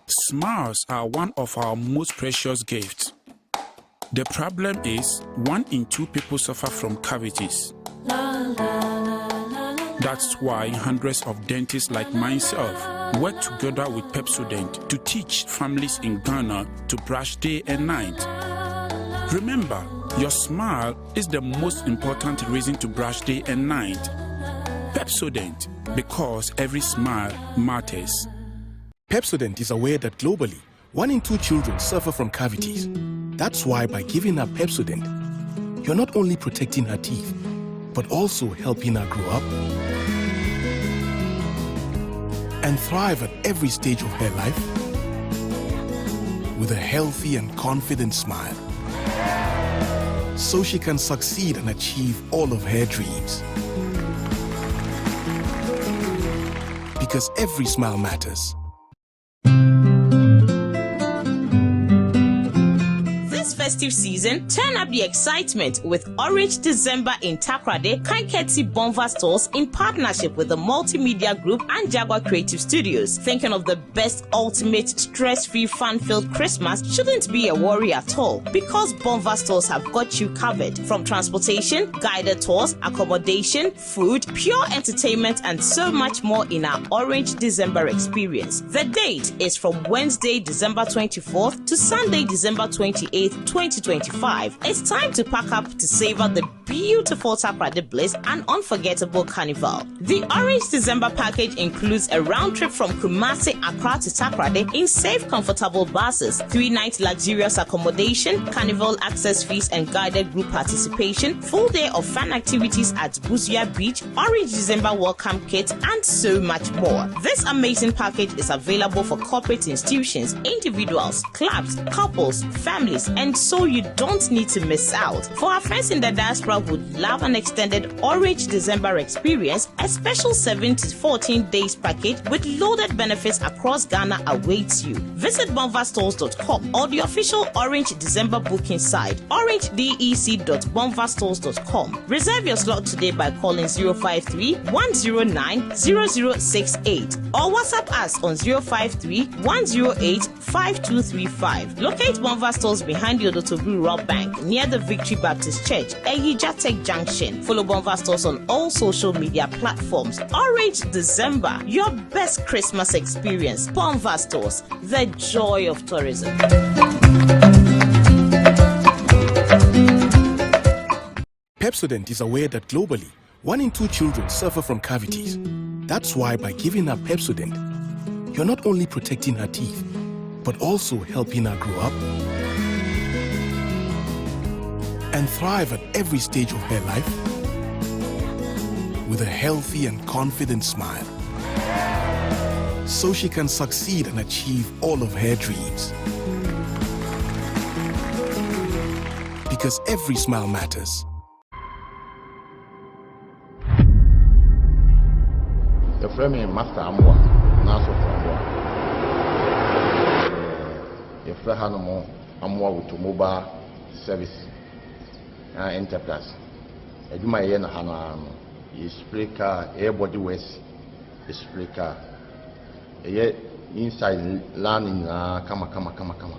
Smiles are one of our most precious gifts. The problem is, one in two people suffer from cavities. That's why hundreds of dentists like myself work together with Pepsodent to teach families in Ghana to brush day and night. Remember, your smile is the most important reason to brush day and night. Pepsodent, because every smile matters. Pepsodent is aware that globally, one in two children suffer from cavities. That's why by giving her Pepsodent, you're not only protecting her teeth, but also helping her grow up and thrive at every stage of her life with a healthy and confident smile. So she can succeed and achieve all of her dreams. Because every smile matters. This festive season, turn up the excitement with Orange December in Takoradi, Kanketi Bonva Stores in partnership with the Multimedia Group and Jaguar Creative Studios. Thinking of the best ultimate stress-free fun-filled Christmas shouldn't be a worry at all because Bonva Stores have got you covered from transportation, guided tours, accommodation, food, pure entertainment and so much more in our Orange December experience. The date is from Wednesday, December 24th to Sunday, December 28th, 2025. It's time to pack up to savor the beautiful Takoradi Bliss and unforgettable carnival. The Orange December package includes a round trip from Kumasi, Accra to Takoradi in safe, comfortable buses, three-night luxurious accommodation, carnival access fees and guided group participation, full day of fun activities at Busia Beach, Orange December welcome kit, and so much more. This amazing package is available for corporate institutions, individuals, clubs, couples, families, and so you don't need to miss out. For our friends in the diaspora who would love an extended Orange December experience, a special 7 to 14 days package with loaded benefits across Ghana awaits you. Visit bonvastores.com or the official Orange December booking site, orangedec.bonvastores.com. Reserve your slot today by calling 053 109 0068 or WhatsApp us on 053 108 5235. Locate Bonva Stores behind the Odotobi Rural Bank near the Victory Baptist Church, Tech Junction. Follow Bonva Stores on all social media platforms. Orange December, your best Christmas experience. Bonva Stores, the joy of tourism. Pepsodent is aware that globally, one in two children suffer from cavities. That's why by giving her Pepsodent, you're not only protecting her teeth, but also helping her grow up and thrive at every stage of her life with a healthy and confident smile. So she can succeed and achieve all of her dreams. Because every smile matters. Yɛfrɛ me Master Amoah anaa Sɔfo Amoah. Yɛfrɛ hanom Amoah Automobile Service anaa Enterprise. Adwuma a yɛyɛ no ha no ara no, yɛ spray car, yɛyɛ body works, yɛ spray car. Yɛyɛ inside lan nyinaa kama kama kama kama.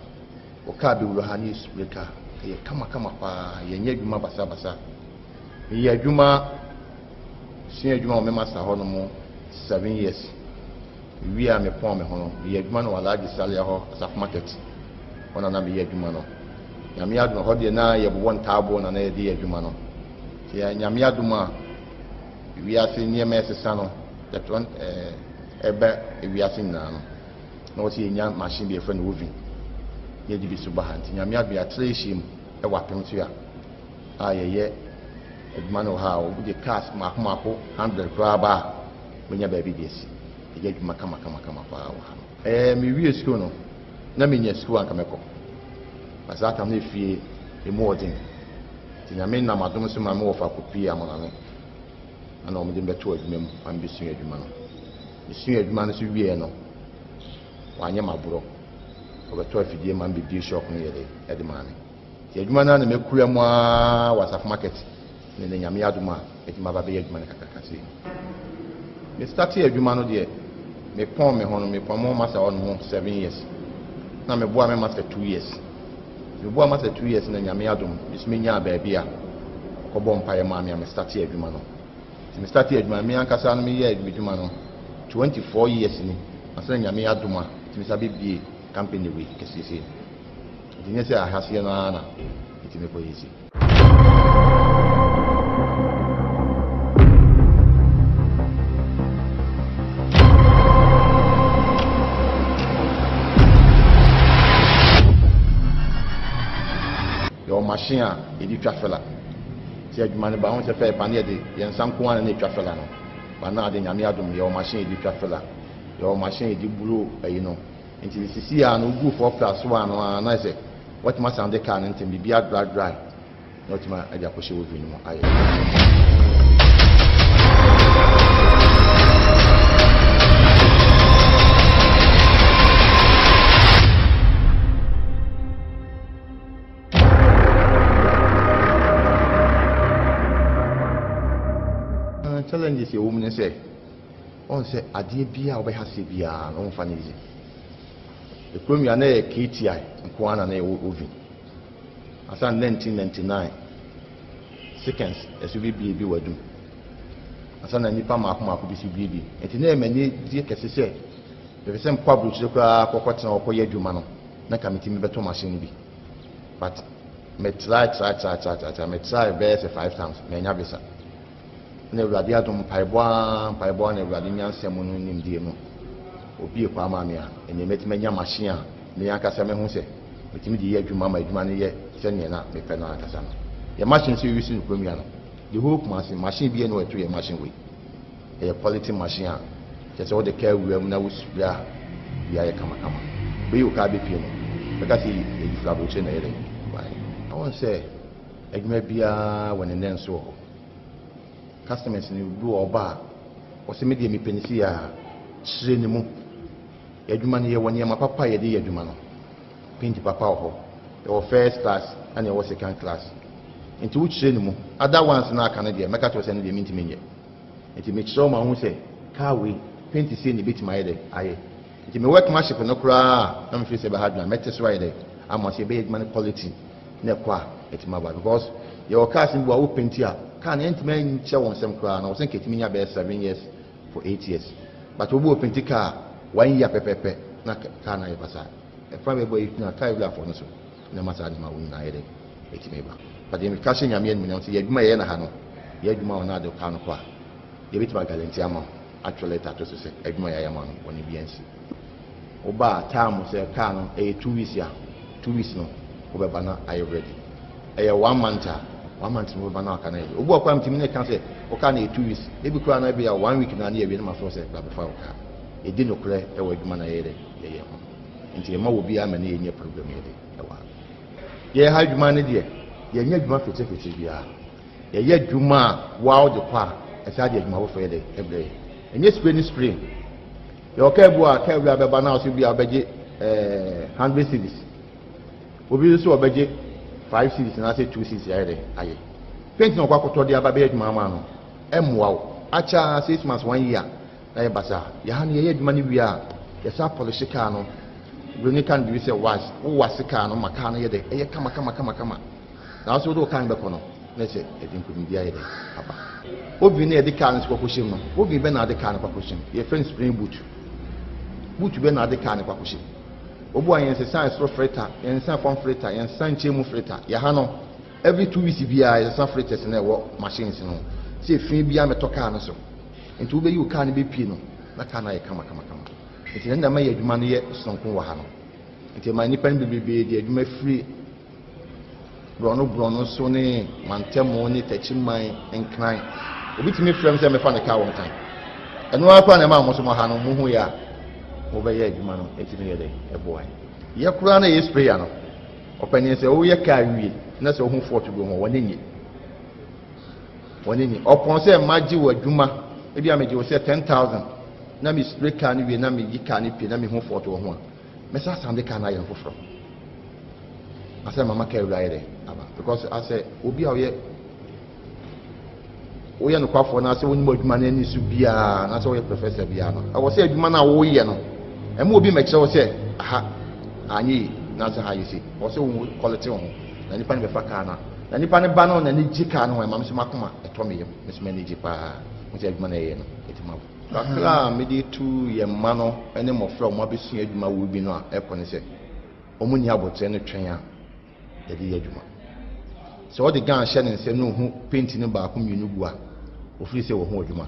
Wo car bɛwura ha na yɛ spray car. Ɛyɛ kama kama paa. Yɛnyɛ adwuma basabasa. Meyɛ adwuma, sua adwuma wɔ me master hɔ nom seven years. Mewie a mepɔn me ho no, meyɛ adwuma no wɔ Alhaji Salia hɔ, Asafo Market. Hɔ na na meyɛ adwuma no. Nyame adom, ɛhɔ deɛ na yɛbobɔ ntaaboɔ na na yɛde yɛ adwuma no. Nti Nyame adom a, wiase nneɛma ɛsesa no, yɛtɔ ɛba wiase nyinaa no, na wɔsɛ yɛnya machine bi yɛfrɛ no oven na yɛde bi so ba ha. Nti Nyame adom yɛatra yɛhyia mu wɔ apem so a a yɛyɛ adwuma no wɔ ha a wɔde cars mmaako mmaako hundred koraa ba a wɔnya baabi de asi. Yɛyɛ adwuma kama kama kama paa wɔ ha no. Ɛɛ mewie sukuu no na menya sukuu anka mɛkɔ. Na saa tam no efie emu ɔden. Nti Nyame nam adom so ma me wɔfa kɔpie amanane ɛna wɔde me bɛtoo adwuma mu ma mebɛsua adwuma no. Mesua adwuma no so wieɛ no wanyɛ m'aborɔ. Ɔbɛtɔ afidie ma me bɛbie shop no yɛde ɛde maa me. Nti adwuma no ara na makura mu ara wɔ Asafo Market ne nnɛ Nyame adom a matumi aba abɛyɛ adwuma no kakraka sei. Me startee adwuma no deɛ me pɔn me ho no me pɔn me ho master hɔ nom seven years na me boa me master two years. Nti me boa master two years na Nyame adom me so me nyaa baabi a ɔkɔ bɔ mpaeɛ maa me a me startee adwuma no. Nti me startee adwuma no me ankasa no me yɛɛ adwuma no 24 years ni ansa na Nyame adom a metumi sa bɛbie company wei kɛseɛ sei. Nti nyɛ sɛ ahaseɛ no ara na ɛtumi kɔ yɛ si. Yɛwɔ machine a yɛde twa fela. Sɛ adwuma no ba ho sɛ fɛ pa ne yɛde yɛn nsa nko ara na ɛtwa fela no. Ba na ade nyame adom yɛwɔ machine yɛde twa fela. Yɛwɔ machine yɛde buro ayi no. Nti sisi a no wogu four plus so ano a na sɛ watumi asan de car no ntɛm biribi adry dry na watumi de akɔhyɛ oven no mu ayɛ. Challenges a ɛwɔ mu ne sɛ, woahu sɛ adeɛ biara a wobɛha aseɛ biara no, womfa no easy. Ekurom yi a na ɛyɛ KTI nko ara na na yɛwɔ oven. Ansa na 1999 seconds ɛso bebie bi wɔ adum. Ansa na nnipa mmaako mmaako bi so bie bi. Nti na ɛyɛ m'anigye kɛse sɛ mepɛ sɛ mekɔ aburokyire koraa kɔkɔtena hɔ kɔyɛ adwuma no, na nka metumi bɛtɔ machine no bi. But me try try try try try try me try bɛyɛ sɛ five times manya visa. Na Awurade adom mpaebɔ ara mpaebɔ ara na Awurade nyansa mu no nimdeɛ mu obue kwan maa me a ɛnneɛ mɛtumi anya machine a me ankasa mahu sɛ metumi de yɛ adwuma ma adwuma no yɛ sɛdeɛ na mepɛ no ankasa no. Yɛ machine nso yɛuse no kurom ya no the whole Kumasi machine biara nni hɔ a ɛto yɛ machine wei. Ɛyɛ quality machine a kyerɛ sɛ wode kaa wura mu na wo spray a biribiara yɛ kamakama. Wobɛyi wo kaa bɛpue no bɛka sɛ yɛyi firi aburokyire na ɛyɛ dɛn baeɛ. Na wohu sɛ adwuma biara wɔ ne nnɛ nso wɔ hɔ. Customers no bi wɔ ɔba a ɔsɛ me deɛ mepɛ ne sei a kyerɛ ne mu. Yɛ adwuma no yɛwɔ nneɛma papa a yɛde yɛ adwuma no. Paint papa wɔ hɔ. Yɛwɔ first class ɛna yɛwɔ second class. Nti wokyerɛ ne mu. Other ones no aka no deɛ mɛka kyerɛ wo sɛ ɛno deɛ mentumi nyɛ. Nti mekyerɛ wo ma wohu sɛ car wei paint sei na ɛbɛtumi ayɛ dɛ ayɛ. Nti me workmanship no koraa a na mefiri sɛ ɛbɛha adwene a mɛte so ayɛ dɛ ama sɛ yɛbɛyɛ adwuma no quality na ɛkɔ a ɛtumi aba because yɛwɔ cars no bi wɔ a wo paint a car no ɛntumi nkyɛ wo nsɛm koraa na wɔ sɛ nka ɛtumi nya bɛyɛ 7 years for 8 years, but obi wɔ paint car one year pɛpɛpɛ na car no ayɛ basaa. Ɛfa bɛbɔ yi na car wurafoɔ no so na ɛma saa nneɛma wo nyinaa yɛ dɛ ɛtumi ba. But yɛn ka hyɛ Nyame animuonyam sɛ yɛ adwuma yɛyɛ na ha no, yɛ adwuma wɔ na ade car no kɔ a, yɛbɛtumi aguarantee ama wo, atwerɛ letter ato so sɛ adwuma yɛayɛ ama no bɔne bi ansi. Woba a time sɛ car no ɛyɛ 2 weeks a, 2 weeks no wobɛba na ayɛ ready. Ɛyɛ one month a, one month no wobɛba na waka no ayɛ. Obi wɔ kora mtumi ne ka sɛ wo car no yɛ 2 weeks, ebi koraa no ebi a one week na ne yɛwie no ma frɛ sɛ bra bɛfa wo car. Yɛdi nokorɛ ɛwɔ adwuma na yɛyɛ dɛ yɛyɛ ho. Nti yɛma wɔ biara ma ne yɛnyɛ program yɛ de ɛwɔ ha. Yɛyɛ ha adwuma no deɛ, yɛnyɛ adwuma fitirifitir biara. Yɛyɛ adwuma a waa wode kɔ a ɛsan de adwuma foforɔ yɛ dɛ ɛbrɛ yɛ. Ɛnyɛ spray ne spray. Yɛwɔ kaa bi wɔ a kaa wura bɛba na ɔsɛ bi a ɔbɛgye 100 cedis. Obi nso ɔbɛgye 5 cedis anaasɛ 2 cedis ayɛ dɛ ayɛ. Paint na ɔkɔ akɔtɔ de aba bɛyɛ adwuma ama no ɛmmoa wo. Akyɛ a 6 months, one year na yɛ basaa. Yɛha no yɛyɛ adwuma no wie a yɛsan polish kaa no. Buroni ka no biribi sɛ wax. Wo wax kaa no ma kaa no yɛ dɛ ɛyɛ kama kama kama kama. Na wo sɛ wode wo kaa no bɛkɔ no na sɛ ɛde nkonimdi ayɛ dɛ aba. Oven no yɛde kaa no nso kɔkɔhyɛ mu no, oven bɛn na ade kaa no kɔkɔhyɛ mu? Yɛfrɛ no spring boot. Boot bɛn na ade kaa no kɔkɔhyɛ mu? Obu a yɛnsesa ɛsoro filter, yɛnsesa fam filter, yɛnsesa nkyɛn mu filter. Yɛha no, every 2 weeks biara yɛsesa filters na ɛwɔ machines no. Sɛ efi biara mɛtɔ kaa no so. Nti wobɛyi wo kaa no bɛpie no, na kaa no ayɛ kama kama kama. Nti na ɛma yɛ adwuma no yɛ sononko wɔ ha no. Nti ɛma nnipa no bebree de adwuma firi borɔno borɔno so ne mantamu ne Takyiman, Nkran. Obi tumi frɛ m sɛ mɛfa ne kaa wɔ Nkran. Ɛno ara koraa na ɛma mo so mo ha no mo hu yɛ a mobɛyɛ adwuma no ɛtumi yɛ dɛ ɛboa yɛ koraa na yɛ sprayer no. Ɔpanin sɛ woyɛ kaa wie na sɛ wohu fault bi wɔ ho, wɔne nye wɔne nye ɔpɔn sɛ magye wɔ adwuma ebi a megye wɔ sɛ 10,000 na me spray kaa no wie na meyi kaa no pie na mehu fault wɔ ho a, mɛsa asan de kaa no ayɛ no foforɔ asɛ mama kaa wura ayɛ dɛ aba, because asɛ obi a ɔyɛ woyɛ nokwafoɔ na asɛ wonim adwuma no ani so biara na sɛ woyɛ professor biara no, ɛwɔ sɛ adwuma no a woyɛ no ɛma obi mɛkyerɛ wo sɛ aha anyɛ yi na sɛ ha yɛ sei. Ɛwɔ sɛ wo quality wo ho na nipa no bɛfa kaa no a na nipa no ba no n'ani gye kaa no ho. Ɛma me so makoma ɛtɔ me yam, me so m'ani gye paa mo sɛ adwuma no ɛyɛ no ɛtumi abo kakra a mede tu yɛn mma no ne mmɔfra a wɔn abɛsua adwuma wɔ bi no a ɛkɔ ne sɛ wɔn nni abotire no twɛn a yɛde yɛ adwuma. Sɛ ɔde gun hyɛ ne nsam na ohu paint no baako mmienu gu a, ofiri sɛ wɔho adwuma.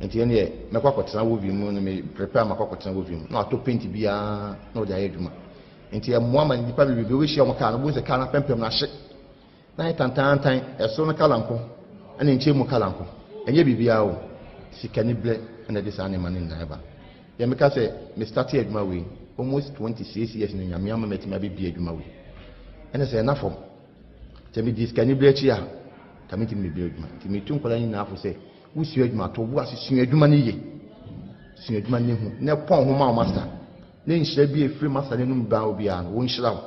Nti ɛneɛ mɛkɔ akɔtena wɔ vi mu no, me prepare ma akɔ akɔtena wɔ vi mu na watɔ paint biara na ɔde ayɛ adwuma. Nti ɛmmoa ma nnipa bebree wobɛhyia wɔn kaa no, wobɛhu sɛ kaa no apɛmpɛm no ahye na ayɛ tantantan, ɛsoro no colour nko ɛna nkyɛn mu colour nko. Ɛnyɛ biribiara o, sikani berɛ ɛna ɛde saa nneɛma no nyinaa ɛba. Yɛ meka sɛ me start adwuma wei almost 26 years na Nyame ama matumi abɛbie adwuma wei. Ɛna sɛ ɛna fam sɛ medi sikani berɛ akyi a, ka mentumi mebie adwuma. Nti metu nkwadaa nyinaa fo sɛ wosua adwuma to wo ase sua adwuma no yie, sua adwuma no hu na ɛpɔn ho ma wo master ne nhyira bi a ɛfiri master no anum baa obiara no, wɔnhyira wo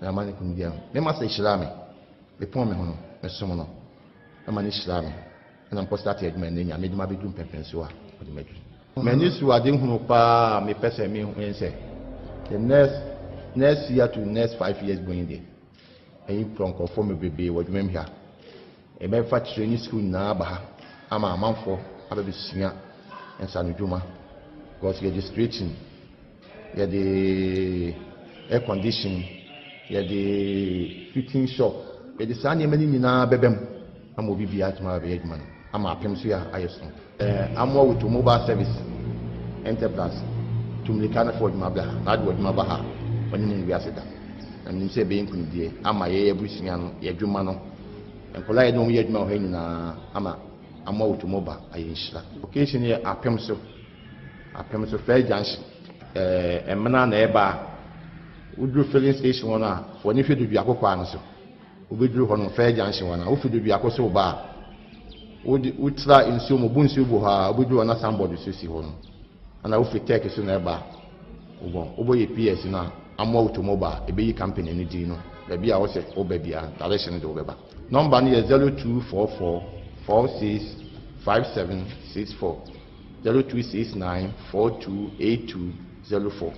na ama ne kunu biara. Me master hyiraa me, mepɔn me ho no, mesom no ɛma ne hyiraa me. Ɛna mekɔ startee adwuma ɛnnɛ Nyame de me abɛduru mpɛnpɛnsoɔ a ɔde me aduru. M'ani so ade hunu paa a mepɛ sɛ mehu ne sɛ the next next year to next five years going deɛ ɛyi kura nkurɔfoɔ mebrebee wɔ adwuma mu ha. Yɛbɛfa training school nyinaa aba ha ama amanfoɔ abɛbɛsua nsanodwuma because yɛde straighten Yɛde air condition, yɛde fitting shop, yɛde saa nneɛma no nyinaa bɛba mu ama obi biara atumi abɛyɛ adwuma no ama apem so yɛ ayɛ soronko. Amoa Wuto Mobile Service Enterprise tu mmirika na fa w'adwuma bra ha na wode w'adwuma ba ha a, w'anim ngu ase da. Na menim sɛ ɛbɛyɛ nkunimdie ama yɛn abusua no, yɛn adwuma no, nkwadaa a yɛne wɔn yɛ adwuma wɔ ha nyinaa ama Amoa Wuto Mobile ayɛ nhyira. Location yɛ apem so. Apem so first junction ɛɛ Ɛmena na ɛba a, woduru filling station hɔ no a, fa w'ani hwɛ Duduako kwan no so. Wobɛduru hɔ no first junction hɔ no a, wofi Duduako so ba a, wode wotra nsuo mu, bu nsuo gu hɔ a, wobɛduru hɔ na signboard so si hɔ no. Ɛna wofi Turkey so na ɛba a, wobɔ wobɔ yɛ PS no a, Amoa Automobile, ɛbɛyi company no din no. Baabi a wosɛ woba biara, direction no de wobɛba. Nɔmba no yɛ 0244 46 5764. 0269 42 82 04.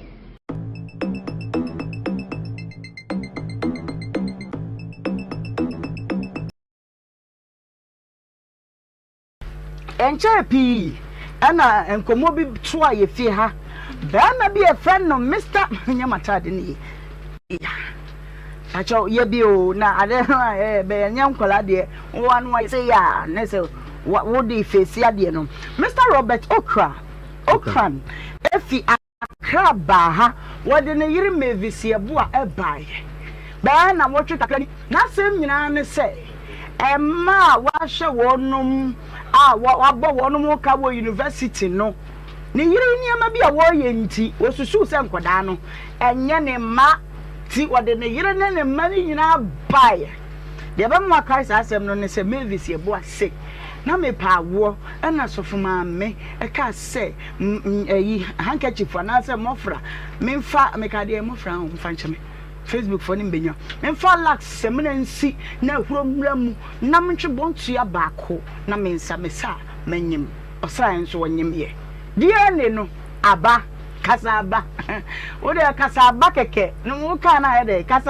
Ɛnkyɛɛ pii na nkɔmmɔ bi toaa yɛn fie ha. Barima bi a yɛfrɛ no Mister Nyɛ m'ataade no yie. Pakyɛw yɛ bi o na ade no a ɛyɛ bɛyɛ nyɛ nkwadaa deɛ wo ano ayɛ sɛ yɛ a ne sɛ wode fesi adeɛ no. Mister Robert Okra Okran efi Accra baa ha wɔde ne yere Mavis Yeboah ɛbaeɛ bɛyɛ nnawɔtwe kakra ni. N'asɛm nyinaa ne sɛ mmaa a wɔahyɛ wɔnom a wɔabɔ wɔnom ho ka wɔ university no ne yere nneɛma bi a wɔreyɛ nti wɔsusuw sɛ nkwadaa no ɛnyɛ ne mma nti ɔde ne yere ne ne mma no nyinaa baeɛ. Deɛ ɛbɛma wakae saa asɛm no ne sɛ Mavis Yeboah se, Na mepɛ awoɔ ɛna sɔfo maame ɛkaa sɛ ɛyi handkerchief anaasɛ mɔfra memfa meka deɛ mɔfra ho mfa nkyɛ me Facebook foɔ no mbɛnya memfa lax samina nsi na ahuro mmra mu na mentwe bɔntoa baako na mensa mesa a manyim. Ɔsrae nso ɔnyem yɛ. DNA no aba. Kasa aba. Wo deɛ kasa aba kɛkɛ. No wo kaa no ayɛ dɛ. Kasa.